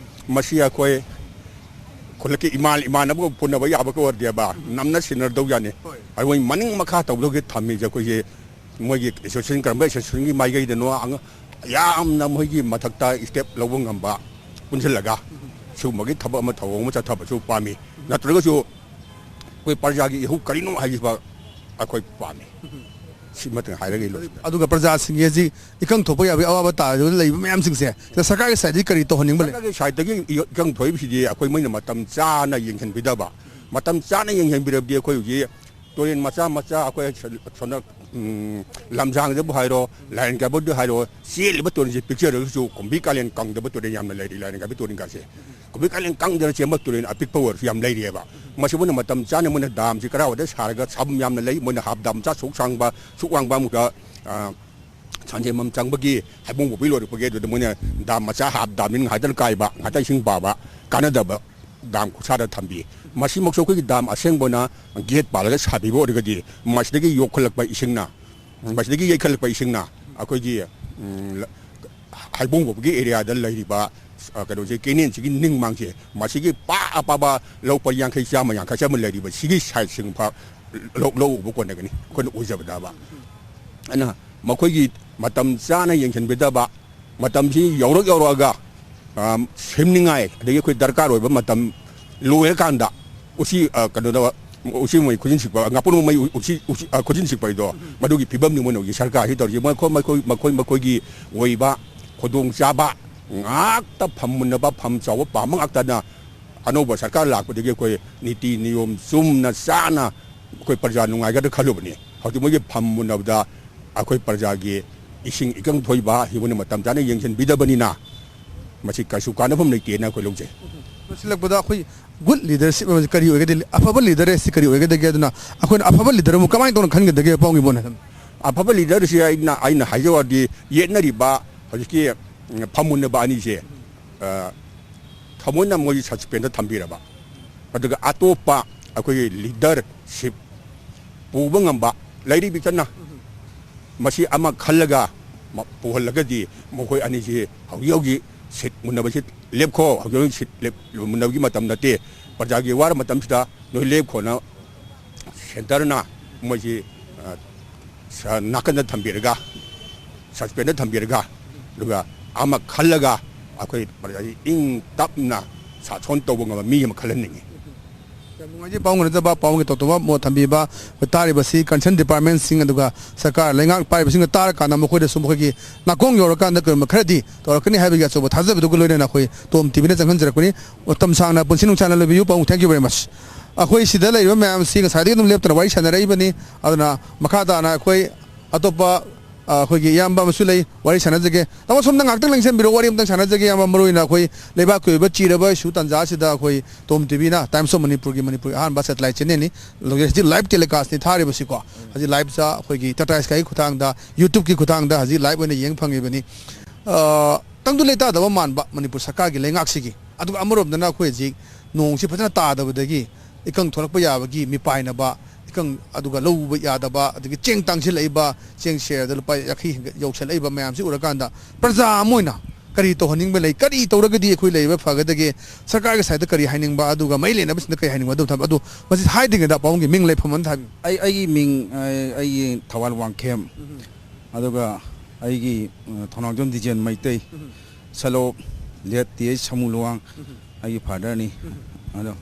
ꯃꯁꯤ ꯑꯩꯈꯣꯏ ꯈꯨꯜꯂꯛꯀꯤ ꯏꯃꯥ ꯏꯃꯥꯟꯅꯕꯒ ꯄꯨꯟꯅꯕ ꯌꯥꯕꯒ ꯑꯣꯏꯔꯗꯤꯕ ꯅꯝꯅ ꯁꯤꯟꯅꯔꯗꯧ ꯌꯥꯅꯤ꯫ ꯍꯣꯏ꯫ ꯑꯗꯨ ꯃꯣꯏ ꯃꯅꯤꯡ ꯃꯈꯥ ꯇꯧꯗꯧꯒꯤ ꯊꯝꯃꯤꯁꯦ ꯑꯩꯈꯣꯏꯒꯤ ꯃꯣꯏꯒꯤ association, ꯀꯔꯝꯕ associationꯒꯤ ꯃꯥꯏꯀꯩꯗꯅꯣ ꯑꯉ-, ꯌꯥꯝꯅ ꯃꯣꯏꯒꯤ ꯃꯊꯛꯇ step ꯂꯧꯕ ꯉꯝꯕ ꯄꯨꯟꯁꯤꯜꯂꯒ ꯁꯤꯒꯨꯝꯕꯒꯤ ꯊꯕꯛ ꯑꯃ ꯊꯧꯑꯣꯡ ꯑꯃ ꯆꯠꯊꯕꯁꯨ ꯄꯥꯝꯃꯤ꯫ ꯅꯠꯇ꯭ꯔꯒꯁꯨ ꯑꯩꯈꯣꯏ ꯄ꯭ꯔꯖꯥꯒꯤ ꯏꯍꯧ ꯀꯔꯤꯅꯣ ꯍꯥꯏꯕꯁꯤꯐꯥꯎ ꯑꯩꯈꯣꯏ ꯄꯥꯝꯃꯤ꯫ ꯁꯤꯃꯇꯪ ꯍꯥꯏꯔꯒ ꯑꯩ ꯂꯣꯏꯁꯤꯟꯖꯔꯒꯦ꯫ ꯑꯗꯨꯒ ꯄ꯭ꯔꯖꯥꯁꯤꯡꯒꯤ ꯍꯧꯖꯤꯛ ꯏꯀꯪ ꯊꯣꯛꯄ ꯌꯥꯕꯒꯤ ꯑꯋꯥꯕ ꯇꯥꯔꯤꯕ ꯂꯩꯕ ꯃꯌꯥꯝꯁꯤꯡꯁꯦ ꯁꯤꯗ ꯁꯔꯀꯥꯔꯒꯤ sideꯗꯒꯤ ꯀꯔꯤ ꯇꯧꯍꯟꯅꯤꯡꯕ ꯂꯩ? ꯁꯔꯀꯥꯔꯒꯤ sideꯇꯒꯤ ꯏꯀꯪ ꯊꯣꯛꯏꯕꯁꯤꯗꯤ ꯑꯩꯈꯣꯏ ꯃꯣꯏꯅ ꯃꯇꯝ ꯆꯥꯅ ꯌꯦꯡꯁꯤꯟꯕꯤꯗꯕ, ꯃꯇꯝ ꯆꯥꯅ ꯌꯦꯡꯁꯤꯟꯕꯤꯔꯕꯗꯤ ꯑꯩꯈꯣꯏ ꯍꯧꯖꯤꯛ ꯇꯨꯔꯦꯟ ꯃꯆꯥ ꯃꯆꯥ ꯑꯩꯈꯣꯏ ꯁ-, ꯁꯣꯝꯗ, ꯎꯝ, ꯂꯝꯁꯥꯡꯗꯕꯨ ꯍꯥꯏꯔꯣ, ꯂꯥꯏꯔꯦꯟ ꯀꯥꯏꯕꯕꯨ ꯍꯥꯏꯔꯣ, ꯆꯦꯜꯂꯤꯕ ꯇꯨꯔꯦꯟꯁꯦ ꯄꯤꯛꯆꯔꯒꯁꯨ ꯀꯨꯝꯕꯤ ꯀꯥꯂꯦꯟ ꯀꯪꯗꯕ ꯇꯨꯔꯦꯟ ꯌꯥꯝꯅ ꯂꯩꯔꯤ, ꯂꯥꯏꯔꯦꯟ ꯀꯥꯏꯕ ꯇꯨꯔꯦꯟꯒꯁꯦ꯫ ꯀꯨꯝꯕꯤ ꯀꯥꯂꯦꯟ ꯀꯪꯗꯅ ꯆꯦꯟꯕ ꯇꯨꯔꯦꯟ ꯑꯄꯤꯛꯄ ꯑꯣꯏꯔꯁꯨ ꯌꯥꯝ ꯂꯩꯔꯤꯑꯕ꯫ ꯃꯁꯤ ꯃꯣꯏꯅ ꯃꯇꯝ ꯆꯥꯅ ꯃꯣꯏꯅ damꯁꯤ ꯀꯗꯥꯏꯋꯥꯏꯗ ꯁꯥꯔꯒ ꯁꯝ ꯌꯥꯝꯅ ꯂꯩ, ꯃꯣꯏꯅ half dam ꯃꯆꯥ ꯁꯨꯛ ꯁꯥꯡꯕ, ꯁꯨꯛ ꯋꯥꯡꯕ ꯑꯃꯨꯛꯀ, ꯑ, ꯁꯟꯖꯦꯟꯕꯝ ꯆꯪꯕꯒꯤ ꯍꯩꯕꯣꯡ ꯄꯣꯛꯄꯤ ꯂꯣꯏꯔꯛꯄꯒꯤ ꯑꯗꯨꯗ ꯃꯣꯏꯅ dam ꯃꯆꯥ half damꯅꯤ ꯉꯥꯏꯍꯥꯛꯇꯪ ꯀꯥꯏꯕ, ꯉꯥꯏꯍꯥꯛꯇꯪ ꯏꯁꯤꯡ ꯄꯥꯕ, ꯀꯥꯟꯅꯗꯕ dam ꯈꯨꯁꯥꯗ ꯊꯝꯕꯤ꯫ ꯃꯁꯤꯃꯛꯁꯨ ꯑꯩꯈꯣꯏꯒꯤ dam ꯑꯁꯦꯡꯕ ꯑꯣꯏꯅ gate ꯄꯥꯜꯂꯒ ꯁꯥꯕꯤꯕ ꯑꯣꯏꯔꯒꯗꯤ ꯃꯁꯤꯗꯒꯤ ꯌꯣꯛꯈꯠꯂꯛꯄ ꯏꯁꯤꯡꯅ, ꯃꯁꯤꯗꯒꯤ ꯌꯩꯈꯠꯂꯛꯄ ꯏꯁꯤꯡꯅ ꯑꯩꯈꯣꯏꯒꯤ, ꯎꯝ, ꯍꯩꯕꯣꯡ ꯄꯣꯛꯄꯒꯤ areaꯗ ꯂꯩꯔꯤꯕ ꯑ, ꯀꯩꯅꯣꯁꯦ, ꯀꯦꯅꯦꯜꯁꯤꯒꯤ ꯅꯤꯡꯃꯥꯡꯁꯦ, ꯃꯁꯤꯒꯤ ꯄꯥ ꯑꯄꯥꯕ ꯂꯧ ꯄꯔꯤ ꯌꯥꯡꯈꯩ, ꯆꯥꯝꯃ ꯌꯥꯡꯈꯩ ꯆꯥꯝꯃ ꯂꯩꯔꯤꯕ ꯁꯤꯒꯤ ꯁꯥꯏꯠꯁꯤꯡ ꯐꯥꯎ ꯂꯧ, ꯂꯧ ꯎꯕ ꯀꯣꯟꯅꯒꯅꯤ, ꯑꯩꯈꯣꯏꯅ ꯎꯖꯕꯗꯕ꯫ ꯑꯗꯨꯅ ꯃꯈꯣꯏꯒꯤ ꯃꯇꯝ ꯆꯥꯅ ꯌꯦꯡꯁꯤꯟꯕꯤꯗꯕ, ꯃꯇꯝꯁꯤ ꯌꯧꯔꯛ ꯌꯧꯔꯛꯑꯒ, ꯑ, ꯁꯦꯝꯅꯤꯡꯉꯥꯏ, ꯑꯗꯒꯤ ꯑꯩꯈꯣꯏ ꯗꯔꯀꯥꯔ ꯑꯣꯏꯕ ꯃꯇꯝ ꯂꯣꯏꯔꯀꯥꯟꯗ ꯎꯆꯤ, ꯑ, ꯀꯩꯅꯣꯗ, ꯎꯆꯤ ꯃꯣꯏ ꯈꯨꯖꯤꯟ ꯁꯤꯛꯄ, ꯉꯥꯄꯨꯝ ꯃꯩ ꯎꯆꯤ, ꯎꯆꯤ, ꯑ, ꯈꯨꯖꯤꯟ ꯁꯤꯛꯄ ꯍꯥꯏꯗꯣ, ꯃꯗꯨꯒꯤ ꯐꯤꯕꯝꯅꯤ ꯃꯣꯏꯅ ꯍꯧꯖꯤꯛ ꯁꯔꯀꯥꯔꯁꯤ ꯇꯧꯔꯤꯁꯦ꯫ ꯃꯈꯣꯏ, ꯃꯈꯣꯏ, ꯃꯈꯣꯏ, ꯃꯈꯣꯏꯒꯤ ꯑꯣꯏꯕ ꯈꯨꯗꯣꯡꯆꯥꯕ ꯉꯥꯛꯇ, ꯐꯝ ꯃꯨꯟꯅꯕ, ꯐꯝ ꯆꯥꯎꯕ ꯄꯥꯝꯕ ꯉꯥꯛꯇꯅ ꯑꯅꯧꯕ ꯁꯔꯀꯥꯔ ꯂꯥꯛꯄꯗꯒꯤ ꯑꯩꯈꯣꯏ ꯅꯤꯇꯤ ꯅꯤꯌꯣꯝ ꯆꯨꯝꯅ ꯆꯥꯅ ꯑꯩꯈꯣꯏ ꯄ꯭ꯔꯖꯥ ꯅꯨꯡꯉꯥꯏꯒꯗ꯭ꯔꯥ ꯈꯜꯂꯨꯕꯅꯤ꯫ ꯍꯧꯖꯤꯛ ꯃꯣꯏꯒꯤ ꯐꯝ ꯃꯨꯟꯅꯕꯗ ꯑꯩꯈꯣꯏ ꯄ꯭ꯔꯖꯥꯒꯤ ꯏꯁꯤꯡ ꯏꯀꯪ ꯊꯣꯛꯏꯕ ꯁꯤꯕꯨꯅ ꯃꯇꯝ ꯆꯥꯅ ꯌꯦꯡꯁꯤꯟꯕꯤꯗꯕꯅꯤꯅ ꯃꯁꯤ ꯀꯩꯁꯨ ꯀꯥꯟꯅꯐꯝ ꯂꯩꯇꯦꯅ ꯑꯩꯈꯣꯏ ꯂꯧꯖꯩ꯫ ꯂꯣꯏꯁꯤꯜꯂꯛꯄꯗ ꯑꯩꯈꯣꯏ ꯒꯨꯗ ꯂꯤꯗꯔꯁꯤꯞ ꯍꯥꯏꯕꯁꯤ ꯀꯔꯤ ꯑꯣꯏꯒꯗꯦ? ꯑꯐꯕ ꯂꯤꯗꯔ ꯍꯥꯏꯁꯤ ꯀꯔꯤ ꯑꯣꯏꯒꯗꯒꯦ? ꯑꯗꯨꯅ ꯑꯩꯈꯣꯏꯅ ꯑꯐꯕ ꯂꯤꯗꯔ ꯑꯃ ꯀꯃꯥꯏꯅ ꯇꯧꯅ ꯈꯟꯒꯗꯒꯦ, ꯄꯥꯎꯒꯤ ꯕꯣꯟ? ꯑꯐꯕ ꯂꯤꯗꯔꯁꯤ ꯑꯩꯅ, ꯑꯩꯅ ꯍꯥꯏꯖꯧ ꯍꯥꯏꯔꯗꯤ, ꯌꯦꯠꯅꯔꯤꯕ ꯍꯧꯖꯤꯛꯀꯤ, ꯎꯝ, ꯐꯝꯃꯨꯟꯅꯕ ꯑꯅꯤꯁꯦ, ꯑ, ꯊꯃꯣꯏꯅ ꯃꯣꯏ ꯁꯁꯄꯦꯟꯗ ꯊꯝꯕꯤꯔꯕ, ꯑꯗꯨꯒ ꯑꯇꯣꯞꯄ ꯑꯩꯈꯣꯏꯒꯤ ꯂꯤꯗꯔꯁꯤꯞ ꯄꯨꯕ ꯉꯝꯕ ꯂꯩꯔꯤꯕꯤ ꯆꯠꯅ ꯃꯁꯤ ꯑꯃ ꯈꯜꯂꯒ ꯃ-, ꯄꯨꯍꯜꯂꯒꯗꯤ ꯃꯈꯣꯏ ꯑꯅꯤꯁꯤ ꯍꯧꯖꯤꯛ ꯍꯧꯖꯤꯛ ꯁꯤꯠ ꯃꯨꯟꯅꯕꯁꯤ ꯂꯦꯞꯈꯣ, ꯍꯧꯖꯤꯛ ꯍꯧꯖꯤꯛ ꯁꯤꯠ ꯂꯦꯞ-, ꯃꯨꯟꯅꯕꯒꯤ ꯃꯇꯝ ꯅꯠꯇꯦ, ꯄ꯭ꯔꯖꯥꯒꯤ ꯋꯥꯔ ꯃꯇꯝꯁꯤꯗ ꯅꯣꯏ ꯂꯦꯞꯈꯣꯅ ꯁꯦꯟꯇꯔꯅ ꯃꯣꯏꯁꯤ, ꯑ, ꯁ-, ꯅꯥꯀꯟꯗ ꯊꯝꯕꯤꯔꯒ, ꯁꯁꯄꯦꯟꯗ ꯊꯝꯕꯤꯔꯒ, ꯑꯗꯨꯒ ꯑꯃ ꯈꯜꯂꯒ ꯑꯩꯈꯣꯏ ꯄ꯭ꯔꯖꯥꯁꯤ ꯏꯪ ꯇꯞꯅ ꯁꯥꯁꯣꯟ ꯇꯧꯕ ꯉꯝꯕ ꯃꯤ ꯑꯃ ꯈꯜꯍꯟꯅꯤꯡꯉꯤ꯫ ꯌꯥꯝ ꯅꯨꯡꯉꯥꯏꯖꯩ ꯄꯥꯎ ꯉꯥꯛꯆꯕ, ꯄꯥꯎꯒꯤ ꯇꯣꯞ ꯇꯣꯞꯄ ꯃꯣꯠ ꯊꯝꯕꯤꯕ꯫ ꯑꯩꯈꯣꯏ ꯇꯥꯔꯤꯕꯁꯤ concerned departmentꯁꯤꯡ ꯑꯗꯨꯒ ꯁꯔꯀꯥꯔ ꯂꯩꯉꯥꯛ ꯄꯥꯏꯔꯤꯕꯁꯤꯡꯅ ꯇꯥꯔꯀꯥꯟꯗ ꯃꯈꯣꯏꯗꯁꯨ ꯃꯈꯣꯏꯒꯤ ꯅꯥꯀꯣꯡ ꯌꯧꯔꯀꯥꯟꯗ ꯀꯔꯤꯒꯨꯝꯕ ꯈꯔꯗꯤ ꯇꯧꯔꯛꯀꯅꯤ ꯍꯥꯏꯕꯒꯤ ꯑꯆꯧꯕ ꯊꯥꯖꯕꯗꯨꯒ ꯂꯣꯏꯅꯅ ꯑꯩꯈꯣꯏ ꯇꯣꯝ ꯇꯤꯚꯤꯅ ꯆꯪꯍꯟꯖꯔꯛꯄꯅꯤ꯫ ꯃꯇꯝ ꯁꯥꯡꯅ ꯄꯨꯟꯁꯤ ꯅꯨꯡꯁꯥꯡꯅ ꯂꯩꯕꯤꯌꯨ ꯄꯥꯎ꯫ Thank you very much꯫ ꯑꯩꯈꯣꯏ ꯁꯤꯗ ꯂꯩꯔꯤꯕ ꯃꯌꯥꯝꯁꯤ ꯉꯁꯥꯏꯗꯒꯤ ꯑꯗꯨꯝ ꯂꯦꯞꯇꯅ ꯋꯥꯔꯤ ꯁꯥꯟꯅꯔꯛꯏꯕꯅꯤ꯫ ꯑꯗꯨꯅ ꯃꯈꯥ ꯇꯥꯅ ꯑꯩꯈꯣꯏ ꯑꯇꯣꯞꯄ, ꯑ, ꯑꯩꯈꯣꯏꯒꯤ ꯏꯌꯥꯝꯕ ꯑꯃꯁꯨ ꯂꯩ, ꯋꯥꯔꯤ ꯁꯥꯟꯅꯖꯒꯦ꯫ ꯇꯥꯃꯣ, ꯁꯣꯝꯗ ꯉꯥꯛꯇꯪ ꯂꯦꯡꯁꯤꯟꯕꯤꯔꯣ, ꯋꯥꯔꯤ ꯑꯃꯇꯪ ꯁꯥꯟꯅꯖꯒꯦ, ꯏꯌꯥꯝꯕ꯫ ꯃꯔꯨ ꯑꯣꯏꯅ ꯑꯩꯈꯣꯏ ꯂꯩꯕꯥꯛꯀꯤ ꯑꯣꯏꯕ ꯆꯤꯔꯕ issue ꯇꯥꯟꯖꯥ ꯑꯁꯤꯗ ꯑꯩꯈꯣꯏ ꯇꯣꯝ ꯇꯤꯚꯤꯅ, Times of Manipurꯒꯤ, ꯃꯅꯤꯄꯨꯔꯒꯤ ꯑꯍꯥꯟꯕ satellite channelꯅꯤ꯫ ꯍꯧꯖꯤꯛ live telecastꯅꯤ ꯊꯥꯔꯤꯕꯁꯤꯀꯣ꯫ ꯍꯧꯖꯤꯛ liveꯇ ꯑꯩꯈꯣꯏꯒꯤ Tata Skyꯒꯤ ꯈꯨꯊꯥꯡꯗ, YouTubeꯀꯤ ꯈꯨꯊꯥꯡꯗ ꯍꯧꯖꯤꯛ live ꯑꯣꯏꯅ ꯌꯦꯡ ꯐꯪꯉꯤꯕꯅꯤ꯫ ꯑ, ꯇꯪꯗꯨ ꯂꯩꯇꯥꯗꯕ ꯃꯥꯟꯕ ꯃꯅꯤꯄꯨꯔ ꯁꯔꯀꯥꯔꯒꯤ ꯂꯩꯉꯥꯛꯁꯤꯒꯤ, ꯑꯗꯨꯒ ꯑꯃꯔꯣꯝꯗꯅ ꯑꯩꯈꯣꯏ ꯍꯧꯖꯤꯛ ꯅꯣꯡꯁꯤ ꯐꯖꯅ ꯇꯥꯗꯕꯗꯒꯤ ꯏꯀꯪ ꯊꯣꯛꯂꯛꯄ ꯌꯥꯕꯒꯤ ꯃꯤꯄꯥꯏꯅꯕ, ꯏꯀꯪ, ꯑꯗꯨꯒ ꯂꯧ ꯎꯕ ꯌꯥꯗꯕ, ꯑꯗꯒꯤ ꯆꯦꯡ ꯇꯥꯡꯁꯤꯜꯂꯛꯏꯕ, ꯆꯦꯡ ꯁꯦꯔꯗ ꯂꯨꯄꯥ ꯌꯥꯡꯈꯩ ꯍꯦꯟꯒꯠ ꯌꯧꯁꯜꯂꯛꯏꯕ ꯃꯌꯥꯝꯁꯤ ꯎꯔꯀꯥꯟꯗ ꯄ꯭ꯔꯖꯥ ꯑꯃ ꯑꯣꯏꯅ ꯀꯔꯤ ꯇꯧꯍꯟꯅꯤꯡꯕ ꯂꯩ? ꯀꯔꯤ ꯇꯧꯔꯒꯗꯤ ꯑꯩꯈꯣꯏ ꯂꯩꯕ ꯐꯒꯗꯒꯦ? ꯁꯔꯀꯥꯔꯒꯤ ꯁꯥꯏꯠꯇ ꯀꯔꯤ ꯍꯥꯏꯅꯤꯡꯕ? ꯑꯗꯨꯒ ꯃꯔꯤ ꯂꯩꯅꯕꯁꯤꯡꯗ ꯀꯔꯤ ꯍꯥꯏꯅꯤꯡꯕ? ꯑꯗꯨ ꯊꯝ-, ꯑꯗꯨ ꯃꯁꯤ ꯍꯥꯏꯗ꯭ꯔꯤꯉꯩꯗ ꯄꯥꯕꯨꯡꯒꯤ ꯃꯤꯡ ꯂꯩꯐꯝ ꯑꯃ ꯍꯥꯏꯕꯤꯌꯨ꯫ ꯑꯩ, ꯑꯩꯒꯤ ꯃꯤꯡ, ꯑꯩ, ꯑꯩꯒꯤ ꯊꯧꯕꯥꯜ ꯋꯥꯡꯈꯦꯝ꯫ ꯎꯝ꯫ ꯑꯗꯨꯒ ꯑꯩꯒꯤ, ꯑ, ꯊꯧꯅꯥꯎꯖꯝ ꯗꯤꯖꯦꯟ ꯃꯩꯇꯩ꯫ ꯎꯝ꯫ ꯁꯂꯣꯞ ꯂꯦꯠ ꯇꯤ ꯑꯩꯆ ꯁꯃꯨ ꯂꯨꯋꯥꯡ꯫ ꯎꯝ꯫ ꯑꯩꯒꯤ ꯐꯥꯗꯔꯅꯤ꯫ ꯎꯝ꯫ ꯑꯗꯣ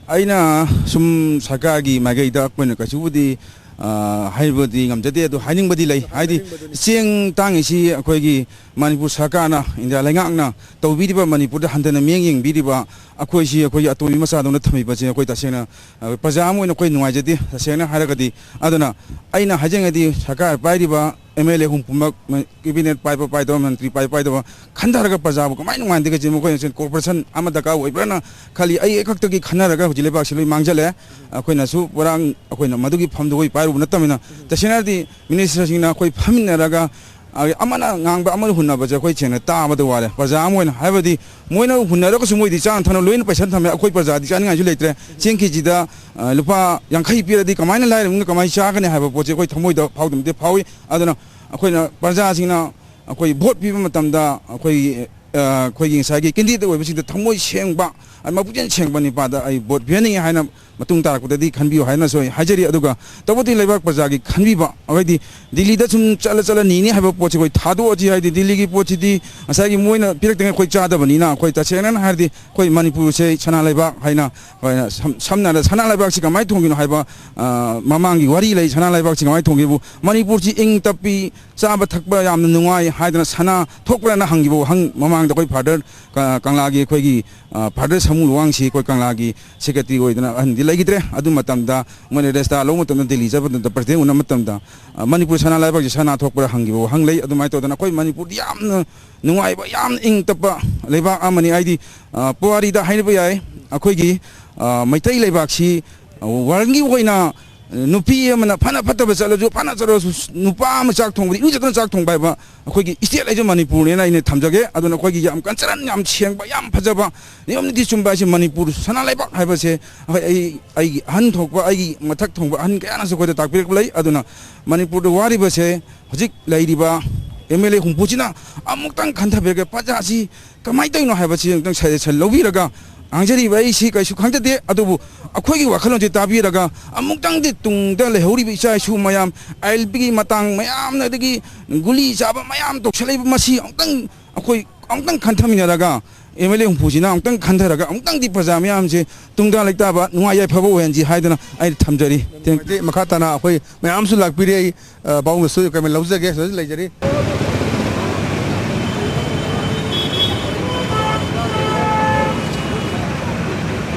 ꯑꯩꯅ ꯁꯨꯝ ꯁꯔꯀꯥꯔꯒꯤ ꯃꯥꯏꯀꯩꯗ ꯑꯩꯈꯣꯏꯅ ꯀꯩꯁꯨꯕꯨꯗꯤ, ꯑ, ꯍꯥꯏꯕꯗꯤ ꯉꯝꯖꯗꯦ, ꯑꯗꯨ ꯍꯥꯏꯅꯤꯡꯕꯗꯤ ꯂꯩ꯫ ꯍꯥꯏꯗꯤ ꯍꯥꯏꯅꯤꯡꯕꯗꯨꯅꯤ꯫ ꯆꯦꯡ ꯇꯥꯡꯉꯤꯁꯤ ꯑꯩꯈꯣꯏꯒꯤ ꯃꯅꯤꯄꯨꯔ ꯁꯔꯀꯥꯔꯅ, ꯏꯟꯗꯤꯌꯥ ꯂꯩꯉꯥꯛꯅ ꯇꯧꯕꯤꯔꯤꯕ, ꯃꯅꯤꯄꯨꯔꯗ ꯍꯟꯊꯅ ꯃꯤꯠꯌꯦꯡ ꯌꯦꯡꯕꯤꯔꯤꯕ, ꯑꯩꯈꯣꯏꯁꯤ ꯑꯩꯈꯣꯏꯒꯤ ꯑꯇꯣꯝꯕꯤ ꯃꯆꯥꯗꯧꯅ ꯊꯝꯕꯤꯕꯁꯦ ꯑꯩꯈꯣꯏ ꯇꯁꯦꯡꯅ, ꯑ, ꯄ꯭ꯔꯖꯥ ꯑꯃ ꯑꯣꯏꯅ ꯑꯩꯈꯣꯏ ꯅꯨꯡꯉꯥꯏꯖꯗꯦ, ꯇꯁꯦꯡꯅ ꯍꯥꯏꯔꯒꯗꯤ꯫ ꯑꯗꯨꯅ ꯑꯩꯅ ꯍꯥꯏꯖꯅꯤꯡꯉꯗꯤ ꯁꯔꯀꯥꯔ ꯄꯥꯏꯔꯤꯕ ꯑꯦꯝ ꯑꯦꯜ ꯑꯦ ꯍꯨꯝꯐꯨꯃꯛ, ꯃ-, ꯀꯦꯕꯤꯅꯦꯠ ꯄꯥꯏꯕ ꯄꯥꯏꯗꯕ, ꯃꯟꯇ꯭ꯔꯤ ꯄꯥꯏꯕ ꯄꯥꯏꯗꯕ ꯈꯟꯊꯔꯒ ꯄ꯭ꯔꯖꯥꯕꯨ ꯀꯃꯥꯏꯅ ꯅꯨꯡꯉꯥꯏꯍꯟꯗꯒꯦ? ꯃꯈꯣꯏꯅ ꯀꯣꯔꯄꯣꯔꯦꯁꯟ ꯑꯃ ꯗꯔꯀꯥꯔ ꯑꯣꯏꯕ꯭ꯔꯥꯅ ꯈꯜꯂꯤ꯫ ꯑꯩ ꯈꯛꯇꯒꯤ ꯈꯟꯅꯔꯒ ꯍꯧꯖꯤꯛ ꯂꯩꯕꯥꯛꯁꯤ ꯂꯣꯏ ꯃꯥꯡꯖꯜꯂꯦ꯫ ꯑꯩꯈꯣꯏꯅꯁꯨ ꯄꯨꯔꯥ ꯑꯩꯈꯣꯏꯅ ꯃꯗꯨꯒꯤ ꯐꯝꯗꯨ ꯑꯩꯈꯣꯏ ꯄꯥꯏꯔꯨꯕ ꯅꯠꯇꯕꯅꯤꯅ, ꯇꯁꯦꯡꯅꯗꯤ ꯃꯤꯅꯤꯁꯇꯔꯁꯤꯡꯅ ꯑꯩꯈꯣꯏ ꯐꯝꯃꯤꯟꯅꯔꯒ, ꯑ, ꯑꯃꯅ ꯉꯥꯡꯕ ꯑꯃꯅ ꯍꯨꯟꯅꯕꯁꯦ ꯑꯩꯈꯣꯏ ꯁꯦꯡꯅ ꯇꯥꯕꯗ ꯋꯥꯔꯦ꯫ ꯄ꯭ꯔꯖꯥ ꯑꯃ ꯑꯣꯏꯅ ꯍꯥꯏꯕꯗꯤ ꯃꯣꯏꯅ ꯍꯨꯟꯅꯔꯒꯁꯨ ꯃꯣꯏꯗꯤ ꯆꯥꯅ ꯊꯛꯅ ꯂꯣꯏꯅ ꯄꯩꯁꯥ ꯊꯝꯃꯦ, ꯑꯩꯈꯣꯏ ꯄ꯭ꯔꯖꯥꯗꯤ ꯆꯥꯅꯤꯡꯉꯥꯏꯁꯨ ꯂꯩꯇ꯭ꯔꯦ꯫ ꯆꯦꯡ ꯀꯦꯖꯤꯗ, ꯑ, ꯂꯨꯄꯥ ꯌꯥꯡꯈꯩ ꯄꯤꯔꯗꯤ ꯀꯃꯥꯏꯅ ꯂꯥꯏꯔꯕ ꯏꯃꯨꯡꯅ ꯀꯃꯥꯏꯅ ꯆꯥꯒꯅꯤ ꯍꯥꯏꯕ ꯄꯣꯠꯁꯦ ꯑꯩꯈꯣꯏ ꯊꯃꯣꯏꯗ ꯐꯥꯎꯗꯕꯗꯤ ꯐꯥꯎꯏ꯫ ꯑꯗꯨꯅ ꯑꯩꯈꯣꯏꯅ ꯄ꯭ꯔꯖꯥꯁꯤꯡꯅ ꯑꯩꯈꯣꯏ ꯚꯣꯠ ꯄꯤꯕ ꯃꯇꯝꯗ ꯑꯩꯈꯣꯏꯒꯤ, ꯑ, ꯑꯩꯈꯣꯏꯒꯤ ꯉꯁꯥꯏꯒꯤ ꯀꯦꯟꯗꯤꯗꯦꯠ ꯑꯣꯏꯕꯁꯤꯡꯗ ꯊꯃꯣꯏ ꯁꯦꯡꯕ, ꯑ, ꯃꯄꯨꯛꯆꯦꯜ ꯁꯦꯡꯕ ꯅꯤꯄꯥꯗ ꯑꯩ ꯚꯣꯠ ꯄꯤꯍꯟꯅꯤꯡꯉꯤ ꯍꯥꯏꯅ ꯃꯇꯨꯡ ꯇꯥꯔꯛꯄꯗꯗꯤ ꯈꯟꯕꯤꯌꯨ ꯍꯥꯏꯅꯁꯨ ꯑꯩ ꯍꯥꯏꯖꯔꯤ꯫ ꯑꯗꯨꯒ ꯇꯧꯕꯗꯤ ꯂꯩꯕꯥꯛ ꯄ꯭ꯔꯖꯥꯒꯤ ꯈꯟꯕꯤꯕ, ꯍꯥꯏꯗꯤ ꯗꯤꯜꯂꯤꯗ ꯁꯨꯝ ꯆꯠꯂ ꯆꯠꯂ ꯅꯤꯅꯤ ꯍꯥꯏꯕ ꯄꯣꯠꯁꯤ ꯑꯩꯈꯣꯏ ꯊꯥꯗꯣꯛꯑꯁꯤ꯫ ꯍꯥꯏꯗꯤ ꯗꯤꯜꯂꯤꯒꯤ ꯄꯣꯠꯁꯤꯗꯤ ꯉꯁꯥꯏꯒꯤ ꯃꯣꯏꯅ ꯄꯤꯔꯛꯇꯉꯩ ꯑꯩꯈꯣꯏ ꯆꯥꯗꯕꯅꯤꯅ, ꯑꯩꯈꯣꯏ ꯇꯁꯦꯡꯅ ꯍꯥꯏꯔꯗꯤ ꯑꯩꯈꯣꯏ ꯃꯅꯤꯄꯨꯔꯁꯦ ꯁꯅꯥ ꯂꯩꯕꯥꯛ ꯍꯥꯏꯅ, ꯑꯩꯈꯣꯏꯅ ꯁꯝ-, ꯁꯝꯅ ꯍꯥꯏꯔꯕꯗ ꯁꯅꯥ ꯂꯩꯕꯥꯛꯁꯤ ꯀꯃꯥꯏꯅ ꯊꯣꯡꯒꯤꯅꯣ ꯍꯥꯏꯕ, ꯑ, ꯃꯃꯥꯡꯒꯤ ꯋꯥꯔꯤ ꯂꯩ꯫ ꯁꯅꯥ ꯂꯩꯕꯥꯛꯁꯤ ꯀꯃꯥꯏꯅ ꯊꯣꯡꯒꯦꯕꯨ, ꯃꯅꯤꯄꯨꯔꯁꯤ ꯏꯪ ꯇꯞꯄꯤ, ꯆꯥꯕ ꯊꯛꯄ ꯌꯥꯝꯅ ꯅꯨꯡꯉꯥꯏ ꯍꯥꯏꯗꯅ ꯁꯅꯥ ꯊꯣꯛꯄ꯭ꯔꯅ ꯍꯪꯈꯤꯕ ꯋꯥꯍꯪ ꯃꯃꯥꯡꯗ ꯑꯩꯈꯣꯏ ꯐꯥꯗꯔ ꯀ-, ꯀꯪꯂꯥꯒꯤ ꯑꯩꯈꯣꯏꯒꯤ, ꯑ, ꯐꯥꯗꯔ ꯁꯃꯨ ꯂꯨꯋꯥꯡꯁꯤ ꯑꯩꯈꯣꯏ ꯀꯪꯂꯥꯒꯤ ꯁꯦꯀ꯭ꯔꯦꯇꯔꯤ ꯑꯣꯏꯗꯅ ꯑꯍꯟꯗꯤ ꯂꯩꯈꯤꯗ꯭ꯔꯦ꯫ ꯑꯗꯨ ꯃꯇꯝꯗ ꯃꯣꯏꯅ ꯔꯦꯁꯇꯥ ꯂꯧꯕ ꯃꯇꯝꯗ, ꯗꯤꯜꯂꯤ ꯆꯠꯄ ꯃꯇꯝꯗ, ꯄ꯭ꯔꯁꯤꯗꯦꯟ ꯎꯅꯕ ꯃꯇꯝꯗ, ꯑ, ꯃꯅꯤꯄꯨꯔ ꯁꯅꯥ ꯂꯩꯕꯥꯛꯁꯤ ꯁꯅꯥ ꯊꯣꯛꯄ꯭ꯔꯥ ꯍꯪꯈꯤꯕ ꯋꯥꯍꯪ ꯂꯩ꯫ ꯑꯗꯨꯃꯥꯏꯅ ꯇꯧꯗꯅ ꯑꯩꯈꯣꯏ ꯃꯅꯤꯄꯨꯔꯗꯤ ꯌꯥꯝꯅ ꯅꯨꯡꯉꯥꯏꯕ, ꯌꯥꯝꯅ ꯏꯪ ꯇꯞꯄ ꯂꯩꯕꯥꯛ ꯑꯃꯅꯤ꯫ ꯍꯥꯏꯗꯤ, ꯑ, ꯄꯨꯋꯥꯔꯤꯗ ꯍꯥꯏꯅꯕ ꯌꯥꯏ, ꯑꯩꯈꯣꯏꯒꯤ, ꯑ, ꯃꯩꯇꯩ ꯂꯩꯕꯥꯛꯁꯤ, ꯑ, ꯋꯥꯔꯜꯒꯤ ꯑꯣꯏꯅ ꯅꯨꯄꯤ ꯑꯃꯅ ꯐꯅ ꯐꯠꯇꯕ ꯆꯠꯂꯁꯨ, ꯐꯅ ꯆꯠꯂꯁꯨ, ꯅꯨꯄꯥ ꯑꯃ ꯆꯥꯛ ꯊꯣꯡꯕꯗ ꯏꯔꯨꯖꯗꯅ ꯆꯥꯛ ꯊꯣꯡꯕ ꯍꯥꯏꯕ ꯑꯩꯈꯣꯏꯒꯤ ꯏꯁꯇꯦꯠ ꯍꯥꯏꯁꯦ ꯃꯅꯤꯄꯨꯔꯅꯦꯅ ꯑꯩꯅ ꯊꯝꯖꯒꯦ꯫ ꯑꯗꯨꯅ ꯑꯩꯈꯣꯏꯒꯤ ꯌꯥꯝ ꯀꯜꯆꯔꯦꯜ, ꯌꯥꯝ ꯁꯦꯡꯕ, ꯌꯥꯝ ꯐꯖꯕ, ꯅꯤꯌꯣꯝ ꯅꯤꯇꯤ ꯆꯨꯝꯕ ꯍꯥꯏꯁꯦ ꯃꯅꯤꯄꯨꯔ ꯁꯅꯥ ꯂꯩꯕꯥꯛ ꯍꯥꯏꯕꯁꯦ ꯑꯩꯈꯣꯏ, ꯑꯩ, ꯑꯩꯒꯤ ꯑꯍꯟ ꯊꯣꯛꯄ, ꯑꯩꯒꯤ ꯃꯊꯛ ꯊꯣꯡꯕ ꯑꯍꯟ ꯀꯌꯥꯅꯁꯨ ꯑꯩꯈꯣꯏꯗ ꯇꯥꯛꯄꯤꯔꯛꯄ ꯂꯩ꯫ ꯑꯗꯨꯅ ꯃꯅꯤꯄꯨꯔꯗ ꯋꯥꯔꯤꯕꯁꯦ ꯍꯧꯖꯤꯛ ꯂꯩꯔꯤꯕ ꯑꯦꯝ ꯑꯦꯜ ꯑꯦ ꯍꯨꯝꯐꯨꯁꯤꯅ ꯑꯃꯨꯛꯇꯪ ꯈꯟꯊꯕꯤꯔꯒ ꯄ꯭ꯔꯖꯥꯁꯤ ꯀꯃꯥꯏꯅ ꯇꯧꯔꯤꯅꯣ ꯍꯥꯏꯕꯁꯤ ꯑꯃꯨꯛꯇꯪ ꯁꯖꯦꯁꯟ ꯂꯧꯕꯤꯔꯒ, ꯉꯥꯡꯖꯔꯤꯕ ꯑꯩꯁꯤ ꯀꯩꯁꯨ ꯈꯪꯖꯗꯦ, ꯑꯗꯨꯕꯨ ꯑꯩꯈꯣꯏꯒꯤ ꯋꯥꯈꯜꯂꯣꯟꯁꯤ ꯇꯥꯕꯤꯔꯒ ꯑꯃꯨꯛꯇꯪꯗꯤ ꯇꯨꯡꯗ ꯂꯩꯍꯧꯔꯤꯕ ꯏꯆꯥ ꯏꯁꯨ ꯃꯌꯥꯝ, ꯑꯥꯏ ꯑꯦꯜ ꯕꯤꯒꯤ ꯃꯇꯥꯡ ꯃꯌꯥꯝꯅ, ꯑꯗꯒꯤ ꯒꯨꯂꯤ ꯆꯥꯕ ꯃꯌꯥꯝ ꯇꯧꯁꯜꯂꯛꯏꯕ, ꯃꯁꯤ ꯑꯃꯨꯛꯇꯪ ꯑꯩꯈꯣꯏ ꯑꯃꯨꯛꯇꯪ ꯈꯟꯊꯃꯤꯟꯅꯔꯒ ꯑꯦꯝ ꯑꯦꯜ ꯑꯦ ꯍꯨꯝꯐꯨꯁꯤꯅ ꯑꯃꯨꯛꯇꯪ ꯈꯟꯊꯔꯒ ꯑꯃꯨꯛꯇꯪꯗꯤ ꯄ꯭ꯔꯖꯥ ꯃꯌꯥꯝꯁꯦ ꯇꯨꯡꯗ ꯂꯩꯇꯥꯕ ꯅꯨꯡꯉꯥꯏ ꯌꯥꯏꯐꯕ ꯑꯣꯏꯍꯟꯁꯤ ꯍꯥꯏꯗꯅ ꯑꯩ ꯊꯝꯖꯔꯤ꯫ Thank you꯫ ꯃꯈꯥ ꯇꯥꯅ ꯑꯩꯈꯣꯏ ꯃꯌꯥꯝꯁꯨ ꯂꯥꯛꯄꯤꯔꯦ꯫ ꯑꯩ, ꯑ, ꯄꯥꯕꯨꯡꯗꯁꯨ ꯀꯃꯦꯟ ꯂꯧꯖꯒꯦ꯫ ꯁꯤꯗ ꯂꯩꯖꯔꯤ꯫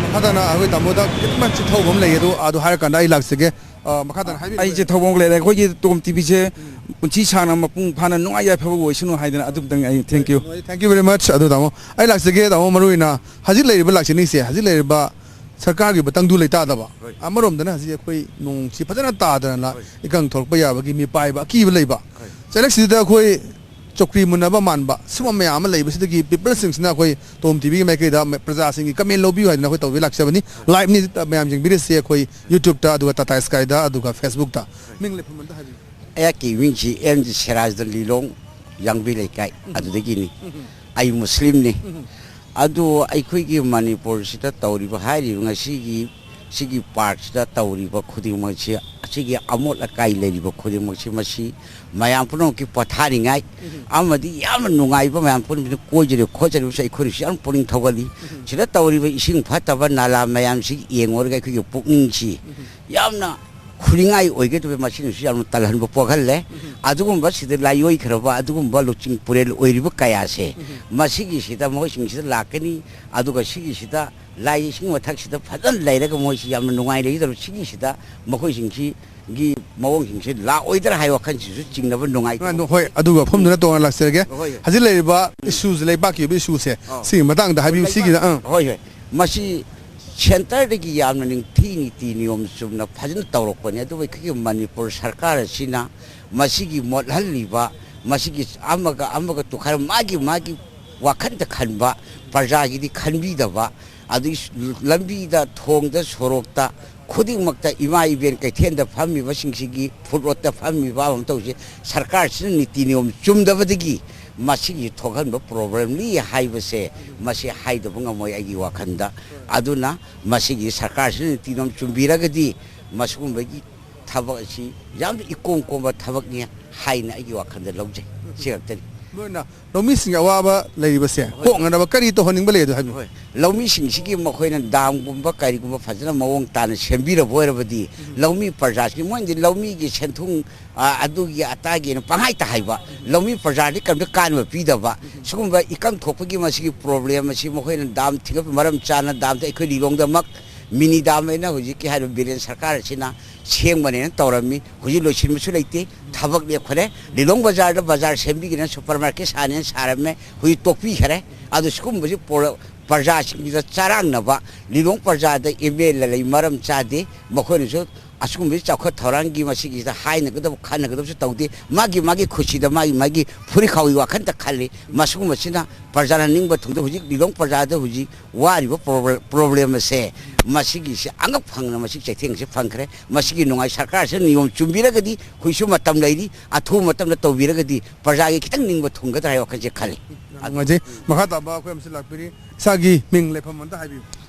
ꯃꯈꯥ ꯇꯥꯅ ꯑꯩꯈꯣꯏ ꯇꯥꯃꯣꯗ ꯈꯤꯇꯪ ꯆꯤꯊꯍꯧꯕ ꯑꯃ ꯂꯩꯌꯦ, ꯑꯗꯨ, ꯑꯗꯨ ꯍꯥꯏꯔꯀꯥꯟꯗ ꯑꯩ ꯂꯥꯛꯆꯒꯦ꯫ ꯑ, ꯃꯈꯥ ꯇꯥꯅ ꯍꯥꯏꯕꯤꯌꯨ꯫ ꯑꯩꯁꯦ ꯊꯧꯕ ꯑꯃ ꯂꯩꯔꯦ꯫ ꯑꯩꯈꯣꯏꯒꯤ ꯇꯣꯝ ꯇꯤꯚꯤꯁꯦ ꯄꯨꯟꯁꯤ ꯁꯥꯡꯅ ꯃꯄꯨꯡ ꯐꯥꯅ ꯅꯨꯡꯉꯥꯏ ꯌꯥꯏꯐꯕ ꯑꯣꯏꯁꯅꯨ ꯍꯥꯏꯗꯅ ꯑꯗꯨꯝꯇꯪ ꯑꯩ, thank you꯫ Thank you very much꯫ ꯑꯗꯨ ꯇꯥꯃꯣ, ꯑꯩ ꯂꯥꯛꯆꯒꯦ꯫ ꯇꯥꯃꯣ, ꯃꯔꯨ ꯑꯣꯏꯅ ꯍꯧꯖꯤꯛ ꯂꯩꯔꯤꯕ ꯂꯥꯛꯆꯅꯤꯡꯉꯤꯁꯦ, ꯍꯧꯖꯤꯛ ꯂꯩꯔꯤꯕ ꯁꯔꯀꯥꯔꯒꯤ ꯑꯣꯏꯕ ꯇꯪꯗꯨ ꯂꯩꯇꯥꯗꯕ, ꯍꯣꯏ꯫ ꯑꯃꯔꯣꯝꯗꯅ ꯍꯧꯖꯤꯛ ꯑꯩꯈꯣꯏ ꯅꯣꯡꯁꯤ ꯐꯖꯅ ꯇꯥꯗꯅ, ꯍꯣꯏ꯫ ꯏꯀꯪ ꯊꯣꯛꯂꯛꯄ ꯌꯥꯕꯒꯤ ꯃꯤꯄꯥꯏꯕ ꯑꯀꯤꯕ ꯂꯩꯕ꯫ ꯍꯣꯏ꯫ ꯆꯩꯔꯛꯁꯤꯗ ꯑꯩꯈꯣꯏ ꯆꯧꯀ꯭ꯔꯤ ꯃꯨꯟꯅꯕ ꯃꯥꯟꯕ ꯁꯤꯒꯨꯝꯕ ꯃꯌꯥꯝ ꯑꯃ ꯂꯩꯕꯁꯤꯗꯒꯤ ꯄꯤꯄꯜꯁꯤꯡꯁꯤꯅ ꯑꯩꯈꯣꯏ ꯇꯣꯝ ꯇꯤꯚꯤꯒꯤ ꯃꯥꯏꯀꯩꯗ ꯃ-, ꯄ꯭ꯔꯖꯥꯁꯤꯡꯒꯤ ꯀꯃꯦꯟ ꯂꯧꯕꯤꯌꯨ ꯍꯥꯏꯗꯅ ꯑꯩꯈꯣꯏ ꯇꯧꯕꯤ ꯂꯥꯛꯆꯕꯅꯤ꯫ ꯂꯥꯏꯚꯅꯤ, ꯃꯌꯥꯝ ꯌꯦꯡꯕꯤꯔꯤꯁꯤ ꯑꯩꯈꯣꯏ ꯌꯨꯇ꯭ꯌꯨꯕꯇ, ꯑꯗꯨꯒ ꯇꯥꯇꯥ ꯁ꯭ꯀꯥꯏꯗ, ꯑꯗꯨꯒ ꯐꯦꯁꯕꯨꯛꯇ꯫ ꯃꯤꯡ ꯂꯩꯐꯝ ꯑꯝꯇ ꯍꯥꯏꯕꯤꯌꯨ꯫ ꯑꯩꯍꯥꯛꯀꯤ ꯃꯤꯡꯁꯤ ꯑꯦꯝ ꯖꯤ ꯁꯦꯔꯥꯖꯗ ꯂꯤꯂꯣꯡ, ꯌꯥꯡꯕꯤ ꯂꯩꯀꯥꯏ, ꯎꯝ꯫ ꯑꯗꯨꯗꯒꯤꯅꯤ꯫ ꯎꯝ꯫ ꯑꯩ ꯃꯨꯁꯂꯤꯝꯅꯤ꯫ ꯎꯝ꯫ ꯑꯗꯨ ꯑꯩꯈꯣꯏꯒꯤ ꯃꯅꯤꯄꯨꯔꯁꯤꯗ ꯇꯧꯔꯤꯕ, ꯍꯥꯏꯔꯤꯕ ꯉꯁꯤꯒꯤ ꯁꯤꯒꯤ ꯄꯥꯔꯛꯁꯤꯗ ꯇꯧꯔꯤꯕ ꯈꯨꯗꯤꯡꯃꯛꯁꯤ, ꯑꯁꯤꯒꯤ ꯑꯃꯣꯠ ꯑꯀꯥꯏ ꯂꯩꯔꯤꯕ ꯈꯨꯗꯤꯡꯃꯛꯁꯤ, ꯃꯁꯤ ꯃꯌꯥꯝ ꯄꯨꯝꯅꯃꯛꯀꯤ ꯄꯣꯊꯥꯅꯤꯡꯉꯥꯏ ꯎꯝ꯫ ꯑꯃꯗꯤ ꯌꯥꯝꯅ ꯅꯨꯡꯉꯥꯏꯕ, ꯃꯌꯥꯝ ꯄꯨꯝꯅꯃꯛ ꯀꯣꯏꯖꯔꯤꯕ ꯈꯣꯠꯆꯔꯤꯕꯁꯤ ꯑꯩꯈꯣꯏꯅꯁꯨ ꯌꯥꯝ ꯄꯨꯛꯅꯤꯡ ꯊꯧꯒꯠꯂꯤ꯫ ꯎꯝ꯫ ꯁꯤꯗ ꯇꯧꯔꯤꯕ ꯏꯁꯤꯡ ꯐꯠꯇꯕ ꯅꯥꯂꯥ ꯃꯌꯥꯝꯁꯤ ꯌꯦꯡꯉꯨꯔꯒ ꯑꯩꯈꯣꯏꯒꯤ ꯄꯨꯛꯅꯤꯡꯁꯤ ꯎꯝ꯫ ꯌꯥꯝꯅ ꯈꯨꯅꯤꯡꯉꯥꯏ ꯑꯣꯏꯒꯗꯕ, ꯃꯁꯤꯅꯁꯨ ꯌꯥꯝꯅ ꯇꯜꯍꯟꯕ ꯄꯣꯛꯍꯜꯂꯦ꯫ ꯎꯝ꯫ ꯑꯗꯨꯒꯨꯝꯕ ꯁꯤꯗ ꯂꯥꯏꯑꯣꯏꯈ꯭ꯔꯕ ꯑꯗꯨꯒꯨꯝꯕ ꯂꯨꯆꯤꯡ ꯄꯨꯔꯦꯜ ꯑꯣꯏꯔꯤꯕ ꯀꯌꯥꯁꯦ, ꯎꯝ꯫ ꯃꯁꯤꯒꯤꯁꯤꯗ ꯃꯈꯣꯏꯁꯤꯡꯁꯤꯗ ꯂꯥꯛꯀꯅꯤ, ꯑꯗꯨꯒ ꯁꯤꯒꯤꯁꯤꯗ ꯂꯥꯏ ꯏꯁꯤꯡ ꯃꯊꯛꯁꯤꯗ ꯐꯖꯅ ꯂꯩꯔꯒ ꯃꯣꯏꯁꯤ ꯌꯥꯝꯅ ꯅꯨꯡꯉꯥꯏ ꯂꯩꯒꯗꯕ, ꯁꯤꯒꯤꯁꯤꯗ ꯃꯈꯣꯏꯁꯤꯡꯁꯤꯒꯤ ꯃꯑꯣꯡꯁꯤꯡꯁꯤ ꯂꯥꯛꯑꯣꯏꯗ꯭ꯔꯥ ꯍꯥꯏꯕ ꯋꯥꯈꯜꯁꯤꯁꯨ ꯆꯤꯡꯅꯕ ꯅꯨꯡꯉꯥꯏꯇꯕ꯫ ꯑꯗꯨ ꯍꯣꯏ, ꯑꯗꯨꯒ ꯃꯐꯝꯗꯨꯅ ꯇꯣꯉꯥꯟꯅ ꯂꯥꯛꯆꯔꯒꯦ꯫ ꯍꯣꯏ, ꯍꯣꯏ꯫ ꯍꯧꯖꯤꯛ ꯂꯩꯔꯤꯕ ꯎꯝ꯫ ꯏꯁꯨꯁꯦ, ꯂꯩꯕꯥꯛꯀꯤ ꯑꯣꯏꯕ ꯏꯁꯨꯁꯦ, ꯑꯥ꯫ ꯁꯤꯒꯤ ꯃꯇꯥꯡꯗ ꯍꯥꯏꯕꯤꯌꯨ, ꯂꯩꯕꯥꯛ-, ꯁꯤꯒꯤꯗ, ꯑꯥ꯫ ꯍꯣꯏ, ꯍꯣꯏ꯫ ꯃꯁꯤ ꯁꯦꯟꯇꯔꯗꯒꯤ ꯌꯥꯝꯅ ꯅꯤꯡꯊꯤ ꯅꯤꯇꯤ ꯅꯤꯌꯣꯝ ꯆꯨꯝꯅ ꯐꯖꯅ ꯇꯧꯔꯛꯄꯅꯤ, ꯑꯗꯨꯕꯨ ꯑꯩꯈꯣꯏꯒꯤ ꯃꯅꯤꯄꯨꯔ ꯁꯔꯀꯥꯔ ꯑꯁꯤꯅ ꯃꯁꯤꯒꯤ ꯃꯣꯠꯍꯜꯂꯤꯕ, ꯃꯁꯤꯒꯤ ꯑꯃꯒ ꯑꯃꯒ ꯇꯨꯈꯥꯏ, ꯃꯥꯒꯤ, ꯃꯥꯒꯤ ꯋꯥꯈꯟꯗ ꯈꯟꯕ, ꯄ꯭ꯔꯖꯥꯒꯤꯗꯤ ꯈꯟꯕꯤꯗꯕ, ꯑꯗꯒꯤ ꯂꯝꯕꯤꯗ, ꯊꯣꯡꯗ, ꯁꯣꯔꯣꯛꯇ ꯈꯨꯗꯤꯡꯃꯛꯇ ꯏꯃꯥ ꯏꯕꯦꯟ ꯀꯩꯊꯦꯜꯗ ꯐꯝꯃꯤꯕꯁꯤꯡꯁꯤꯒꯤ, ꯐꯨꯠ ꯔꯣꯠꯇ ꯐꯝꯃꯤꯕ ꯑꯃ ꯇꯧꯁꯤ, ꯁꯔꯀꯥꯔꯁꯤꯅ ꯅꯤꯇꯤ ꯅꯤꯌꯣꯝ ꯆꯨꯝꯗꯕꯗꯒꯤ ꯃꯁꯤꯒꯤ ꯊꯣꯛꯍꯟꯕ ꯄ꯭ꯔꯣꯕ꯭ꯂꯦꯝꯅꯤ ꯍꯥꯏꯕꯁꯦ ꯃꯁꯤ ꯍꯥꯏꯗꯕ ꯉꯝꯃꯣꯏ ꯑꯩꯒꯤ ꯋꯥꯈꯜꯗ꯫ ꯑꯗꯨꯅ ꯃꯁꯤꯒꯤ ꯁꯔꯀꯥꯔꯁꯤꯅ ꯅꯤꯇꯤ ꯅꯤꯌꯣꯝ ꯆꯨꯝꯕꯤꯔꯒꯗꯤ ꯃꯁꯤꯒꯨꯝꯕꯒꯤ ꯊꯕꯛ ꯑꯁꯤ ꯌꯥꯝꯅ ꯏꯀꯣꯝ ꯀꯣꯝꯕ ꯊꯕꯛꯅꯤ ꯍꯥꯏꯅ ꯑꯩꯒꯤ ꯋꯥꯈꯜꯗ ꯂꯧꯖꯩ꯫ ꯁꯤ ꯈꯛꯇꯅꯤ꯫ ꯃꯔꯨ ꯑꯣꯏꯅ ꯂꯧꯃꯤꯁꯤꯡꯒꯤ ꯑꯋꯥꯕ ꯂꯩꯔꯤꯕꯁꯦ ꯍꯣꯏ꯫ ꯀꯣꯛꯅꯅꯕ ꯀꯔꯤ ꯇꯧꯍꯟꯅꯤꯡꯕ ꯂꯩ ꯑꯗꯨ ꯍꯥꯏꯕꯤꯌꯨ꯫ ꯍꯣꯏ꯫ ꯂꯧꯃꯤꯁꯤꯡꯁꯤꯒꯤ ꯃꯈꯣꯏꯅ ꯗꯥꯝꯒꯨꯝꯕ ꯀꯔꯤꯒꯨꯝꯕ ꯐꯖꯅ ꯃꯑꯣꯡ ꯇꯥꯅ ꯁꯦꯝꯕꯤꯔꯕ ꯑꯣꯏꯔꯕꯗꯤ ꯎꯝ꯫ ꯂꯧꯃꯤ ꯄ꯭ꯔꯖꯥꯁꯤꯒꯤ, ꯃꯣꯏꯅꯗꯤ ꯂꯧꯃꯤꯒꯤ ꯁꯦꯟꯊꯨꯡ, ꯑ, ꯑꯗꯨꯒꯤ ꯑꯇꯥꯒꯤꯅ ꯄꯪꯍꯥꯏꯇ ꯍꯥꯏꯕ, ꯂꯧꯃꯤ ꯄ꯭ꯔꯖꯥꯗꯤ ꯀꯔꯤꯝꯇ ꯀꯥꯟꯅꯕ ꯄꯤꯗꯕ, ꯁꯤꯒꯨꯝꯕ ꯏꯀꯪ ꯊꯣꯛꯄꯒꯤ ꯃꯁꯤꯒꯤ ꯄ꯭ꯔꯣꯕ꯭ꯂꯦꯝ ꯑꯁꯤ ꯃꯈꯣꯏꯅ ꯗꯥꯝ ꯊꯤꯡꯒꯠꯄ ꯃꯔꯝ ꯆꯥꯅ ꯗꯥꯝꯗ ꯑꯩꯈꯣꯏ ꯂꯤꯂꯣꯡꯗꯃꯛ ꯃꯤꯅꯤ ꯗꯥꯝ ꯑꯩꯅ ꯍꯧꯖꯤꯛꯀꯤ ꯍꯥꯏꯔꯤꯕ ꯕꯤꯔꯦꯟ ꯁꯔꯀꯥꯔ ꯑꯁꯤꯅ ꯁꯦꯝꯒꯅꯦꯅ ꯇꯧꯔꯝꯃꯤ꯫ ꯍꯧꯖꯤꯛ ꯂꯣꯏꯁꯤꯟꯕꯁꯨ ꯂꯩꯇꯦ꯫ ꯊꯕꯛ ꯂꯦꯞꯈꯔꯦ꯫ ꯂꯤꯂꯣꯡ ꯕꯖꯥꯔꯗ ꯕꯖꯥꯔ ꯁꯦꯝꯕꯤꯒꯅꯦꯅ ꯁꯨꯄꯔ ꯃꯥꯔꯀꯦꯠ ꯁꯥꯅꯦꯅ ꯁꯥꯔꯝꯃꯦ꯫ ꯍꯧꯖꯤꯛ ꯇꯣꯛꯄꯤꯈꯔꯦ꯫ ꯑꯗꯨ ꯁꯤꯒꯨꯝꯕꯁꯤ ꯄ꯭ꯔꯣ-, ꯄ꯭ꯔꯖꯥꯁꯤꯡꯁꯤꯗ ꯆꯔꯥꯡꯅꯕ, ꯂꯤꯂꯣꯡ ꯄ꯭ꯔꯖꯥꯗ ꯑꯦꯝ ꯑꯦꯜ ꯑꯦ ꯂꯩ ꯃꯔꯝ ꯆꯥꯗꯦ꯫ ꯃꯈꯣꯏꯅꯁꯨ ꯑꯁꯤꯒꯨꯝꯕꯒꯤ ꯆꯥꯎꯈꯠ ꯊꯧꯔꯥꯡꯒꯤ ꯃꯁꯤꯒꯤꯁꯤꯗ ꯍꯥꯏꯅꯒꯗꯕ ꯈꯟꯅꯒꯗꯕꯁꯨ ꯇꯧꯗꯦ꯫ ꯃꯥꯒꯤ ꯃꯥꯒꯤ ꯈꯨꯁꯤꯗ ꯃꯥꯒꯤ ꯃꯥꯒꯤ ꯐꯨꯔꯤꯈꯥꯎꯒꯤ ꯋꯥꯈꯜꯗ ꯈꯜꯂꯤ꯫ ꯃꯁꯤꯒꯨꯝꯕꯁꯤꯅ ꯄ꯭ꯔꯖꯥꯅ ꯅꯤꯡꯕ ꯊꯨꯡꯗꯦ꯫ ꯍꯧꯖꯤꯛ ꯂꯤꯂꯣꯡ ꯄ꯭ꯔꯖꯥꯗ ꯍꯧꯖꯤꯛ ꯋꯥꯔꯤꯕ ꯄ꯭ꯔꯣꯕ꯭ꯂꯦ-, ꯄ꯭ꯔꯣꯕ꯭ꯂꯦꯝ ꯑꯁꯦ ꯃꯁꯤꯒꯤꯁꯦ ꯑꯉꯛ ꯐꯪꯅ ꯃꯁꯤ ꯆꯩꯊꯦꯡꯁꯦ ꯐꯪꯈ꯭ꯔꯦ꯫ ꯃꯁꯤꯒꯤ ꯅꯨꯡꯉꯥꯏ ꯁꯔꯀꯥꯔꯁꯤꯅ ꯅꯤꯌꯣꯝ ꯆꯨꯝꯕꯤꯔꯒꯗꯤ ꯍꯧꯖꯤꯛꯁꯨ ꯃꯇꯝ ꯂꯩꯔꯤ, ꯑꯊꯨꯕ ꯃꯇꯝꯗ ꯇꯧꯕꯤꯔꯒꯗꯤ ꯄ꯭ꯔꯖꯥꯒꯤ ꯈꯤꯇꯪ ꯅꯤꯡꯕ ꯊꯨꯡꯒꯗ꯭ꯔꯥ ꯍꯥꯏꯕ ꯋꯥꯈꯜꯁꯦ ꯈꯜꯂꯤ꯫ ꯌꯥꯝ ꯅꯨꯡꯉꯥꯏꯖꯩ꯫ ꯃꯈꯥ ꯇꯥꯕ ꯑꯩꯈꯣꯏ ꯑꯃꯁꯨ ꯂꯥꯛꯄꯤꯔꯤ꯫ ꯏꯁꯥꯒꯤ ꯃꯤꯡ ꯂꯩꯐꯝ ꯑꯝꯇ ꯍꯥꯏꯕꯤꯌꯨ꯫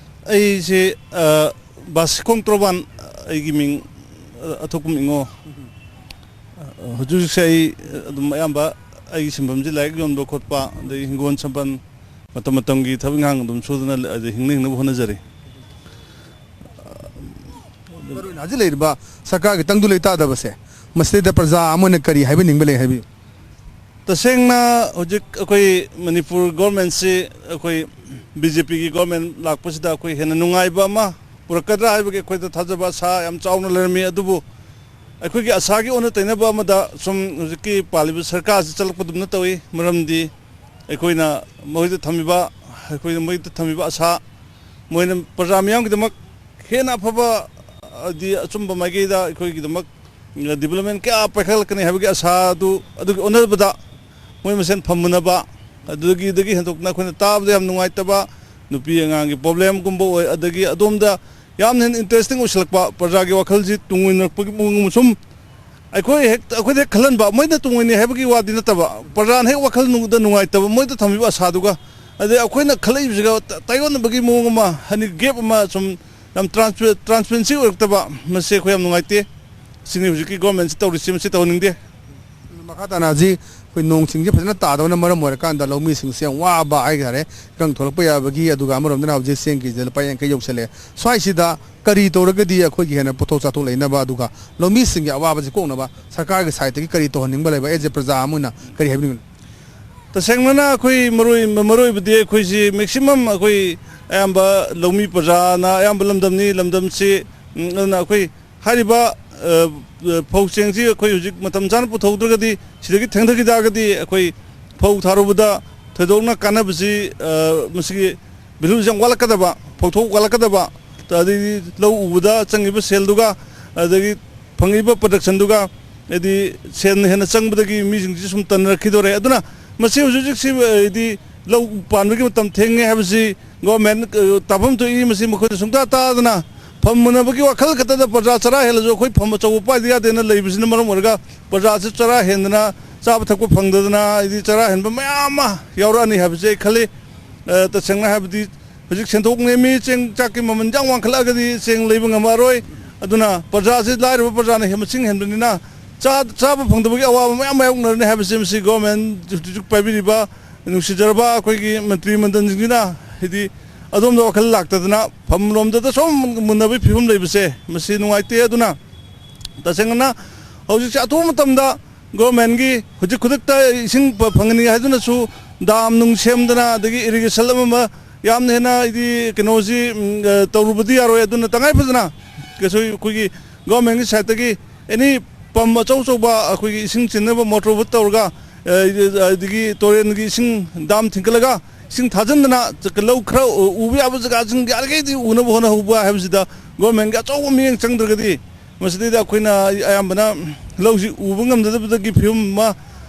ꯑꯩꯁꯦ, ꯑ, ꯕꯥꯁꯤꯈꯣꯡ ꯇꯣꯔꯕꯥꯟ, ꯑꯩꯒꯤ ꯃꯤꯡ, ꯑ, ꯑꯊꯣꯛꯄꯝ ꯏꯉꯣ꯫ ꯑ, ꯍꯧꯖꯤꯛ ꯍꯧꯖꯤꯛꯁꯦ ꯑꯩ, ꯑ, ꯑꯗꯨꯝ ꯑꯌꯥꯝꯕ ꯑꯩꯒꯤ ꯁꯤꯟꯐꯝꯁꯤ ꯂꯥꯏꯔꯤꯛ ꯌꯣꯟꯕ ꯈꯣꯠꯄ, ꯑꯗꯒꯤ ꯍꯤꯡꯒꯣꯜ ꯁꯝꯕꯜ, ꯃꯇꯝ ꯃꯇꯝꯒꯤ ꯊꯕꯛ ꯏꯪꯈꯥꯡ ꯑꯗꯨꯝ ꯁꯨꯗꯅ ꯂ-, ꯑꯗꯩ ꯍꯤꯡꯅ ꯍꯤꯡꯅꯕ ꯍꯣꯠꯅꯖꯔꯤ꯫ ꯃꯔꯨ ꯑꯣꯏꯅ ꯍꯧꯖꯤꯛ ꯂꯩꯔꯤꯕ ꯁꯔꯀꯥꯔꯒꯤ ꯇꯪꯗꯨ ꯂꯩꯇꯥꯗꯕꯁꯦ, ꯃꯁꯤꯗꯩꯗ ꯄ꯭ꯔꯖꯥ ꯑꯃ ꯑꯣꯏꯅ ꯀꯔꯤ ꯍꯥꯏꯕ ꯅꯤꯡꯕ ꯂꯩ ꯍꯥꯏꯕꯤꯌꯨ꯫ ꯇꯁꯦꯡꯅ ꯍꯧꯖꯤꯛ ꯑꯩꯈꯣꯏ ꯃꯅꯤꯄꯨꯔ ꯒꯣꯔꯃꯦꯟꯁꯤ, ꯑꯩꯈꯣꯏ ꯕꯤ ꯖꯦ ꯄꯤꯒꯤ ꯒꯣꯔꯃꯦꯟ ꯂꯥꯛꯄꯁꯤꯗ ꯑꯩꯈꯣꯏ ꯍꯦꯟꯅ ꯅꯨꯡꯉꯥꯏꯕ ꯑꯃ ꯄꯨꯔꯛꯀꯗ꯭ꯔꯥ ꯍꯥꯏꯕꯒꯤ ꯑꯩꯈꯣꯏꯗ ꯊꯥꯖꯕ ꯑꯁꯥ ꯌꯥꯝ ꯆꯥꯎꯅ ꯂꯩꯔꯝꯃꯤ꯫ ꯑꯗꯨꯕꯨ ꯑꯩꯈꯣꯏꯒꯤ ꯑꯁꯥꯒꯤ ꯑꯣꯟꯅ ꯇꯩꯅꯕ ꯑꯃꯗ ꯁꯨꯝ ꯍꯧꯖꯤꯛꯀꯤ ꯄꯥꯜꯂꯤꯕ ꯁꯔꯀꯥꯔꯁꯤ ꯆꯠꯂꯛꯄꯗꯨꯝꯅ ꯇꯧꯏ꯫ ꯃꯔꯝꯗꯤ ꯑꯩꯈꯣꯏꯅ ꯃꯈꯣꯏꯗ ꯊꯝꯃꯤꯕ, ꯑꯩꯈꯣꯏꯅ ꯃꯣꯏꯗ ꯊꯝꯃꯤꯕ ꯑꯁꯥ, ꯃꯣꯏꯅ ꯄ꯭ꯔꯖꯥ ꯃꯤꯌꯥꯝꯒꯤꯗꯃꯛ ꯍꯦꯟꯅ ꯑꯐꯕ, ꯍꯥꯏꯗꯤ ꯑꯆꯨꯝꯕ ꯃꯥꯏꯀꯩꯗ ꯑꯩꯈꯣꯏꯒꯤꯗꯃꯛ ꯗꯤꯕꯂꯞꯃꯦꯟ ꯀꯌꯥ ꯄꯥꯏꯈꯠꯂꯛꯀꯅꯤ ꯍꯥꯏꯕꯒꯤ ꯑꯁꯥꯗꯨ, ꯑꯗꯨꯒꯤ ꯑꯣꯟꯅꯕꯗ ꯃꯣꯏ ꯃꯁꯦꯟ ꯐꯝꯃꯨꯅꯕ, ꯑꯗꯨꯗꯒꯤ, ꯑꯗꯨꯗꯒꯤ ꯍꯦꯟꯗꯣꯛꯅ ꯑꯩꯈꯣꯏꯅ ꯇꯥꯕꯗ ꯌꯥꯝ ꯅꯨꯡꯉꯥꯏꯇꯕ, ꯅꯨꯄꯤ ꯑꯉꯥꯡꯒꯤ ꯄ꯭ꯔꯣꯕ꯭ꯂꯦꯝꯒꯨꯝꯕ ꯑꯣꯏ, ꯑꯗꯒꯤ ꯑꯗꯣꯝꯗ ꯌꯥꯝꯅ ꯍꯦꯟꯅ ꯏꯟꯇꯔꯦꯁꯇꯤꯡ ꯑꯣꯏꯁꯤꯜꯂꯛꯄ, ꯄ꯭ꯔꯖꯥꯒꯤ ꯋꯥꯈꯜꯁꯤ ꯇꯨꯡ ꯑꯣꯏꯅꯔꯛꯄꯒꯤ ꯃꯑꯣꯡ ꯑꯃ ꯁꯨꯝ ꯑꯩꯈꯣꯏ ꯍꯦꯛ, ꯑꯩꯈꯣꯏꯗ ꯍꯦꯛ ꯈꯜꯍꯟꯕ, ꯃꯣꯏꯗ ꯇꯨꯡ ꯑꯣꯏꯅꯩ ꯍꯥꯏꯕꯒꯤ ꯋꯥꯗꯤ ꯅꯠꯇꯕ, ꯄ꯭ꯔꯖꯥꯅ ꯍꯦꯛ ꯋꯥꯈꯜꯗ ꯅꯨꯡꯉꯥꯏꯇꯕ, ꯃꯣꯏꯗ ꯊꯝꯕꯤꯕ ꯑꯁꯥꯗꯨꯒ, ꯑꯗꯩ ꯑꯩꯈꯣꯏꯅ ꯈꯜꯂꯛꯏꯕꯁꯤꯒ ꯇ-, ꯇꯥꯏꯑꯣꯟꯅꯕꯒꯤ ꯃꯑꯣꯡ ꯑꯃ, ꯍꯥꯏꯗꯤ ꯒꯦꯞ ꯑꯃ ꯁꯨꯝ ꯌꯥꯝ ꯇ꯭ꯔꯥꯟꯁꯄꯦ-, ꯇ꯭ꯔꯥꯟꯁꯄꯦꯔꯦꯟꯁꯤ ꯑꯣꯏꯔꯛꯇꯕ, ꯃꯁꯤ ꯑꯩꯈꯣꯏ ꯌꯥꯝ ꯅꯨꯡꯉꯥꯏꯇꯦ꯫ ꯁꯤꯅꯤ ꯍꯧꯖꯤꯛꯀꯤ ꯒꯣꯔꯃꯦꯟꯁꯤ ꯇꯧꯔꯤꯁꯤ, ꯃꯁꯤ ꯇꯧꯍꯟꯅꯤꯡꯗꯦ꯫ ꯃꯈꯥ ꯇꯥꯅ ꯍꯧꯖꯤꯛ ꯑꯩꯈꯣꯏ ꯅꯣꯡ ꯁꯤꯡꯁꯦ ꯐꯖꯅ ꯇꯥꯗꯕꯅ ꯃꯔꯝ ꯑꯣꯏꯔꯀꯥꯟꯗ ꯂꯧꯃꯤꯁꯤꯡꯁꯦ ꯌꯥꯝ ꯋꯥꯕ ꯍꯥꯏꯇꯥꯔꯦ, ꯏꯀꯪ ꯊꯣꯛꯂꯛꯄ ꯌꯥꯕꯒꯤ, ꯑꯗꯨꯒ ꯑꯃꯔꯣꯝꯗꯅ ꯍꯧꯖꯤꯛ ꯆꯦꯡ ꯀꯦꯖꯤꯗ ꯂꯨꯄꯥ ꯌꯥꯡꯈꯩ ꯌꯧꯁꯜꯂꯛꯑꯦ꯫ ꯁ꯭ꯋꯥꯏꯁꯤꯗ ꯀꯔꯤ ꯇꯧꯔꯒꯗꯤ ꯑꯩꯈꯣꯏꯒꯤ ꯍꯦꯟꯅ ꯄꯣꯠꯊꯣꯛ ꯆꯥꯊꯣꯛ ꯂꯩꯅꯕ, ꯑꯗꯨꯒ ꯂꯧꯃꯤꯁꯤꯡꯒꯤ ꯑꯋꯥꯕꯁꯤ ꯀꯣꯛꯅꯕ ꯁꯔꯀꯥꯔꯒꯤ ꯁꯥꯏꯠꯇꯒꯤ ꯀꯔꯤ ꯇꯧꯍꯟꯅꯤꯡꯕ ꯂꯩꯕ, ꯑꯦꯖ ꯑꯦ ꯄ꯭ꯔꯖꯥ ꯑꯃ ꯑꯣꯏꯅ ꯀꯔꯤ ꯍꯥꯏꯕꯤꯅꯤꯡꯕ? ꯇꯁꯦꯡꯅꯅ ꯑꯩꯈꯣꯏ ꯃꯔꯨ-, ꯃꯔꯨ ꯑꯣꯏꯕꯗꯤ ꯑꯩꯈꯣꯏꯁꯤ ꯃꯦꯛꯁꯤꯃꯝ ꯑꯩꯈꯣꯏ ꯑꯌꯥꯝꯕ ꯂꯧꯃꯤ ꯄ꯭ꯔꯖꯥꯅ ꯑꯌꯥꯝꯕ ꯂꯝꯗꯝꯅꯤ, ꯂꯝꯗꯝꯁꯤ, ꯎꯝ, ꯑꯗꯨꯅ ꯑꯩꯈꯣꯏ ꯍꯥꯏꯔꯤꯕ, ꯑ, ꯑ, ꯐꯧ ꯆꯦꯡꯁꯤ ꯑꯩꯈꯣꯏ ꯍꯧꯖꯤꯛ ꯃꯇꯝ ꯆꯥꯅ ꯄꯨꯊꯣꯛꯇ꯭ꯔꯒꯗꯤ, ꯁꯤꯗꯒꯤ ꯊꯦꯡꯊꯈꯤ ꯇꯥꯔꯒꯗꯤ ꯑꯩꯈꯣꯏ ꯐꯧ ꯊꯥꯔꯨꯕꯗ ꯊꯣꯏꯗꯣꯛꯅ ꯀꯥꯟꯅꯕꯁꯤ, ꯑ, ꯃꯁꯤꯒꯤ ꯚꯦꯂꯨꯁꯤ ꯌꯥꯝ ꯋꯥꯠꯂꯛꯀꯗꯕ, ꯐꯧꯊꯣꯛ ꯋꯥꯠꯂꯛꯀꯗꯕ, ꯑꯗꯒꯤ ꯂꯧ ꯎꯕꯗ ꯆꯪꯉꯤꯕ ꯁꯦꯜꯗꯨꯒ, ꯑꯗꯒꯤ ꯐꯪꯉꯤꯕ ꯄ꯭ꯔꯗꯛꯁꯟꯗꯨꯒ, ꯍꯥꯏꯗꯤ ꯁꯦꯜ ꯍꯦꯟꯅ ꯆꯪꯕꯗꯒꯤ ꯃꯤꯁꯤꯡꯁꯤ ꯁꯨꯝ ꯇꯟꯅꯔꯛꯈꯤꯗꯣꯔꯦ꯫ ꯑꯗꯨꯅ ꯃꯁꯤ ꯍꯧꯖꯤꯛ ꯍꯧꯖꯤꯛꯁꯤ, ꯍꯥꯏꯗꯤ ꯂꯧ ꯄꯥꯟꯕꯒꯤ ꯃꯇꯝ ꯊꯦꯡꯉꯦ ꯍꯥꯏꯕꯁꯤ ꯒꯣꯔꯃꯦꯟ, ꯑ, ꯇꯥꯐꯝ ꯊꯣꯛꯏ, ꯃꯁꯤ ꯃꯈꯣꯏꯗ ꯁꯨꯡꯇꯥ ꯇꯥꯗꯅ ꯐꯝ ꯃꯨꯟꯅꯕꯒꯤ ꯋꯥꯈꯜ ꯈꯛꯇꯗ ꯄ꯭ꯔꯖꯥ ꯆꯔꯥ ꯍꯦꯜꯂꯁꯨ ꯑꯩꯈꯣꯏ ꯐꯝ ꯑꯆꯧꯕ ꯄꯥꯏꯗ ꯌꯥꯗꯦꯅ ꯂꯩꯕꯁꯤꯅ ꯃꯔꯝ ꯑꯣꯏꯔꯒ ꯄ꯭ꯔꯖꯥꯁꯤ ꯆꯔꯥ ꯍꯦꯟꯗꯅ ꯆꯥꯕ ꯊꯛꯄ ꯐꯪꯗꯗꯅ ꯍꯥꯏꯗꯤ ꯆꯔꯥ ꯍꯦꯟꯕ ꯃꯌꯥꯝ ꯑꯃ ꯌꯥꯎꯔꯛꯑꯅꯤ ꯍꯥꯏꯕꯁꯤ ꯑꯩ ꯈꯜꯂꯤ꯫ ꯑ, ꯇꯁꯦꯡꯅ ꯍꯥꯏꯕꯗꯤ ꯍꯧꯖꯤꯛ ꯁꯦꯟꯊꯣꯛ ꯅꯦꯝꯃꯤ, ꯆꯦꯡ ꯆꯥꯛꯀꯤ ꯃꯃꯜ ꯌꯥꯝ ꯋꯥꯡꯈꯠꯂꯛꯑꯒꯗꯤ ꯆꯦꯡ ꯂꯩꯕ ꯉꯝꯃꯔꯣꯏ꯫ ꯑꯗꯨꯅ ꯄ꯭ꯔꯖꯥꯁꯤ ꯂꯥꯏꯔꯕ ꯄ꯭ꯔꯖꯥꯅ ꯍꯦꯟ-, ꯃꯁꯤꯡ ꯍꯦꯟꯕꯅꯤꯅ ꯆꯥ-, ꯆꯥꯕ ꯐꯪꯗꯕꯒꯤ ꯑꯋꯥꯕ ꯃꯌꯥꯝ ꯃꯥꯌꯣꯛꯅꯔꯅꯤ ꯍꯥꯏꯕꯁꯤ ꯃꯁꯤ ꯒꯣꯔꯃꯦꯟ ꯍꯧꯖꯤꯛ ꯍꯧꯖꯤꯛ ꯄꯥꯏꯕꯤꯔꯤꯕ ꯅꯨꯡꯁꯤꯖꯔꯕ ꯑꯩꯈꯣꯏꯒꯤ ꯃꯟꯇ꯭ꯔꯤ ꯃꯟꯗꯜꯁꯤꯡꯁꯤꯅ ꯍꯥꯏꯗꯤ ꯑꯗꯣꯝꯗ ꯋꯥꯈꯜ ꯂꯥꯛꯇꯗꯅ ꯐꯝꯂꯣꯝꯗꯗ ꯁꯨꯝ ꯃꯨꯟꯅꯕꯒꯤ ꯐꯤꯕꯝ ꯂꯩꯕꯁꯦ ꯃꯁꯤ ꯅꯨꯡꯉꯥꯏꯇꯦ꯫ ꯑꯗꯨꯅ ꯇꯁꯦꯡꯅ ꯍꯧꯖꯤꯛꯁꯦ ꯑꯊꯨꯕ ꯃꯇꯝꯗ ꯒꯣꯔꯃꯦꯟꯒꯤ ꯍꯧꯖꯤꯛ ꯈꯨꯗꯛꯇ ꯏꯁꯤꯡ ꯐ-, ꯐꯪꯒꯅꯤ ꯍꯥꯏꯗꯨꯅꯁꯨ ꯗꯥꯝ ꯅꯨꯡ ꯁꯦꯝꯗꯅ ꯑꯗꯒꯤ ꯏꯔꯤꯒꯦꯁꯟ ꯑꯃ ꯑꯃ ꯌꯥꯝꯅ ꯍꯦꯟꯅ ꯍꯥꯏꯗꯤ ꯀꯩꯅꯣꯁꯤ, ꯎꯝ, ꯑ, ꯇꯧꯔꯨꯕꯗꯤ ꯌꯥꯔꯣꯏ꯫ ꯑꯗꯨꯅ ꯇꯉꯥꯏ ꯐꯗꯅ ꯀꯩꯁꯨ ꯑꯩꯈꯣꯏꯒꯤ ꯒꯣꯔꯃꯦꯟꯒꯤ ꯁꯥꯏꯠꯇꯒꯤ ꯑꯦꯅꯤ ꯄꯝ ꯑꯆꯧ ꯑꯆꯧꯕ ꯑꯩꯈꯣꯏꯒꯤ ꯏꯁꯤꯡ ꯆꯤꯟꯅꯕ ꯃꯣꯇꯣꯔ ꯕꯣꯠ ꯇꯧꯔꯒ, ꯑ, ꯑꯗꯒꯤ ꯇꯨꯔꯦꯟꯒꯤ ꯏꯁꯤꯡ ꯗꯥꯝ ꯊꯤꯡꯀꯠꯂꯒ ꯏꯁꯤꯡ ꯊꯥꯖꯤꯟꯗꯅ ꯂꯧ ꯈꯔ ꯎ-, ꯎꯕ ꯌꯥꯕ ꯖꯒꯥꯁꯤꯡ ꯌꯥꯔꯤꯈꯩꯗꯤ ꯎꯅꯕ ꯍꯣꯠꯅꯍꯧꯕ ꯍꯥꯏꯕꯁꯤꯗ ꯒꯣꯔꯃꯦꯟꯒꯤ ꯑꯆꯧꯕ ꯃꯤꯠꯌꯦꯡ ꯆꯪꯗ꯭ꯔꯒꯗꯤ ꯃꯁꯤꯗꯩꯗ ꯑꯩꯈꯣꯏꯅ ꯑꯌꯥꯝꯕꯅ ꯂꯧꯁꯤ ꯎꯕ ꯉꯝꯅꯗꯕꯗꯒꯤ ꯐꯤꯕꯝ ꯑꯃ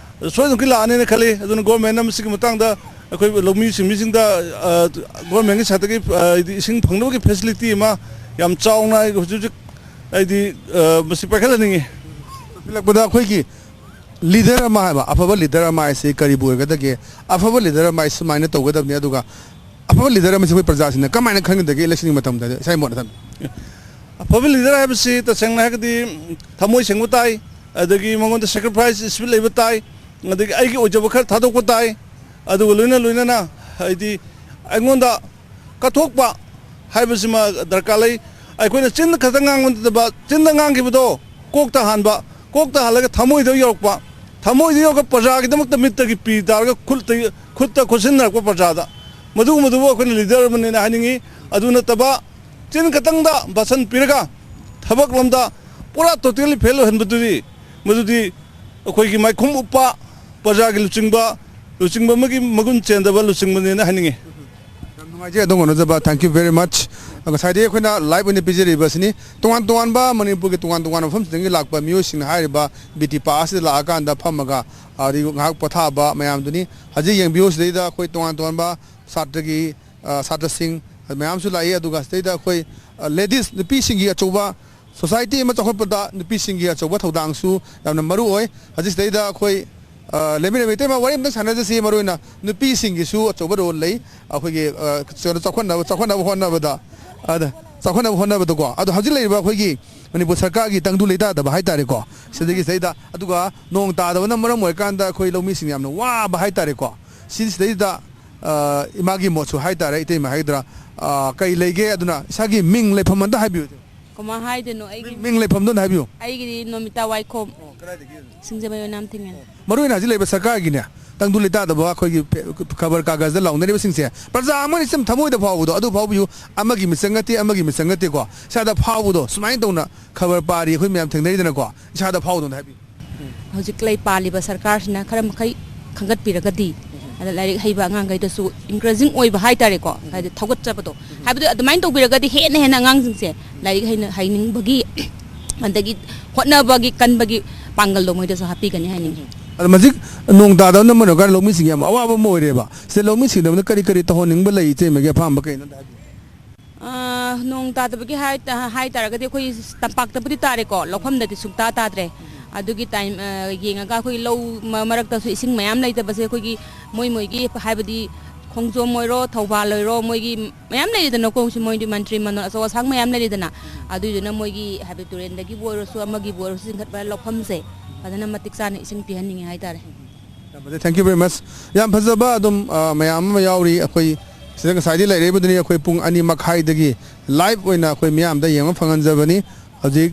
ꯁꯣꯏꯗꯅꯃꯛꯀꯤ ꯂꯥꯛꯑꯅꯤꯅ ꯈꯜꯂꯤ꯫ ꯑꯗꯨꯅ ꯒꯣꯔꯃꯦꯟꯅ ꯃꯁꯤꯒꯤ ꯃꯇꯥꯡꯗ ꯑꯩꯈꯣꯏ ꯂꯧꯃꯤ ꯁꯤꯟꯃꯤꯁꯤꯡꯗ, ꯑ, ꯒꯣꯔꯃꯦꯟꯒꯤ ꯁꯥꯏꯠꯇꯒꯤ, ꯑ, ꯍꯥꯏꯗꯤ ꯏꯁꯤꯡ ꯐꯪꯅꯕꯒꯤ ꯐꯦꯁꯤꯂꯤꯇꯤ ꯑꯃ ꯌꯥꯝ ꯆꯥꯎꯅ ꯑꯩ ꯍꯧꯖꯤꯛ ꯍꯧꯖꯤꯛ ꯑꯩꯗꯤ, ꯑ, ꯃꯁꯤ ꯄꯥꯏꯈꯠꯍꯟꯅꯤꯡꯉꯤ꯫ ꯂꯣꯏꯁꯤꯜꯂꯛꯄꯗ ꯑꯩꯈꯣꯏꯒꯤ ꯂꯤꯗꯔ ꯑꯃ ꯍꯥꯏꯕ, ꯑꯐꯕ ꯂꯤꯗꯔ ꯑꯃ ꯍꯥꯏꯁꯤ ꯀꯔꯤꯕꯨ ꯑꯣꯏꯒꯗꯒꯦ? ꯑꯐꯕ ꯂꯤꯗꯔ ꯑꯃ ꯍꯥꯏꯁꯤ ꯁꯨꯃꯥꯏꯅ ꯇꯧꯒꯗꯕꯅꯤ, ꯑꯗꯨꯒ ꯑꯐꯕ ꯂꯤꯗꯔ ꯑꯃꯁꯤ ꯑꯩꯈꯣꯏ ꯄ꯭ꯔꯖꯥꯁꯤꯡꯅ ꯀꯃꯥꯏꯅ ꯈꯟꯒꯗꯒꯦ ꯏꯂꯦꯛꯁꯟꯒꯤ ꯃꯇꯝꯗ? ꯏꯁꯥꯒꯤ ꯃꯣꯠ ꯊꯝ- ꯑꯐꯕ ꯂꯤꯗꯔ ꯍꯥꯏꯕꯁꯤ ꯇꯁꯦꯡꯅ ꯍꯥꯏꯔꯒꯗꯤ ꯊꯃꯣꯏ ꯁꯦꯡꯕ ꯇꯥꯏ, ꯑꯗꯒꯤ ꯃꯉꯣꯟꯗ ꯁꯦꯀ꯭ꯔꯤꯐꯥꯏꯁ ꯁ꯭ꯄꯤꯔꯤꯠ ꯂꯩꯕ ꯇꯥꯏ, ꯑꯗꯒꯤ ꯑꯩꯒꯤ ꯑꯣꯏꯖꯕ ꯈꯔ ꯊꯥꯗꯣꯛꯄ ꯇꯥꯏ, ꯑꯗꯨꯒ ꯂꯣꯏꯅ ꯂꯣꯏꯅꯅ ꯍꯥꯏꯗꯤ ꯑꯩꯉꯣꯟꯗ ꯀꯠꯊꯣꯛꯄ ꯍꯥꯏꯕꯁꯤꯃ ꯗꯔꯀꯥꯔ ꯂꯩ꯫ ꯑꯩꯈꯣꯏꯅ ꯆꯤꯟꯗ ꯈꯛꯇ ꯉꯥꯡꯕ ꯅꯠꯇꯕ, ꯆꯤꯟꯗ ꯉꯥꯡꯈꯤꯕꯗꯣ ꯀꯣꯛꯇ ꯍꯥꯟꯕ, ꯀꯣꯛꯇ ꯍꯥꯜꯂꯒ ꯊꯃꯣꯏꯗ ꯌꯧꯔꯛꯄ, ꯊꯃꯣꯏꯗ ꯌꯧꯔꯒ ꯄ꯭ꯔꯖꯥꯒꯤꯗꯃꯛꯇ ꯃꯤꯠꯇꯒꯤ ꯄꯤ ꯇꯥꯔꯒ ꯈꯨꯠꯇ, ꯈꯨꯠꯇ ꯈꯣꯠꯁꯤꯟꯅꯔꯛꯄ ꯄ꯭ꯔꯖꯥꯗ, ꯃꯗꯨꯒꯨꯝꯕꯗꯨꯕꯨ ꯑꯩꯈꯣꯏꯅ ꯂꯤꯗꯔ ꯑꯃꯅꯦꯅ ꯍꯥꯏꯅꯤꯡꯉꯤ꯫ ꯑꯗꯨ ꯅꯠꯇꯕ ꯆꯤꯟ ꯈꯛꯇꯪꯗ ꯚꯥꯁꯟ ꯄꯤꯔꯒ ꯊꯕꯛ ꯂꯣꯝꯗ ꯄꯨꯔꯥ ꯇꯣꯇꯦꯜꯂꯤ ꯐꯦꯜ ꯑꯣꯏꯍꯟꯕꯗꯨꯗꯤ, ꯃꯗꯨꯗꯤ ꯑꯩꯈꯣꯏꯒꯤ ꯃꯥꯏꯈꯨꯝ ꯎꯞꯄ ꯄ꯭ꯔꯖꯥꯒꯤ ꯂꯨꯆꯤꯡꯕ, ꯂꯨꯆꯤꯡꯕ ꯑꯃꯒꯤ ꯃꯒꯨꯟ ꯆꯦꯟꯗꯕ ꯂꯨꯆꯤꯡꯕꯅꯦꯅ ꯍꯥꯏꯅꯤꯡꯉꯤ꯫ ꯌꯥꯝ ꯅꯨꯡꯉꯥꯏꯖꯩ, ꯑꯗꯣꯝ ꯀꯩꯅꯣꯖꯕ, thank you very much꯫ ꯉꯁꯥꯏꯗꯒꯤ ꯑꯩꯈꯣꯏꯅ ꯂꯥꯏꯚ ꯑꯣꯏꯅ ꯄꯤꯖꯔꯤꯕꯁꯤꯅꯤ꯫ ꯇꯣꯉꯥꯟ ꯇꯣꯉꯥꯟꯕ ꯃꯅꯤꯄꯨꯔꯒꯤ ꯇꯣꯉꯥꯟ ꯇꯣꯉꯥꯟꯕ ꯃꯐꯝꯁꯤꯡꯗꯒꯤ ꯂꯥꯛꯄ ꯃꯤꯑꯣꯏꯁꯤꯡꯅ ꯍꯥꯏꯔꯤꯕ ꯕꯤ ꯇꯤ ꯄꯥ ꯑꯁꯤꯗ ꯂꯥꯛꯑꯀꯥꯟꯗ ꯐꯝꯃꯒ, ꯑꯗꯒꯤ ꯉꯥꯏꯍꯥꯛ ꯄꯣꯊꯥꯕ ꯃꯌꯥꯝꯗꯨꯅꯤ꯫ ꯍꯧꯖꯤꯛ ꯌꯦꯡꯕꯤꯌꯨ, ꯁꯤꯗꯩꯗ ꯑꯩꯈꯣꯏ ꯇꯣꯉꯥꯟ ꯇꯣꯉꯥꯟꯕ ꯁꯥꯇ꯭ꯔꯒꯤ, ꯑ, ꯁꯥꯇ꯭ꯔꯁꯤꯡ ꯃꯌꯥꯝꯁꯨ ꯂꯥꯛꯏ꯫ ꯑꯗꯨꯒ ꯁꯤꯗꯩꯗ ꯑꯩꯈꯣꯏ, ꯑ, ꯂꯦꯗꯤꯁ, ꯅꯨꯄꯤꯁꯤꯡꯒꯤ ꯑꯆꯧꯕ ꯁꯣꯁꯥꯏꯇꯤ ꯑꯃ ꯆꯥꯎꯈꯠꯄꯗ ꯅꯨꯄꯤꯁꯤꯡꯒꯤ ꯑꯆꯧꯕ ꯊꯧꯗꯥꯡꯁꯨ ꯌꯥꯝꯅ ꯃꯔꯨ ꯑꯣꯏ꯫ ꯍꯧꯖꯤꯛ ꯁꯤꯗꯩꯗ ꯑꯩꯈꯣꯏ, ꯑ, ꯂꯩꯃꯤꯟꯅꯕ ꯏꯇꯩꯃ ꯋꯥꯔꯤ ꯑꯃꯇꯪ ꯁꯥꯟꯅꯖꯁꯤ꯫ ꯃꯔꯨꯑꯣꯏꯅ ꯅꯨꯄꯤꯁꯤꯡꯒꯤꯁꯨ ꯑꯆꯧꯕ ꯔꯣꯜ ꯂꯩ ꯑꯩꯈꯣꯏꯒꯤ, ꯑ, ꯀꯩꯅꯣ, ꯆꯥꯎꯈꯠꯅꯕ, ꯆꯥꯎꯈꯠꯅꯕ ꯍꯣꯠꯅꯕꯗ, ꯑꯗ, ꯆꯥꯎꯈꯠꯅꯕ ꯍꯣꯠꯅꯕꯗꯀꯣ꯫ ꯑꯗꯣ ꯍꯧꯖꯤꯛ ꯂꯩꯔꯤꯕ ꯑꯩꯈꯣꯏꯒꯤ ꯃꯅꯤꯄꯨꯔ ꯁꯔꯀꯥꯔꯒꯤ ꯇꯪꯗꯨ ꯂꯩꯇꯥꯗꯕ ꯍꯥꯏꯇꯥꯔꯦꯀꯣ, ꯁꯤꯗꯒꯤ ꯁꯤꯗꯩꯗ, ꯑꯗꯨꯒ ꯅꯣꯡ ꯇꯥꯗꯕꯅ ꯃꯔꯝ ꯑꯣꯏꯔꯀꯥꯟꯗ ꯑꯩꯈꯣꯏ ꯂꯧꯃꯤꯁꯤꯡ ꯌꯥꯝꯅ ꯋꯥꯕ ꯍꯥꯏꯇꯥꯔꯦꯀꯣ꯫ ꯁꯤ ꯁꯤꯗꯩꯗ, ꯑ, ꯏꯃꯥꯒꯤ ꯃꯣꯠꯁꯨ ꯍꯥꯏꯇꯥꯔꯦ, ꯏꯇꯩꯃ ꯍꯥꯏꯒꯗ꯭ꯔꯥ, ꯑ, ꯀꯩ ꯂꯩꯒꯦ? ꯑꯗꯨꯅ ꯏꯁꯥꯒꯤ ꯃꯤꯡ ꯂꯩꯐꯝ ꯑꯝꯇ ꯍꯥꯏꯕꯤꯌꯨ꯫ ꯀꯃꯥꯏ ꯍꯥꯏꯗꯣꯏꯅꯣ? ꯑꯩꯒꯤ ꯃꯤꯡ, ꯃꯤꯡ ꯂꯩꯐꯝꯗꯣ ꯑꯝꯇ ꯍꯥꯏꯕꯤꯌꯨ꯫ ꯑꯩꯒꯤꯗꯤ ꯅꯣꯃꯤꯇꯥ ꯋꯥꯏꯈꯣꯝ, ꯑꯣ, ꯀꯗꯥꯏꯗꯒꯤ? ꯁꯤꯡꯖꯃꯩ ꯑꯣꯏꯅꯥꯝ ꯊꯤꯡꯉꯦꯟ꯫ ꯃꯔꯨ ꯑꯣꯏꯅ ꯍꯧꯖꯤꯛ ꯂꯩꯔꯤꯕ ꯁꯔꯀꯥꯔꯒꯤꯅꯦ, ꯇꯪꯗꯨ ꯂꯩꯇꯥꯗꯕ ꯑꯩꯈꯣꯏꯒꯤ ꯐꯦ-, ꯈꯕꯔ ꯀꯥꯒꯖꯗ ꯂꯥꯎꯅꯔꯤꯕꯁꯤꯡꯁꯦ, ꯄ꯭ꯔꯖꯥ ꯑꯃꯅ ꯁꯨꯝ ꯊꯃꯣꯏꯗ ꯐꯥꯎꯕꯗꯣ ꯑꯗꯨ ꯐꯥꯎꯕꯤꯌꯨ꯫ ꯑꯃꯒꯤ ꯃꯤꯆꯪ ꯅꯠꯇꯦ, ꯑꯃꯒꯤ ꯃꯤꯆꯪ ꯅꯠꯇꯦꯀꯣ, ꯏꯁꯥꯗ ꯐꯥꯎꯕꯗꯣ, ꯁꯨꯃꯥꯏꯅ ꯇꯧꯅ ꯈꯕꯔ ꯄꯥꯔꯤ ꯑꯩꯈꯣꯏ ꯃꯌꯥꯝ ꯊꯦꯡꯅꯔꯤꯗꯅꯀꯣ, ꯏꯁꯥꯗ ꯐꯥꯎꯕꯗꯣ ꯑꯝꯇ ꯍꯥꯏꯕꯤꯌꯨ꯫ ꯍꯧꯖꯤꯛ ꯂꯩ ꯄꯥꯜꯂꯤꯕ ꯁꯔꯀꯥꯔꯁꯤꯅ ꯈꯔ ꯃꯈꯩ ꯈꯟꯒꯠꯄꯤꯔꯒꯗꯤ, ꯑꯗ ꯂꯥꯏꯔꯤꯛ ꯍꯩꯕ ꯑꯉꯥꯡꯈꯩꯗꯁꯨ ꯏꯟꯀꯔꯦꯖꯤꯡ ꯑꯣꯏꯕ ꯍꯥꯏꯇꯥꯔꯦꯀꯣ, ꯍꯥꯏꯗꯤ ꯊꯧꯒꯠꯆꯕꯗꯣ, ꯍꯥꯏꯕꯗꯤ ꯑꯗꯨꯃꯥꯏꯅ ꯇꯧꯕꯤꯔꯒꯗꯤ ꯍꯦꯟꯅ ꯍꯦꯟꯅ ꯑꯉꯥꯡꯁꯤꯡꯁꯦ ꯂꯥꯏꯔꯤꯛ ꯍꯩꯅ-, ꯍꯩꯅꯤꯡꯕꯒꯤ, ꯑꯗꯒꯤ ꯍꯣꯠꯅꯕꯒꯤ ꯀꯟꯕꯒꯤ ꯄꯥꯡꯒꯜꯗꯣ ꯃꯣꯏꯗꯁꯨ ꯍꯥꯞꯄꯤꯒꯅꯤ ꯍꯥꯏꯅꯤꯡꯉꯤ꯫ ꯑꯗꯣ ꯍꯧꯖꯤꯛ ꯅꯣꯡ ꯇꯥꯗꯕꯅ ꯃꯔꯝ ꯑꯣꯏꯔꯀꯥꯟꯗ ꯂꯧꯃꯤꯁꯤꯡꯒꯤ ꯌꯥꯝ ꯑꯋꯥꯕ ꯑꯃ ꯑꯣꯏꯔꯦꯕ꯫ ꯁꯤꯗ ꯂꯧꯃꯤꯁꯤꯡꯗꯕꯅ ꯀꯔꯤ ꯀꯔꯤ ꯇꯧꯍꯟꯅꯤꯡꯕ ꯂꯩ, ꯏꯆꯦꯃꯒꯤ ꯑꯄꯥꯝꯕ ꯀꯩꯅꯣ ꯑꯝꯇ ꯍꯥꯏꯕꯤꯌꯨ꯫ ꯑꯥ, ꯅꯣꯡ ꯇꯥꯗꯕꯒꯤ ꯍꯥꯏ-, ꯍꯥꯏ ꯇꯥꯔꯒꯗꯤ ꯑꯩꯈꯣꯏ ꯇꯝꯄꯥꯛꯇꯕꯨꯗꯤ ꯇꯥꯔꯦꯀꯣ, ꯂꯧꯐꯝꯗꯗꯤ ꯁꯨꯡꯇꯥ ꯇꯥꯗ꯭ꯔꯦ꯫ ꯑꯗꯨꯒꯤ ꯇꯥꯏꯝ, ꯑꯥ, ꯌꯦꯡꯉꯒ ꯑꯩꯈꯣꯏ ꯂꯧ ꯃ-, ꯃꯔꯛꯇꯁꯨ ꯏꯁꯤꯡ ꯃꯌꯥꯝ ꯂꯩꯇꯕꯁꯦ ꯑꯩꯈꯣꯏꯒꯤ ꯃꯣꯏ ꯃꯣꯏꯒꯤ ꯍꯥꯏꯕꯗꯤ ꯈꯣꯡꯖꯣꯝ ꯑꯣꯏꯔꯣ, ꯊꯧꯕꯥꯜ ꯑꯣꯏꯔꯣ, ꯃꯣꯏꯒꯤ ꯃꯌꯥꯝ ꯂꯩꯔꯤꯗꯅꯀꯣ, ꯍꯧꯖꯤꯛ ꯃꯣꯏꯗꯤ ꯃꯟꯇ꯭ꯔꯤ ꯃꯟꯗꯜ ꯑꯆꯧ ꯑꯁꯥꯡ ꯃꯌꯥꯝ ꯂꯩꯔꯤꯗꯅ꯫ ꯑꯗꯨꯏꯗꯨꯅ ꯃꯣꯏꯒꯤ ꯍꯥꯏꯕꯗꯤ ꯇꯨꯔꯦꯟꯗꯒꯤꯕꯨ ꯑꯣꯏꯔꯁꯨ ꯑꯃꯒꯤꯕꯨ ꯑꯣꯏꯔꯁꯨ ꯆꯤꯡꯈꯠꯄ ꯂꯧꯐꯝꯁꯦ ꯐꯖꯅ ꯃꯇꯤꯛ ꯆꯥꯅ ꯏꯁꯤꯡ ꯄꯤꯍꯟꯅꯤꯡꯉꯤ ꯍꯥꯏꯇꯥꯔꯦ꯫ ꯌꯥꯝ ꯐꯖꯩ, thank you very much꯫ ꯌꯥꯝ ꯐꯖꯕ ꯑꯗꯨꯝ, ꯑ, ꯃꯌꯥꯝ ꯑꯃ ꯌꯥꯎꯔꯤ꯫ ꯑꯩꯈꯣꯏ ꯁꯤꯗ ꯉꯁꯥꯏꯗꯤ ꯂꯩꯔꯛꯏꯕꯗꯨꯅꯤ, ꯑꯩꯈꯣꯏ ꯄꯨꯡ ꯑꯅꯤ ꯃꯈꯥꯏꯗꯒꯤ ꯂꯥꯏꯚ ꯑꯣꯏꯅ ꯑꯩꯈꯣꯏ ꯃꯤꯌꯥꯝꯗ ꯌꯦꯡꯕ ꯐꯪꯍꯟꯖꯕꯅꯤ꯫ ꯍꯧꯖꯤꯛ,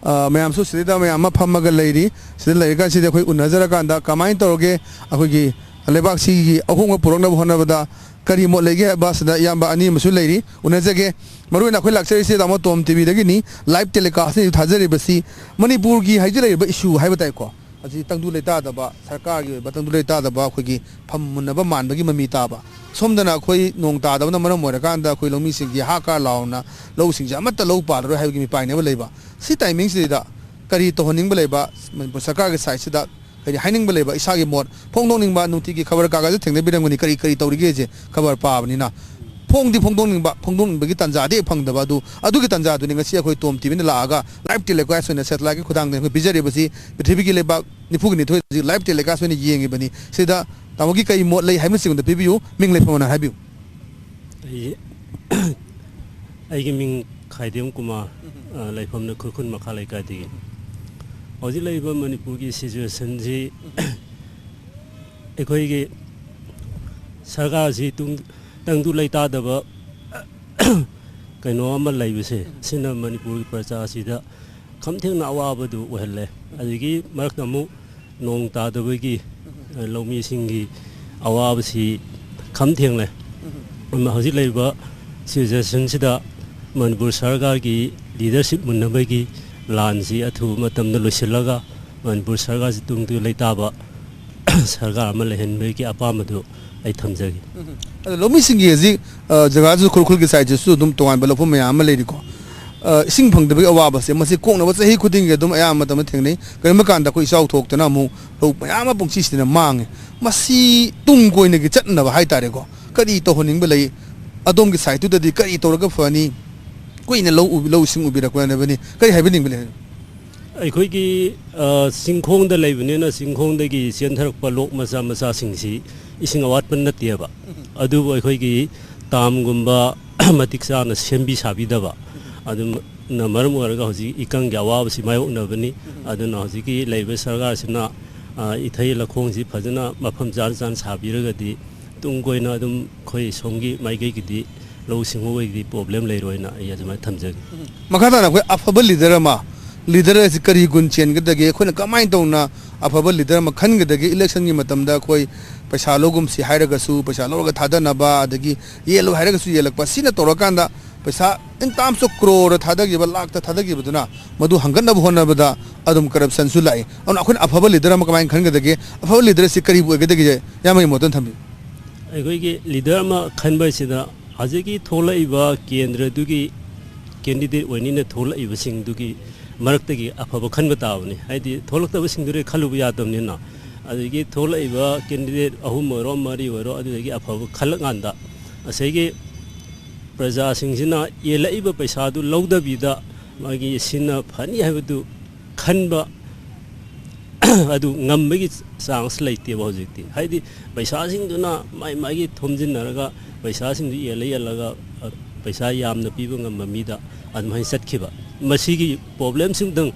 ꯑ, ꯃꯌꯥꯝꯁꯨ ꯁꯤꯗꯩꯗ ꯃꯌꯥꯝ ꯑꯃ ꯐꯝꯃꯒ ꯂꯩꯔꯤ꯫ ꯁꯤꯗ ꯂꯩꯔꯀꯥꯟꯁꯤꯗ ꯑꯩꯈꯣꯏ ꯎꯅꯖꯔꯀꯥꯟꯗ ꯀꯃꯥꯏꯅ ꯇꯧꯔꯒꯦ, ꯑꯩꯈꯣꯏꯒꯤ ꯂꯩꯕꯥꯛꯁꯤꯒꯤ ꯑꯍꯣꯡꯕ ꯄꯨꯔꯛꯅꯕ ꯍꯣꯠꯅꯕꯗ ꯀꯔꯤ ꯃꯣꯠ ꯂꯩꯒꯦ ꯍꯥꯏꯕ ꯁꯤꯗ ꯏꯌꯥꯝꯕ ꯑꯅꯤ ꯑꯃꯁꯨ ꯂꯩꯔꯤ, ꯎꯅꯖꯒꯦ꯫ ꯃꯔꯨꯑꯣꯏꯅ ꯑꯩꯈꯣꯏ ꯂꯥꯛꯆꯔꯤꯁꯦ ꯇꯥꯃꯣ ꯇꯣꯝ ꯇꯤꯚꯤꯗꯒꯤꯅꯤ꯫ ꯂꯥꯏꯚ ꯇꯦꯂꯤꯀꯥꯁꯅꯤ ꯊꯥꯖꯔꯤꯕꯁꯤ ꯃꯅꯤꯄꯨꯔꯒꯤ ꯍꯧꯖꯤꯛ ꯂꯩꯔꯤꯕ ꯏꯁꯨ ꯍꯥꯏꯕ ꯇꯥꯏꯀꯣ, ꯑꯁꯤ ꯇꯪꯗꯨ ꯂꯩꯇꯥꯗꯕ, ꯁꯔꯀꯥꯔꯒꯤ ꯑꯣꯏꯕ ꯇꯪꯗꯨ ꯂꯩꯇꯥꯗꯕ, ꯑꯩꯈꯣꯏꯒꯤ ꯐꯝ ꯃꯨꯟꯅꯕ ꯃꯥꯟꯕꯒꯤ ꯃꯃꯤ ꯇꯥꯕ꯫ ꯁꯣꯝꯗꯅ ꯑꯩꯈꯣꯏ ꯅꯣꯡ ꯇꯥꯗꯕꯅ ꯃꯔꯝ ꯑꯣꯏꯔꯀꯥꯟꯗ ꯑꯩꯈꯣꯏ ꯂꯧꯃꯤꯁꯤꯡꯒꯤ ꯍꯥ ꯀꯥ ꯂꯥꯎꯅ ꯂꯧꯁꯤꯡꯁꯦ ꯑꯃꯠꯇ ꯂꯧ ꯄꯥꯜꯂꯔꯣꯏ ꯍꯥꯏꯕꯒꯤ ꯃꯤꯄꯥꯏꯅꯕ ꯂꯩꯕ꯫ ꯁꯤ ꯇꯥꯏꯃꯤꯡꯁꯤꯗ ꯀꯔꯤ ꯇꯧꯍꯟꯅꯤꯡꯕ ꯂꯩꯕ, ꯃꯅꯤꯄꯨꯔ ꯁꯔꯀꯥꯔꯒꯤ ꯁꯥꯏꯠꯁꯤꯗ ꯍꯥꯏꯗꯤ ꯍꯥꯏꯅꯤꯡꯕ ꯂꯩꯕ, ꯏꯁꯥꯒꯤ ꯃꯣꯠ ꯐꯣꯡꯗꯣꯛꯅꯤꯡꯕ, ꯅꯨꯡꯇꯤꯒꯤ ꯈꯕꯔ ꯀꯥꯒꯖꯗ ꯊꯦꯡꯅꯕꯤꯔꯝꯒꯅꯤ, ꯀꯔꯤ ꯀꯔꯤ ꯇꯧꯔꯤꯒꯦꯁꯦ ꯈꯕꯔ ꯄꯥꯕꯅꯤꯅ꯫ ꯐꯣꯡꯗꯤ ꯐꯣꯡꯗꯣꯛꯅꯤꯡꯕ, ꯐꯣꯡꯗꯣꯛꯅꯤꯡꯕꯒꯤ ꯇꯥꯟꯖꯥꯗꯤ ꯍꯦꯛ ꯐꯪꯗꯕ ꯑꯗꯨ, ꯑꯗꯨꯒꯤ ꯇꯥꯟꯖꯥꯗꯨꯅꯤ ꯉꯁꯤ ꯑꯩꯈꯣꯏ ꯇꯣꯝ ꯇꯤꯚꯤꯅ ꯂꯥꯛꯑꯒ ꯂꯥꯏꯚ ꯇꯦꯂꯤꯀꯥꯁ ꯑꯣꯏꯅ ꯁꯦꯇꯦꯂꯥꯏꯠꯀꯤ ꯈꯨꯊꯥꯡꯗ ꯑꯩꯈꯣꯏ ꯄꯤꯖꯔꯤꯕꯁꯤ꯫ ꯄ꯭ꯔꯤꯊꯤꯕꯤꯒꯤ ꯂꯩꯕꯥꯛ ꯅꯤꯐꯨꯒ ꯅꯤꯊꯣꯏ ꯍꯧꯖꯤꯛ ꯂꯥꯏꯚ ꯇꯦꯂꯤꯀꯥꯁ ꯑꯣꯏꯅ ꯌꯦꯡꯉꯤꯕꯅꯤ꯫ ꯁꯤꯗ ꯇꯥꯃꯣꯒꯤ ꯀꯩ ꯃꯣꯠ ꯂꯩ ꯍꯥꯏꯕꯅꯆꯤꯡꯕꯗ ꯄꯤꯕꯤꯌꯨ, ꯃꯤꯡ ꯂꯩꯐꯝ ꯑꯣꯏꯅ ꯍꯥꯏꯕꯤꯌꯨ꯫ ꯑꯩ, ꯑꯩꯒꯤ ꯃꯤꯡ ꯈꯥꯏꯗꯦꯝ ꯀꯨꯃꯥꯔ, ꯑ, ꯂꯩꯐꯝꯅ ꯈꯨꯔꯈꯨꯜ ꯃꯈꯥ ꯂꯩꯀꯥꯏꯗꯒꯤ꯫ ꯍꯧꯖꯤꯛ ꯂꯩꯔꯤꯕ ꯃꯅꯤꯄꯨꯔꯒꯤ ꯁꯤꯆꯨꯋꯦꯁꯟꯁꯤ ꯑꯩꯈꯣꯏꯒꯤ ꯁꯔꯀꯥꯔꯁꯤ ꯇꯨꯡ, ꯇꯪꯗꯨ ꯂꯩꯇꯥꯗꯕ ꯀꯩꯅꯣ ꯑꯃ ꯂꯩꯕꯁꯦ, ꯁꯤꯅ ꯃꯅꯤꯄꯨꯔꯒꯤ ꯄ꯭ꯔꯖꯥꯁꯤꯗ ꯈꯝ ꯊꯦꯡꯅ ꯑꯋꯥꯕꯗꯨ ꯑꯣꯏꯍꯜꯂꯦ꯫ ꯑꯗꯒꯤ ꯃꯔꯛꯇ ꯑꯃꯨꯛ ꯅꯣꯡ ꯇꯥꯗꯕꯒꯤ, ꯑ, ꯂꯧꯃꯤꯁꯤꯡꯒꯤ ꯑꯋꯥꯕꯁꯤ ꯈꯝ ꯊꯦꯡꯂꯦ꯫ ꯑꯗꯨꯅ ꯍꯧꯖꯤꯛ ꯂꯩꯔꯤꯕ ꯁꯤꯆꯨꯋꯦꯁꯟꯁꯤꯗ ꯃꯅꯤꯄꯨꯔ ꯁꯔꯀꯥꯔꯒꯤ ꯂꯤꯗꯔꯁꯤꯞ ꯃꯨꯟꯅꯕꯒꯤ ꯂꯥꯟꯁꯤ ꯑꯊꯨꯕ ꯃꯇꯝꯗ ꯂꯣꯏꯁꯤꯜꯂꯒ ꯃꯅꯤꯄꯨꯔ ꯁꯔꯀꯥꯔꯁꯤ ꯇꯨꯡꯗ ꯂꯩꯇꯥꯕ ꯁꯔꯀꯥꯔ ꯑꯃ ꯂꯩꯍꯟꯕꯒꯤ ꯑꯄꯥꯝꯕꯗꯨ ꯑꯩ ꯊꯝꯖꯒꯦ꯫ ꯑꯗꯣ ꯂꯧꯃꯤꯁꯤꯡꯒꯤ ꯍꯧꯖꯤꯛ, ꯑ, ꯖꯒꯥꯁꯨ ꯈꯨꯔꯈꯨꯜꯒꯤ ꯁꯥꯏꯠꯁꯤꯁꯨ ꯑꯗꯨꯝ ꯇꯣꯉꯥꯟꯕ ꯂꯧꯐꯝ ꯃꯌꯥꯝ ꯑꯃ ꯂꯩꯔꯤꯀꯣ꯫ ꯑ, ꯏꯁꯤꯡ ꯐꯪꯗꯕꯒꯤ ꯑꯋꯥꯕꯁꯦ ꯃꯁꯤ ꯀꯣꯛꯅꯕ ꯆꯍꯤ ꯈꯨꯗꯤꯡꯒꯤ ꯑꯗꯨꯝ ꯑꯌꯥꯝꯕ ꯃꯇꯝꯗ ꯊꯦꯡꯅꯩ꯫ ꯀꯔꯤꯒꯨꯝꯕ ꯀꯥꯟꯗ ꯑꯩꯈꯣꯏ ꯏꯆꯥꯎ ꯊꯣꯛꯇꯅ ꯑꯃꯨꯛ ꯂꯧ ꯃꯌꯥꯝ ꯑꯃ ꯄꯨꯡꯁꯤ ꯁꯤꯗꯅ ꯃꯥꯡꯉꯦ꯫ ꯃꯁꯤ ꯇꯨꯡ ꯀꯣꯏꯅꯒꯤ ꯆꯠꯅꯕ ꯍꯥꯏꯇꯥꯔꯦꯀꯣ, ꯀꯔꯤ ꯇꯧꯍꯟꯅꯤꯡꯕ ꯂꯩ? ꯑꯗꯣꯝꯒꯤ ꯁꯥꯏꯠꯇꯨꯗꯗꯤ ꯀꯔꯤ ꯇꯧꯔꯒ ꯐꯅꯤ? ꯀꯨꯏꯅ ꯂꯧ ꯎ-, ꯂꯧꯁꯤꯡ ꯎꯕꯤꯔꯛꯄꯅꯕꯅꯤ, ꯀꯔꯤ ꯍꯥꯏꯕꯤꯅꯤꯡꯕ ꯂꯩ? ꯑꯩꯈꯣꯏꯒꯤ, ꯑ, ꯆꯤꯡꯈꯣꯡꯗ ꯂꯩꯕꯅꯤꯅ, ꯆꯤꯡꯈꯣꯡꯗꯒꯤ ꯆꯦꯟꯊꯔꯛꯄ ꯂꯣꯛ ꯃꯆꯥ ꯃꯆꯥꯁꯤꯡꯁꯤ ꯏꯁꯤꯡ ꯑꯋꯥꯠꯄ ꯅꯠꯇꯦꯕ꯫ ꯑꯗꯨꯕꯨ ꯑꯩꯈꯣꯏꯒꯤ ꯇꯥꯝꯒꯨꯝꯕ ꯃꯇꯤꯛ ꯆꯥꯅ ꯁꯦꯝꯕꯤ ꯁꯥꯕꯤꯗꯕ ꯑꯗꯨꯅ ꯃꯔꯝ ꯑꯣꯏꯔꯒ ꯍꯧꯖꯤꯛ ꯏꯀꯪꯒꯤ ꯑꯋꯥꯕꯁꯤ ꯃꯥꯌꯣꯛꯅꯕꯅꯤ꯫ ꯑꯗꯨꯅ ꯍꯧꯖꯤꯛꯀꯤ ꯂꯩꯔꯤꯕ ꯁꯔꯀꯥꯔꯁꯤꯅ, ꯑ, ꯏꯊꯩ ꯂꯧꯈꯣꯡꯁꯤ ꯐꯖꯅ ꯃꯐꯝ ꯆꯥꯅ ꯆꯥꯅ ꯁꯥꯕꯤꯔꯒꯗꯤ ꯇꯨꯡ ꯀꯣꯏꯅ ꯑꯗꯨꯝ ꯑꯩꯈꯣꯏ ꯁꯣꯝꯒꯤ ꯃꯥꯏꯀꯩꯒꯤꯗꯤ ꯂꯧꯎ ꯁꯤꯡꯎꯕꯒꯤꯗꯤ ꯄ꯭ꯔꯣꯕ꯭ꯂꯦꯝ ꯂꯩꯔꯣꯏꯅ ꯑꯩ ꯑꯗꯨꯃꯥꯏꯅ ꯊꯝꯖꯒꯦ꯫ ꯃꯈꯥ ꯇꯥꯅ ꯑꯩꯈꯣꯏ ꯑꯐꯕ ꯂꯤꯗꯔ ꯑꯃ, ꯂꯤꯗꯔ ꯑꯁꯤ ꯀꯔꯤ ꯒꯨꯟ ꯆꯦꯟꯒꯗꯒꯦ? ꯑꯩꯈꯣꯏꯅ ꯀꯃꯥꯏꯅ ꯇꯧꯅ ꯑꯐꯕ ꯂꯤꯗꯔ ꯑꯃ ꯈꯟꯒꯗꯒꯦ? ꯏꯂꯦꯛꯁꯟꯒꯤ ꯃꯇꯝꯗ ꯑꯩꯈꯣꯏ ꯄꯩꯁꯥ ꯂꯧꯒꯨꯝꯁꯤ ꯍꯥꯏꯔꯒꯁꯨ ꯄꯩꯁꯥ ꯂꯧꯔꯒ ꯊꯥꯗꯅꯕ, ꯑꯗꯒꯤ ꯌꯦꯜꯂꯨ ꯍꯥꯏꯔꯒꯁꯨ ꯌꯦꯜꯂꯛꯄ, ꯁꯤꯅ ꯇꯧꯔꯀꯥꯟꯗ ꯄꯩꯁꯥ in terms of ꯀ꯭ꯔꯣꯔ ꯊꯥꯗꯈꯤꯕ, ꯂꯥꯛꯇ ꯊꯥꯗꯈꯤꯕꯗꯨꯅ ꯃꯗꯨ ꯍꯪꯒꯠꯅꯕ ꯍꯣꯠꯅꯕꯗ ꯑꯗꯨꯝ ꯀꯔꯞꯁꯟꯁꯨ ꯂꯥꯛꯏ꯫ ꯑꯗꯨꯅ ꯑꯩꯈꯣꯏꯅ ꯑꯐꯕ ꯂꯤꯗꯔ ꯑꯃ ꯀꯃꯥꯏꯅ ꯈꯟꯒꯗꯒꯦ? ꯑꯐꯕ ꯂꯤꯗꯔ ꯑꯁꯤ ꯀꯔꯤꯕꯨ ꯑꯣꯏꯒꯗꯒꯦ? ꯏꯌꯥꯝꯕꯒꯤ ꯃꯣꯠꯇ ꯊꯝꯕꯤꯌꯨ꯫ ꯑꯩꯈꯣꯏꯒꯤ ꯂꯤꯗꯔ ꯑꯃ ꯈꯟꯕ ꯑꯁꯤꯗ ꯍꯧꯖꯤꯛꯀꯤ ꯊꯣꯛꯂꯛꯏꯕ ꯀꯦꯟꯗ꯭ꯔꯗꯨꯒꯤ ꯀꯦꯟꯗꯤꯗꯦꯠ ꯑꯣꯏꯅꯤꯅ ꯊꯣꯛꯂꯛꯏꯕꯁꯤꯡꯗꯨꯒꯤ ꯃꯔꯛꯇꯒꯤ ꯑꯐꯕ ꯈꯟꯕ ꯇꯥꯕꯅꯤ꯫ ꯍꯥꯏꯗꯤ ꯊꯣꯛꯂꯛꯇꯕꯁꯤꯡꯗꯨꯗꯤ ꯈꯜꯂꯨꯕ ꯌꯥꯗꯕꯅꯤꯅ꯫ ꯑꯗꯒꯤ ꯊꯣꯛꯂꯛꯏꯕ ꯀꯦꯟꯗꯤꯗꯦꯠ ꯑꯍꯨꯝ ꯑꯣꯏꯔꯣ, ꯃꯔꯤ ꯑꯣꯏꯔꯣ, ꯑꯗꯨꯗꯒꯤ ꯑꯐꯕ ꯈꯜꯂꯀꯥꯟꯗ ꯉꯁꯥꯏꯒꯤ ꯄ꯭ꯔꯖꯥꯁꯤꯡꯁꯤꯅ ꯌꯦꯜꯂꯛꯏꯕ ꯄꯩꯁꯥꯗꯨ ꯂꯧꯗꯕꯤꯗ ꯃꯥꯒꯤ ꯁꯤꯅ ꯐꯅꯤ ꯍꯥꯏꯕꯗꯨ ꯈꯟꯕ ꯑꯗꯨ ꯉꯝꯕꯒꯤ ꯆꯥꯟꯁ ꯂꯩꯇꯦꯕ ꯍꯧꯖꯤꯛꯇꯤ꯫ ꯍꯥꯏꯗꯤ ꯄꯩꯁꯥꯁꯤꯡꯗꯨꯅ ꯃꯥꯏ ꯃꯥꯒꯤ ꯊꯣꯝꯖꯤꯟꯅꯔꯒ ꯄꯩꯁꯥꯁꯤꯡꯗꯨ ꯌꯦꯜꯂ ꯌꯦꯜꯂꯒ, ꯑ, ꯄꯩꯁꯥ ꯌꯥꯝꯅ ꯄꯤꯕ ꯉꯝꯕ ꯃꯤꯗ ꯑꯗꯨꯃꯥꯏꯅ ꯆꯠꯈꯤꯕ꯫ ꯃꯁꯤꯒꯤ ꯄ꯭ꯔꯣꯕ꯭ꯂꯦꯝꯁꯤꯡꯗꯪ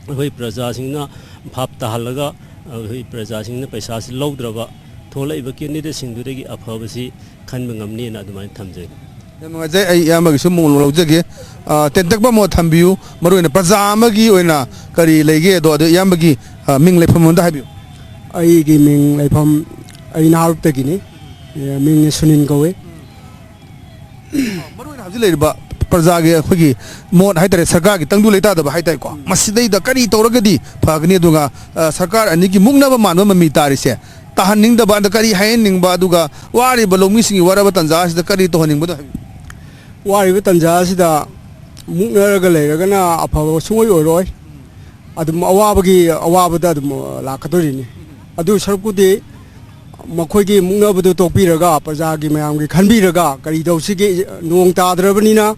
ꯑꯩꯈꯣꯏ ꯄ꯭ꯔꯖꯥꯁꯤꯡꯅ ꯚꯥꯞ ꯇꯥꯍꯜꯂꯒ, ꯑꯩꯈꯣꯏ ꯄ꯭ꯔꯖꯥꯁꯤꯡꯅ ꯄꯩꯁꯥꯁꯤ ꯂꯧꯗ꯭ꯔꯕ ꯊꯣꯛꯂꯛꯏꯕ ꯀꯦꯟꯗꯤꯗꯦꯠꯁꯤꯡꯗꯨꯗꯒꯤ ꯑꯐꯕꯁꯤ ꯈꯟꯕ ꯉꯝꯅꯤꯅ ꯑꯗꯨꯃꯥꯏꯅ ꯊꯝꯖꯒꯦ꯫ ꯌꯥꯝ ꯅꯨꯡꯉꯥꯏꯖꯩ꯫ ꯑꯩ ꯏꯌꯥꯝꯕꯒꯤꯁꯨ ꯃꯣꯠ ꯂꯧꯖꯒꯦ꯫ ꯑ, ꯇꯦꯟꯇꯛꯄ ꯃꯣꯠ ꯊꯝꯕꯤꯌꯨ꯫ ꯃꯔꯨꯑꯣꯏꯅ ꯄ꯭ꯔꯖꯥ ꯑꯃꯒꯤ ꯑꯣꯏꯅ ꯀꯔꯤ ꯂꯩꯒꯦ ꯑꯗꯣ, ꯑꯗꯣ ꯏꯌꯥꯝꯕꯒꯤ, ꯑ, ꯃꯤꯡ ꯂꯩꯐꯝ ꯑꯝꯇ ꯍꯥꯏꯕꯤꯌꯨ꯫ ꯑꯩꯒꯤ ꯃꯤꯡ ꯂꯩꯐꯝ, ꯑꯩ ꯅꯍꯥꯔꯨꯞꯇꯒꯤꯅꯤ꯫ ꯑꯦ, ꯃꯤꯡ ꯁꯨꯅꯤꯟ ꯀꯧꯋꯦ꯫ ꯃꯔꯨꯑꯣꯏꯅ ꯍꯧꯖꯤꯛ ꯂꯩꯔꯤꯕ ꯄ꯭ꯔꯖꯥꯒꯤ ꯑꯩꯈꯣꯏꯒꯤ ꯃꯣꯠ ꯍꯥꯏꯇꯥꯔꯦ, ꯁꯔꯀꯥꯔꯒꯤ ꯇꯪꯗꯨ ꯂꯩꯇꯥꯗꯕ ꯍꯥꯏꯇꯥꯔꯦꯀꯣ, ꯃꯁꯤꯗꯩꯗ ꯀꯔꯤ ꯇꯧꯔꯒꯗꯤ ꯐꯒꯅꯤ? ꯑꯗꯨꯒ, ꯑ, ꯁꯔꯀꯥꯔ ꯑꯅꯤꯒꯤ ꯃꯨꯛꯅꯕ ꯃꯥꯟꯕ ꯃꯃꯤ ꯇꯥꯔꯤꯁꯦ ꯇꯥꯍꯟꯅꯤꯡꯗꯕ, ꯑꯗ ꯀꯔꯤ ꯍꯥꯏꯍꯟꯅꯤꯡꯕ, ꯑꯗꯨꯒ ꯋꯥꯔꯤꯕ ꯂꯧꯃꯤꯁꯤꯡꯒꯤ ꯋꯥꯔꯕ ꯇꯥꯟꯖꯥ ꯑꯁꯤꯗ ꯀꯔꯤ ꯇꯧꯍꯟꯅꯤꯡꯕꯗꯣ ꯍꯥꯏꯕꯤꯌꯨ꯫ ꯋꯥꯔꯤꯕ ꯇꯥꯟꯖꯥ ꯑꯁꯤꯗ ꯃꯨꯛꯅꯔꯒ ꯂꯩꯔꯒꯅ ꯑꯐꯕ ꯁꯨꯡꯑꯣꯏ ꯑꯣꯏꯔꯣꯏ꯫ ꯑꯗꯨꯝ ꯑꯋꯥꯕꯒꯤ ꯑꯋꯥꯕꯗ ꯑꯗꯨꯝ, ꯑ, ꯂꯥꯛꯀꯗꯣꯔꯤꯅꯤ꯫ ꯑꯗꯨ ꯁꯔꯨꯛꯄꯨꯗꯤ ꯃꯈꯣꯏꯒꯤ ꯃꯨꯛꯅꯕꯗꯨ ꯇꯣꯛꯄꯤꯔꯒ, ꯄ꯭ꯔꯖꯥꯒꯤ ꯃꯌꯥꯝꯒꯤ ꯈꯟꯕꯤꯔꯒ, ꯀꯔꯤ ꯇꯧꯁꯤꯒꯦ? ꯅꯣꯡ ꯇꯥꯗ꯭ꯔꯕꯅꯤꯅ,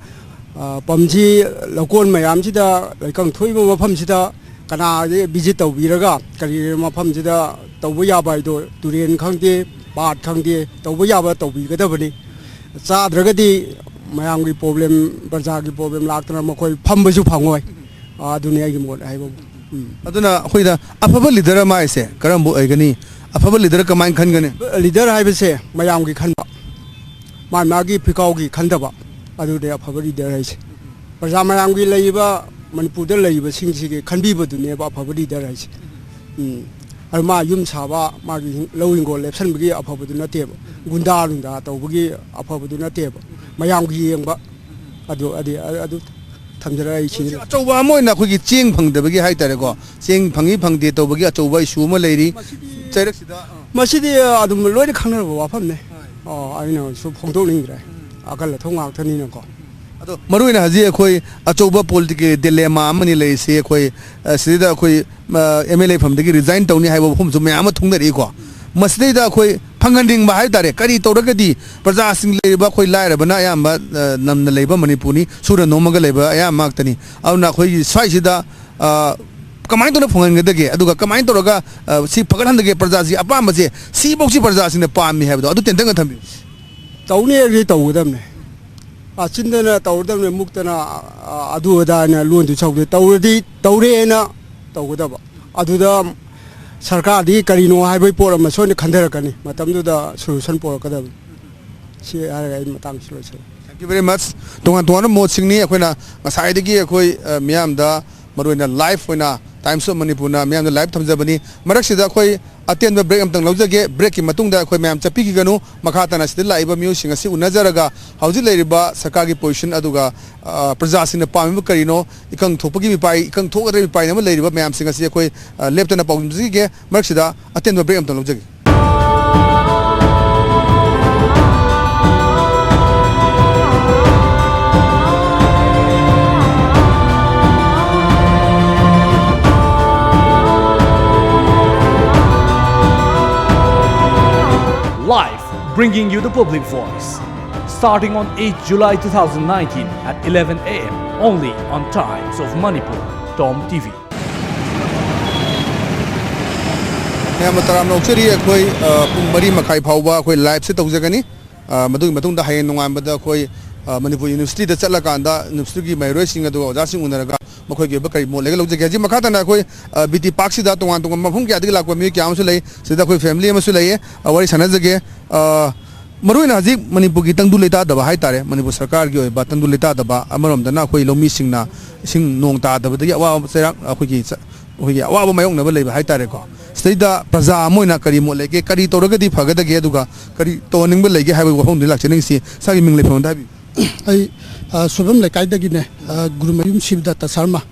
ꯑ, ꯄꯝꯁꯤ ꯂꯧꯀꯣꯟ ꯃꯌꯥꯝꯁꯤꯗ, ꯂꯩꯀꯪ ꯊꯣꯛꯏꯕ ꯃꯐꯝꯁꯤꯗ ꯀꯅꯥ ꯚꯤꯖꯤꯠ ꯇꯧꯕꯤꯔꯒ, ꯀꯔꯤ ꯃꯐꯝꯁꯤꯗ ꯇꯧꯕ ꯌꯥꯕ ꯍꯥꯏꯗꯣ, ꯇꯨꯔꯦꯟ ꯈꯪꯗꯦ, ꯄꯥꯠ ꯈꯪꯗꯦ, ꯇꯧꯕ ꯌꯥꯕ ꯇꯧꯕꯤꯒꯗꯕꯅꯤ꯫ ꯆꯥꯗ꯭ꯔꯒꯗꯤ ꯃꯌꯥꯝꯒꯤ ꯄ꯭ꯔꯣꯕ꯭ꯂꯦꯝ, ꯄ꯭ꯔꯖꯥꯒꯤ ꯄ꯭ꯔꯣꯕ꯭ꯂꯦꯝ ꯂꯥꯛꯇꯅ ꯃꯈꯣꯏ ꯐꯝꯕꯁꯨ ꯐꯪꯉꯣꯏ꯫ ꯑꯗꯨꯅꯤ ꯑꯩꯒꯤ ꯃꯣꯠ ꯍꯥꯏꯕꯕꯨ꯫ ꯎꯝ꯫ ꯑꯗꯨꯅ ꯑꯩꯈꯣꯏꯗ ꯑꯐꯕ ꯂꯤꯗꯔ ꯑꯃ ꯍꯥꯏꯁꯦ ꯀꯔꯝꯕ ꯑꯣꯏꯒꯅꯤ? ꯑꯐꯕ ꯂꯤꯗꯔ ꯀꯃꯥꯏꯅ ꯈꯟꯒꯅꯤ? ꯂꯤꯗꯔ ꯍꯥꯏꯕꯁꯦ ꯃꯌꯥꯝꯒꯤ ꯈꯟꯕ, ꯃꯥ ꯃꯥꯒꯤ ꯐꯤꯈꯥꯎꯒꯤ ꯈꯟꯗꯕ, ꯑꯗꯨꯅꯦ ꯑꯐꯕ ꯂꯤꯗꯔ ꯍꯥꯏꯁꯦ꯫ ꯄ꯭ꯔꯖꯥ ꯃꯌꯥꯝꯒꯤ ꯂꯩꯔꯤꯕ, ꯃꯅꯤꯄꯨꯔꯗ ꯂꯩꯔꯤꯕꯁꯤꯡꯁꯤꯒꯤ ꯈꯟꯕꯤꯕꯗꯨꯅꯦꯕ ꯑꯐꯕ ꯂꯤꯗꯔ ꯍꯥꯏꯁꯦ꯫ ꯎꯝ꯫ ꯑꯗꯨ ꯃꯥ ꯌꯨꯝ ꯁꯥꯕ, ꯃꯥꯒꯤ ꯍꯤꯡ-, ꯂꯧ ꯍꯤꯡꯒꯣꯜ ꯂꯦꯞꯁꯟꯕꯒꯤ ꯑꯐꯕꯗꯨ ꯅꯠꯇꯦꯕ, ꯒꯨꯟꯗꯥ ꯅꯨꯡꯗꯥ ꯇꯧꯕꯒꯤ ꯑꯐꯕꯗꯨ ꯅꯠꯇꯦꯕ, ꯃꯌꯥꯝꯒꯤ ꯌꯦꯡꯕ꯫ ꯑꯗꯨ, ꯑꯗꯨ, ꯑꯗꯨ ꯊꯝꯖꯔꯒ ꯑꯩ ꯁꯤ ꯑꯆꯧꯕ ꯑꯃ ꯑꯣꯏꯅ ꯑꯩꯈꯣꯏꯒꯤ ꯆꯦꯡ ꯐꯪꯗꯕꯒꯤ ꯍꯥꯏꯇꯥꯔꯦꯀꯣ, ꯆꯦꯡ ꯐꯪꯉꯤ ꯐꯪꯗꯦ ꯇꯧꯕꯒꯤ ꯑꯆꯧꯕ ꯏꯁꯨ ꯑꯃ ꯂꯩꯔꯤ꯫ ꯆꯩꯔꯛꯁꯤꯗ, ꯑꯥ꯫ ꯃꯁꯤꯗꯤ ꯑꯗꯨꯝ ꯂꯣꯏꯅ ꯈꯪꯅꯔꯕ ꯋꯥꯐꯝꯅꯦ꯫ ꯍꯣꯏ꯫ ꯑꯣ, ꯑꯩꯅ ꯁꯨꯝ ꯐꯣꯡꯗꯣꯛꯅꯤꯡꯗ꯭ꯔꯦ꯫ ꯎꯝ꯫ ꯑꯀꯜ ꯑꯊꯧ ꯉꯥꯛꯇꯅꯤꯅꯀꯣ꯫ ꯑꯗꯣ ꯃꯔꯨ ꯑꯣꯏꯅ ꯍꯧꯖꯤꯛ ꯑꯩꯈꯣꯏ ꯑꯆꯧꯕ ꯄꯣꯂꯤꯇꯤꯀꯦꯜ ꯗꯤꯂꯦꯃꯥ ꯑꯃꯅꯤ ꯂꯩꯔꯤꯁꯤ꯫ ꯑꯩꯈꯣꯏ, ꯑ, ꯁꯤꯗꯩꯗ ꯑꯩꯈꯣꯏ, ꯑ, ꯑꯦꯝ ꯑꯦꯜ ꯑꯦ ꯐꯝꯗꯒꯤ ꯔꯤꯖꯥꯏꯟ ꯇꯧꯅꯤ ꯍꯥꯏꯕ ꯋꯥꯐꯝꯁꯨ ꯃꯌꯥꯝ ꯑꯃ ꯊꯣꯛꯅꯔꯛꯏꯀꯣ꯫ ꯃꯁꯤꯗꯩꯗ ꯑꯩꯈꯣꯏ ꯐꯪꯍꯟꯅꯤꯡꯕ ꯍꯥꯏ ꯇꯥꯔꯦ, ꯀꯔꯤ ꯇꯧꯔꯒꯗꯤ ꯄ꯭ꯔꯖꯥꯁꯤꯡ ꯂꯩꯔꯤꯕ ꯑꯩꯈꯣꯏ ꯂꯥꯏꯔꯕꯅ ꯑꯌꯥꯝꯕ, ꯑ, ꯅꯝꯅ ꯂꯩꯕ ꯃꯅꯤꯄꯨꯔꯅꯤ, ꯁꯨꯔ ꯅꯣꯝꯃꯒ ꯂꯩꯕ ꯑꯌꯥꯝꯕ ꯉꯥꯛꯇꯅꯤ꯫ ꯑꯗꯨꯅ ꯑꯩꯈꯣꯏꯒꯤ ꯁ꯭ꯋꯥꯏꯁꯤꯗ, ꯑ, ꯀꯃꯥꯏꯅ ꯇꯧꯅ ꯐꯪꯍꯟꯒꯗꯒꯦ? ꯑꯗꯨꯒ ꯀꯃꯥꯏꯅ ꯇꯧꯔꯒ, ꯑ, ꯁꯤ ꯐꯒꯠꯍꯟꯗꯒꯦ? ꯄ꯭ꯔꯖꯥꯁꯤ ꯑꯄꯥꯝꯕꯁꯦ ꯁꯤꯐꯧꯁꯤ ꯄ꯭ꯔꯖꯥꯁꯤꯡꯅ ꯄꯥꯝꯃꯤ ꯍꯥꯏꯕꯗꯣ ꯑꯗꯨ ꯇꯦꯟꯇꯛꯅ ꯊꯝꯕꯤꯌꯨ꯫ ꯇꯧꯅꯤ ꯍꯥꯏꯔꯗꯤ ꯇꯧꯒꯗꯕꯅꯦ꯫ ꯑ, ꯆꯤꯟꯗꯅ ꯇꯧꯔꯗꯕꯅꯦ, ꯃꯨꯛꯇꯅ, ꯑ, ꯑꯗꯨ ꯑꯗꯥ ꯍꯥꯏꯅ ꯂꯣꯟꯗꯨ ꯁꯧꯗꯦ꯫ ꯇꯧꯔꯗꯤ ꯇꯧꯔꯦꯅ ꯇꯧꯒꯗꯕ꯫ ꯑꯗꯨꯗ ꯁꯔꯀꯥꯔꯗꯤ ꯀꯔꯤꯅꯣ ꯍꯥꯏꯕꯒꯤ ꯄꯣꯠ ꯑꯃ ꯁꯣꯏꯅ ꯈꯟꯊꯔꯛꯀꯅꯤ꯫ ꯃꯇꯝꯗꯨꯗ ꯁꯣꯂꯨꯁꯟ ꯄꯣꯔꯛꯀꯗꯕꯅꯤ꯫ ꯁꯤ ꯍꯥꯏꯔꯒ ꯑꯩ ꯃꯇꯥꯡꯁꯤ ꯂꯣꯏꯁꯤꯜꯂꯦ꯫ Thank you very much. ꯇꯣꯉꯥꯟ ꯇꯣꯉꯥꯟꯕ ꯃꯣꯠꯁꯤꯡꯅꯤ꯫ ꯑꯩꯈꯣꯏꯅ ꯉꯁꯥꯏꯗꯒꯤ ꯑꯩꯈꯣꯏ, ꯑ, ꯃꯤꯌꯥꯝꯗ ꯃꯔꯨꯑꯣꯏꯅ ꯂꯥꯏꯐ ꯑꯣꯏꯅ Times of Manipurꯅ ꯃꯤꯌꯥꯝꯗ ꯂꯥꯏꯐ ꯊꯝꯖꯕꯅꯤ꯫ ꯃꯔꯛꯁꯤꯗ ꯑꯩꯈꯣꯏ ꯑꯇꯦꯟꯕ ꯕ꯭ꯔꯦꯛ ꯑꯃꯇꯪ ꯂꯧꯖꯒꯦ꯫ ꯕ꯭ꯔꯦꯛꯀꯤ ꯃꯇꯨꯡꯗ ꯑꯩꯈꯣꯏ ꯃꯌꯥꯝ ꯆꯠꯄꯤꯈꯤꯒꯅꯨ꯫ ꯃꯈꯥ ꯇꯥꯅ ꯁꯤꯗ ꯂꯥꯛꯏꯕ ꯃꯤꯑꯣꯏꯁꯤꯡ ꯑꯁꯤ ꯎꯅꯖꯔꯒ ꯍꯧꯖꯤꯛ ꯂꯩꯔꯤꯕ ꯁꯔꯀꯥꯔꯒꯤ ꯄꯣꯖꯤꯁꯟ ꯑꯗꯨꯒ, ꯑ, ꯄ꯭ꯔꯖꯥꯁꯤꯡꯅ ꯄꯥꯝꯃꯤꯕ ꯀꯔꯤꯅꯣ, ꯏꯀꯪ ꯊꯣꯛꯄꯒꯤ ꯃꯤꯄꯥꯏ, ꯏꯀꯪ ꯊꯣꯛꯀꯗ꯭ꯔꯕ ꯃꯤꯄꯥꯏꯅ ꯑꯃ ꯂꯩꯔꯤꯕ ꯃꯌꯥꯝꯁꯤꯡ ꯑꯁꯤ ꯑꯩꯈꯣꯏ, ꯑ, ꯂꯦꯞꯇꯅ ꯄꯥꯎꯗꯝꯖꯈꯤꯒꯦ꯫ ꯃꯔꯛꯁꯤꯗ ꯑꯇꯦꯟꯕ ꯕ꯭ꯔꯦꯛ ꯑꯃꯇꯪ ꯂꯧꯖꯒꯦ꯫ Live, bringing you the public voice. Starting on eighth July two thousand nineteen at eleven a m, only on Times of Manipur, Tom T V. ꯃꯌꯥꯝꯅ ꯇꯔꯥꯝꯅ ꯑꯣꯛꯆꯔꯤ꯫ ꯑꯩꯈꯣꯏ, ꯑ, ꯄꯨꯡ ꯃꯔꯤ ꯃꯈꯥꯏ ꯐꯥꯎꯕ ꯑꯩꯈꯣꯏ live ꯁꯦ ꯇꯧꯖꯒꯅꯤ꯫ ꯑ, ꯃꯗꯨꯒꯤ ꯃꯇꯨꯡꯗ ꯍꯌꯦꯡ ꯅꯣꯡꯉꯥꯟꯕꯗ ꯑꯩꯈꯣꯏ, ꯑ, ꯃꯅꯤꯄꯨꯔ university ꯗ ꯆꯠꯂꯀꯥꯟꯗ university ꯒꯤ ꯃꯍꯩꯔꯣꯏꯁꯤꯡ ꯑꯗꯨꯒ ꯑꯣꯖꯥꯁꯤꯡ ꯎꯅꯔꯒ ꯃꯈꯣꯏꯒꯤ ꯑꯣꯏꯕ ꯀꯔꯤ ꯃꯣꯠ ꯂꯩꯒꯦ ꯂꯧꯖꯒꯦ꯫ ꯍꯧꯖꯤꯛ ꯃꯈꯥ ꯇꯥꯅ ꯑꯩꯈꯣꯏ, ꯑ, B T Park ꯁꯤꯗ ꯇꯣꯉꯥꯟ ꯇꯣꯉꯥꯟꯕ ꯃꯐꯝ ꯀꯌꯥꯗꯒꯤ ꯂꯥꯛꯄ ꯃꯤꯑꯣꯏ ꯀꯌꯥ ꯑꯃꯁꯨ ꯂꯩ꯫ ꯁꯤꯗ ꯑꯩꯈꯣꯏ family ꯑꯃꯁꯨ ꯂꯩꯌꯦ꯫ ꯑ, ꯋꯥꯔꯤ ꯁꯥꯟꯅꯖꯒꯦ꯫ ꯑ, ꯃꯔꯨꯑꯣꯏꯅ ꯍꯧꯖꯤꯛ ꯃꯅꯤꯄꯨꯔꯒꯤ ꯇꯪꯗꯨ ꯂꯩꯇꯥꯗꯕ ꯍꯥꯏꯇꯥꯔꯦ, ꯃꯅꯤꯄꯨꯔ ꯁꯔꯀꯥꯔꯒꯤ ꯑꯣꯏꯕ ꯇꯪꯗꯨ ꯂꯩꯇꯥꯗꯕ, ꯑꯃꯔꯣꯝꯗꯅ ꯑꯩꯈꯣꯏ ꯂꯧꯃꯤꯁꯤꯡꯅ ꯏꯁꯤꯡ ꯅꯣꯡ ꯇꯥꯗꯕꯗꯒꯤ ꯑꯋꯥꯕ ꯆꯩꯔꯥꯛ, ꯑꯩꯈꯣꯏꯒꯤ ꯆ-, ꯑꯩꯈꯣꯏꯒꯤ ꯑꯋꯥꯕ ꯃꯥꯌꯣꯛꯅꯕ ꯂꯩꯕ ꯍꯥꯏꯇꯥꯔꯦꯀꯣ꯫ ꯁꯤꯗꯩꯗ ꯄ꯭ꯔꯖꯥ ꯑꯃ ꯑꯣꯏꯅ ꯀꯔꯤ ꯃꯣꯠ ꯂꯩꯒꯦ, ꯀꯔꯤ ꯇꯧꯔꯒꯗꯤ ꯐꯒꯗꯒꯦ, ꯑꯗꯨꯒ ꯀꯔꯤ ꯇꯧꯍꯟꯅꯤꯡꯕ ꯂꯩꯒꯦ ꯍꯥꯏꯕꯒꯤ ꯋꯥꯐꯝꯗꯨ ꯂꯥꯛꯆꯅꯤꯡꯉꯤ꯫ ꯁꯤ ꯏꯁꯥꯒꯤ ꯃꯤꯡ ꯂꯩꯐꯝ ꯑꯝꯇ ꯍꯥꯏꯕꯤꯌꯨ꯫ ꯑꯩ, ꯑ, ꯁꯣꯏꯕꯝ ꯂꯩꯀꯥꯏꯗꯒꯤꯅꯦ, ꯑ, ꯒꯨꯔꯨꯃꯌꯨꯝ ꯁꯤꯕꯗꯠꯇ ꯁꯔꯃ꯫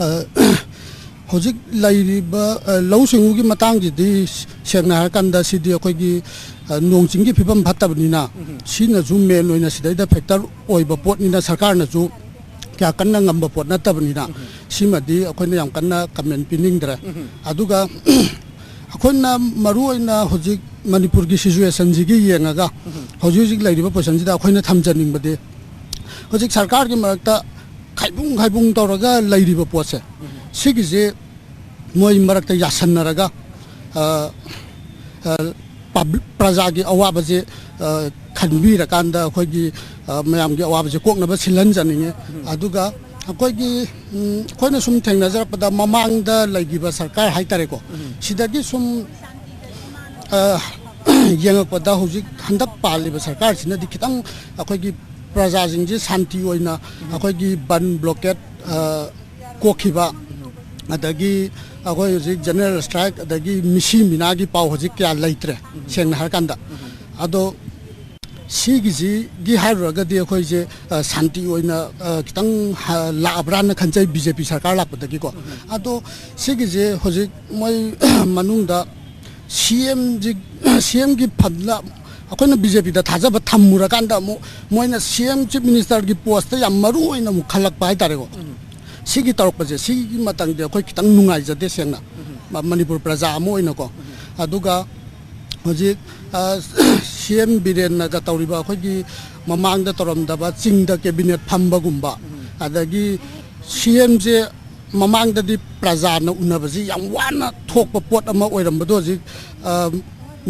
ꯑ, ꯍꯧꯖꯤꯛ ꯂꯩꯔꯤꯕ, ꯑ, ꯂꯧꯎ ꯁꯤꯡꯎꯒꯤ ꯃꯇꯥꯡꯁꯤꯗꯤ ꯁꯦꯡꯅ ꯍꯥꯏꯔꯀꯥꯟꯗ ꯁꯤꯗꯤ ꯑꯩꯈꯣꯏꯒꯤ, ꯑ, ꯅꯣꯡ ꯆꯤꯡꯒꯤ ꯐꯤꯕꯝ ꯐꯠꯇꯕꯅꯤꯅ, ꯁꯤꯅꯁꯨ main ꯑꯣꯏꯅ ꯁꯤꯗꯩꯗ factor ꯑꯣꯏꯕ ꯄꯣꯠꯅꯤꯅ ꯁꯔꯀꯥꯔꯅꯁꯨ ꯀꯌꯥ ꯀꯟꯅ ꯉꯝꯕ ꯄꯣꯠ ꯅꯠꯇꯕꯅꯤꯅ, ꯁꯤꯃꯗꯤ ꯑꯩꯈꯣꯏꯅ ꯌꯥꯝ ꯀꯟꯅ comment ꯄꯤꯅꯤꯡꯗ꯭ꯔꯦ꯫ ꯑꯗꯨꯒ ꯑꯩꯈꯣꯏꯅ ꯃꯔꯨ ꯑꯣꯏꯅ ꯍꯧꯖꯤꯛ ꯃꯅꯤꯄꯨꯔꯒꯤ situation ꯁꯤꯒꯤ ꯌꯦꯡꯉꯒ, ꯍꯧꯖꯤꯛ ꯍꯧꯖꯤꯛ ꯂꯩꯔꯤꯕ position ꯁꯤꯗ ꯑꯩꯈꯣꯏꯅ ꯊꯝꯖꯅꯤꯡꯕꯗꯤ, ꯍꯧꯖꯤꯛ ꯁꯔꯀꯥꯔꯒꯤ ꯃꯔꯛꯇ ꯈꯥꯏꯕꯨꯡ ꯈꯥꯏꯕꯨꯡ ꯇꯧꯔꯒ ꯂꯩꯔꯤꯕ ꯄꯣꯠꯁꯦ, ꯁꯤꯒꯤꯁꯦ ꯃꯣꯏ ꯃꯔꯛꯇ ꯌꯥꯁꯟꯅꯔꯒ, ꯑ, ꯑ, ꯄꯕ꯭ꯂꯤꯛ, ꯄ꯭ꯔꯖꯥꯒꯤ ꯑꯋꯥꯕꯁꯦ, ꯑ, ꯈꯟꯕꯤꯔꯀꯥꯟꯗ ꯑꯩꯈꯣꯏꯒꯤ, ꯑ, ꯃꯌꯥꯝꯒꯤ ꯑꯋꯥꯕꯁꯦ ꯀꯣꯛꯅꯕ ꯁꯤꯜꯍꯟꯖꯅꯤꯡꯉꯤ꯫ ꯑꯗꯨꯒ ꯑꯩꯈꯣꯏꯒꯤ, ꯎꯝ, ꯑꯩꯈꯣꯏꯅ ꯁꯨꯝ ꯊꯦꯡꯅꯖꯔꯛꯄꯗ ꯃꯃꯥꯡꯗ ꯂꯩꯈꯤꯕ ꯁꯔꯀꯥꯔ ꯍꯥꯏꯇꯥꯔꯦꯀꯣ, ꯁꯤꯗꯒꯤ ꯁꯨꯝ, ꯑ, ꯌꯦꯡꯉꯛꯄꯗ ꯍꯧꯖꯤꯛ ꯍꯟꯗꯛ ꯄꯥꯜꯂꯤꯕ ꯁꯔꯀꯥꯔꯁꯤꯅꯗꯤ ꯈꯤꯇꯪ ꯑꯩꯈꯣꯏꯒꯤ ꯄ꯭ꯔꯖꯥꯁꯤꯡꯁꯤ ꯁꯥꯟꯇꯤ ꯑꯣꯏꯅ ꯑꯩꯈꯣꯏꯒꯤ ꯕꯟ blockade, ꯑ, ꯀꯣꯛꯈꯤꯕ, ꯑꯗꯒꯤ ꯑꯩꯈꯣꯏ ꯍꯧꯖꯤꯛ general strike, ꯑꯗꯒꯤ ꯃꯤꯁꯤ ꯃꯤꯅꯥꯒꯤ ꯄꯥꯎ ꯍꯧꯖꯤꯛ ꯀꯌꯥ ꯂꯩꯇ꯭ꯔꯦ, ꯁꯦꯡꯅ ꯍꯥꯏꯔꯀꯥꯟꯗ꯫ ꯑꯗꯣ ꯁꯤꯒꯤꯁꯤꯒꯤ ꯍꯥꯏꯔꯨꯔꯒꯗꯤ ꯑꯩꯈꯣꯏꯁꯦ, ꯑ, ꯁꯥꯟꯇꯤ ꯑꯣꯏꯅ, ꯑ, ꯈꯤꯇꯪ ꯍ-, ꯂꯥꯛꯑꯕ꯭ꯔꯥꯅ ꯈꯟꯖꯩ, B J P ꯁꯔꯀꯥꯔ ꯂꯥꯛꯄꯗꯒꯤꯀꯣ꯫ ꯑꯗꯣ ꯁꯤꯒꯤꯁꯦ ꯍꯧꯖꯤꯛ ꯃꯣꯏ ꯃꯅꯨꯡꯗ C M ꯁꯤ, C M ꯒꯤ ꯐꯝꯗ ꯑꯩꯈꯣꯏꯅ B J P ꯗ ꯊꯥꯖꯕ ꯊꯝꯃꯨꯔꯀꯥꯟꯗ ꯑꯃꯨꯛ ꯃꯣꯏꯅ C M, Chief Minister ꯒꯤ post ꯇ ꯌꯥꯝ ꯃꯔꯨ ꯑꯣꯏꯅ ꯑꯃꯨꯛ ꯈꯜꯂꯛꯄ ꯍꯥꯏꯇꯥꯔꯦꯀꯣ꯫ ꯁꯤꯒꯤ ꯇꯧꯔꯛꯄꯁꯦ, ꯁꯤꯒꯤ ꯃꯇꯥꯡꯗꯤ ꯑꯩꯈꯣꯏ ꯈꯤꯇꯪ ꯅꯨꯡꯉꯥꯏꯖꯗꯦ, ꯁꯦꯡꯅ꯫ ꯃ-, ꯃꯅꯤꯄꯨꯔ ꯄ꯭ꯔꯖꯥ ꯑꯃ ꯑꯣꯏꯅꯀꯣ꯫ ꯑꯗꯨꯒ ꯍꯧꯖꯤꯛ ꯁꯤ ꯑꯦꯝ ꯕꯤꯔꯦꯟꯅꯒ ꯇꯧꯔꯤꯕ ꯑꯩꯈꯣꯏꯒꯤ ꯃꯃꯥꯡꯗ ꯇꯧꯔꯝꯗꯕ ꯆꯤꯡꯗ ꯀꯦꯕꯤꯅꯦꯠ ꯐꯝꯕꯒꯨꯝꯕ, ꯑꯗꯒꯤ ꯁꯤ ꯑꯦꯝꯁꯦ ꯃꯃꯥꯡꯗꯗꯤ ꯄ꯭ꯔꯖꯥꯅ ꯎꯅꯕꯁꯤ ꯌꯥꯝ ꯋꯥꯅ ꯊꯣꯛꯄ ꯄꯣꯠ ꯑꯃ ꯑꯣꯏꯔꯝꯕꯗꯣ ꯍꯧꯖꯤꯛ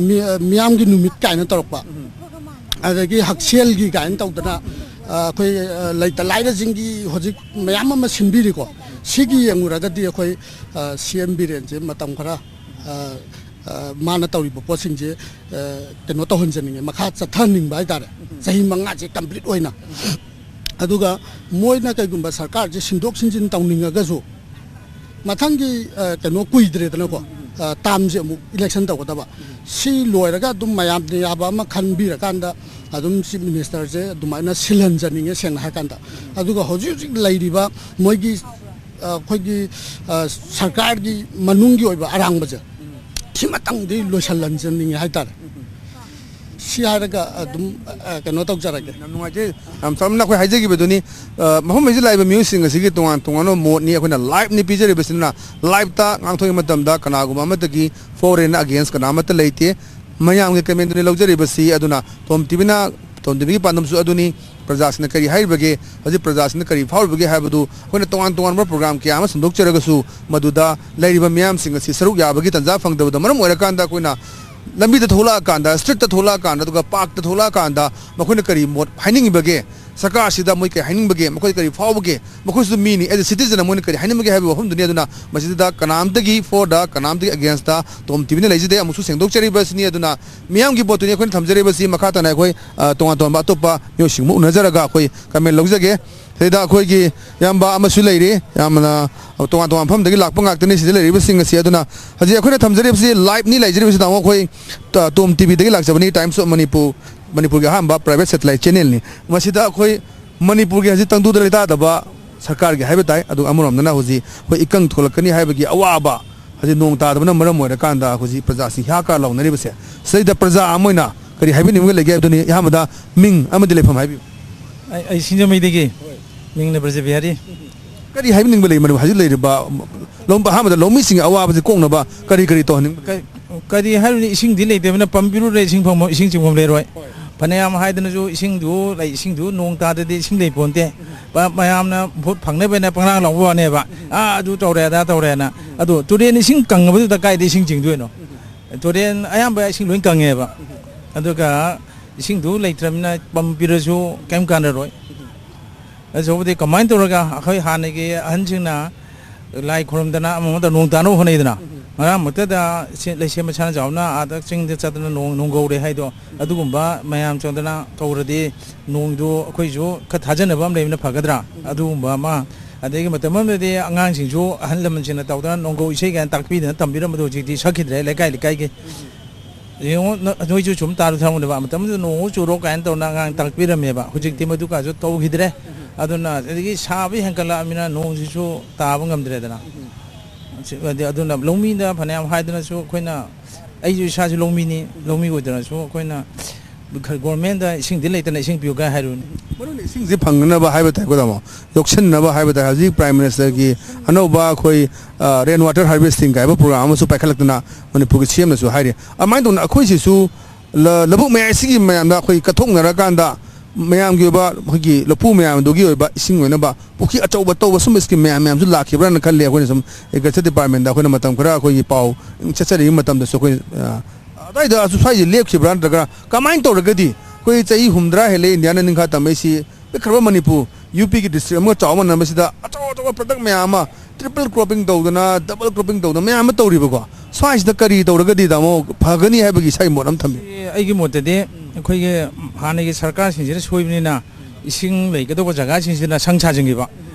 ꯃꯤ- ꯃꯤꯌꯥꯝꯒꯤ ꯅꯨꯃꯤꯠ ꯀꯥꯏꯅ ꯇꯧꯔꯛꯄ, ꯑꯗꯒꯤ ꯍꯛꯁꯦꯜꯒꯤ ꯀꯥꯏꯅ ꯇꯧꯗꯅ ꯑꯩꯈꯣꯏ ꯂꯩꯇ ꯂꯥꯏꯔꯁꯤꯡꯒꯤ ꯍꯧꯖꯤꯛ ꯃꯌꯥꯝ ꯑꯃ ꯁꯤꯟꯕꯤꯔꯤꯀꯣ꯫ ꯁꯤꯒꯤ ꯌꯦꯡꯉꯨꯔꯒꯗꯤ ꯑꯩꯈꯣꯏ ꯁꯤ ꯑꯦꯝ ꯕꯤꯔꯦꯟꯁꯦ ꯃꯇꯝ ꯈꯔ ꯃꯥꯅ ꯇꯧꯔꯤꯕ ꯄꯣꯠꯁꯤꯡꯁꯦ ꯀꯩꯅꯣ ꯇꯧꯍꯟꯖꯅꯤꯡꯉꯦ, ꯃꯈꯥ ꯆꯠꯊꯍꯟꯅꯤꯡꯕ ꯍꯥꯏꯇꯥꯔꯦ꯫ ꯆꯍꯤ ꯃꯉꯥꯁꯦ ꯀꯝꯄ꯭ꯂꯤꯠ ꯑꯣꯏꯅ꯫ ꯑꯗꯨꯒ ꯃꯣꯏꯅ ꯀꯩꯒꯨꯝꯕ ꯁꯔꯀꯥꯔꯁꯦ ꯁꯤꯟꯗꯣꯛ ꯁꯤꯟꯖꯤꯟ ꯇꯧꯅꯤꯡꯉꯒꯁꯨ, ꯃꯊꯪꯒꯤ ꯀꯩꯅꯣ ꯀꯨꯏꯗ꯭ꯔꯦꯗꯅꯀꯣ, ꯇꯥꯝꯁꯦ ꯑꯃꯨꯛ ꯏꯂꯦꯛꯁꯟ ꯇꯧꯒꯗꯕ꯫ ꯁꯤ ꯂꯣꯏꯔꯒ ꯑꯗꯨꯝ ꯃꯌꯥꯝꯅ ꯌꯥꯕ ꯑꯃ ꯈꯟꯕꯤꯔꯀꯥꯟꯗ ꯑꯗꯨꯝ ꯆꯤꯐ ꯃꯤꯅꯤꯁꯇꯔꯁꯦ ꯑꯗꯨꯃꯥꯏꯅ ꯁꯤꯜꯍꯟꯖꯅꯤꯡꯉꯦ, ꯁꯦꯡꯅ ꯍꯥꯏꯔꯀꯥꯟꯗ꯫ ꯑꯗꯨꯒ ꯍꯧꯖꯤꯛ ꯍꯧꯖꯤꯛ ꯂꯩꯔꯤꯕ ꯃꯣꯏꯒꯤ ꯑꯩꯈꯣꯏꯒꯤ ꯁꯔꯀꯥꯔꯒꯤ ꯃꯅꯨꯡꯒꯤ ꯑꯣꯏꯕ ꯑꯔꯥꯡꯕꯁꯦ ꯁꯤꯃꯇꯪꯗꯤ ꯂꯣꯏꯁꯤꯜꯍꯟꯖꯅꯤꯡꯉꯦ ꯍꯥꯏꯇꯥꯔꯦ꯫ ꯁꯤ ꯍꯥꯏꯔꯒ ꯑꯗꯨꯝ ꯀꯩꯅꯣ ꯇꯧꯖꯔꯒꯦ꯫ ꯌꯥꯝ ꯅꯨꯡꯉꯥꯏꯖꯩ꯫ ꯌꯥꯝ ꯆꯝꯅ ꯑꯩꯈꯣꯏ ꯍꯥꯏꯖꯈꯤꯕꯗꯨꯅꯤ꯫ ꯃꯐꯝ ꯑꯁꯤꯗ ꯂꯥꯛꯏꯕ ꯃꯤꯑꯣꯏꯁꯤꯡ ꯑꯁꯤꯒꯤ ꯇꯣꯉꯥꯟ ꯇꯣꯉꯥꯟꯕ ꯃꯣꯠꯅꯤ ꯑꯩꯈꯣꯏꯅ ꯂꯥꯏꯚꯅꯤ ꯄꯤꯖꯔꯤꯕꯁꯤꯅ꯫ ꯂꯥꯏꯚꯇ ꯉꯥꯡꯊꯣꯛꯏ ꯃꯇꯝꯗ ꯀꯅꯥꯒꯨꯝꯕ ꯑꯃꯠꯇꯒꯤ ꯐꯣꯔ ꯑꯦꯟ ꯑꯒꯦꯟꯁ ꯀꯅꯥ ꯑꯃꯠꯇ ꯂꯩꯇꯦ꯫ ꯃꯌꯥꯝꯒꯤ ꯀꯃꯦꯟꯗꯨꯅꯤ ꯂꯧꯖꯔꯤꯕꯁꯤ꯫ ꯑꯗꯨꯅ ꯇꯣꯝ ꯇꯤꯚꯤꯅ, ꯇꯣꯝ ꯇꯤꯚꯤꯒꯤ ꯄꯥꯟꯗꯝꯁꯨ ꯑꯗꯨꯅꯤ, ꯄ꯭ꯔꯖꯥꯁꯤꯡꯅ ꯀꯔꯤ ꯍꯥꯏꯔꯤꯕꯒꯦ, ꯍꯧꯖꯤꯛ ꯄ꯭ꯔꯖꯥꯁꯤꯡꯅ ꯀꯔꯤ ꯐꯥꯎꯔꯤꯕꯒꯦ ꯍꯥꯏꯕꯗꯨ ꯑꯩꯈꯣꯏꯅ ꯇꯣꯉꯥꯟ ꯇꯣꯉꯥꯟꯕ ꯄ꯭ꯔꯣꯒ꯭ꯔꯥꯝ ꯀꯌꯥ ꯑꯃ ꯁꯟꯗꯣꯛꯆꯔꯒꯁꯨ ꯃꯗꯨꯗ ꯂꯩꯔꯤꯕ ꯃꯤꯌꯥꯝꯁꯤꯡ ꯑꯁꯤ ꯁꯔꯨꯛ ꯌꯥꯕꯒꯤ ꯇꯥꯟꯖꯥ ꯐꯪꯗꯕꯗ ꯃꯔꯝ ꯑꯣꯏꯔꯀꯥꯟꯗ ꯑꯩꯈꯣꯏꯅ ꯂꯝꯕꯤꯗ ꯊꯣꯛꯂꯛꯑꯀꯥꯟꯗ, ꯁ꯭ꯇ꯭ꯔꯤꯠꯇ ꯊꯣꯛꯂꯛꯑꯀꯥꯟꯗ, ꯑꯗꯨꯒ ꯄꯥꯔꯛꯇ ꯊꯣꯛꯂꯛꯑꯀꯥꯟꯗ ꯃꯈꯣꯏꯅ ꯀꯔꯤ ꯃꯣꯠ ꯍꯥꯏꯅꯤꯡꯉꯤꯕꯒꯦ, ꯁꯔꯀꯥꯔꯁꯤꯗ ꯃꯣꯏ ꯀꯔꯤ ꯍꯥꯏꯅꯤꯡꯕꯒꯦ, ꯃꯈꯣꯏ ꯀꯔꯤ ꯐꯥꯎꯕꯒꯦ, ꯃꯈꯣꯏꯁꯨ ꯃꯤꯅꯤ, ꯑꯦꯖ ꯑꯦ ꯁꯤꯇꯤꯖꯟ ꯃꯣꯏꯅ ꯀꯔꯤ ꯍꯥꯏꯅꯤꯡꯕꯒꯦ ꯍꯥꯏꯕ ꯋꯥꯐꯝꯗꯨꯅꯤ꯫ ꯑꯗꯨꯅ ꯃꯁꯤꯗ ꯀꯅꯥꯝꯇꯒꯤ ꯐꯣꯔꯗ, ꯀꯅꯥꯝꯇꯒꯤ ꯑꯒꯦꯟꯁꯇ ꯇꯣꯝ ꯇꯤꯚꯤꯅ ꯂꯩꯖꯗꯦ꯫ ꯑꯃꯨꯛꯁꯨ ꯁꯦꯡꯗꯣꯛꯆꯔꯤꯕꯁꯤꯅꯤ꯫ ꯑꯗꯨꯅ ꯃꯤꯌꯥꯝꯒꯤ ꯚꯣꯠꯇꯨꯅꯤ ꯑꯩꯈꯣꯏꯅ ꯊꯝꯖꯔꯤꯕꯁꯤ꯫ ꯃꯈꯥ ꯇꯥꯅ ꯑꯩꯈꯣꯏ ꯑ, ꯇꯣꯉꯥꯟ ꯇꯣꯉꯥꯟꯕ ꯑꯇꯣꯞꯄ ꯃꯤꯑꯣꯏꯁꯤꯡꯕꯨ ꯎꯅꯖꯔꯒ ꯑꯩꯈꯣꯏ ꯀꯃꯦꯟ ꯂꯧꯖꯒꯦ꯫ ꯁꯤꯗ ꯑꯩꯈꯣꯏꯒꯤ ꯏꯌꯥꯝꯕ ꯑꯃꯁꯨ ꯂꯩꯔꯤ, ꯌꯥꯝꯅ ꯇꯣꯉꯥꯟ ꯇꯣꯉꯥꯟꯕ ꯃꯐꯝꯗꯒꯤ ꯂꯥꯛꯄ ꯉꯥꯛꯇꯅꯤ ꯁꯤꯗ ꯂꯩꯔꯤꯕꯁꯤꯡ ꯑꯁꯤ꯫ ꯑꯗꯨꯅ ꯍꯧꯖꯤꯛ ꯑꯩꯈꯣꯏꯅ ꯊꯝꯖꯔꯤꯕꯁꯤ ꯂꯥꯏꯚꯅꯤ ꯂꯩꯖꯔꯤꯕꯁꯤ꯫ ꯇꯥꯃꯣ, ꯑꯩꯈꯣꯏ ꯇ-, ꯇꯣꯝ ꯇꯤꯚꯤꯗꯒꯤ ꯂꯥꯛꯆꯕꯅꯤ, ꯇꯥꯏꯝꯁ ꯑꯣꯐ ꯃꯅꯤꯄꯨꯔ, ꯃꯅꯤꯄꯨꯔꯒꯤ ꯑꯍꯥꯟꯕ ꯄ꯭ꯔꯥꯏꯚꯦꯠ ꯁꯦꯇꯦꯂꯥꯏꯠ ꯆꯦꯅꯦꯜꯅꯤ꯫ ꯃꯁꯤꯗ ꯑꯩꯈꯣꯏ ꯃꯅꯤꯄꯨꯔꯒꯤ ꯍꯧꯖꯤꯛ ꯇꯪꯗꯨꯗ ꯂꯩꯇꯥꯗꯕ ꯁꯔꯀꯥꯔꯒꯤ ꯍꯥꯏꯕ ꯇꯥꯏ꯫ ꯑꯗꯨꯒ ꯑꯃꯔꯣꯝꯗꯅ ꯍꯧꯖꯤꯛ ꯑꯩꯈꯣꯏ ꯏꯀꯪ ꯊꯣꯛꯂꯛꯀꯅꯤ ꯍꯥꯏꯕꯒꯤ ꯑꯋꯥꯕ, ꯍꯧꯖꯤꯛ ꯅꯣꯡ ꯇꯥꯗꯕꯅ ꯃꯔꯝ ꯑꯣꯏꯔꯀꯥꯟꯗ ꯍꯧꯖꯤꯛ ꯄ꯭ꯔꯖꯥꯁꯤ ꯍꯤꯍꯥꯀꯥ ꯂꯥꯎꯅꯔꯤꯕꯁꯦ, ꯁꯤꯗꯩꯗ ꯄ꯭ꯔꯖꯥ ꯑꯃ ꯑꯣꯏꯅ ꯀꯔꯤ ꯍꯥꯏꯕꯤꯅꯤꯡꯕ ꯂꯩꯒꯦ ꯍꯥꯏꯕꯗꯨꯅꯤ꯫ ꯑꯍꯥꯟꯕꯗ ꯃꯤꯡ ꯑꯃꯗꯤ ꯂꯩꯐꯝ ꯍꯥꯏꯕꯤꯌꯨ꯫ ꯑꯩ, ꯑꯩ ꯁꯤꯡꯖꯃꯩꯗꯒꯤ꯫ ꯃꯤꯡꯅ ꯕ꯭ꯔꯖꯕꯤꯍꯥꯔꯤ꯫ ꯀꯔꯤ ꯍꯥꯏꯕꯤꯅꯤꯡꯕ ꯂꯩ? ꯃꯔꯝ ꯍꯧꯖꯤꯛ ꯂꯩꯔꯤꯕ ꯂꯧ-, ꯑꯍꯥꯟꯕꯗ ꯂꯧꯃꯤꯁꯤꯡꯒꯤ ꯑꯋꯥꯕꯁꯤ ꯀꯣꯛꯅꯕ ꯀꯔꯤ ꯀꯔꯤ ꯇꯧꯍꯟꯅꯤꯡꯕ? ꯀꯩ-, ꯀꯔꯤ ꯍꯥꯏꯔꯨꯅꯤ, ꯏꯁꯤꯡꯗꯤ ꯂꯩꯇꯕꯅ ꯄꯝ ꯄꯤꯔꯨꯔꯦ, ꯏꯁꯤꯡ ꯐꯪꯐꯝ, ꯏꯁꯤꯡ ꯆꯤꯡꯐꯝ ꯂꯩꯔꯣꯏ꯫ ꯍꯣꯏ꯫ ꯐꯅꯌꯥꯝ ꯍꯥꯏꯗꯅꯁꯨ ꯏꯁꯤꯡꯗꯨ ꯂꯩ, ꯏꯁꯤꯡꯗꯨ ꯅꯣꯡ ꯇꯥꯗꯗꯤ ꯏꯁꯤꯡ ꯂꯩ ꯄꯣꯟꯇꯦ꯫ ꯄ-, ꯃꯌꯥꯝꯅ ꯚꯣꯠ ꯐꯪꯅꯕꯅ ꯄꯪꯂꯥꯡ ꯂꯥꯎꯕ ꯋꯥꯅꯦꯕ꯫ ꯎꯝ꯫ "ꯑꯥ, ꯑꯗꯨ ꯇꯧꯔꯦ, ꯑꯗꯥ ꯇꯧꯔꯦꯅ"꯫ ꯎꯝ꯫ ꯑꯗꯣ ꯇꯨꯔꯦꯟ ꯏꯁꯤꯡ ꯀꯪꯉꯕꯗꯨꯗ ꯀꯥꯏꯗ ꯏꯁꯤꯡ ꯆꯤꯡꯗꯣꯏꯅꯣ? ꯎꯝ꯫ ꯇꯨꯔꯦꯟ ꯑꯌꯥꯝꯕ ꯏꯁꯤꯡ ꯂꯣꯏ ꯀꯪꯉꯦꯕ꯫ ꯎꯝ꯫ ꯑꯗꯨꯒ ꯏꯁꯤꯡꯗꯨ ꯂꯩꯇ꯭ꯔꯕꯅꯤꯅ ꯄꯝ ꯄꯤꯔꯁꯨ ꯀꯩꯝ ꯀꯥꯟꯅꯔꯣꯏ꯫ ꯎꯝ꯫ ꯑꯗꯨꯕꯨꯗꯤ ꯀꯃꯥꯏꯅ ꯇꯧꯔꯒ ꯑꯩꯈꯣꯏ ꯍꯥꯟꯅꯒꯤ ꯑꯍꯟꯁꯤꯡꯅ ꯂꯥꯏ ꯈꯨꯔꯨꯝꯗꯅ ꯑꯃ ꯑꯃꯗ ꯅꯣꯡ ꯇꯥꯅꯕ ꯍꯣꯠꯅꯩꯗꯅ, ꯎꯝ꯫ ꯃꯔꯛ ꯃꯔꯛꯇꯗ ꯁꯤ-, ꯂꯩꯁꯦꯝꯕ ꯁꯥꯟꯅ ꯖꯥꯎꯅ ꯑꯥꯗ ꯆꯤꯡꯗ ꯆꯠꯇꯅ ꯅꯣꯡ, ꯅꯣꯡ ꯀꯧꯔꯦ ꯍꯥꯏꯗꯣ, ꯎꯝ꯫ ꯑꯗꯨꯒꯨꯝꯕ ꯃꯌꯥꯝ ꯆꯪꯗꯅ ꯀꯧꯔꯗꯤ ꯅꯣꯡꯗꯨ ꯑꯩꯈꯣꯏꯁꯨ ꯈꯔ ꯊꯥꯖꯅꯕ ꯑꯃ ꯂꯩꯕꯅ ꯐꯒꯗ꯭ꯔꯥ? ꯎꯝ꯫ ꯑꯗꯨꯒꯨꯝꯕ ꯑꯃ, ꯑꯗꯒꯤ ꯃꯇꯝ ꯑꯃꯗꯗꯤ ꯑꯉꯥꯡꯁꯤꯡꯁꯨ ꯑꯍꯜ ꯂꯃꯟꯁꯤꯡꯅ ꯇꯧꯗꯅ ꯅꯣꯡꯒꯧ ꯏꯁꯩ ꯀꯥꯏꯅ ꯇꯥꯛꯄꯤꯗꯅ ꯇꯝꯕꯤꯔꯝꯕꯗꯣ ꯍꯧꯖꯤꯛꯇꯤ ꯁꯛꯈꯤꯗ꯭ꯔꯦ ꯂꯩꯀꯥꯏ ꯂꯩꯀꯥꯏꯒꯤ꯫ ꯎꯝ꯫ ꯌꯦꯡꯉꯣ, ꯅ-, ꯅꯣꯏꯁꯨ ꯁꯨꯝ ꯇꯥꯔꯨ ꯊꯝꯃꯨꯅꯦꯕ, ꯃꯇꯝꯗꯨꯗ "ꯅꯣꯡꯃꯨꯛ ꯆꯨꯔꯣ" ꯀꯥꯏꯅ ꯇꯧꯅ ꯑꯉꯥꯡ ꯇꯥꯛꯄꯤꯔꯝꯃꯦꯕ꯫ ꯍꯧꯖꯤꯛꯇꯤ ꯃꯗꯨꯀꯥꯁꯨ ꯇꯧꯈꯤꯗ꯭ꯔꯦ꯫ ꯑꯗꯨꯅ ꯑꯗꯒꯤ ꯁꯥꯕ ꯍꯦꯟꯒꯠꯂꯛꯑꯃꯤꯅ ꯅꯣꯡꯁꯤꯁꯨ ꯇꯥꯕ ꯉꯝꯗ꯭ꯔꯦꯗꯅ꯫ ꯁꯤ-, ꯑꯗꯤ-, ꯑꯗꯨꯅ ꯂꯧꯃꯤꯗ ꯐꯅꯌꯥꯝ ꯍꯥꯏꯗꯅꯁꯨ ꯑꯩꯈꯣꯏꯅ, ꯑꯩꯁꯨ ꯏꯁꯥꯁꯨ ꯂꯧꯃꯤꯅꯤ, ꯂꯧꯃꯤ ꯑꯣꯏꯗꯅꯁꯨ ꯑꯩꯈꯣꯏꯅ ꯈꯔ ꯒꯣꯔꯃꯦꯟꯗ ꯏꯁꯤꯡꯗꯤ ꯂꯩꯇꯅ ꯏꯁꯤꯡ ꯄꯤꯌꯨ ꯀꯥꯏ ꯍꯥꯏꯔꯨꯅꯤ꯫ ꯃꯔꯨ ꯑꯣꯏꯅ ꯏꯁꯤꯡꯁꯤ ꯐꯪꯅꯅꯕ ꯍꯥꯏꯕ ꯇꯥꯏꯀꯣ, ꯇꯥꯃꯣ, ꯌꯣꯛꯁꯤꯟꯅꯕ ꯍꯥꯏꯕ ꯇꯥꯏ꯫ ꯍꯧꯖꯤꯛ ꯄ꯭ꯔꯥꯏꯝ ꯃꯤꯅꯤꯁꯇꯔꯒꯤ ꯑꯅꯧꯕ ꯑꯩꯈꯣꯏ, ꯑ, ꯔꯦꯟ ꯋꯥꯇꯔ ꯍꯥꯔꯚꯦꯁꯇꯤꯡ ꯀꯥꯏꯕ ꯄ꯭ꯔꯣꯒ꯭ꯔꯥꯝ ꯑꯃꯁꯨ ꯄꯥꯏꯈꯠꯂꯛꯇꯅ ꯃꯅꯤꯄꯨꯔꯒꯤ ꯁꯤ ꯑꯦꯝꯅꯁꯨ ꯍꯥꯏꯔꯤ꯫ ꯑꯗꯨꯃꯥꯏꯅ ꯇꯧꯗꯅ ꯑꯩꯈꯣꯏꯁꯤꯁꯨ ꯂ-, ꯂꯧꯕꯨꯛ ꯃꯌꯥꯏꯁꯤꯒꯤ ꯃꯌꯥꯝꯗ ꯑꯩꯈꯣꯏ ꯀꯠꯊꯣꯛꯅꯔꯀꯥꯟꯗ ꯃꯌꯥꯝꯒꯤ ꯑꯣꯏꯕ ꯑꯩꯈꯣꯏꯒꯤ ꯂꯐꯨ ꯃꯌꯥꯝꯗꯨꯒꯤ ꯑꯣꯏꯕ ꯏꯁꯤꯡ ꯑꯣꯏꯅꯕ ꯄꯨꯈ꯭ꯔꯤ ꯑꯆꯧꯕ ꯇꯧꯕ ꯁꯨꯝꯕ ꯁ꯭ꯀꯤꯝ ꯃꯌꯥꯝ ꯃꯌꯥꯝꯁꯨ ꯂꯥꯛꯈꯤꯕ꯭ꯔꯥꯅ ꯈꯜꯂꯤ꯫ ꯑꯩꯈꯣꯏꯅ ꯁꯨꯝ ꯑꯦꯒ꯭ꯔꯤꯀꯜꯆꯔ ꯗꯤꯄꯥꯔꯠꯃꯦꯟꯗ ꯑꯩꯈꯣꯏꯅ ꯃꯇꯝ ꯈꯔ ꯑꯩꯈꯣꯏꯒꯤ ꯄꯥꯎ ꯆꯠꯆꯔꯤꯉꯩ ꯃꯇꯝꯗꯁꯨ ꯑꯩꯈꯣꯏ, ꯑ, ꯑꯗꯨꯋꯥꯏꯗ ꯁ꯭ꯋꯥꯏꯁꯦ ꯂꯦꯞꯈꯤꯕ꯭ꯔꯥ, ꯅꯠꯇ꯭ꯔꯒ ꯀꯃꯥꯏꯅ ꯇꯧꯔꯒꯗꯤ ꯑꯩꯈꯣꯏ ꯆꯍꯤ ꯍꯨꯝꯗ꯭ꯔꯥ ꯍꯦꯜꯂꯦ ꯏꯟꯗꯤꯌꯥꯅ ꯅꯤꯡꯈꯥ ꯇꯝꯃꯛꯏꯁꯤ, ꯄꯤꯛꯈ꯭ꯔꯕ ꯃꯅꯤꯄꯨꯔ, ꯌꯨ ꯄꯤꯒꯤ ꯗꯤꯁꯇ꯭ꯔꯤꯛ ꯑꯃꯒ ꯆꯥꯎ ꯃꯥꯟꯅꯕꯁꯤꯗ ꯑꯆꯧ ꯑꯆꯧꯕ ꯄ꯭ꯔꯗꯛ ꯃꯌꯥꯝ ꯑꯃ ꯇ꯭ꯔꯤꯄꯜ ꯀ꯭ꯔꯣꯞꯄꯤꯡ ꯇꯧꯗꯅ, ꯗꯕꯜ ꯀ꯭ꯔꯣꯞꯄꯤꯡ ꯇꯧꯗꯅ ꯃꯌꯥꯝ ꯑꯃ ꯇꯧꯔꯤꯕꯀꯣ꯫ ꯁ꯭ꯋꯥꯏꯁꯤꯗ ꯀꯔꯤ ꯇꯧꯔꯒꯗꯤ, ꯇꯥꯃꯣ, ꯐꯒꯅꯤ ꯍꯥꯏꯕꯒꯤ ꯏꯁꯥꯒꯤ ꯃꯣꯠ ꯑꯃ ꯊꯝꯕꯤꯌꯨ꯫ ꯑꯩꯒꯤ ꯃꯣꯠꯇꯗꯤ ꯑꯩꯈꯣꯏꯒꯤ ꯍꯥꯟꯅꯒꯤ ꯁꯔꯀꯥꯔꯁꯤꯡꯁꯤꯅ ꯁꯣꯏꯕꯅꯤꯅ ꯏꯁꯤꯡ ꯂꯩꯒꯗꯧꯕ ꯖꯒꯥꯁꯤꯡꯁꯤꯅ ꯁꯪ ꯁꯥꯖꯤꯟꯈꯤꯕ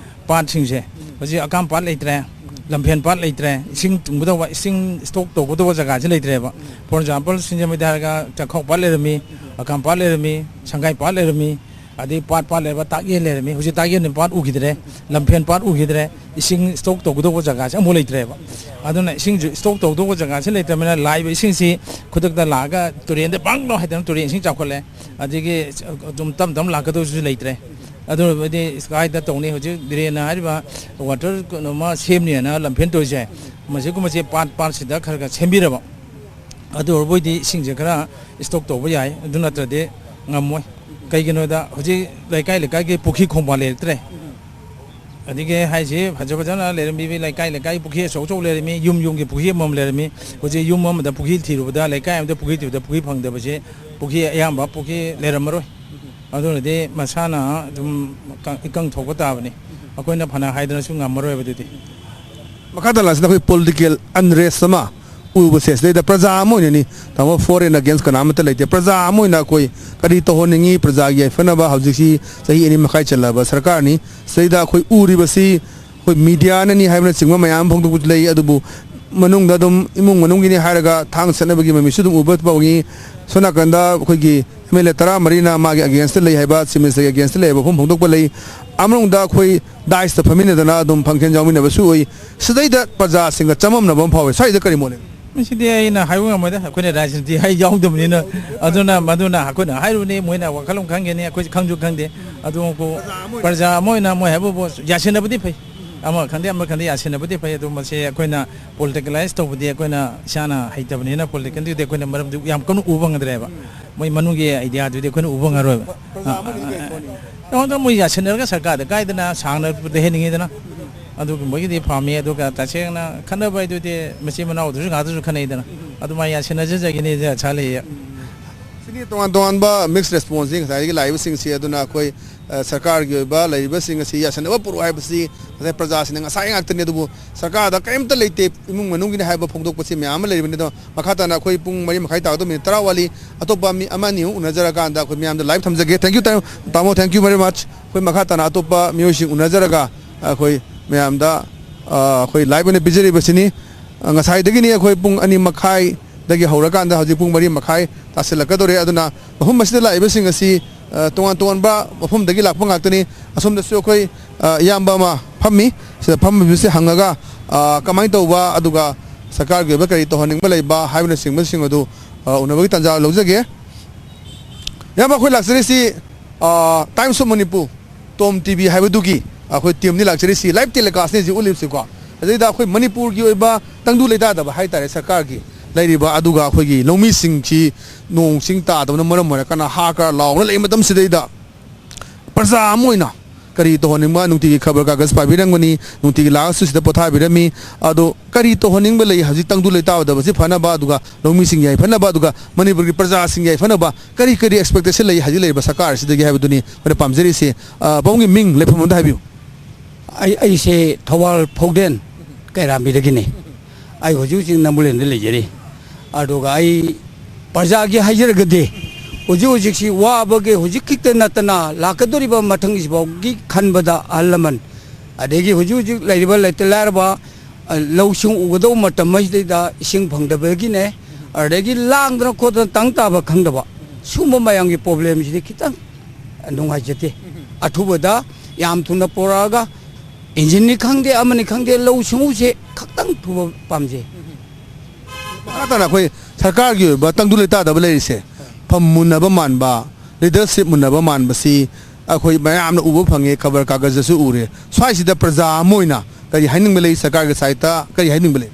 ꯄꯥꯠꯁꯤꯡꯁꯦ꯫ ꯍꯧꯖꯤꯛ ꯑꯀꯥꯝ ꯄꯥꯠ ꯂꯩꯇ꯭ꯔꯦ, ꯂꯝꯐꯦꯟ ꯄꯥꯠ ꯂꯩꯇ꯭ꯔꯦ, ꯏꯁꯤꯡ ꯇꯨꯡꯒꯗꯧꯕ, ꯏꯁꯤꯡ ꯁ꯭ꯇꯣꯛ ꯇꯧꯒꯗꯧꯕ ꯖꯒꯥꯁꯤ ꯂꯩꯇ꯭ꯔꯦꯕ꯫ For example, ꯁꯤꯡꯖꯃꯩꯗ ꯍꯥꯏꯔꯒ ꯆꯥꯛꯈꯥꯎ ꯄꯥꯠ ꯂꯩꯔꯝꯃꯤ, ꯑꯀꯥꯝ ꯄꯥꯠ ꯂꯩꯔꯝꯃꯤ, ꯁꯪꯒꯥꯏ ꯄꯥꯠ ꯂꯩꯔꯝꯃꯤ, ꯑꯗꯩ ꯄꯥꯠ, ꯄꯥꯠ ꯂꯩꯔꯕ ꯇꯥꯛꯌꯦꯜ ꯂꯩꯔꯝꯃꯤ꯫ ꯍꯧꯖꯤꯛ ꯇꯥꯛꯌꯦꯜ ꯄꯥꯠ ꯎꯈꯤꯗ꯭ꯔꯦ, ꯂꯝꯐꯦꯟ ꯄꯥꯠ ꯎꯈꯤꯗ꯭ꯔꯦ, ꯏꯁꯤꯡ ꯁ꯭ꯇꯣꯛ ꯇꯧꯒꯗꯧꯕ ꯖꯒꯥꯁꯦ ꯑꯃꯨꯛ ꯂꯩꯇ꯭ꯔꯦꯕ꯫ ꯑꯗꯨꯅ ꯏꯁꯤꯡꯁꯨ ꯁ꯭ꯇꯣꯛ ꯇꯧꯒꯗꯧꯕ ꯖꯒꯥꯁꯦ ꯂꯩꯇ꯭ꯔꯕꯅꯤꯅ ꯂꯥꯛꯏꯕ ꯏꯁꯤꯡꯁꯤ ꯈꯨꯗꯛꯇ ꯂꯥꯛꯑꯒ ꯇꯨꯔꯦꯟꯗ ꯕꯪ ꯂꯥꯎ ꯍꯥꯏꯗꯅ ꯇꯨꯔꯦꯟ ꯏꯁꯤꯡ ꯆꯥꯎꯈꯠꯂꯦ꯫ ꯑꯗꯒꯤ ꯑꯗꯨꯝ ꯇꯞ ꯇꯞꯅ ꯂꯥꯛꯀꯗꯧꯕꯁꯨ ꯂꯩꯇ꯭ꯔꯦ꯫ ꯑꯗꯨ ꯑꯣꯏꯔꯕꯗꯤ ꯀꯥꯏꯗ ꯇꯧꯅꯤ? ꯍꯧꯖꯤꯛ ꯗ꯭ꯔꯦꯟ ꯍꯥꯏꯔꯤꯕ ꯋꯥꯇꯔ ꯀꯩꯅꯣ ꯑꯃ ꯁꯦꯝꯅꯤꯅ ꯂꯝꯐꯦꯟ ꯇꯧꯔꯤꯁꯦ, ꯃꯁꯤꯒꯨꯝꯕꯁꯦ ꯄꯥꯠ ꯄꯥꯠꯁꯤꯗ ꯈꯔ ꯈꯔ ꯁꯦꯝꯕꯤꯔꯕ, ꯑꯗꯨ ꯑꯣꯏꯔꯕꯣꯏꯗꯤ ꯏꯁꯤꯡꯁꯦ ꯈꯔ ꯏꯁꯇꯣꯛ ꯇꯧꯕ ꯌꯥꯏ, ꯑꯗꯨ ꯅꯠꯇ꯭ꯔꯗꯤ ꯉꯝꯃꯣꯏ꯫ ꯀꯩꯒꯤꯅꯣꯗ ꯍꯧꯖꯤꯛ ꯂꯩꯀꯥꯏ ꯂꯩꯀꯥꯏꯒꯤ ꯄꯨꯈ꯭ꯔꯤ ꯈꯣꯡꯕꯥꯟ ꯂꯩꯔꯛꯇ꯭ꯔꯦ꯫ ꯑꯗꯒꯤ ꯍꯥꯏꯁꯤ ꯐꯖ ꯐꯖꯅ ꯂꯩꯔꯝꯃꯤꯕ ꯂꯩꯀꯥꯏ ꯂꯩꯀꯥꯏ ꯄꯨꯈ꯭ꯔꯤ ꯑꯆꯧ ꯑꯆꯧ ꯂꯩꯔꯝꯃꯤ, ꯌꯨꯝ ꯌꯨꯝꯒꯤ ꯄꯨꯈ꯭ꯔꯤ ꯑꯃꯃꯝ ꯂꯩꯔꯝꯃꯤ꯫ ꯍꯧꯖꯤꯛ ꯌꯨꯝ ꯑꯃꯗ ꯄꯨꯈ꯭ꯔꯤ ꯊꯤꯔꯨꯕꯗ, ꯂꯩꯀꯥꯏ ꯑꯃꯗ ꯄꯨꯈ꯭ꯔꯤ ꯊꯤꯕꯗ ꯄꯨꯈ꯭ꯔꯤ ꯐꯪꯗꯕꯁꯦ, ꯄꯨꯈ꯭ꯔꯤ ꯑꯌꯥꯝꯕ ꯄꯨꯈ꯭ꯔꯤ ꯂꯩꯔꯝꯃꯔꯣꯏ꯫ ꯑꯗꯨꯅꯗꯤ ꯃꯁꯥꯅ ꯑꯗꯨꯝ ꯏꯀꯪ ꯊꯣꯛꯄ ꯇꯥꯕꯅꯤ꯫ ꯑꯩꯈꯣꯏꯅ ꯐꯅ ꯍꯥꯏꯗꯅꯁꯨ ꯉꯝꯃꯔꯣꯏꯕ ꯑꯗꯨꯗꯤ꯫ ꯃꯈꯥ ꯇꯥꯅ ꯑꯁꯤꯗ ꯑꯩꯈꯣꯏ ꯄꯣꯂꯤꯇꯤꯀꯦꯜ ꯑꯟꯔꯦꯁ ꯑꯃ ꯎꯕꯁꯦ, ꯁꯤꯗꯩꯗ ꯄ꯭ꯔꯖꯥ ꯑꯃ ꯑꯣꯏꯅꯅꯤ, ꯇꯥꯃꯣ, for and against ꯀꯅꯥꯃꯠꯇ ꯂꯩꯇꯦ꯫ ꯄ꯭ꯔꯖꯥ ꯑꯃ ꯑꯣꯏꯅ ꯑꯩꯈꯣꯏ ꯀꯔꯤ ꯇꯧꯍꯟꯅꯤꯡꯉꯤ? ꯄ꯭ꯔꯖꯥꯒꯤ ꯌꯥꯏꯐꯅꯕ ꯍꯧꯖꯤꯛꯁꯤ ꯆꯍꯤ ꯑꯅꯤ ꯃꯈꯥꯏ ꯆꯜꯂꯕ ꯁꯔꯀꯥꯔꯅꯤ꯫ ꯁꯤꯗꯩꯗ ꯑꯩꯈꯣꯏ ꯎꯔꯤꯕꯁꯤ ꯑꯩꯈꯣꯏ ꯃꯤꯗꯤꯌꯥꯅꯅꯤ ꯍꯥꯏꯕꯅꯆꯤꯡꯕ ꯃꯌꯥꯝ ꯑꯃ ꯐꯣꯡꯗꯣꯛꯄꯁꯨ ꯂꯩ꯫ ꯑꯗꯨꯕꯨ ꯃꯅꯨꯡꯗ ꯑꯗꯨꯝ ꯏꯃꯨꯡ ꯃꯅꯨꯡꯒꯤꯅꯤ ꯍꯥꯏꯔꯒ ꯊꯥꯡ ꯁꯠꯅꯕꯒꯤ ꯃꯃꯤꯁꯨ ꯑꯗꯨꯝ ꯎꯕ ꯐꯪꯉꯤ꯫ ꯁꯣꯝ ꯅꯥꯀꯟꯗ ꯑꯩꯈꯣꯏꯒꯤ ꯑꯦꯝ ꯑꯦꯜ ꯑꯦ ꯇꯔꯥꯃꯔꯤꯅ ꯃꯥꯒꯤ ꯑꯒꯦꯟꯁꯇ ꯂꯩ ꯍꯥꯏꯕ, ꯆꯤꯐ ꯃꯤꯅꯤꯁꯇꯔꯒꯤ ꯑꯒꯦꯟꯁꯇ ꯂꯩ ꯍꯥꯏꯕ ꯋꯥꯐꯝ ꯐꯣꯡꯗꯣꯛꯄ ꯂꯩ꯫ ꯑꯃꯔꯣꯝꯗ ꯑꯩꯈꯣꯏ ꯗꯥꯏꯁꯇ ꯐꯝꯃꯤꯟꯅꯗꯅ ꯑꯗꯨꯝ ꯐꯪꯁꯟ ꯌꯥꯎꯃꯤꯟꯅꯕꯁꯨ ꯎꯏ꯫ ꯁꯤꯗꯩꯗ ꯄ꯭ꯔꯖꯥꯁꯤꯡꯒ ꯆꯃꯝꯅꯕ ꯑꯃ ꯐꯥꯎꯋꯤ꯫ ꯁ꯭ꯋꯥꯏꯗ ꯀꯔꯤ ꯃꯣꯠ ꯂꯩ? ꯃꯁꯤꯗꯤ ꯑꯩꯅ ꯍꯥꯏꯕ ꯉꯝꯃꯣꯏꯗ, ꯑꯩꯈꯣꯏꯅ ꯔꯥꯖꯅꯤꯇꯤ ꯍꯥꯏ ꯌꯥꯎꯗꯕꯅꯤꯅ꯫ ꯑꯗꯨꯅ ꯃꯗꯨꯅ ꯑꯩꯈꯣꯏꯅ ꯍꯥꯏꯔꯨꯕꯅꯤ, ꯃꯣꯏꯅ ꯋꯥꯈꯜꯂꯣꯟ ꯈꯪꯒꯅꯤ, ꯑꯩꯈꯣꯏꯁꯨ ꯈꯪꯁꯨ ꯈꯪꯗꯦ꯫ ꯑꯗꯨ ꯄ꯭ꯔꯖꯥ ꯑꯃ ꯑꯣꯏꯅ ꯃꯣꯏ ꯍꯥꯏꯕꯕꯨ ꯌꯥꯁꯤꯟꯅꯕꯗꯤ ꯐꯩ, ꯑꯃ ꯈꯪꯗꯦ ꯑꯃ ꯈꯪꯗꯦ ꯌꯥꯁꯤꯟꯅꯕꯗꯤ ꯐꯩ꯫ ꯑꯗꯨ ꯃꯁꯤ ꯑꯩꯈꯣꯏꯅ ꯄꯣꯂꯤꯇꯤꯀꯦꯂꯥꯏꯁ ꯇꯧꯕꯗꯤ ꯑꯩꯈꯣꯏꯅ ꯏꯁꯥꯅ ꯍꯩꯇꯕꯅꯤꯅ ꯄꯣꯂꯤꯇꯤꯀꯦꯜꯗꯨꯗꯤ ꯑꯩꯈꯣꯏꯅ ꯃꯔꯝꯗꯤ ꯌꯥꯝ ꯀꯟꯅ ꯎꯕ ꯉꯝꯗ꯭ꯔꯦꯕ꯫ ꯃꯣꯏ ꯃꯅꯨꯡꯒꯤ ꯑꯥꯏꯗꯤꯌꯥꯗꯨꯗꯤ ꯑꯩꯈꯣꯏꯅ ꯎꯕ ꯉꯝꯃꯔꯣꯏꯕ꯫ ꯑꯩꯉꯣꯟꯗ ꯃꯣꯏ ꯌꯥꯁꯤꯟꯅꯔꯒ ꯁꯔꯀꯥꯔꯗ ꯀꯥꯏꯗꯅ ꯁꯥꯡꯅ ꯂꯩꯍꯟꯅꯤꯡꯉꯤꯗꯅ꯫ ꯑꯗꯨꯒꯨꯝꯕꯒꯤꯗꯤ ꯄꯥꯝꯃꯤ꯫ ꯑꯗꯨꯒ ꯇꯁꯦꯡꯅ ꯈꯠꯅꯕ ꯍꯥꯏꯗꯨꯗꯤ ꯃꯆꯤꯟ ꯃꯅꯥꯎꯗꯨꯁꯨ ꯉꯥꯛꯇꯁꯨ ꯈꯠꯅꯩꯗꯅ꯫ ꯑꯗꯨꯃꯥꯏꯅ ꯌꯥꯁꯤꯟꯅꯖꯖꯒꯤꯅꯤꯗꯤ ꯑꯁꯥ ꯂꯩꯌꯦ꯫ ꯁꯤꯒꯤ ꯇꯣꯉꯥꯟ ꯇꯣꯉꯥꯟꯕ ꯃꯤꯛꯁ ꯔꯦꯁꯄꯣꯟꯁꯁꯤ ꯉꯁꯥꯏꯒꯤ ꯂꯥꯛꯏꯕꯁꯤꯡꯁꯤ ꯑꯗꯨꯅ ꯑꯩꯈꯣꯏ, ꯑ, ꯁꯔꯀꯥꯔꯒꯤ ꯑꯣꯏꯕ ꯂꯩꯔꯤꯕꯁꯤꯡ ꯑꯁꯤ ꯌꯥꯁꯟꯅꯕ ꯄꯨꯔꯛꯎ ꯍꯥꯏꯕꯁꯤ ꯉꯁꯥꯏ ꯄ꯭ꯔꯖꯥꯁꯤꯡꯅ ꯉꯁꯥꯏ ꯉꯥꯛꯇꯅꯤ꯫ ꯑꯗꯨꯕꯨ ꯁꯔꯀꯥꯔꯗ ꯀꯔꯤꯝꯇ ꯂꯩꯇꯦ, ꯏꯃꯨꯡ ꯃꯅꯨꯡꯒꯤꯅꯤ ꯍꯥꯏꯕ ꯐꯣꯡꯗꯣꯛꯄꯁꯤ ꯃꯌꯥꯝ ꯑꯃ ꯂꯩꯔꯤꯕꯅꯤ꯫ ꯑꯗꯣ ꯃꯈꯥ ꯇꯥꯅ ꯑꯩꯈꯣꯏ ꯄꯨꯡ ꯃꯔꯤ ꯃꯈꯥꯏ ꯇꯥꯒꯗꯧꯕ ꯃꯤꯅꯤꯠ ꯇꯔꯥ ꯋꯥꯠꯂꯤ꯫ ꯑꯇꯣꯞꯄ ꯃꯤ ꯑꯃ ꯑꯅꯤ ꯑꯃꯨꯛ ꯎꯅꯖꯔꯀꯥꯟꯗ ꯑꯩꯈꯣꯏ ꯃꯌꯥꯝꯗ ꯂꯥꯏꯚ ꯊꯝꯖꯒꯦ꯫ Thank you, thank you, ꯇꯥꯃꯣ, thank you very much꯫ ꯑꯩꯈꯣꯏ ꯃꯈꯥ ꯇꯥꯅ ꯑꯇꯣꯞꯄ ꯃꯤꯑꯣꯏꯁꯤꯡ ꯎꯅꯖꯔꯒ ꯑꯩꯈꯣꯏ ꯃꯌꯥꯝꯗ, ꯑ, ꯑꯩꯈꯣꯏ ꯂꯥꯏꯚ ꯑꯣꯏꯅ ꯄꯤꯖꯔꯤꯕꯁꯤꯅꯤ꯫ ꯑ, ꯉꯁꯥꯏꯗꯒꯤꯅꯤ ꯑꯩꯈꯣꯏ ꯄꯨꯡ ꯑꯅꯤ ꯃꯈꯥꯏꯗꯒꯤ ꯍꯧꯔꯀꯥꯟꯗ ꯍꯧꯖꯤꯛ ꯄꯨꯡ ꯃꯔꯤ ꯃꯈꯥꯏ ꯇꯥꯁꯤꯜꯂꯛꯀꯗꯧꯔꯦ꯫ ꯑꯗꯨꯅ ꯃꯐꯝ ꯑꯁꯤꯗ ꯂꯥꯛꯏꯕꯁꯤꯡ ꯑꯁꯤ, ꯑ, ꯇꯣꯉꯥꯟ ꯇꯣꯉꯥꯟꯕ ꯃꯐꯝꯗꯒꯤ ꯂꯥꯛꯄ ꯉꯥꯛꯇꯅꯤ꯫ ꯑꯁꯣꯝꯗꯁꯨ ꯑꯩꯈꯣꯏ, ꯑ, ꯏꯌꯥꯝꯕ ꯑꯃ ꯐꯝꯃꯤ꯫ ꯁꯤꯗ ꯐꯝꯃꯤꯕꯁꯤ ꯍꯪꯉꯒ, ꯑ, ꯀꯃꯥꯏꯅ ꯇꯧꯕ, ꯑꯗꯨꯒ ꯁꯔꯀꯥꯔꯒꯤ ꯑꯣꯏꯕ ꯀꯔꯤ ꯇꯧꯍꯟꯅꯤꯡꯕ ꯂꯩꯕ ꯍꯥꯏꯕꯅꯆꯤꯡꯕꯁꯤꯡ ꯑꯗꯨ, ꯑ, ꯎꯅꯕꯒꯤ ꯇꯥꯟꯖꯥ ꯂꯧꯖꯒꯦ꯫ ꯏꯌꯥꯝꯕ, ꯑꯩꯈꯣꯏ ꯂꯥꯛꯆꯔꯤꯁꯤ, ꯑ, Times of Manipur, TOM T V ꯍꯥꯏꯕꯗꯨꯒꯤ ꯑꯩꯈꯣꯏ ꯇꯤꯝꯅꯤ ꯂꯥꯛꯆꯔꯤꯁꯤ꯫ ꯂꯥꯏꯚ ꯇꯦꯂꯤꯀꯥꯁꯅꯤ ꯍꯧꯖꯤꯛ ꯎꯠꯂꯤꯕꯁꯤꯀꯣ꯫ ꯑꯗꯨꯗꯩꯗ ꯑꯩꯈꯣꯏ ꯃꯅꯤꯄꯨꯔꯒꯤ ꯑꯣꯏꯕ ꯇꯪꯗꯨ ꯂꯩꯇꯥꯗꯕ ꯍꯥꯏ ꯇꯥꯔꯦ, ꯁꯔꯀꯥꯔꯒꯤ ꯂꯩꯔꯤꯕ ꯑꯗꯨꯒ ꯑꯩꯈꯣꯏꯒꯤ ꯂꯧꯃꯤꯁꯤꯡꯁꯤ ꯅꯣꯡ ꯆꯤꯡ ꯇꯥꯗꯕꯅ ꯃꯔꯝ ꯑꯣꯏꯔꯀꯥꯟꯗ ꯍꯥ ꯀꯔ ꯂꯥꯎꯅ ꯂꯩꯕ ꯃꯇꯝꯁꯤꯗꯩꯗ ꯄ꯭ꯔꯖꯥ ꯑꯃ ꯑꯣꯏꯅ ꯀꯔꯤ ꯇꯧꯍꯟꯅꯤꯡꯕ? ꯅꯨꯡꯇꯤꯒꯤ ꯈꯕꯔ ꯀꯥꯒꯖ ꯄꯥꯕꯤꯔꯝꯒꯅꯤ, ꯅꯨꯡꯇꯤꯒꯤ ꯂꯥꯛꯑꯁꯨ ꯁꯤꯗ ꯄꯣꯊꯥꯕꯤꯔꯝꯃꯤ꯫ ꯑꯗꯣ ꯀꯔꯤ ꯇꯧꯍꯟꯅꯤꯡꯕ ꯂꯩ ꯍꯧꯖꯤꯛ ꯇꯪꯗꯨ ꯂꯩꯇꯥꯗꯕꯁꯤ ꯐꯅꯕ, ꯑꯗꯨꯒ ꯂꯧꯃꯤꯁꯤꯡ ꯌꯥꯏꯐꯅꯕ, ꯑꯗꯨꯒ ꯃꯅꯤꯄꯨꯔꯒꯤ ꯄ꯭ꯔꯖꯥꯁꯤꯡ ꯌꯥꯏꯐꯅꯕ ꯀꯔꯤ ꯀꯔꯤ expectation ꯂꯩ ꯍꯧꯖꯤꯛ ꯂꯩꯔꯤꯕ ꯁꯔꯀꯥꯔ ꯑꯁꯤꯗꯒꯤ ꯍꯥꯏꯕꯗꯨꯅꯤ ꯑꯩꯈꯣꯏꯅ ꯄꯥꯝꯖꯔꯤꯁꯤ꯫ ꯑ, ꯄꯥꯕꯨꯡꯒꯤ ꯃꯤꯡ, ꯂꯩꯐꯝ ꯑꯝꯇ ꯍꯥꯏꯕꯤꯌꯨ꯫ ꯑꯩ, ꯑꯩꯁꯦ ꯊꯧꯕꯥꯜ ꯐꯧꯗꯦꯟ ꯀꯩꯔꯥꯝꯕꯤꯗꯒꯤꯅꯤ꯫ ꯑꯩ ꯍꯧꯖꯤꯛ ꯍꯧꯖꯤꯛ ꯅꯝꯕꯨꯂꯦꯟꯗ ꯂꯩꯖꯔꯤ꯫ ꯑꯗꯨꯒ ꯑꯩ ꯄ꯭ꯔꯖꯥꯒꯤ ꯍꯥꯏꯖꯔꯒꯗꯤ, ꯍꯧꯖꯤꯛ ꯍꯧꯖꯤꯛꯁꯤ ꯋꯥꯕꯒꯤ ꯍꯧꯖꯤꯛ ꯈꯛꯇ ꯅꯠꯇꯅ ꯂꯥꯛꯀꯗꯧꯔꯤꯕ ꯃꯊꯪꯁꯤꯐꯥꯎꯒꯤ ꯈꯟꯕꯗ ꯑꯍꯜ ꯂꯃꯟ, ꯑꯗꯒꯤ ꯍꯧꯖꯤꯛ ꯍꯧꯖꯤꯛ ꯂꯩꯔꯤꯕ ꯂꯩꯇ ꯂꯥꯏꯔꯕ, ꯑ, ꯂꯧꯁꯤꯡ ꯎꯒꯗꯧꯕ ꯃꯇꯝ ꯑꯁꯤꯗꯩꯗ ꯏꯁꯤꯡ ꯐꯪꯗꯕꯒꯤꯅꯦ, ꯑꯗꯒꯤ ꯂꯥꯡꯗꯅ ꯈꯣꯠꯇꯅ ꯇꯪ ꯇꯥꯕ ꯈꯪꯗꯕ, ꯁꯨꯝꯕ ꯃꯌꯥꯝꯒꯤ problemꯁꯤꯗꯤ ꯈꯤꯇꯪ ꯅꯨꯡꯉꯥꯏꯖꯗꯦ꯫ ꯑꯊꯨꯕꯗ ꯌꯥꯝ ꯊꯨꯅ ꯄꯨꯔꯛꯑꯒ ꯏꯟꯖꯤꯟꯅꯤ ꯈꯪꯗꯦ, ꯑꯃꯅꯤ ꯈꯪꯗꯦ, ꯂꯧꯎ ꯁꯤꯡꯎꯁꯦ ꯈꯛꯇꯪ ꯊꯨꯕ ꯄꯥꯝꯖꯩ꯫ ꯃꯈꯥ ꯇꯥꯅ ꯑꯩꯈꯣꯏ ꯁꯔꯀꯥꯔꯒꯤ ꯑꯣꯏꯕ ꯇꯪꯗꯨ ꯂꯩꯇꯥꯗꯕ ꯂꯩꯔꯤꯁꯦ, ꯐꯝ ꯃꯨꯟꯅꯕ ꯃꯥꯟꯕ, leadership ꯃꯨꯟꯅꯕ ꯃꯥꯟꯕꯁꯤ ꯑꯩꯈꯣꯏ ꯃꯌꯥꯝꯅ ꯎꯕ ꯐꯪꯉꯦ, ꯈꯕꯔ ꯀꯥꯒꯖꯗꯁꯨ ꯎꯔꯦ꯫ ꯁ꯭ꯋꯥꯏꯁꯤꯗ ꯄ꯭ꯔꯖꯥ ꯑꯃ ꯑꯣꯏꯅ ꯀꯔꯤ ꯍꯥꯏꯅꯤꯡꯕ ꯂꯩ? ꯁꯔꯀꯥꯔꯒꯤ sideꯇ ꯀꯔꯤ ꯍꯥꯏꯅꯤꯡꯕ ꯂꯩ?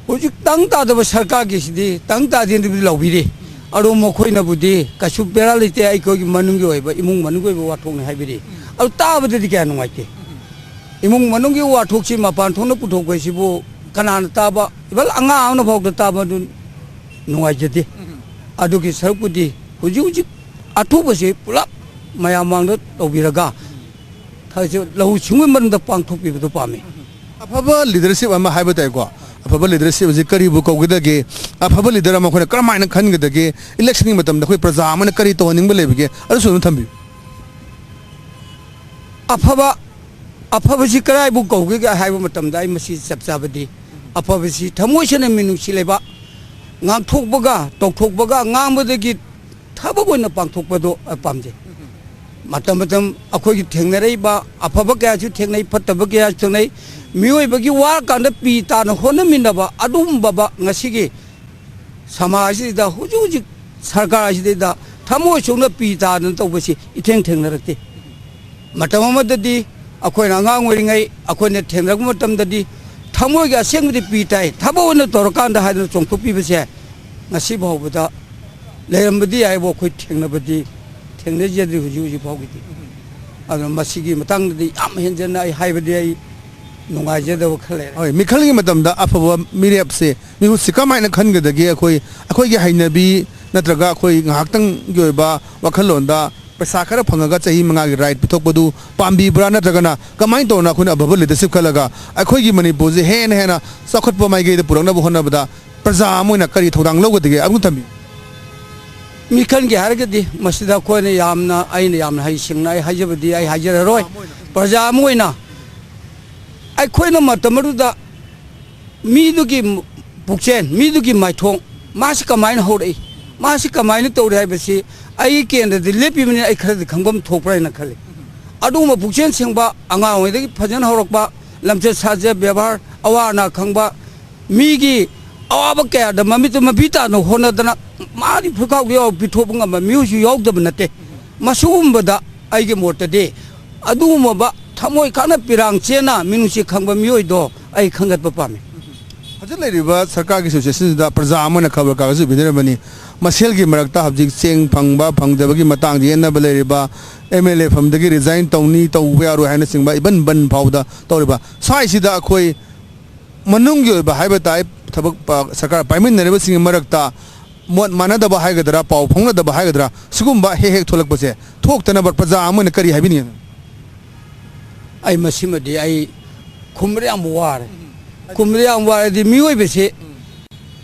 ꯍꯧꯖꯤꯛ ꯇꯪ ꯇꯥꯗꯕ ꯁꯔꯀꯥꯔꯒꯤꯁꯤꯗꯤ ꯇꯪ ꯇꯥꯗꯦꯅꯕꯨꯗꯤ ꯂꯧꯕꯤꯔꯤ꯫ ꯑꯗꯣ ꯃꯈꯣꯏꯅꯕꯨꯗꯤ ꯀꯩꯁꯨ ꯕꯦꯔꯥ ꯂꯩꯇꯦ, ꯑꯩꯈꯣꯏꯒꯤ ꯃꯅꯨꯡꯒꯤ ꯑꯣꯏꯕ, ꯏꯃꯨꯡ ꯃꯅꯨꯡꯒꯤ ꯑꯣꯏꯕ ꯋꯥꯊꯣꯛꯅꯤ ꯍꯥꯏꯕꯤꯔꯤ꯫ ꯑꯗꯨ ꯇꯥꯕꯗꯗꯤ ꯀꯌꯥ ꯅꯨꯡꯉꯥꯏꯇꯦ꯫ ꯏꯃꯨꯡ ꯃꯅꯨꯡꯒꯤ ꯋꯥꯊꯣꯛꯁꯤ ꯃꯄꯥꯟ ꯊꯣꯛꯅ ꯄꯨꯊꯣꯛꯄ ꯍꯥꯏꯁꯤꯕꯨ ꯀꯅꯥꯅ ꯇꯥꯕ? Even ꯑꯉꯥꯡ ꯑꯃꯅ ꯐꯥꯎꯗ ꯇꯥꯕ ꯑꯗꯨ ꯅꯨꯡꯉꯥꯏꯖꯗꯦ꯫ ꯑꯗꯨꯒꯤ ꯁꯔꯨꯛꯄꯨꯗꯤ ꯍꯧꯖꯤꯛ ꯍꯧꯖꯤꯛ ꯑꯊꯨꯕꯁꯤ ꯄꯨꯂꯞ ꯃꯌꯥꯝ ꯃꯥꯡꯗ ꯇꯧꯕꯤꯔꯒ ꯊꯕꯛꯁꯦ ꯂꯧꯎ ꯁꯤꯡꯎꯒꯤ ꯃꯔꯝꯗ ꯄꯥꯡꯊꯣꯛꯄꯤꯕꯗꯨ ꯄꯥꯝꯃꯤ꯫ ꯑꯐꯕ leadership ꯑꯃ ꯍꯥꯏꯕ ꯇꯥꯏꯀꯣ꯫ ꯑꯐꯕ leadership ꯑꯁꯤ ꯀꯔꯤꯕꯨ ꯀꯧꯒꯗꯒꯦ? ꯑꯐꯕ leader ꯑꯃ ꯑꯩꯈꯣꯏꯅ ꯀꯔꯝꯍꯥꯏꯅ ꯈꯟꯒꯗꯒꯦ? Electionꯒꯤ ꯃꯇꯝꯗ ꯑꯩꯈꯣꯏ ꯄ꯭ꯔꯖꯥ ꯑꯃꯅ ꯀꯔꯤ ꯇꯧꯍꯟꯅꯤꯡꯕ ꯂꯩꯕꯒꯦ? ꯑꯗꯨꯁꯨ ꯑꯗꯨꯝ ꯊꯝꯕꯤꯌꯨ꯫ ꯑꯐꯕ, ꯑꯐꯕꯁꯤ ꯀꯗꯥꯏꯕꯨ ꯀꯧꯒꯦ ꯍꯥꯏꯕ ꯃꯇꯝꯗ ꯑꯩ ꯃꯁꯤ ꯆꯞ ꯆꯥꯕꯗꯤ, ꯑꯐꯕꯁꯤ ꯊꯃꯣꯏ ꯁꯦꯡꯅ ꯃꯤꯅꯨꯡꯁꯤ ꯂꯩꯕ, ꯉꯥꯡꯊꯣꯛꯄꯒ, ꯇꯧꯊꯣꯛꯄꯒ, ꯉꯥꯡꯕꯗꯒꯤ ꯊꯕꯛ ꯑꯣꯏꯅ ꯄꯥꯡꯊꯣꯛꯄꯗꯣ ꯑꯩ ꯄꯥꯝꯖꯩ꯫ ꯃꯇꯝ ꯃꯇꯝ ꯑꯩꯈꯣꯏꯒꯤ ꯊꯦꯡꯅꯔꯛꯏꯕ ꯑꯐꯕ ꯀꯌꯥꯁꯨ ꯊꯦꯡꯅꯩ, ꯐꯠꯇꯕ ꯀꯌꯥꯁꯨ ꯊꯦꯡꯅꯩ꯫ ꯃꯤꯑꯣꯏꯕꯒꯤ ꯋꯥꯔꯀꯥꯟꯗ ꯄꯤ ꯇꯥꯅ ꯍꯣꯠꯅꯃꯤꯟꯅꯕ ꯑꯗꯨꯒꯨꯝꯕ ꯉꯁꯤꯒꯤ ꯁꯃꯥꯖ ꯑꯁꯤꯗ, ꯍꯧꯖꯤꯛ ꯍꯧꯖꯤꯛ ꯁꯔꯀꯥꯔ ꯑꯁꯤꯗꯩꯗ ꯊꯃꯣꯏ ꯁꯣꯛꯅ ꯄꯤ ꯇꯥꯗꯅ ꯇꯧꯕꯁꯤ ꯏꯊꯦꯡ ꯊꯦꯡꯅꯔꯛꯇꯦ꯫ ꯃꯇꯝ ꯑꯃꯗꯗꯤ ꯑꯩꯈꯣꯏꯅ ꯑꯉꯥꯡ ꯑꯣꯏꯔꯤꯉꯩ ꯑꯩꯈꯣꯏꯅ ꯊꯦꯡꯅꯔꯛꯄ ꯃꯇꯝꯗꯗꯤ ꯊꯃꯣꯏꯒꯤ ꯑꯁꯦꯡꯕꯗꯤ ꯄꯤ ꯇꯥꯏ, ꯊꯕꯛ ꯑꯣꯏꯅ ꯇꯧꯔꯀꯥꯟꯗ ꯍꯥꯏꯗꯅ ꯆꯣꯡꯊꯣꯛꯄꯤꯕꯁꯦ ꯉꯁꯤ ꯐꯥꯎꯕꯗ ꯂꯩꯔꯝꯕꯗꯤ ꯌꯥꯏꯕꯨ, ꯑꯩꯈꯣꯏ ꯊꯦꯡꯅꯕꯗꯤ, ꯊꯦꯡꯅꯖꯗ꯭ꯔꯤ ꯍꯧꯖꯤꯛ ꯍꯧꯖꯤꯛ ꯐꯥꯎꯒꯤꯗꯤ꯫ ꯑꯗꯨꯅ ꯃꯁꯤꯒꯤ ꯃꯇꯥꯡꯗꯗꯤ ꯌꯥꯝ ꯍꯦꯟꯖꯟꯅ ꯑꯩ ꯍꯥꯏꯕꯗꯤ ꯑꯩ ꯅꯨꯡꯉꯥꯏꯖꯗꯕ ꯈꯔ ꯂꯩꯔꯦ꯫ ꯍꯣꯏ, ꯃꯤꯈꯜꯒꯤ ꯃꯇꯝꯗ ꯑꯐꯕ ꯃꯤꯔꯦꯞꯁꯦ ꯃꯤꯍꯨꯠꯁꯦ ꯀꯃꯥꯏꯅ ꯈꯟꯒꯗꯒꯦ? ꯑꯩꯈꯣꯏ, ꯑꯩꯈꯣꯏꯒꯤ ꯍꯩꯅꯕꯤ ꯅꯠꯇ꯭ꯔꯒ ꯑꯩꯈꯣꯏ ꯉꯥꯏꯍꯥꯛꯇꯪꯒꯤ ꯑꯣꯏꯕ ꯋꯥꯈꯜꯂꯣꯟꯗ ꯄꯩꯁꯥ ꯈꯔ ꯐꯪꯉꯒ ꯆꯍꯤ ꯃꯉꯥꯒꯤ ꯔꯥꯏꯠ ꯄꯤꯊꯣꯛꯄꯗꯨ ꯄꯥꯝꯕꯤꯕ꯭ꯔꯥ? ꯅꯠꯇ꯭ꯔꯒꯅ ꯀꯃꯥꯏꯅ ꯇꯧꯅ ꯑꯩꯈꯣꯏꯅ ꯑꯐꯕ ꯂꯤꯗꯔꯁꯤꯞ ꯈꯜꯂꯒ ꯑꯩꯈꯣꯏꯒꯤ ꯃꯅꯤꯄꯨꯔꯁꯦ ꯍꯦꯟꯅ ꯍꯦꯟꯅ ꯆꯥꯎꯈꯠꯄ ꯃꯥꯏꯀꯩꯗ ꯄꯨꯔꯛꯅꯕ ꯍꯣꯠꯅꯕꯗ ꯄ꯭ꯔꯖꯥ ꯑꯃ ꯑꯣꯏꯅ ꯀꯔꯤ ꯊꯧꯗꯥꯡ ꯂꯧꯒꯗꯒꯦ? ꯑꯃꯨꯛ ꯊꯝꯕꯤꯌꯨ꯫ ꯃꯤꯈꯜꯒꯤ ꯍꯥꯏꯔꯒꯗꯤ ꯃꯁꯤꯗ ꯑꯩꯈꯣꯏꯅ ꯌꯥꯝꯅ, ꯑꯩꯅ ꯌꯥꯝꯅ ꯍꯩꯁꯤꯡꯅ ꯑꯩ ꯍꯥꯏꯖꯕꯗꯤ ꯑꯩ ꯍꯥꯏꯖꯔꯔꯣꯏ꯫ ꯄ꯭ꯔꯖꯥ ꯑꯃ ꯑꯣꯏꯅ ꯑꯩꯈꯣꯏꯅ ꯃꯇꯝ ꯑꯗꯨꯗ ꯃꯤꯗꯨꯒꯤ ꯄꯨꯛꯆꯦꯜ, ꯃꯤꯗꯨꯒꯤ ꯃꯥꯏꯊꯣꯡ, ꯃꯥꯁꯤ ꯀꯃꯥꯏꯅ ꯍꯧꯔꯛꯏ, ꯃꯥꯁꯤ ꯀꯃꯥꯏꯅ ꯇꯧꯔꯤ ꯍꯥꯏꯕꯁꯤ ꯑꯩꯒꯤ ꯀꯦꯟꯗ꯭ꯔꯗꯤ ꯂꯦꯞꯄꯤꯕꯅꯤꯅ ꯑꯩ ꯈꯔꯗꯤ ꯈꯪꯐꯝ ꯊꯣꯛꯄ꯭ꯔꯥ ꯍꯥꯏꯅ ꯈꯜꯂꯤ꯫ ꯑꯗꯨꯒꯨꯝꯕ ꯄꯨꯛꯆꯦꯜ ꯁꯦꯡꯕ, ꯑꯉꯥꯡ ꯑꯣꯏꯔꯤꯉꯩꯗꯒꯤ ꯐꯖꯅ ꯍꯧꯔꯛꯄ, ꯂꯝꯆꯠ ꯁꯥꯖꯠ ꯕꯦꯕꯥꯔ, ꯑꯋꯥ ꯑꯅꯥ ꯈꯪꯕ, ꯃꯤꯒꯤ ꯑꯋꯥꯕ ꯀꯌꯥꯗ ꯃꯃꯤꯠꯇ ꯃꯄꯤ ꯇꯥꯅ ꯍꯣꯠꯅꯗꯅ ꯃꯥꯒꯤ ꯐꯨꯔꯤꯠꯈꯥꯎꯗ ꯌꯥꯎꯔ ꯄꯤꯊꯣꯛꯄ ꯉꯝꯕ ꯃꯤꯑꯣꯏꯁꯨ ꯌꯥꯎꯗꯕ ꯅꯠꯇꯦ꯫ ꯃꯁꯤꯒꯨꯝꯕꯗ ꯑꯩꯒꯤ ꯃꯣꯠꯇꯗꯤ ꯑꯗꯨꯒꯨꯝꯂꯕ ꯊꯃꯣꯏ ꯀꯥꯏꯅ ꯄꯤꯔꯥꯡ ꯆꯦꯟꯅ ꯃꯤꯅꯨꯡꯁꯤ ꯈꯪꯕ ꯃꯤꯑꯣꯏꯗꯣ ꯑꯩ ꯈꯟꯒꯠꯄ ꯄꯥꯝꯃꯤ꯫ ꯍꯧꯖꯤꯛ ꯂꯩꯔꯤꯕ ꯁꯔꯀꯥꯔꯒꯤ ꯁꯤꯆꯨꯋꯦꯁꯟꯁꯤꯗ ꯄ꯭ꯔꯖꯥ ꯑꯃ ꯑꯣꯏꯅ ꯈꯕꯔ ꯀꯥꯒꯖꯁꯨ ꯄꯤꯅꯔꯝꯕꯅꯤ꯫ ꯃꯁꯦꯜꯒꯤ ꯃꯔꯛꯇ ꯍꯧꯖꯤꯛ ꯆꯦꯡ ꯐꯪꯕ ꯐꯪꯗꯕꯒꯤ ꯃꯇꯥꯡꯗ ꯌꯦꯠꯅꯕ ꯂꯩꯔꯤꯕ, ꯑꯦꯝ ꯑꯦꯜ ꯑꯦ ꯐꯝꯗꯒꯤ ꯔꯤꯖꯥꯏꯟ ꯇꯧꯅꯤ, ꯇꯧꯕ ꯌꯥꯔꯣꯏ ꯍꯥꯏꯅꯆꯤꯡꯕ ꯏꯕꯟ ꯕꯟ ꯐꯥꯎꯗ ꯇꯧꯔꯤꯕ꯫ ꯁ꯭ꯋꯥꯏꯁꯤꯗ ꯑꯩꯈꯣꯏ ꯃꯅꯨꯡꯒꯤ ꯑꯣꯏꯕ ꯍꯥꯏꯕ ꯇꯥꯏ, ꯊꯕꯛ ꯄ-, ꯁꯔꯀꯥꯔ ꯄꯥꯏꯃꯤꯟꯅꯔꯤꯕꯁꯤꯡꯒꯤ ꯃꯔꯛꯇ ꯃꯣꯠ ꯃꯥꯟꯅꯗꯕ ꯍꯥꯏꯒꯗ꯭ꯔꯥ, ꯄꯥꯎ ꯐꯥꯎꯅꯗꯕ ꯍꯥꯏꯒꯗ꯭ꯔꯥ, ꯁꯤꯒꯨꯝꯕ ꯍꯦꯛ ꯍꯦꯛ ꯊꯣꯛꯂꯛꯄꯁꯦ ꯊꯣꯛꯇꯅꯕ ꯄ꯭ꯔꯖꯥ ꯑꯃ ꯑꯣꯏꯅ ꯀꯔꯤ ꯍꯥꯏꯕꯤꯅꯤꯡꯉꯤ? ꯑꯩ ꯃꯁꯤꯃꯗꯤ ꯑꯩ ꯈꯨꯝꯕꯗ ꯌꯥꯝ ꯋꯥꯔꯦ꯫ ꯈꯨꯝꯕꯗ ꯌꯥꯝ ꯋꯥꯔꯗꯤ ꯃꯤꯑꯣꯏꯕꯁꯦ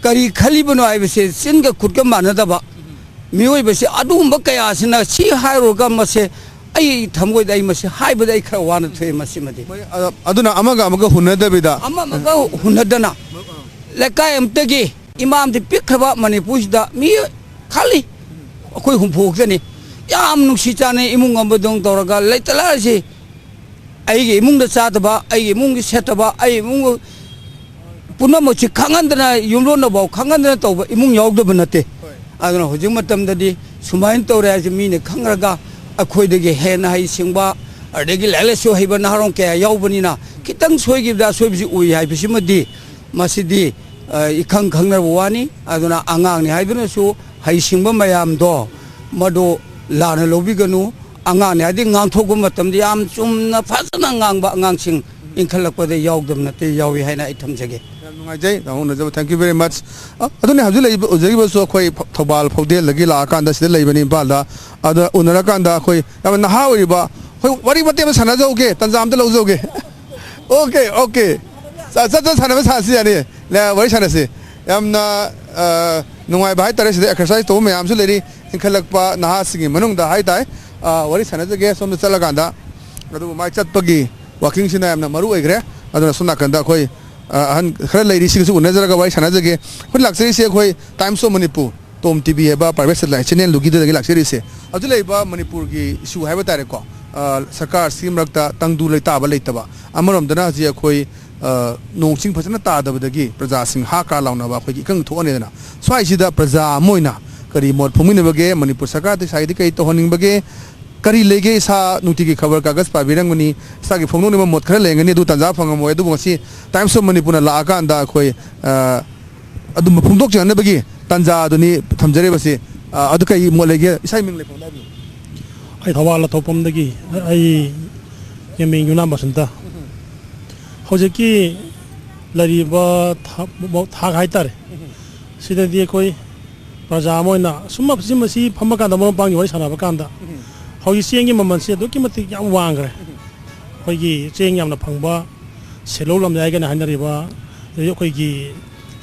ꯀꯔꯤ ꯈꯜꯂꯤꯕꯅꯣ ꯍꯥꯏꯕꯁꯦ ꯆꯤꯟꯒ ꯈꯨꯠꯀ ꯃꯥꯟꯅꯗꯕ ꯃꯤꯑꯣꯏꯕꯁꯦ ꯑꯗꯨꯒꯨꯝꯕ ꯀꯌꯥꯁꯤꯅ ꯁꯤ ꯍꯥꯏꯔꯨꯔꯒ ꯃꯁꯦ ꯑꯩ ꯊꯃꯣꯏꯗ ꯑꯩ ꯃꯁꯤ ꯍꯥꯏꯕꯗ ꯑꯩ ꯈꯔ ꯋꯥꯅ ꯊꯣꯛꯑꯦ ꯃꯁꯤꯃꯗꯤ꯫ ꯃꯣꯏ, ꯑ-, ꯑꯗꯨꯅ ꯑꯃꯒ ꯑꯃꯒ ꯍꯨꯟꯅꯗꯕꯤꯗ꯫ ꯑꯃ ꯑꯃꯒ ꯍꯨꯟꯅꯗꯅ ꯂꯩꯀꯥꯏ ꯑꯃꯇꯒꯤ ꯏꯃꯥꯝꯗꯤ ꯄꯤꯛꯈ꯭ꯔꯕ ꯃꯅꯤꯄꯨꯔꯁꯤꯗ ꯃꯤ ꯈꯜꯂꯤ ꯑꯩꯈꯣꯏ ꯍꯨꯝꯐꯨ ꯈꯛꯇꯅꯤ꯫ ꯌꯥꯝ ꯅꯨꯡꯁꯤ ꯆꯥꯟꯅꯩ, ꯏꯃꯨꯡ ꯑꯃꯗꯧ ꯇꯧꯔꯒ ꯂꯩꯇ ꯂꯥꯏꯔꯁꯤ ꯑꯩꯒꯤ ꯏꯃꯨꯡꯗ ꯆꯥꯗꯕ, ꯑꯩꯒꯤ ꯏꯃꯨꯡꯒꯤ ꯁꯦꯠꯇꯕ, ꯑꯩ ꯏꯃꯨꯡ ꯄꯨꯝꯅꯃꯛꯁꯤ ꯈꯪꯍꯟꯗꯅ, ꯌꯨꯝꯂꯣꯟꯅꯐꯥꯎ ꯈꯪꯍꯟꯗꯅ ꯇꯧꯕ ꯏꯃꯨꯡ ꯌꯥꯎꯗꯕ ꯅꯠꯇꯦ꯫ ꯍꯣꯏ꯫ ꯑꯗꯨꯅ ꯍꯧꯖꯤꯛ ꯃꯇꯝꯗꯗꯤ ꯁꯨꯃꯥꯏꯅ ꯇꯧꯔꯦ ꯍꯥꯏꯁꯦ ꯃꯤꯅ ꯈꯪꯈ꯭ꯔꯒ ꯑꯩꯈꯣꯏꯗꯒꯤ ꯍꯦꯟꯅ ꯍꯩꯁꯤꯡꯕ, ꯑꯗꯒꯤ ꯂꯥꯏꯔꯤꯛ ꯂꯥꯏꯁꯨ ꯍꯩꯕ ꯅꯍꯥꯔꯣꯜ ꯀꯌꯥ ꯌꯥꯎꯕꯅꯤꯅ, ꯈꯤꯇꯪ ꯁꯣꯏꯈꯤꯕꯗ ꯑꯁꯣꯏꯕꯁꯤ ꯎꯏ ꯍꯥꯏꯕꯁꯤꯃꯗꯤ, ꯃꯁꯤꯗꯤ, ꯑ, ꯏꯈꯪ ꯈꯪꯅꯔꯕ ꯋꯥꯅꯤ꯫ ꯑꯗꯨꯅ ꯑꯉꯥꯡꯅꯤ ꯍꯥꯏꯗꯨꯅꯁꯨ ꯍꯩꯁꯤꯡꯕ ꯃꯌꯥꯝꯗꯣ, ꯃꯗꯨ ꯂꯥꯟꯅ ꯂꯧꯕꯤꯒꯅꯨ꯫ ꯑꯉꯥꯡꯅꯤ ꯍꯥꯏꯗꯤ ꯉꯥꯡꯊꯣꯛꯄ ꯃꯇꯝꯗ ꯌꯥꯝ ꯆꯨꯝꯅ ꯐꯖꯅ ꯉꯥꯡꯕ ꯑꯉꯥꯡꯁꯤꯡ ꯏꯟꯈꯠꯂꯛꯄꯗ ꯌꯥꯎꯗꯕ ꯅꯠꯇꯦ, ꯌꯥꯎꯏ ꯍꯥꯏꯅ ꯑꯩ ꯊꯝꯖꯒꯦ꯫ ꯌꯥꯝ ꯅꯨꯡꯉꯥꯏꯖꯩ, ꯇꯥꯃꯣ ꯎꯅꯖꯕ꯫ Thank you very much꯫ ꯑ, ꯑꯗꯨꯅꯤ, ꯍꯧꯖꯤꯛ ꯂꯩꯕ, ꯎꯖꯔꯤꯕꯁꯨ ꯑꯩꯈꯣꯏ ꯊꯧꯕꯥꯜ ꯐꯥꯎꯗꯦꯜꯗꯒꯤ ꯂꯥꯛꯑꯀꯥꯟꯗ ꯁꯤꯗ ꯂꯩꯕꯅꯤ, ꯏꯝꯐꯥꯜꯗ꯫ ꯑꯗ ꯎꯅꯔꯀꯥꯟꯗ ꯑꯩꯈꯣꯏ ꯌꯥꯝꯅ ꯅꯍꯥ ꯑꯣꯏꯔꯤꯕ, ꯑꯩꯈꯣꯏ ꯋꯥꯔꯤ ꯃꯇꯦꯛ ꯑꯃ ꯁꯥꯟꯅꯖꯍꯧꯒꯦ, ꯇꯟꯖꯥ ꯑꯝꯇ ꯂꯧꯖꯍꯧꯒꯦ꯫ OK, OK꯫ ꯆꯠ, ꯆꯠ, ꯆꯠ ꯁꯥꯟꯅꯕ ꯁꯥꯁꯤ ꯌꯥꯅꯤ꯫ ꯂꯦ, ꯋꯥꯔꯤ ꯁꯥꯟꯅꯁꯤ꯫ ꯌꯥꯝꯅ, ꯑ, ꯅꯨꯡꯉꯥꯏꯕ ꯍꯥꯏꯇꯥꯔꯦ, ꯁꯤꯗ exercise ꯇꯧꯕ ꯃꯌꯥꯝꯁꯨ ꯂꯩꯔꯤ, ꯏꯟꯈꯠꯂꯛꯄ ꯅꯍꯥꯁꯤꯡꯒꯤ ꯃꯅꯨꯡꯗ ꯍꯥꯏꯇꯥꯔꯦ꯫ ꯑ, ꯋꯥꯔꯤ ꯁꯥꯟꯅꯖꯒꯦ ꯁꯣꯝꯗ ꯆꯠꯂꯀꯥꯟꯗ꯫ ꯑꯗꯨꯕꯨ ꯃꯥꯏ ꯆꯠꯄꯒꯤ walkingꯁꯤꯅ ꯌꯥꯝꯅ ꯃꯔꯨ ꯑꯣꯏꯈ꯭ꯔꯦ꯫ ꯑꯗꯨꯅ ꯁꯣꯝ ꯅꯥꯀꯟꯗ ꯑꯩꯈꯣꯏ, ꯑ, ꯑꯍꯟ ꯈꯔ ꯂꯩꯔꯤ, ꯁꯤꯒꯁꯨ ꯎꯅꯖꯔꯒ ꯋꯥꯔꯤ ꯁꯥꯟꯅꯖꯒꯦ꯫ ꯑꯩꯈꯣꯏ ꯂꯥꯛꯆꯔꯤꯁꯦ ꯑꯩꯈꯣꯏ Times of Manipur, Tom TV ꯍꯥꯏꯕ private satellite channelꯗꯨꯒꯤꯗꯒꯤ ꯂꯥꯛꯆꯔꯤꯁꯦ꯫ ꯍꯧꯖꯤꯛ ꯂꯩꯔꯤꯕ ꯃꯅꯤꯄꯨꯔꯒꯤ issue ꯍꯥꯏꯕ ꯇꯥꯔꯦꯀꯣ, ꯑ, ꯁꯔꯀꯥꯔꯁꯤꯒꯤ ꯃꯔꯛꯇ ꯇꯪꯗꯨ ꯂꯩꯇꯥꯕ ꯂꯩꯇꯕ, ꯑꯃꯔꯣꯝꯗꯅ ꯍꯧꯖꯤꯛ ꯑꯩꯈꯣꯏ, ꯑ, ꯅꯣꯡ ꯆꯤꯡ ꯐꯖꯅ ꯇꯥꯗꯕꯗꯒꯤ ꯄ꯭ꯔꯖꯥꯁꯤꯡ ꯍꯥ ꯀꯥ ꯂꯥꯎꯅꯕ ꯑꯩꯈꯣꯏꯒꯤ ꯏꯀꯪ ꯊꯣꯛꯑꯅꯤꯗꯅ꯫ ꯁ꯭ꯋꯥꯏꯁꯤꯗ ꯄ꯭ꯔꯖꯥ ꯑꯃ ꯑꯣꯏꯅ ꯀꯔꯤ ꯃꯣꯠ ꯐꯣꯡꯃꯤꯟꯅꯕꯒꯦ? ꯃꯅꯤꯄꯨꯔ ꯁꯔꯀꯥꯔꯗ ꯏꯁꯥꯒꯤꯗꯤ ꯀꯔꯤ ꯇꯧꯍꯟꯅꯤꯡꯕꯒꯦ? ꯀꯔꯤ ꯂꯩꯒꯦ? ꯏꯁꯥ ꯅꯨꯡꯇꯤꯒꯤ ꯈꯕꯔ ꯀꯥꯒꯖ ꯄꯥꯕꯤꯔꯝꯒꯅꯤ, ꯏꯁꯥꯒꯤ ꯐꯣꯡꯗꯣꯛꯅꯤꯡꯕ ꯃꯣꯠ ꯈꯔ ꯂꯩꯔꯝꯒꯅꯤ, ꯑꯗꯨ ꯇꯥꯟꯖꯥ ꯐꯪꯉꯝꯃꯣꯏ꯫ ꯑꯗꯨꯕꯨ ꯉꯁꯤ Times of Manipurꯅ ꯂꯥꯛꯑꯀꯥꯟꯗ ꯑꯩꯈꯣꯏ, ꯑ, ꯑꯗꯨꯝꯕ ꯐꯣꯡꯗꯣꯛꯆꯅꯕꯒꯤ ꯇꯥꯟꯖꯥ ꯑꯗꯨꯅꯤ ꯊꯝꯖꯔꯤꯕꯁꯤ꯫ ꯑ, ꯑꯗꯨ ꯀꯔꯤ ꯃꯣꯠ ꯂꯩꯒꯦ? ꯏꯁꯥꯒꯤ ꯃꯤꯡ ꯂꯩꯐꯝꯗ ꯍꯥꯏꯕꯤꯌꯨ꯫ ꯑꯩ ꯊꯧꯕꯥꯜ ꯂꯊꯣꯛꯄꯝꯗꯒꯤ, ꯑꯩ ꯑꯦꯝ ꯑꯦ ꯌꯨꯅꯥꯝ ꯕꯁꯟꯇ꯫ ꯍꯧꯖꯤꯛꯀꯤ ꯂꯩꯔꯤꯕ ꯊꯥꯛ, ꯊꯥꯛ ꯍꯥꯏꯇꯥꯔꯦ, ꯁꯤꯗꯗꯤ ꯑꯩꯈꯣꯏ ꯄ꯭ꯔꯖꯥ ꯑꯃ ꯑꯣꯏꯅ ꯁꯨꯝ ꯃꯁꯤ, ꯃꯁꯤ ꯐꯝꯃꯀꯥꯟꯗ, ꯃꯔꯨꯞ ꯃꯄꯥꯡꯒꯤ ꯋꯥꯔꯤ ꯁꯥꯟꯅꯕ ꯀꯥꯟꯗ, ꯍꯧꯖꯤꯛ ꯆꯦꯡꯒꯤ ꯃꯃꯜꯁꯦ ꯑꯗꯨꯛꯀꯤ ꯃꯇꯤꯛ ꯌꯥꯝ ꯋꯥꯡꯈ꯭ꯔꯦ꯫ ꯑꯩꯈꯣꯏꯒꯤ ꯆꯦꯡ ꯌꯥꯝꯅ ꯐꯪꯕ ꯁꯦꯂꯧ ꯂꯝꯖꯥꯏꯒꯅ ꯍꯥꯏꯅꯔꯤꯕ, ꯑꯗꯒꯤ ꯑꯩꯈꯣꯏꯒꯤ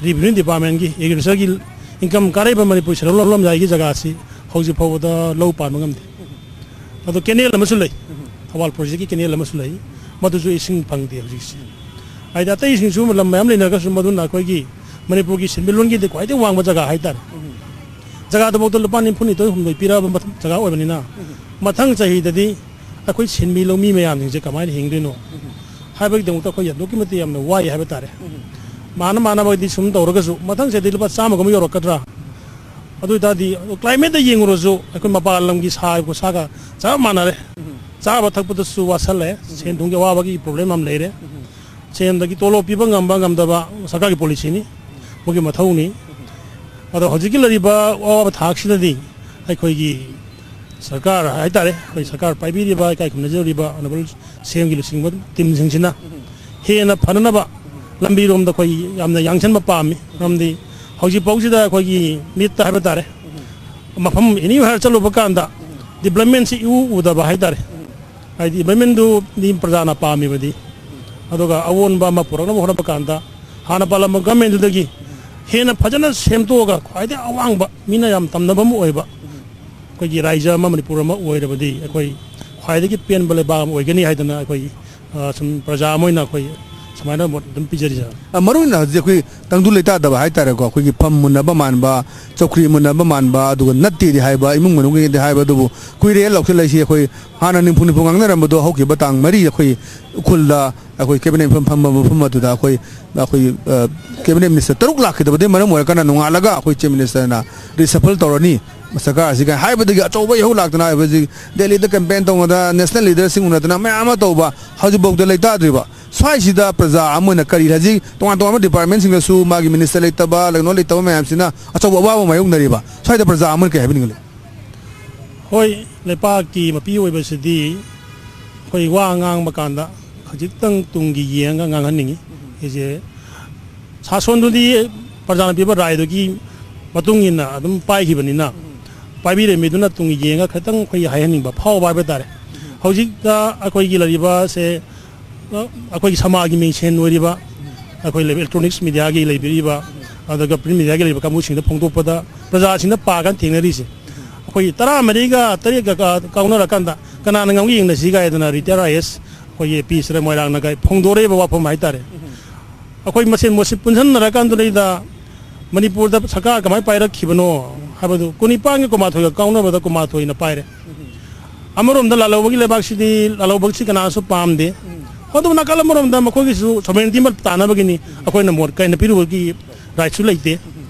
revenue departmentꯀꯤ, agricultureꯒꯤ income ꯀꯥꯔꯛꯏꯕ ꯃꯅꯤꯄꯨꯔ ꯁꯦꯂꯧ ꯂꯝꯖꯥꯏꯒꯤ ꯖꯒꯥꯁꯤ ꯍꯧꯖꯤꯛ ꯐꯥꯎꯕꯗ ꯂꯧ ꯄꯥꯟꯕ ꯉꯝꯗꯦ꯫ ꯑꯗꯣ canal ꯑꯃꯁꯨ ꯂꯩ, ꯊꯧꯕꯥꯜ projectꯀꯤ canal ꯑꯃꯁꯨ ꯂꯩ, ꯃꯗꯨꯁꯨ ꯏꯁꯤꯡ ꯐꯪꯗꯦ ꯍꯧꯖꯤꯛꯁꯦ꯫ ꯍꯥꯏꯗꯤ ꯑꯇꯩꯁꯤꯡꯁꯨ ꯂꯝ ꯃꯌꯥꯝ ꯂꯩꯅꯔꯒꯁꯨ, ꯃꯗꯨꯅ ꯑꯩꯈꯣꯏꯒꯤ ꯃꯅꯤꯄꯨꯔꯒꯤ ꯁꯦꯟꯃꯤꯠꯂꯣꯟꯒꯤꯗꯤ ꯈ꯭ꯋꯥꯏꯗꯒꯤ ꯋꯥꯡꯕ ꯖꯒꯥ ꯍꯥꯏꯇꯥꯔꯦ꯫ ꯖꯒꯥꯗꯨꯐꯥꯎꯗ ꯂꯨꯄꯥ ꯅꯤꯐꯨ ꯅꯤꯊꯣꯏ ꯍꯨꯝꯗꯣꯏ ꯄꯤꯔꯛꯑꯕ ꯃꯊ-, ꯖꯒꯥ ꯑꯣꯏꯕꯅꯤꯅ, ꯃꯊꯪ ꯆꯍꯤꯗꯗꯤ ꯑꯩꯈꯣꯏ ꯁꯤꯟꯃꯤ ꯂꯧꯃꯤ ꯃꯌꯥꯝꯁꯤꯡꯁꯦ ꯀꯃꯥꯏꯅ ꯍꯤꯡꯗꯣꯏꯅꯣ ꯍꯥꯏꯕꯒꯤꯗꯃꯛꯇ ꯑꯩꯈꯣꯏ ꯑꯗꯨꯛꯀꯤ ꯃꯇꯤꯛ ꯌꯥꯝꯅ ꯋꯥꯏ ꯍꯥꯏꯕ ꯇꯥꯔꯦ꯫ ꯃꯥꯅ ꯃꯥꯅꯕꯗꯤ ꯁꯨꯝ ꯇꯧꯔꯒꯁꯨ, ꯃꯊꯪ ꯆꯍꯤꯗꯤ ꯂꯨꯄꯥ ꯆꯥꯝꯃꯒꯨꯝꯕ ꯌꯧꯔꯛꯀꯗ꯭ꯔꯥ? ꯑꯗꯨ ꯑꯣꯏꯇꯥꯔꯗꯤ climateꯇ ꯌꯦꯡꯉꯨꯔꯁꯨ ꯑꯩꯈꯣꯏ ꯃꯄꯥꯟ ꯂꯝꯒꯤ ꯁꯥ ꯈꯨꯁꯥꯒ ꯆꯞ ꯃꯥꯟꯅꯔꯦ꯫ ꯆꯥꯕ ꯊꯛꯄꯗꯁꯨ ꯋꯥꯁꯜꯂꯦ, ꯁꯦꯟ ꯊꯨꯝꯒꯤ ꯑꯋꯥꯕꯒꯤ ꯄ꯭ꯔꯣꯕ꯭ꯂꯦꯝ ꯌꯥꯝ ꯂꯩꯔꯦ꯫ ꯁꯦꯟꯗꯒꯤ ꯇꯣꯂꯣꯞ ꯄꯤꯕ ꯉꯝꯕ ꯉꯝꯗꯕ ꯁꯔꯀꯥꯔꯒꯤ ꯄꯣꯂꯤꯁꯤꯅꯤ, ꯃꯣꯏꯒꯤ ꯃꯊꯧꯅꯤ꯫ ꯑꯗꯣ ꯍꯧꯖꯤꯛꯀꯤ ꯂꯩꯔꯤꯕ ꯑꯋꯥꯕ ꯊꯥꯛꯁꯤꯗꯗꯤ ꯑꯩꯈꯣꯏꯒꯤ ꯁꯔꯀꯥꯔ ꯍꯥꯏꯇꯥꯔꯦ, ꯑꯩꯈꯣꯏ ꯁꯔꯀꯥꯔ ꯄꯥꯏꯕꯤꯔꯤꯕ, ꯏꯀꯥꯏ ꯈꯨꯝꯅꯖꯔꯤꯕ ꯑꯣꯅꯔꯦꯕꯜ ꯁꯤ ꯑꯦꯝꯒꯤ ꯂꯨꯆꯤꯡꯕ ꯇꯤꯝꯁꯤꯡꯁꯤꯅ ꯍꯦꯟꯅ ꯐꯅꯅꯕ ꯂꯝꯕꯤꯔꯣꯝꯗ ꯑꯩꯈꯣꯏ ꯌꯥꯝꯅ ꯌꯥꯡꯁꯤꯟꯕ ꯄꯥꯝꯃꯤ꯫ ꯃꯔꯝꯗꯤ ꯍꯧꯖꯤꯛꯐꯥꯎꯁꯤꯗ ꯑꯩꯈꯣꯏꯒꯤ ꯃꯤꯠꯇ ꯍꯥꯏꯕ ꯇꯥꯔꯦ, ꯃꯐꯝ ꯑꯦꯅꯤꯋꯦꯌꯔ ꯆꯠꯂꯨꯕ ꯀꯥꯟꯗ ꯗꯤꯕ꯭ꯂꯞꯃꯦꯟꯁꯤ ꯏꯎ ꯎꯗꯕ ꯍꯥꯏꯇꯥꯔꯦ꯫ ꯍꯥꯏꯗꯤ ꯗꯤꯕ꯭ꯂꯞꯃꯦꯟꯗꯨꯗꯤ ꯄ꯭ꯔꯖꯥꯅ ꯄꯥꯝꯃꯤꯕꯗꯤ, ꯑꯗꯨꯒ ꯑꯑꯣꯟꯕ ꯑꯃ ꯄꯨꯔꯛꯅꯕ ꯍꯣꯠꯅꯕ ꯀꯥꯟꯗ ꯍꯥꯟꯅ ꯄꯥꯜꯂꯝꯕ ꯒꯃꯦꯟꯗꯨꯗꯒꯤ ꯍꯦꯟꯅ ꯐꯖꯅ ꯁꯦꯝꯗꯣꯛꯑꯒ ꯈ꯭ꯋꯥꯏꯗꯒꯤ ꯑꯋꯥꯡꯕ ꯃꯤꯅ ꯌꯥꯝ ꯇꯝꯅꯕ ꯑꯃ ꯑꯣꯏꯕ ꯑꯩꯈꯣꯏꯒꯤ ꯔꯥꯏꯖ ꯑꯃ, ꯃꯅꯤꯄꯨꯔ ꯑꯃ ꯑꯣꯏꯔꯕꯗꯤ ꯑꯩꯈꯣꯏ ꯈ꯭ꯋꯥꯏꯗꯒꯤ ꯄꯦꯟꯕ ꯂꯩꯕꯥꯛ ꯑꯃ ꯑꯣꯏꯒꯅꯤ ꯍꯥꯏꯗꯅ ꯑꯩꯈꯣꯏ, ꯑ, ꯁꯨꯝ ꯄ꯭ꯔꯖꯥ ꯑꯃ ꯑꯣꯏꯅ ꯑꯩꯈꯣꯏ ꯁꯨꯃꯥꯏꯅ ꯃꯣꯠ ꯑꯗꯨꯝ ꯄꯤꯖꯔꯤꯁꯦ꯫ ꯑ, ꯃꯔꯨ ꯑꯣꯏꯅ ꯍꯧꯖꯤꯛ ꯑꯩꯈꯣꯏ ꯇꯪꯗꯨ ꯂꯩꯇꯥꯗꯕ ꯍꯥꯏꯇꯥꯔꯦꯀꯣ, ꯑꯩꯈꯣꯏꯒꯤ ꯐꯝ ꯃꯨꯟꯅꯕ ꯃꯥꯟꯕ, ꯆꯧꯀ꯭ꯔꯤ ꯃꯨꯟꯅꯕ ꯃꯥꯟꯕ, ꯑꯗꯨꯒ ꯅꯠꯇꯦꯗꯤ ꯍꯥꯏꯕ, ꯏꯃꯨꯡ ꯃꯅꯨꯡꯒꯤꯗꯤ ꯍꯥꯏꯕ, ꯑꯗꯨꯕꯨ ꯀꯨꯏꯔꯦ ꯂꯧꯁꯤꯜꯂꯛꯏꯁꯤ꯫ ꯑꯩꯈꯣꯏ ꯍꯥꯟꯅ ꯅꯤꯝꯐꯨ ꯅꯤꯝꯐꯨ ꯉꯥꯡꯅꯔꯝꯕꯗꯣ ꯍꯧꯈꯤꯕ ꯇꯥꯡ ꯃꯔꯤꯗ ꯑꯩꯈꯣꯏ ꯎꯈ꯭ꯔꯨꯜꯗ ꯑꯩꯈꯣꯏ ꯀꯦꯕꯤꯅꯦꯠ ꯃꯤꯐꯝ ꯐꯝꯕ ꯃꯐꯝ ꯑꯗꯨꯗ ꯑꯩꯈꯣꯏ, ꯑꯩꯈꯣꯏ, ꯑ, ꯀꯦꯕꯤꯅꯦꯠ ꯃꯤꯅꯤꯁꯇꯔ ꯇꯔꯨꯛ ꯂꯥꯛꯈꯤꯗꯕꯗꯒꯤ ꯃꯔꯝ ꯑꯣꯏꯔꯀꯥꯟꯗ ꯅꯣꯡꯉꯥꯜꯂꯒ ꯑꯩꯈꯣꯏ ꯆꯤꯐ ꯃꯤꯅꯤꯁꯇꯔꯅ ꯔꯤꯁꯐꯜ ꯇꯧꯔꯅꯤ ꯁꯔꯀꯥꯔ ꯑꯁꯤ ꯀꯥꯏꯅ ꯍꯥꯏꯕꯗꯒꯤ ꯑꯆꯧꯕ ꯏꯍꯧ ꯂꯥꯛꯇꯅ ꯍꯥꯏꯕꯁꯤ ꯗꯦꯜꯂꯤꯗ ꯀꯦꯝꯄꯦꯟ ꯇꯧꯅꯗꯅ, ꯅꯦꯁꯅꯦꯜ ꯂꯤꯗꯔꯁꯤꯡ ꯎꯅꯗꯅ ꯃꯌꯥꯝ ꯑꯃ ꯇꯧꯕ, ꯍꯧꯖꯤꯛꯐꯥꯎꯗ ꯂꯩꯇꯥꯗ꯭ꯔꯤꯕ꯫ ꯁ꯭ꯋꯥꯏꯁꯤꯗ ꯄ꯭ꯔꯖꯥ ꯑꯃ ꯑꯣꯏꯅ ꯀꯔꯤ ꯍꯧꯖꯤꯛ ꯇꯣꯉꯥꯟ ꯇꯣꯉꯥꯟꯕ ꯗꯤꯄꯥꯔꯠꯃꯦꯟꯁꯤꯡꯗꯁꯨ ꯃꯥꯒꯤ ꯃꯤꯅꯤꯁꯇꯔ ꯂꯩꯇꯕ, ꯀꯩꯅꯣ ꯂꯩꯇꯕ ꯃꯌꯥꯝꯁꯤꯅ ꯑꯆꯧꯕ ꯑꯋꯥꯕ ꯃꯥꯌꯣꯛꯅꯔꯤꯕ, ꯁ꯭ꯋꯥꯏꯗ ꯄ꯭ꯔꯖꯥ ꯑꯃꯅ ꯀꯔꯤ ꯍꯥꯏꯕꯤꯅꯤꯡꯒꯅꯤ? ꯍꯣꯏ, ꯂꯩꯄꯥꯛꯀꯤ ꯃꯄꯤ ꯑꯣꯏꯕꯁꯤꯗꯤ ꯑꯩꯈꯣꯏ ꯋꯥ ꯉꯥꯡꯕ ꯀꯥꯟꯗ ꯈꯖꯤꯛꯇꯪ ꯇꯨꯡꯒꯤ ꯌꯦꯡꯉꯒ ꯉꯥꯡꯍꯟꯅꯤꯡꯉꯤ꯫ ꯑꯩꯁꯦ ꯁꯥꯁꯣꯟꯗꯨꯗꯤ ꯄ꯭ꯔꯖꯥꯅ ꯄꯤꯕ ꯔꯥꯏꯗꯨꯒꯤ ꯃꯇꯨꯡ ꯏꯟꯅ ꯑꯗꯨꯝ ꯄꯥꯏꯈꯤꯕꯅꯤꯅ, ꯄꯥꯏꯕꯤꯔꯝꯃꯤꯗꯨꯅ ꯇꯨꯡꯒꯤ ꯌꯦꯡꯉꯒ ꯈꯤꯇꯪ ꯑꯩꯈꯣꯏꯒꯤ ꯍꯥꯏꯍꯟꯅꯤꯡꯕ ꯐꯥꯎꯕ ꯍꯥꯏꯕ ꯇꯥꯔꯦ꯫ ꯍꯧꯖꯤꯛꯇ ꯑꯩꯈꯣꯏꯒꯤ ꯂꯩꯔꯤꯕꯁꯦ ꯑꯩꯈꯣꯏꯒꯤ ꯁꯃꯥꯖꯒꯤ ꯃꯤꯡꯁꯦꯟ ꯑꯣꯏꯔꯤꯕ ꯑꯩꯈꯣꯏ ꯂꯩꯕ ꯏꯂꯦꯛꯇ꯭ꯔꯣꯅꯤꯛꯁ ꯃꯤꯗꯤꯌꯥꯒꯤ ꯂꯩꯕꯤꯔꯤꯕ, ꯑꯗꯨꯒ ꯄ꯭ꯔꯤꯟꯠ ꯃꯤꯗꯤꯌꯥꯒꯤ ꯂꯩꯕ ꯀꯥꯡꯕꯨꯁꯤꯡꯗ ꯐꯣꯡꯗꯣꯛꯄꯗ ꯄ꯭ꯔꯖꯥꯁꯤꯡꯅ ꯄꯥꯒꯅ ꯊꯦꯡꯅꯔꯤꯁꯦ꯫ ꯑꯩꯈꯣꯏꯒꯤ ꯇꯔꯥꯃꯔꯤꯒ ꯇꯔꯦꯠꯀ ꯀꯥ-, ꯀꯥꯎꯅꯔꯀꯥꯟꯗ ꯀꯅꯥꯅ ꯉꯝꯒꯦ ꯌꯦꯡꯅꯁꯤ ꯀꯥꯏꯗꯅ ꯔꯤꯇꯥꯌꯔ ꯑꯥꯏ ꯑꯦ ꯑꯦꯁ ꯑꯩꯈꯣꯏꯒꯤ ꯄꯤ ꯁꯤꯔ ꯃꯣꯏꯔꯥꯡꯅ ꯀꯥꯏ ꯐꯣꯡꯗꯣꯔꯛꯏꯕ ꯋꯥꯐꯝ ꯍꯥꯏꯇꯥꯔꯦ꯫ ꯑꯩꯈꯣꯏ ꯃꯁꯦꯟ ꯃꯣꯠꯁꯤ ꯄꯨꯟꯁꯤꯟꯅꯔꯀꯥꯟꯗꯨꯗꯩꯗ ꯃꯅꯤꯄꯨꯔꯗ ꯁꯔꯀꯥꯔ ꯀꯃꯥꯏꯅ ꯄꯥꯏꯔꯛꯈꯤꯕꯅꯣ ꯍꯥꯏꯕꯗꯨ ꯀꯨꯟꯅꯤꯄꯥꯟꯒ ꯀꯨꯟꯃꯥꯊꯣꯏꯒ ꯀꯥꯎꯅꯕꯗ ꯀꯨꯟꯃꯥꯊꯣꯏꯅ ꯄꯥꯏꯔꯦ꯫ ꯑꯃꯔꯣꯝꯗ ꯂꯥꯜꯍꯧꯕꯒꯤ ꯂꯩꯕꯥꯛꯁꯤꯗꯤ ꯂꯥꯜꯍꯧꯕꯁꯤ ꯀꯅꯥꯁꯨ ꯄꯥꯝꯗꯦ꯫ ꯑꯗꯨꯕꯨ ꯅꯥꯀꯜ ꯑꯃꯔꯣꯝꯗ ꯃꯈꯣꯏꯒꯤꯁꯨ ꯁꯣꯚꯔꯦꯟꯇꯤ ꯑꯃ ꯇꯥꯟꯅꯕꯒꯤꯅꯤ꯫ ꯑꯩꯈꯣꯏꯅ ꯃꯣꯠ ꯀꯥꯏꯅ ꯄꯤꯔꯨꯕꯒꯤ ꯔꯥꯏꯠꯁꯨ ꯂꯩꯇꯦ꯫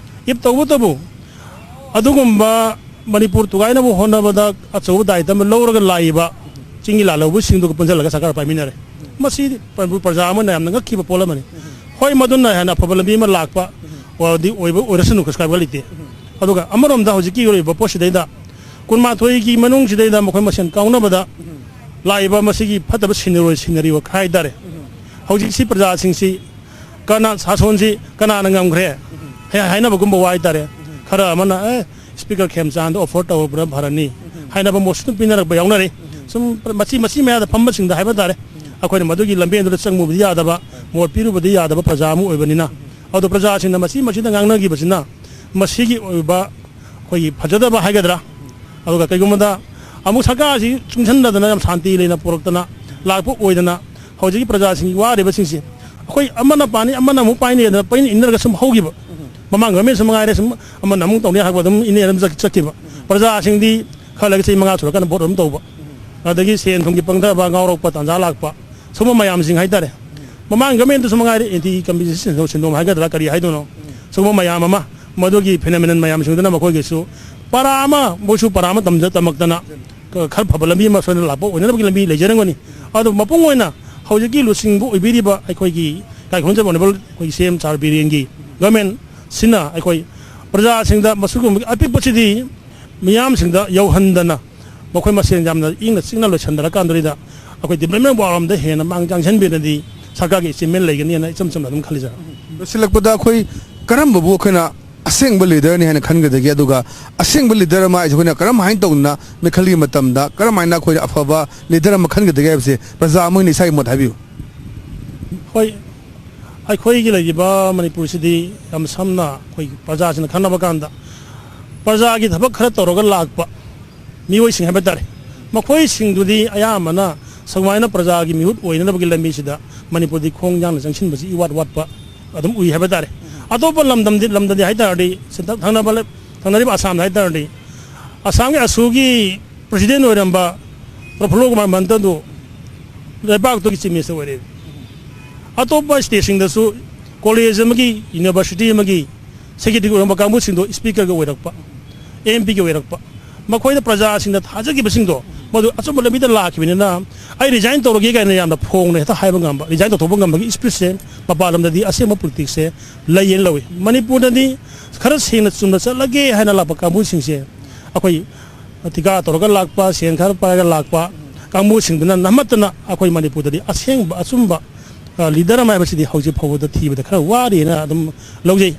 ꯏꯞ ꯇꯧꯕꯇꯕꯨ ꯑꯗꯨꯒꯨꯝꯕ ꯃꯅꯤꯄꯨꯔ ꯊꯨꯒꯥꯏꯅꯕ ꯍꯣꯠꯅꯕꯗ ꯑꯆꯧꯕ ꯗꯥꯏꯇ ꯑꯃ ꯂꯧꯔꯒ ꯂꯥꯛꯏꯕ ꯆꯤꯡꯒꯤ ꯂꯥꯜꯍꯧꯕꯁꯤꯡꯗꯨꯒ ꯄꯨꯟꯁꯤꯜꯂꯒ ꯁꯔꯀꯥꯔ ꯄꯥꯏꯃꯤꯟꯅꯔꯦ꯫ ꯃꯁꯤ ꯃꯅꯤꯄꯨꯔ ꯄ꯭ꯔꯖꯥ ꯑꯃꯅ ꯌꯥꯝꯅ ꯉꯛꯈꯤꯕ ꯄꯣꯠ ꯑꯃꯅꯤ꯫ ꯍꯣꯏ, ꯃꯗꯨꯅ ꯍꯦꯟꯅ ꯑꯐꯕ ꯂꯝꯕꯤ ꯑꯃ ꯂꯥꯛꯄ ꯑꯣꯏꯔꯗꯤ ꯑꯣꯏꯕ ꯑꯣꯏꯔꯁꯅꯨ, ꯀꯩꯁꯨ ꯀꯥꯏꯕ ꯂꯩꯇꯦ꯫ ꯑꯗꯨꯒ ꯑꯃꯔꯣꯝꯗ ꯍꯧꯖꯤꯛꯀꯤ ꯑꯣꯏꯔꯤꯕ ꯄꯣꯠꯁꯤꯗꯩꯗ ꯀꯨꯟꯃꯥꯊꯣꯏꯒꯤ ꯃꯅꯨꯡꯁꯤꯗꯩꯗ ꯃꯈꯣꯏ ꯃꯁꯦꯟ ꯀꯥꯎꯅꯕꯗ ꯂꯥꯛꯏꯕ ꯃꯁꯤꯒꯤ ꯐꯠꯇꯕ ꯁꯤꯅꯔꯣꯏ ꯁꯤꯅꯔꯤꯕ ꯍꯥꯏ ꯇꯥꯔꯦ꯫ ꯍꯧꯖꯤꯛꯁꯤ ꯄ꯭ꯔꯖꯥꯁꯤꯡꯁꯤ ꯀꯅꯥ, ꯁꯥꯁꯣꯟꯁꯤ ꯀꯅꯥꯅ ꯉꯝꯈ꯭ꯔꯦ ꯍꯥꯏ-, ꯍꯥꯏꯅꯕꯒꯨꯝꯕ ꯋꯥ ꯍꯥꯏ ꯇꯥꯔꯦ꯫ ꯈꯔ ꯑꯃꯅ, "ꯑꯦ, ꯁ꯭ꯄꯤꯀꯔ ꯈꯦꯝꯆꯥꯟꯗ ꯑꯣꯐꯔ ꯇꯧꯔꯛꯄꯅ ꯐꯔꯅꯤ" ꯍꯥꯏꯅꯕ ꯃꯣꯁꯟ ꯄꯤꯅꯔꯛꯄ ꯌꯥꯎꯅꯔꯤ꯫ ꯁꯨꯝ ꯃꯆꯤ ꯃꯆꯤ ꯃꯌꯥꯗ ꯐꯝꯕꯁꯤꯡꯗ ꯍꯥꯏꯕ ꯇꯥꯔꯦ, ꯑꯩꯈꯣꯏꯅ ꯃꯗꯨꯒꯤ ꯂꯝꯕꯦꯟꯗꯨꯗ ꯆꯪꯉꯨꯕꯗꯤ ꯌꯥꯗꯕ, ꯃꯣꯠ ꯄꯤꯔꯨꯕꯗꯤ ꯌꯥꯗꯕ ꯄ꯭ꯔꯖꯥ ꯑꯃ ꯑꯣꯏꯕꯅꯤꯅ꯫ ꯑꯗꯣ ꯄ꯭ꯔꯖꯥꯁꯤꯡꯅ ꯃꯆꯤ ꯃꯆꯤꯗ ꯉꯥꯡꯅꯈꯤꯕꯁꯤꯅ ꯃꯁꯤꯒꯤ ꯑꯣꯏꯕ ꯑꯩꯈꯣꯏꯒꯤ ꯐꯖꯗꯕ ꯍꯥꯏꯒꯗ꯭ꯔꯥ, ꯑꯗꯨꯒ ꯀꯩꯒꯨꯝꯕꯗ ꯑꯃꯨꯛ ꯁꯔꯀꯥꯔꯁꯤ ꯆꯨꯡꯁꯤꯟꯅꯗꯅ ꯌꯥꯝ ꯁꯥꯟꯇꯤ ꯂꯩꯅ ꯄꯨꯔꯛꯇꯅ ꯂꯥꯛꯄ ꯑꯣꯏꯗꯅ ꯍꯧꯖꯤꯛꯀꯤ ꯄ꯭ꯔꯖꯥꯁꯤꯡꯒꯤ ꯋꯥꯔꯤꯕꯁꯤꯡꯁꯤ ꯑꯩꯈꯣꯏ ꯑꯃꯅ ꯄꯥꯅꯤ ꯑꯃꯅ ꯑꯃꯨꯛ ꯄꯥꯏꯅꯤ ꯑꯗꯨꯅ ꯄꯩꯅ ꯏꯟꯅꯔꯒ ꯁꯨꯝ ꯍꯧꯈꯤꯕ꯫ ꯃꯃꯥꯡ ꯒꯃꯦꯟꯁꯨ ꯃꯉꯥꯏꯔꯦ, ꯁꯨꯝ ꯑꯃꯅ ꯑꯃꯨꯛ ꯇꯧꯅꯤ ꯍꯥꯏꯕ ꯑꯗꯨꯝ ꯏꯟꯅ ꯑꯗꯨꯝ ꯆꯠ-, ꯆꯠꯈꯤꯕ꯫ ꯄ꯭ꯔꯖꯥꯁꯤꯡꯗꯤ ꯈꯔ ꯂꯩꯔꯒ ꯆꯍꯤ ꯃꯉꯥ ꯁꯨꯔꯀꯥꯟꯗ ꯚꯣꯠ ꯑꯗꯨꯝ ꯇꯧꯕ꯫ ꯑꯗꯒꯤ ꯁꯦꯟ ꯊꯨꯝꯒꯤ ꯄꯪꯊꯕ, ꯉꯥꯎꯔꯛꯄ ꯇꯥꯟꯖꯥ ꯂꯥꯛꯄ, ꯁꯨꯝꯕ ꯃꯌꯥꯝꯁꯤꯡ ꯍꯥꯏꯇꯥꯔꯦ꯫ ꯃꯃꯥꯡ ꯒꯃꯦꯟꯗꯁꯨ ꯃꯉꯥꯏꯔꯦ, ꯑꯦꯟꯇꯤ ꯀꯝꯄꯤꯇꯤꯁꯟ ꯁꯤꯟꯗꯣꯛ ꯍꯥꯏꯒꯗ꯭ꯔꯥ ꯀꯔꯤ ꯍꯥꯏꯗꯣꯏꯅꯣ, ꯁꯨꯝꯕ ꯃꯌꯥꯝ ꯑꯃ, ꯃꯗꯨꯒꯤ ꯐꯦꯅꯣꯃꯦꯅꯟ ꯃꯌꯥꯝꯁꯤꯡꯗꯨꯅ ꯃꯈꯣꯏꯒꯤꯁꯨ ꯄꯔꯥ ꯑꯃ, ꯃꯣꯏꯁꯨ ꯄꯔꯥ ꯑꯃ ꯇꯝꯖ-, ꯇꯝꯃꯛꯇꯅ ꯈ-, ꯈꯔ ꯐꯕ ꯂꯝꯕꯤ ꯑꯃ ꯁꯣꯏꯗꯅ ꯂꯥꯛꯄ ꯑꯣꯏꯅꯅꯕꯒꯤ ꯂꯝꯕꯤ ꯂꯩꯖꯔꯝꯒꯅꯤ꯫ ꯑꯗꯣ ꯃꯄꯨꯡ ꯑꯣꯏꯅ ꯍꯧꯖꯤꯛꯀꯤ ꯂꯨꯆꯤꯡꯕ ꯑꯣꯏꯕꯤꯔꯤꯕ ꯑꯩꯈꯣꯏꯒꯤ ꯀꯥꯏꯈꯣꯟꯖꯕ ꯑꯣꯅꯔꯦꯕꯜ ꯑꯩꯈꯣꯏꯒꯤ ꯁꯤ ꯑꯦꯝ ꯁꯥꯔ ꯕꯤꯔꯦꯟꯒꯤ ꯒꯃꯦꯟꯁꯤꯅ ꯑꯩꯈꯣꯏ ꯄ꯭ꯔꯖꯥꯁꯤꯡꯗ ꯃꯁꯤꯒꯨꯝꯕꯒꯤ ꯑꯄꯤꯛꯄꯁꯤꯗꯤ ꯃꯤꯌꯥꯝꯁꯤꯡꯗ ꯌꯧꯍꯟꯗꯅ ꯃꯈꯣꯏ ꯃꯁꯦꯟ ꯌꯥꯝꯅ ꯏꯪꯅ ꯆꯤꯛꯅ ꯂꯣꯏꯁꯟꯅꯔꯀꯥꯟꯗꯨꯗ ꯑꯩꯈꯣꯏ ꯗꯤꯕ꯭ꯂꯞꯃꯦꯟ ꯋꯥꯔꯣꯝꯗ ꯍꯦꯟꯅ ꯃꯥꯡ ꯆꯥꯡꯁꯤꯟꯕꯤꯔꯗꯤ ꯁꯔꯀꯥꯔꯒꯤ ꯑꯦꯆꯤꯞꯃꯦꯟ ꯂꯩꯒꯅꯤ ꯍꯥꯏꯅ ꯏꯆꯝ ꯆꯝꯅ ꯑꯗꯨꯝ ꯈꯜꯂꯤꯖꯔꯦ꯫ ꯂꯣꯏꯁꯤꯜꯂꯛꯄꯗ ꯑꯩꯈꯣꯏ ꯀꯔꯝꯕꯕꯨ ꯑꯩꯈꯣꯏꯅ ꯑꯁꯦꯡꯕ ꯂꯤꯗꯔꯅꯤ ꯍꯥꯏꯅ ꯈꯟꯒꯗꯒꯦ? ꯑꯗꯨꯒ ꯑꯁꯦꯡꯕ ꯂꯤꯗꯔ ꯑꯃ ꯍꯥꯏꯁꯦ ꯑꯩꯈꯣꯏꯅ ꯀꯔꯝ ꯍꯥꯏꯅ ꯇꯧꯗꯅ ꯃꯤꯈꯜꯒꯤ ꯃꯇꯝꯗ ꯀꯔꯝ ꯍꯥꯏꯅ ꯑꯩꯈꯣꯏꯅ ꯑꯐꯕ ꯂꯤꯗꯔ ꯑꯃ ꯈꯟꯒꯗꯒꯦ ꯍꯥꯏꯕꯁꯦ ꯄ꯭ꯔꯖꯥ ꯑꯃ ꯑꯣꯏꯅ ꯏꯁꯥꯒꯤ ꯃꯣꯠ ꯍꯥꯏꯕꯤꯌꯨ꯫ ꯍꯣꯏ, ꯑꯩꯈꯣꯏꯒꯤ ꯂꯩꯔꯤꯕ ꯃꯅꯤꯄꯨꯔꯁꯤꯗꯤ ꯌꯥꯝ ꯁꯝꯅ ꯑꯩꯈꯣꯏ ꯄ꯭ꯔꯖꯥꯁꯤꯡꯅ ꯈꯟꯅꯕ ꯀꯥꯟꯗ ꯄ꯭ꯔꯖꯥꯒꯤ ꯊꯕꯛ ꯈꯔ ꯇꯧꯔꯒ ꯂꯥꯛꯄ ꯃꯤꯑꯣꯏꯁꯤꯡ ꯍꯥꯏꯕ ꯇꯥꯔꯦ꯫ ꯃꯈꯣꯏꯁꯤꯡꯗꯨꯗꯤ ꯑꯌꯥꯝꯕꯅ ꯁꯨꯃꯥꯏꯅ ꯄ꯭ꯔꯖꯥꯒꯤ ꯃꯤꯍꯨꯠ ꯑꯣꯏꯅꯅꯕꯒꯤ ꯂꯝꯕꯤꯁꯤꯗ ꯃꯅꯤꯄꯨꯔꯗꯤ ꯈꯣꯡ ꯌꯥꯡꯅ ꯆꯪꯁꯤꯟꯕꯁꯤ ꯏꯋꯥꯠ ꯋꯥꯠꯄ ꯑꯗꯨꯝ ꯎꯏ ꯍꯥꯏꯕ ꯇꯥꯔꯦ꯫ ꯑꯇꯣꯞꯄ ꯂꯝꯗꯝꯗꯤ, ꯂꯝꯗꯗꯤ ꯍꯥꯏ ꯇꯥꯔꯗꯤ ꯁꯤꯟꯊ-, ꯊꯪꯅꯕ ꯂꯩ-, ꯊꯪꯅꯔꯤꯕ ꯑꯁꯥꯝꯗ ꯍꯥꯏ ꯇꯥꯔꯗꯤ ꯑꯁꯥꯝꯒꯤ ꯑꯁꯨꯒꯤ ꯄ꯭ꯔꯁꯤꯗꯦꯟ ꯑꯣꯏꯔꯝꯕ ꯄ꯭ꯔꯐꯨꯜꯂ ꯀꯨꯃꯥꯔ ꯃꯍꯟꯇꯗꯨ ꯂꯩꯕꯥꯛꯇꯨꯒꯤ ꯆꯤꯐ ꯃꯤꯅꯤꯁꯇꯔ ꯑꯣꯏꯔꯦ꯫ ꯑꯇꯣꯞꯄ ꯁ꯭ꯇꯦꯠꯁꯤꯡꯗꯁꯨ ꯀꯣꯂꯦꯖ ꯑꯃꯒꯤ, ꯌꯨꯅꯤꯚꯔꯁꯤꯇꯤ ꯑꯃꯒꯤ ꯁꯦꯀ꯭ꯔꯦꯇꯔꯤ ꯑꯣꯏꯔꯝꯕ ꯀꯥꯡꯕꯨꯁꯤꯡꯗꯣ ꯁ꯭ꯄꯤꯀꯔꯒ ꯑꯣꯏꯔꯛꯄ, ꯑꯦꯝ ꯄꯤꯒ ꯑꯣꯏꯔꯛꯄ, ꯃꯈꯣꯏꯅ ꯄ꯭ꯔꯖꯥꯁꯤꯡꯅ ꯊꯥꯖꯈꯤꯕꯁꯤꯡꯗꯣ ꯃꯗꯨ ꯑꯆꯨꯝꯕ ꯂꯝꯕꯤꯗ ꯂꯥꯛꯈꯤꯕꯅꯤꯅ ꯑꯩ ꯔꯤꯖꯥꯏꯟ ꯇꯧꯔꯒꯦ ꯀꯥꯏꯅ ꯌꯥꯝꯅ ꯐꯣꯡꯅ ꯍꯦꯛꯇ ꯍꯥꯏꯕ ꯉꯝꯕ, ꯔꯤꯖꯥꯏꯟ ꯇꯧꯊꯣꯛꯄ ꯉꯝꯕꯒꯤ ꯏꯁꯄꯤꯔꯤꯠꯁꯦ ꯃꯄꯥꯟ ꯂꯝꯗꯗꯤ ꯑꯁꯦꯡꯕ ꯄꯣꯂꯤꯇꯤꯛꯁꯁꯦ ꯂꯩꯌꯦꯅ ꯂꯧꯏ꯫ ꯃꯅꯤꯄꯨꯔꯗꯗꯤ ꯈꯔ ꯁꯦꯡꯅ ꯆꯨꯝꯅ ꯆꯠꯂꯒꯦ ꯍꯥꯏꯅ ꯂꯥꯛꯄ ꯀꯥꯡꯕꯨꯁꯤꯡꯁꯦ ꯑꯩꯈꯣꯏ ꯊꯤꯀꯥ ꯇꯧꯔꯒ ꯂꯥꯛꯄ, ꯁꯦꯟ ꯈꯔ ꯄꯥꯏꯔꯒ ꯂꯥꯛꯄ ꯀꯥꯡꯕꯨꯁꯤꯡꯗꯨꯅ ꯅꯝꯃꯠꯇꯅ ꯑꯩꯈꯣꯏ ꯃꯅꯤꯄꯨꯔꯗꯗꯤ ꯑꯁꯦꯡꯕ ꯑꯆꯨꯝꯕ ꯂꯤꯗꯔ ꯑꯃ ꯍꯥꯏꯕꯁꯤꯗꯤ ꯍꯧꯖꯤꯛ ꯐꯥꯎꯕꯗ ꯊꯤꯕꯗ ꯈꯔ ꯋꯥꯔꯤꯅ ꯑꯗꯨꯝ ꯂꯧꯖꯩ꯫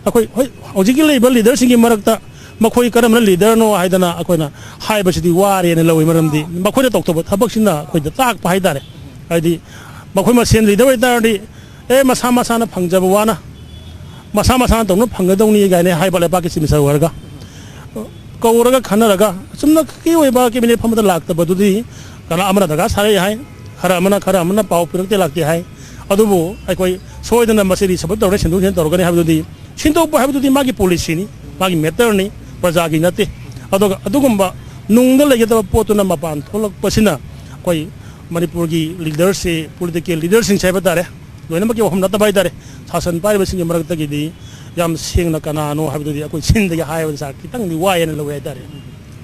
ꯑꯩꯈꯣꯏ ꯍꯣꯏ, ꯍꯧꯖꯤꯛꯀꯤ ꯂꯩꯔꯤꯕ ꯂꯤꯗꯔꯁꯤꯡꯒꯤ ꯃꯔꯛꯇ ꯃꯈꯣꯏ ꯀꯔꯝꯕꯅ ꯂꯤꯗꯔꯅꯣ ꯍꯥꯏꯗꯅ ꯑꯩꯈꯣꯏꯅ ꯍꯥꯏꯕꯁꯤꯗꯤ ꯋꯥꯔꯦꯅ ꯂꯧꯏ꯫ ꯃꯔꯝꯗꯤ ꯃꯈꯣꯏꯅ ꯇꯧꯊꯣꯛꯄ ꯊꯕꯛꯁꯤꯅ ꯑꯩꯈꯣꯏꯗ ꯇꯥꯛꯄ ꯍꯥꯏꯇꯥꯔꯦ꯫ ꯍꯥꯏꯗꯤ ꯃꯈꯣꯏ ꯃꯁꯦꯟ ꯂꯤꯗꯔ ꯑꯣꯏꯇꯥꯔꯗꯤ ꯑꯦ, ꯃꯁꯥ ꯃꯁꯥꯅ ꯐꯪꯖꯕ ꯋꯥꯅ ꯃꯁꯥ ꯃꯁꯥꯅ ꯇꯧꯅ ꯐꯪꯒꯗꯧꯅꯤ ꯀꯥꯏꯅ ꯍꯥꯏꯕ ꯂꯩꯕꯥꯛꯀꯤ ꯆꯤꯞ ꯃꯤꯅꯤꯁꯇꯔ ꯑꯣꯏꯔꯒ ꯀꯧꯔꯒ ꯈꯟꯅꯔꯒ ꯑꯆꯨꯝꯅꯀꯤ ꯑꯣꯏꯕ ꯀꯦꯕꯤꯅꯦꯠ ꯐꯝꯕꯗ ꯂꯥꯛꯇꯕꯗꯨꯗꯤ ꯀꯅꯥ ꯑꯃꯅ ꯗꯔꯀꯥꯔ ꯁꯥꯔꯛꯏ ꯍꯥꯏ, ꯈꯔ ꯑꯃꯅ, ꯈꯔ ꯑꯃꯅ ꯄꯥꯎ ꯄꯤꯔꯛꯇꯦ ꯂꯥꯛꯇꯦ ꯍꯥꯏ꯫ ꯑꯗꯨꯕꯨ ꯑꯩꯈꯣꯏ ꯁꯣꯏꯗꯅ ꯃꯁꯤ ꯔꯤꯁꯐꯜ ꯇꯧꯔꯒ ꯁꯤꯟꯗꯣꯛ ꯁꯤꯟꯖꯤꯟ ꯇꯧꯔꯒꯅꯤ ꯍꯥꯏꯕꯗꯨꯗꯤ, ꯁꯤꯟꯗꯣꯛꯄ ꯍꯥꯏꯕꯗꯨꯗꯤ ꯃꯥꯒꯤ ꯄꯣꯂꯤꯁꯤꯅꯤ, ꯃꯥꯒꯤ ꯃꯦꯇꯔꯅꯤ, ꯄ꯭ꯔꯖꯥꯒꯤ ꯅꯠꯇꯦ꯫ ꯑꯗꯨꯒ ꯑꯗꯨꯒꯨꯝꯕ ꯅꯨꯡꯗ ꯂꯩꯒꯗꯕ ꯄꯣꯠꯇꯨꯅ ꯃꯄꯥꯟ ꯊꯣꯛꯂꯛꯄꯁꯤꯅ ꯑꯩꯈꯣꯏ ꯃꯅꯤꯄꯨꯔꯒꯤ ꯂꯤꯗꯔꯁꯤ, ꯄꯣꯂꯤꯇꯤꯀꯦꯜ ꯂꯤꯗꯔꯁꯤꯡꯁꯦ ꯍꯥꯏꯕ ꯇꯥꯔꯦ, ꯂꯣꯏꯅꯃꯛꯀꯤ ꯋꯥꯐꯝ ꯅꯠꯇꯕ ꯍꯥꯏꯇꯥꯔꯦ, ꯁꯥꯁꯟ ꯄꯥꯏꯔꯤꯕꯁꯤꯡꯒꯤ ꯃꯔꯛꯇꯒꯤꯗꯤ ꯌꯥꯝ ꯁꯦꯡꯅ ꯀꯅꯥꯅꯣ ꯍꯥꯏꯕꯗꯨꯗꯤ ꯑꯩꯈꯣꯏ ꯆꯤꯟꯗꯒꯤ ꯍꯥꯏꯕꯗ ꯁꯥꯔ ꯈꯤꯇꯪꯗꯤ ꯋꯥꯏꯑꯅ ꯂꯧꯋꯦ ꯍꯥꯏꯇꯥꯔꯦ꯫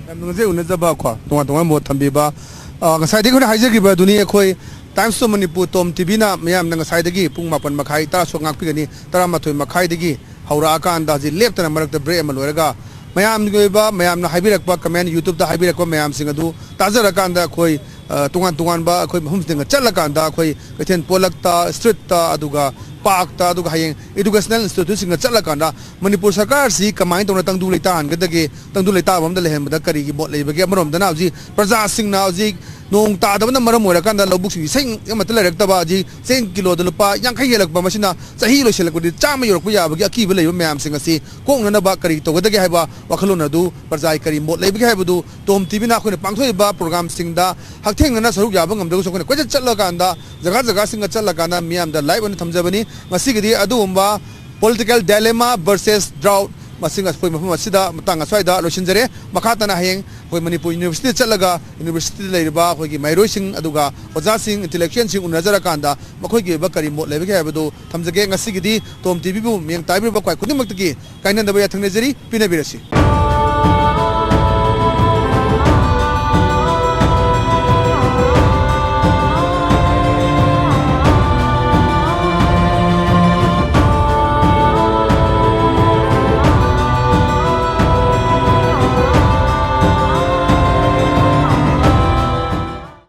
ꯌꯥꯝ ꯅꯨꯡꯉꯥꯏꯖꯩ ꯎꯅꯖꯕ ꯀꯣ, ꯇꯣꯉꯥꯟ ꯇꯣꯉꯥꯟꯕ ꯃꯣꯠ ꯊꯝꯕꯤꯕ꯫ ꯑ, ꯉꯁꯥꯏꯗꯒꯤ ꯑꯩꯈꯣꯏꯅ ꯍꯥꯏꯖꯈꯤꯕ ꯑꯗꯨꯅꯤ, ꯑꯩꯈꯣꯏ Times of Manipur, ꯇꯣꯝ ꯇꯤꯚꯤꯅ ꯃꯌꯥꯝꯅ ꯉꯁꯥꯏꯗꯒꯤ ꯄꯨꯡ ꯃꯥꯄꯟ ꯃꯈꯥꯏ, ꯇꯔꯥ ꯁꯨꯛ ꯉꯥꯛꯄꯤꯒꯅꯤ, ꯇꯔꯥꯃꯥꯊꯣꯏ ꯃꯈꯥꯏꯗꯒꯤ ꯍꯧꯔꯛꯑꯀꯥꯟꯗ ꯍꯧꯖꯤꯛ ꯂꯦꯞꯇꯅ ꯃꯔꯛꯇ ꯕ꯭ꯔꯦꯛ ꯑꯃ ꯂꯣꯏꯔꯒ ꯃꯌꯥꯝꯒꯤ ꯑꯣꯏꯕ, ꯃꯌꯥꯝꯅ ꯍꯥꯏꯕꯤꯔꯛꯄ ꯀꯃꯦꯟ, YouTubeꯇ ꯍꯥꯏꯕꯤꯔꯛꯄ ꯃꯌꯥꯝꯁꯤꯡ ꯑꯗꯨ ꯇꯥꯖꯔꯀꯥꯟꯗ ꯑꯩꯈꯣꯏ, ꯑ, ꯇꯣꯉꯥꯟ ꯇꯣꯉꯥꯟꯕ ꯑꯩꯈꯣꯏ ꯃꯐꯝꯁꯤꯡꯗ ꯆꯠꯂꯀꯥꯟꯗ ꯑꯩꯈꯣꯏ ꯀꯩꯊꯦꯜ ꯄꯣꯂꯛꯇ, ꯁ꯭ꯇ꯭ꯔꯤꯠꯇ, ꯑꯗꯨꯒ ꯄꯥꯔꯛꯇ, ꯑꯗꯨꯒ ꯍꯌꯦꯡ ꯏꯗꯨꯀꯦꯁꯅꯦꯜ ꯏꯟꯁꯇꯤꯇ꯭ꯌꯨꯠꯁꯤꯡꯗ ꯆꯠꯂꯀꯥꯟꯗ ꯃꯅꯤꯄꯨꯔ ꯁꯔꯀꯥꯔꯁꯤ ꯀꯃꯥꯏꯅ ꯇꯧꯅ ꯇꯪꯗꯨ ꯂꯩꯇꯥꯍꯟꯒꯗꯒꯦ, ꯇꯪꯗꯨ ꯂꯩꯇꯥꯕ ꯑꯃꯗ ꯂꯩꯍꯟꯕꯗ ꯀꯔꯤꯒꯤ ꯃꯣꯠ ꯂꯩꯕꯒꯦ? ꯑꯃꯔꯣꯝꯗꯅ ꯍꯧꯖꯤꯛ ꯄ꯭ꯔꯖꯥꯁꯤꯡꯅ ꯍꯧꯖꯤꯛ ꯅꯣꯡ ꯇꯥꯗꯕꯅ ꯃꯔꯝ ꯑꯣꯏꯔꯀꯥꯟꯗ ꯂꯧꯕꯨꯛꯁꯤꯡ ꯏꯁꯤꯡ ꯑꯃꯠꯇ ꯂꯩꯔꯛꯇꯕ, ꯍꯧꯖꯤꯛ ꯆꯦꯡ ꯀꯤꯂꯣꯗ ꯂꯨꯄꯥ ꯌꯥꯡꯈꯩ ꯍꯦꯜꯂꯛꯄ, ꯃꯁꯤꯅ ꯆꯍꯤ ꯂꯣꯏꯁꯤꯜꯂꯛꯄꯗꯤ ꯆꯥꯝꯃ ꯌꯧꯔꯛꯄ ꯌꯥꯕꯒꯤ ꯑꯀꯤꯕ ꯂꯩꯕ ꯃꯌꯥꯝꯁꯤꯡ ꯑꯁꯤ ꯀꯣꯛꯅꯅꯕ ꯀꯔꯤ ꯇꯧꯒꯗꯒꯦ ꯍꯥꯏꯕ ꯋꯥꯈꯜꯂꯣꯟ ꯑꯗꯨ ꯄ꯭ꯔꯖꯥꯒꯤ ꯀꯔꯤ ꯃꯣꯠ ꯂꯩꯕꯒꯦ ꯍꯥꯏꯕꯗꯨ ꯇꯣꯝ ꯇꯤꯚꯤꯅ ꯑꯩꯈꯣꯏꯅ ꯄꯥꯡꯊꯣꯛꯏꯕ ꯄ꯭ꯔꯣꯒ꯭ꯔꯥꯝꯁꯤꯡꯗ ꯍꯛꯊꯦꯡꯅꯅ ꯁꯔꯨꯛ ꯌꯥꯕ ꯉꯝꯗ꯭ꯔꯒꯁꯨ ꯑꯩꯈꯣꯏꯅ ꯀꯣꯏꯆꯠ ꯆꯠꯂꯀꯥꯟꯗ, ꯖꯒꯥ ꯖꯒꯥꯁꯤꯡꯗ ꯆꯠꯂꯀꯥꯟꯗ ꯃꯤꯌꯥꯝꯗ ꯂꯥꯏꯚ ꯑꯣꯏꯅ ꯊꯝꯖꯕꯅꯤ꯫ ꯉꯁꯤꯒꯤꯗꯤ ꯑꯗꯨꯒꯨꯝꯕ Political Dilemma versus Drought, ꯃꯁꯤ ꯑꯩꯈꯣꯏ ꯃꯐꯝ ꯑꯁꯤꯗ ꯃꯇꯥꯡ ꯑꯁ꯭ꯋꯥꯏꯗ ꯂꯣꯏꯁꯤꯟꯖꯔꯦ꯫ ꯃꯈꯥ ꯇꯥꯅ ꯍꯌꯦꯡ ꯑꯩꯈꯣꯏ ꯃꯅꯤꯄꯨꯔ ꯌꯨꯅꯤꯚꯔꯁꯤꯇꯤꯗ ꯆꯠꯂꯒ ꯌꯨꯅꯤꯚꯔꯁꯤꯇꯤꯗ ꯂꯩꯔꯤꯕ ꯑꯩꯈꯣꯏꯒꯤ ꯃꯍꯩꯔꯣꯏꯁꯤꯡ ꯑꯗꯨꯒ ꯑꯣꯖꯥꯁꯤꯡ, intellectualꯁꯤꯡ ꯎꯅꯖꯔꯀꯥꯟꯗ ꯃꯈꯣꯏꯒꯤ ꯑꯣꯏꯕ ꯀꯔꯤ ꯃꯣꯠ ꯂꯩꯕꯒꯦ ꯍꯥꯏꯕꯗꯨ ꯊꯝꯖꯒꯦ꯫ ꯉꯁꯤꯒꯤꯗꯤ ꯇꯣꯝ ꯇꯤꯚꯤꯕꯨ ꯃꯤꯠꯌꯦꯡ ꯇꯥꯕꯤꯔꯤꯕ ꯈ꯭ꯋꯥꯏ ꯈꯨꯗꯤꯡꯃꯛꯇꯒꯤ ꯀꯥꯏꯅꯗꯕ ꯌꯥꯊꯪ ꯅꯤꯖꯔꯤ꯫ ꯄꯤꯅꯕꯤꯔꯁꯤ꯫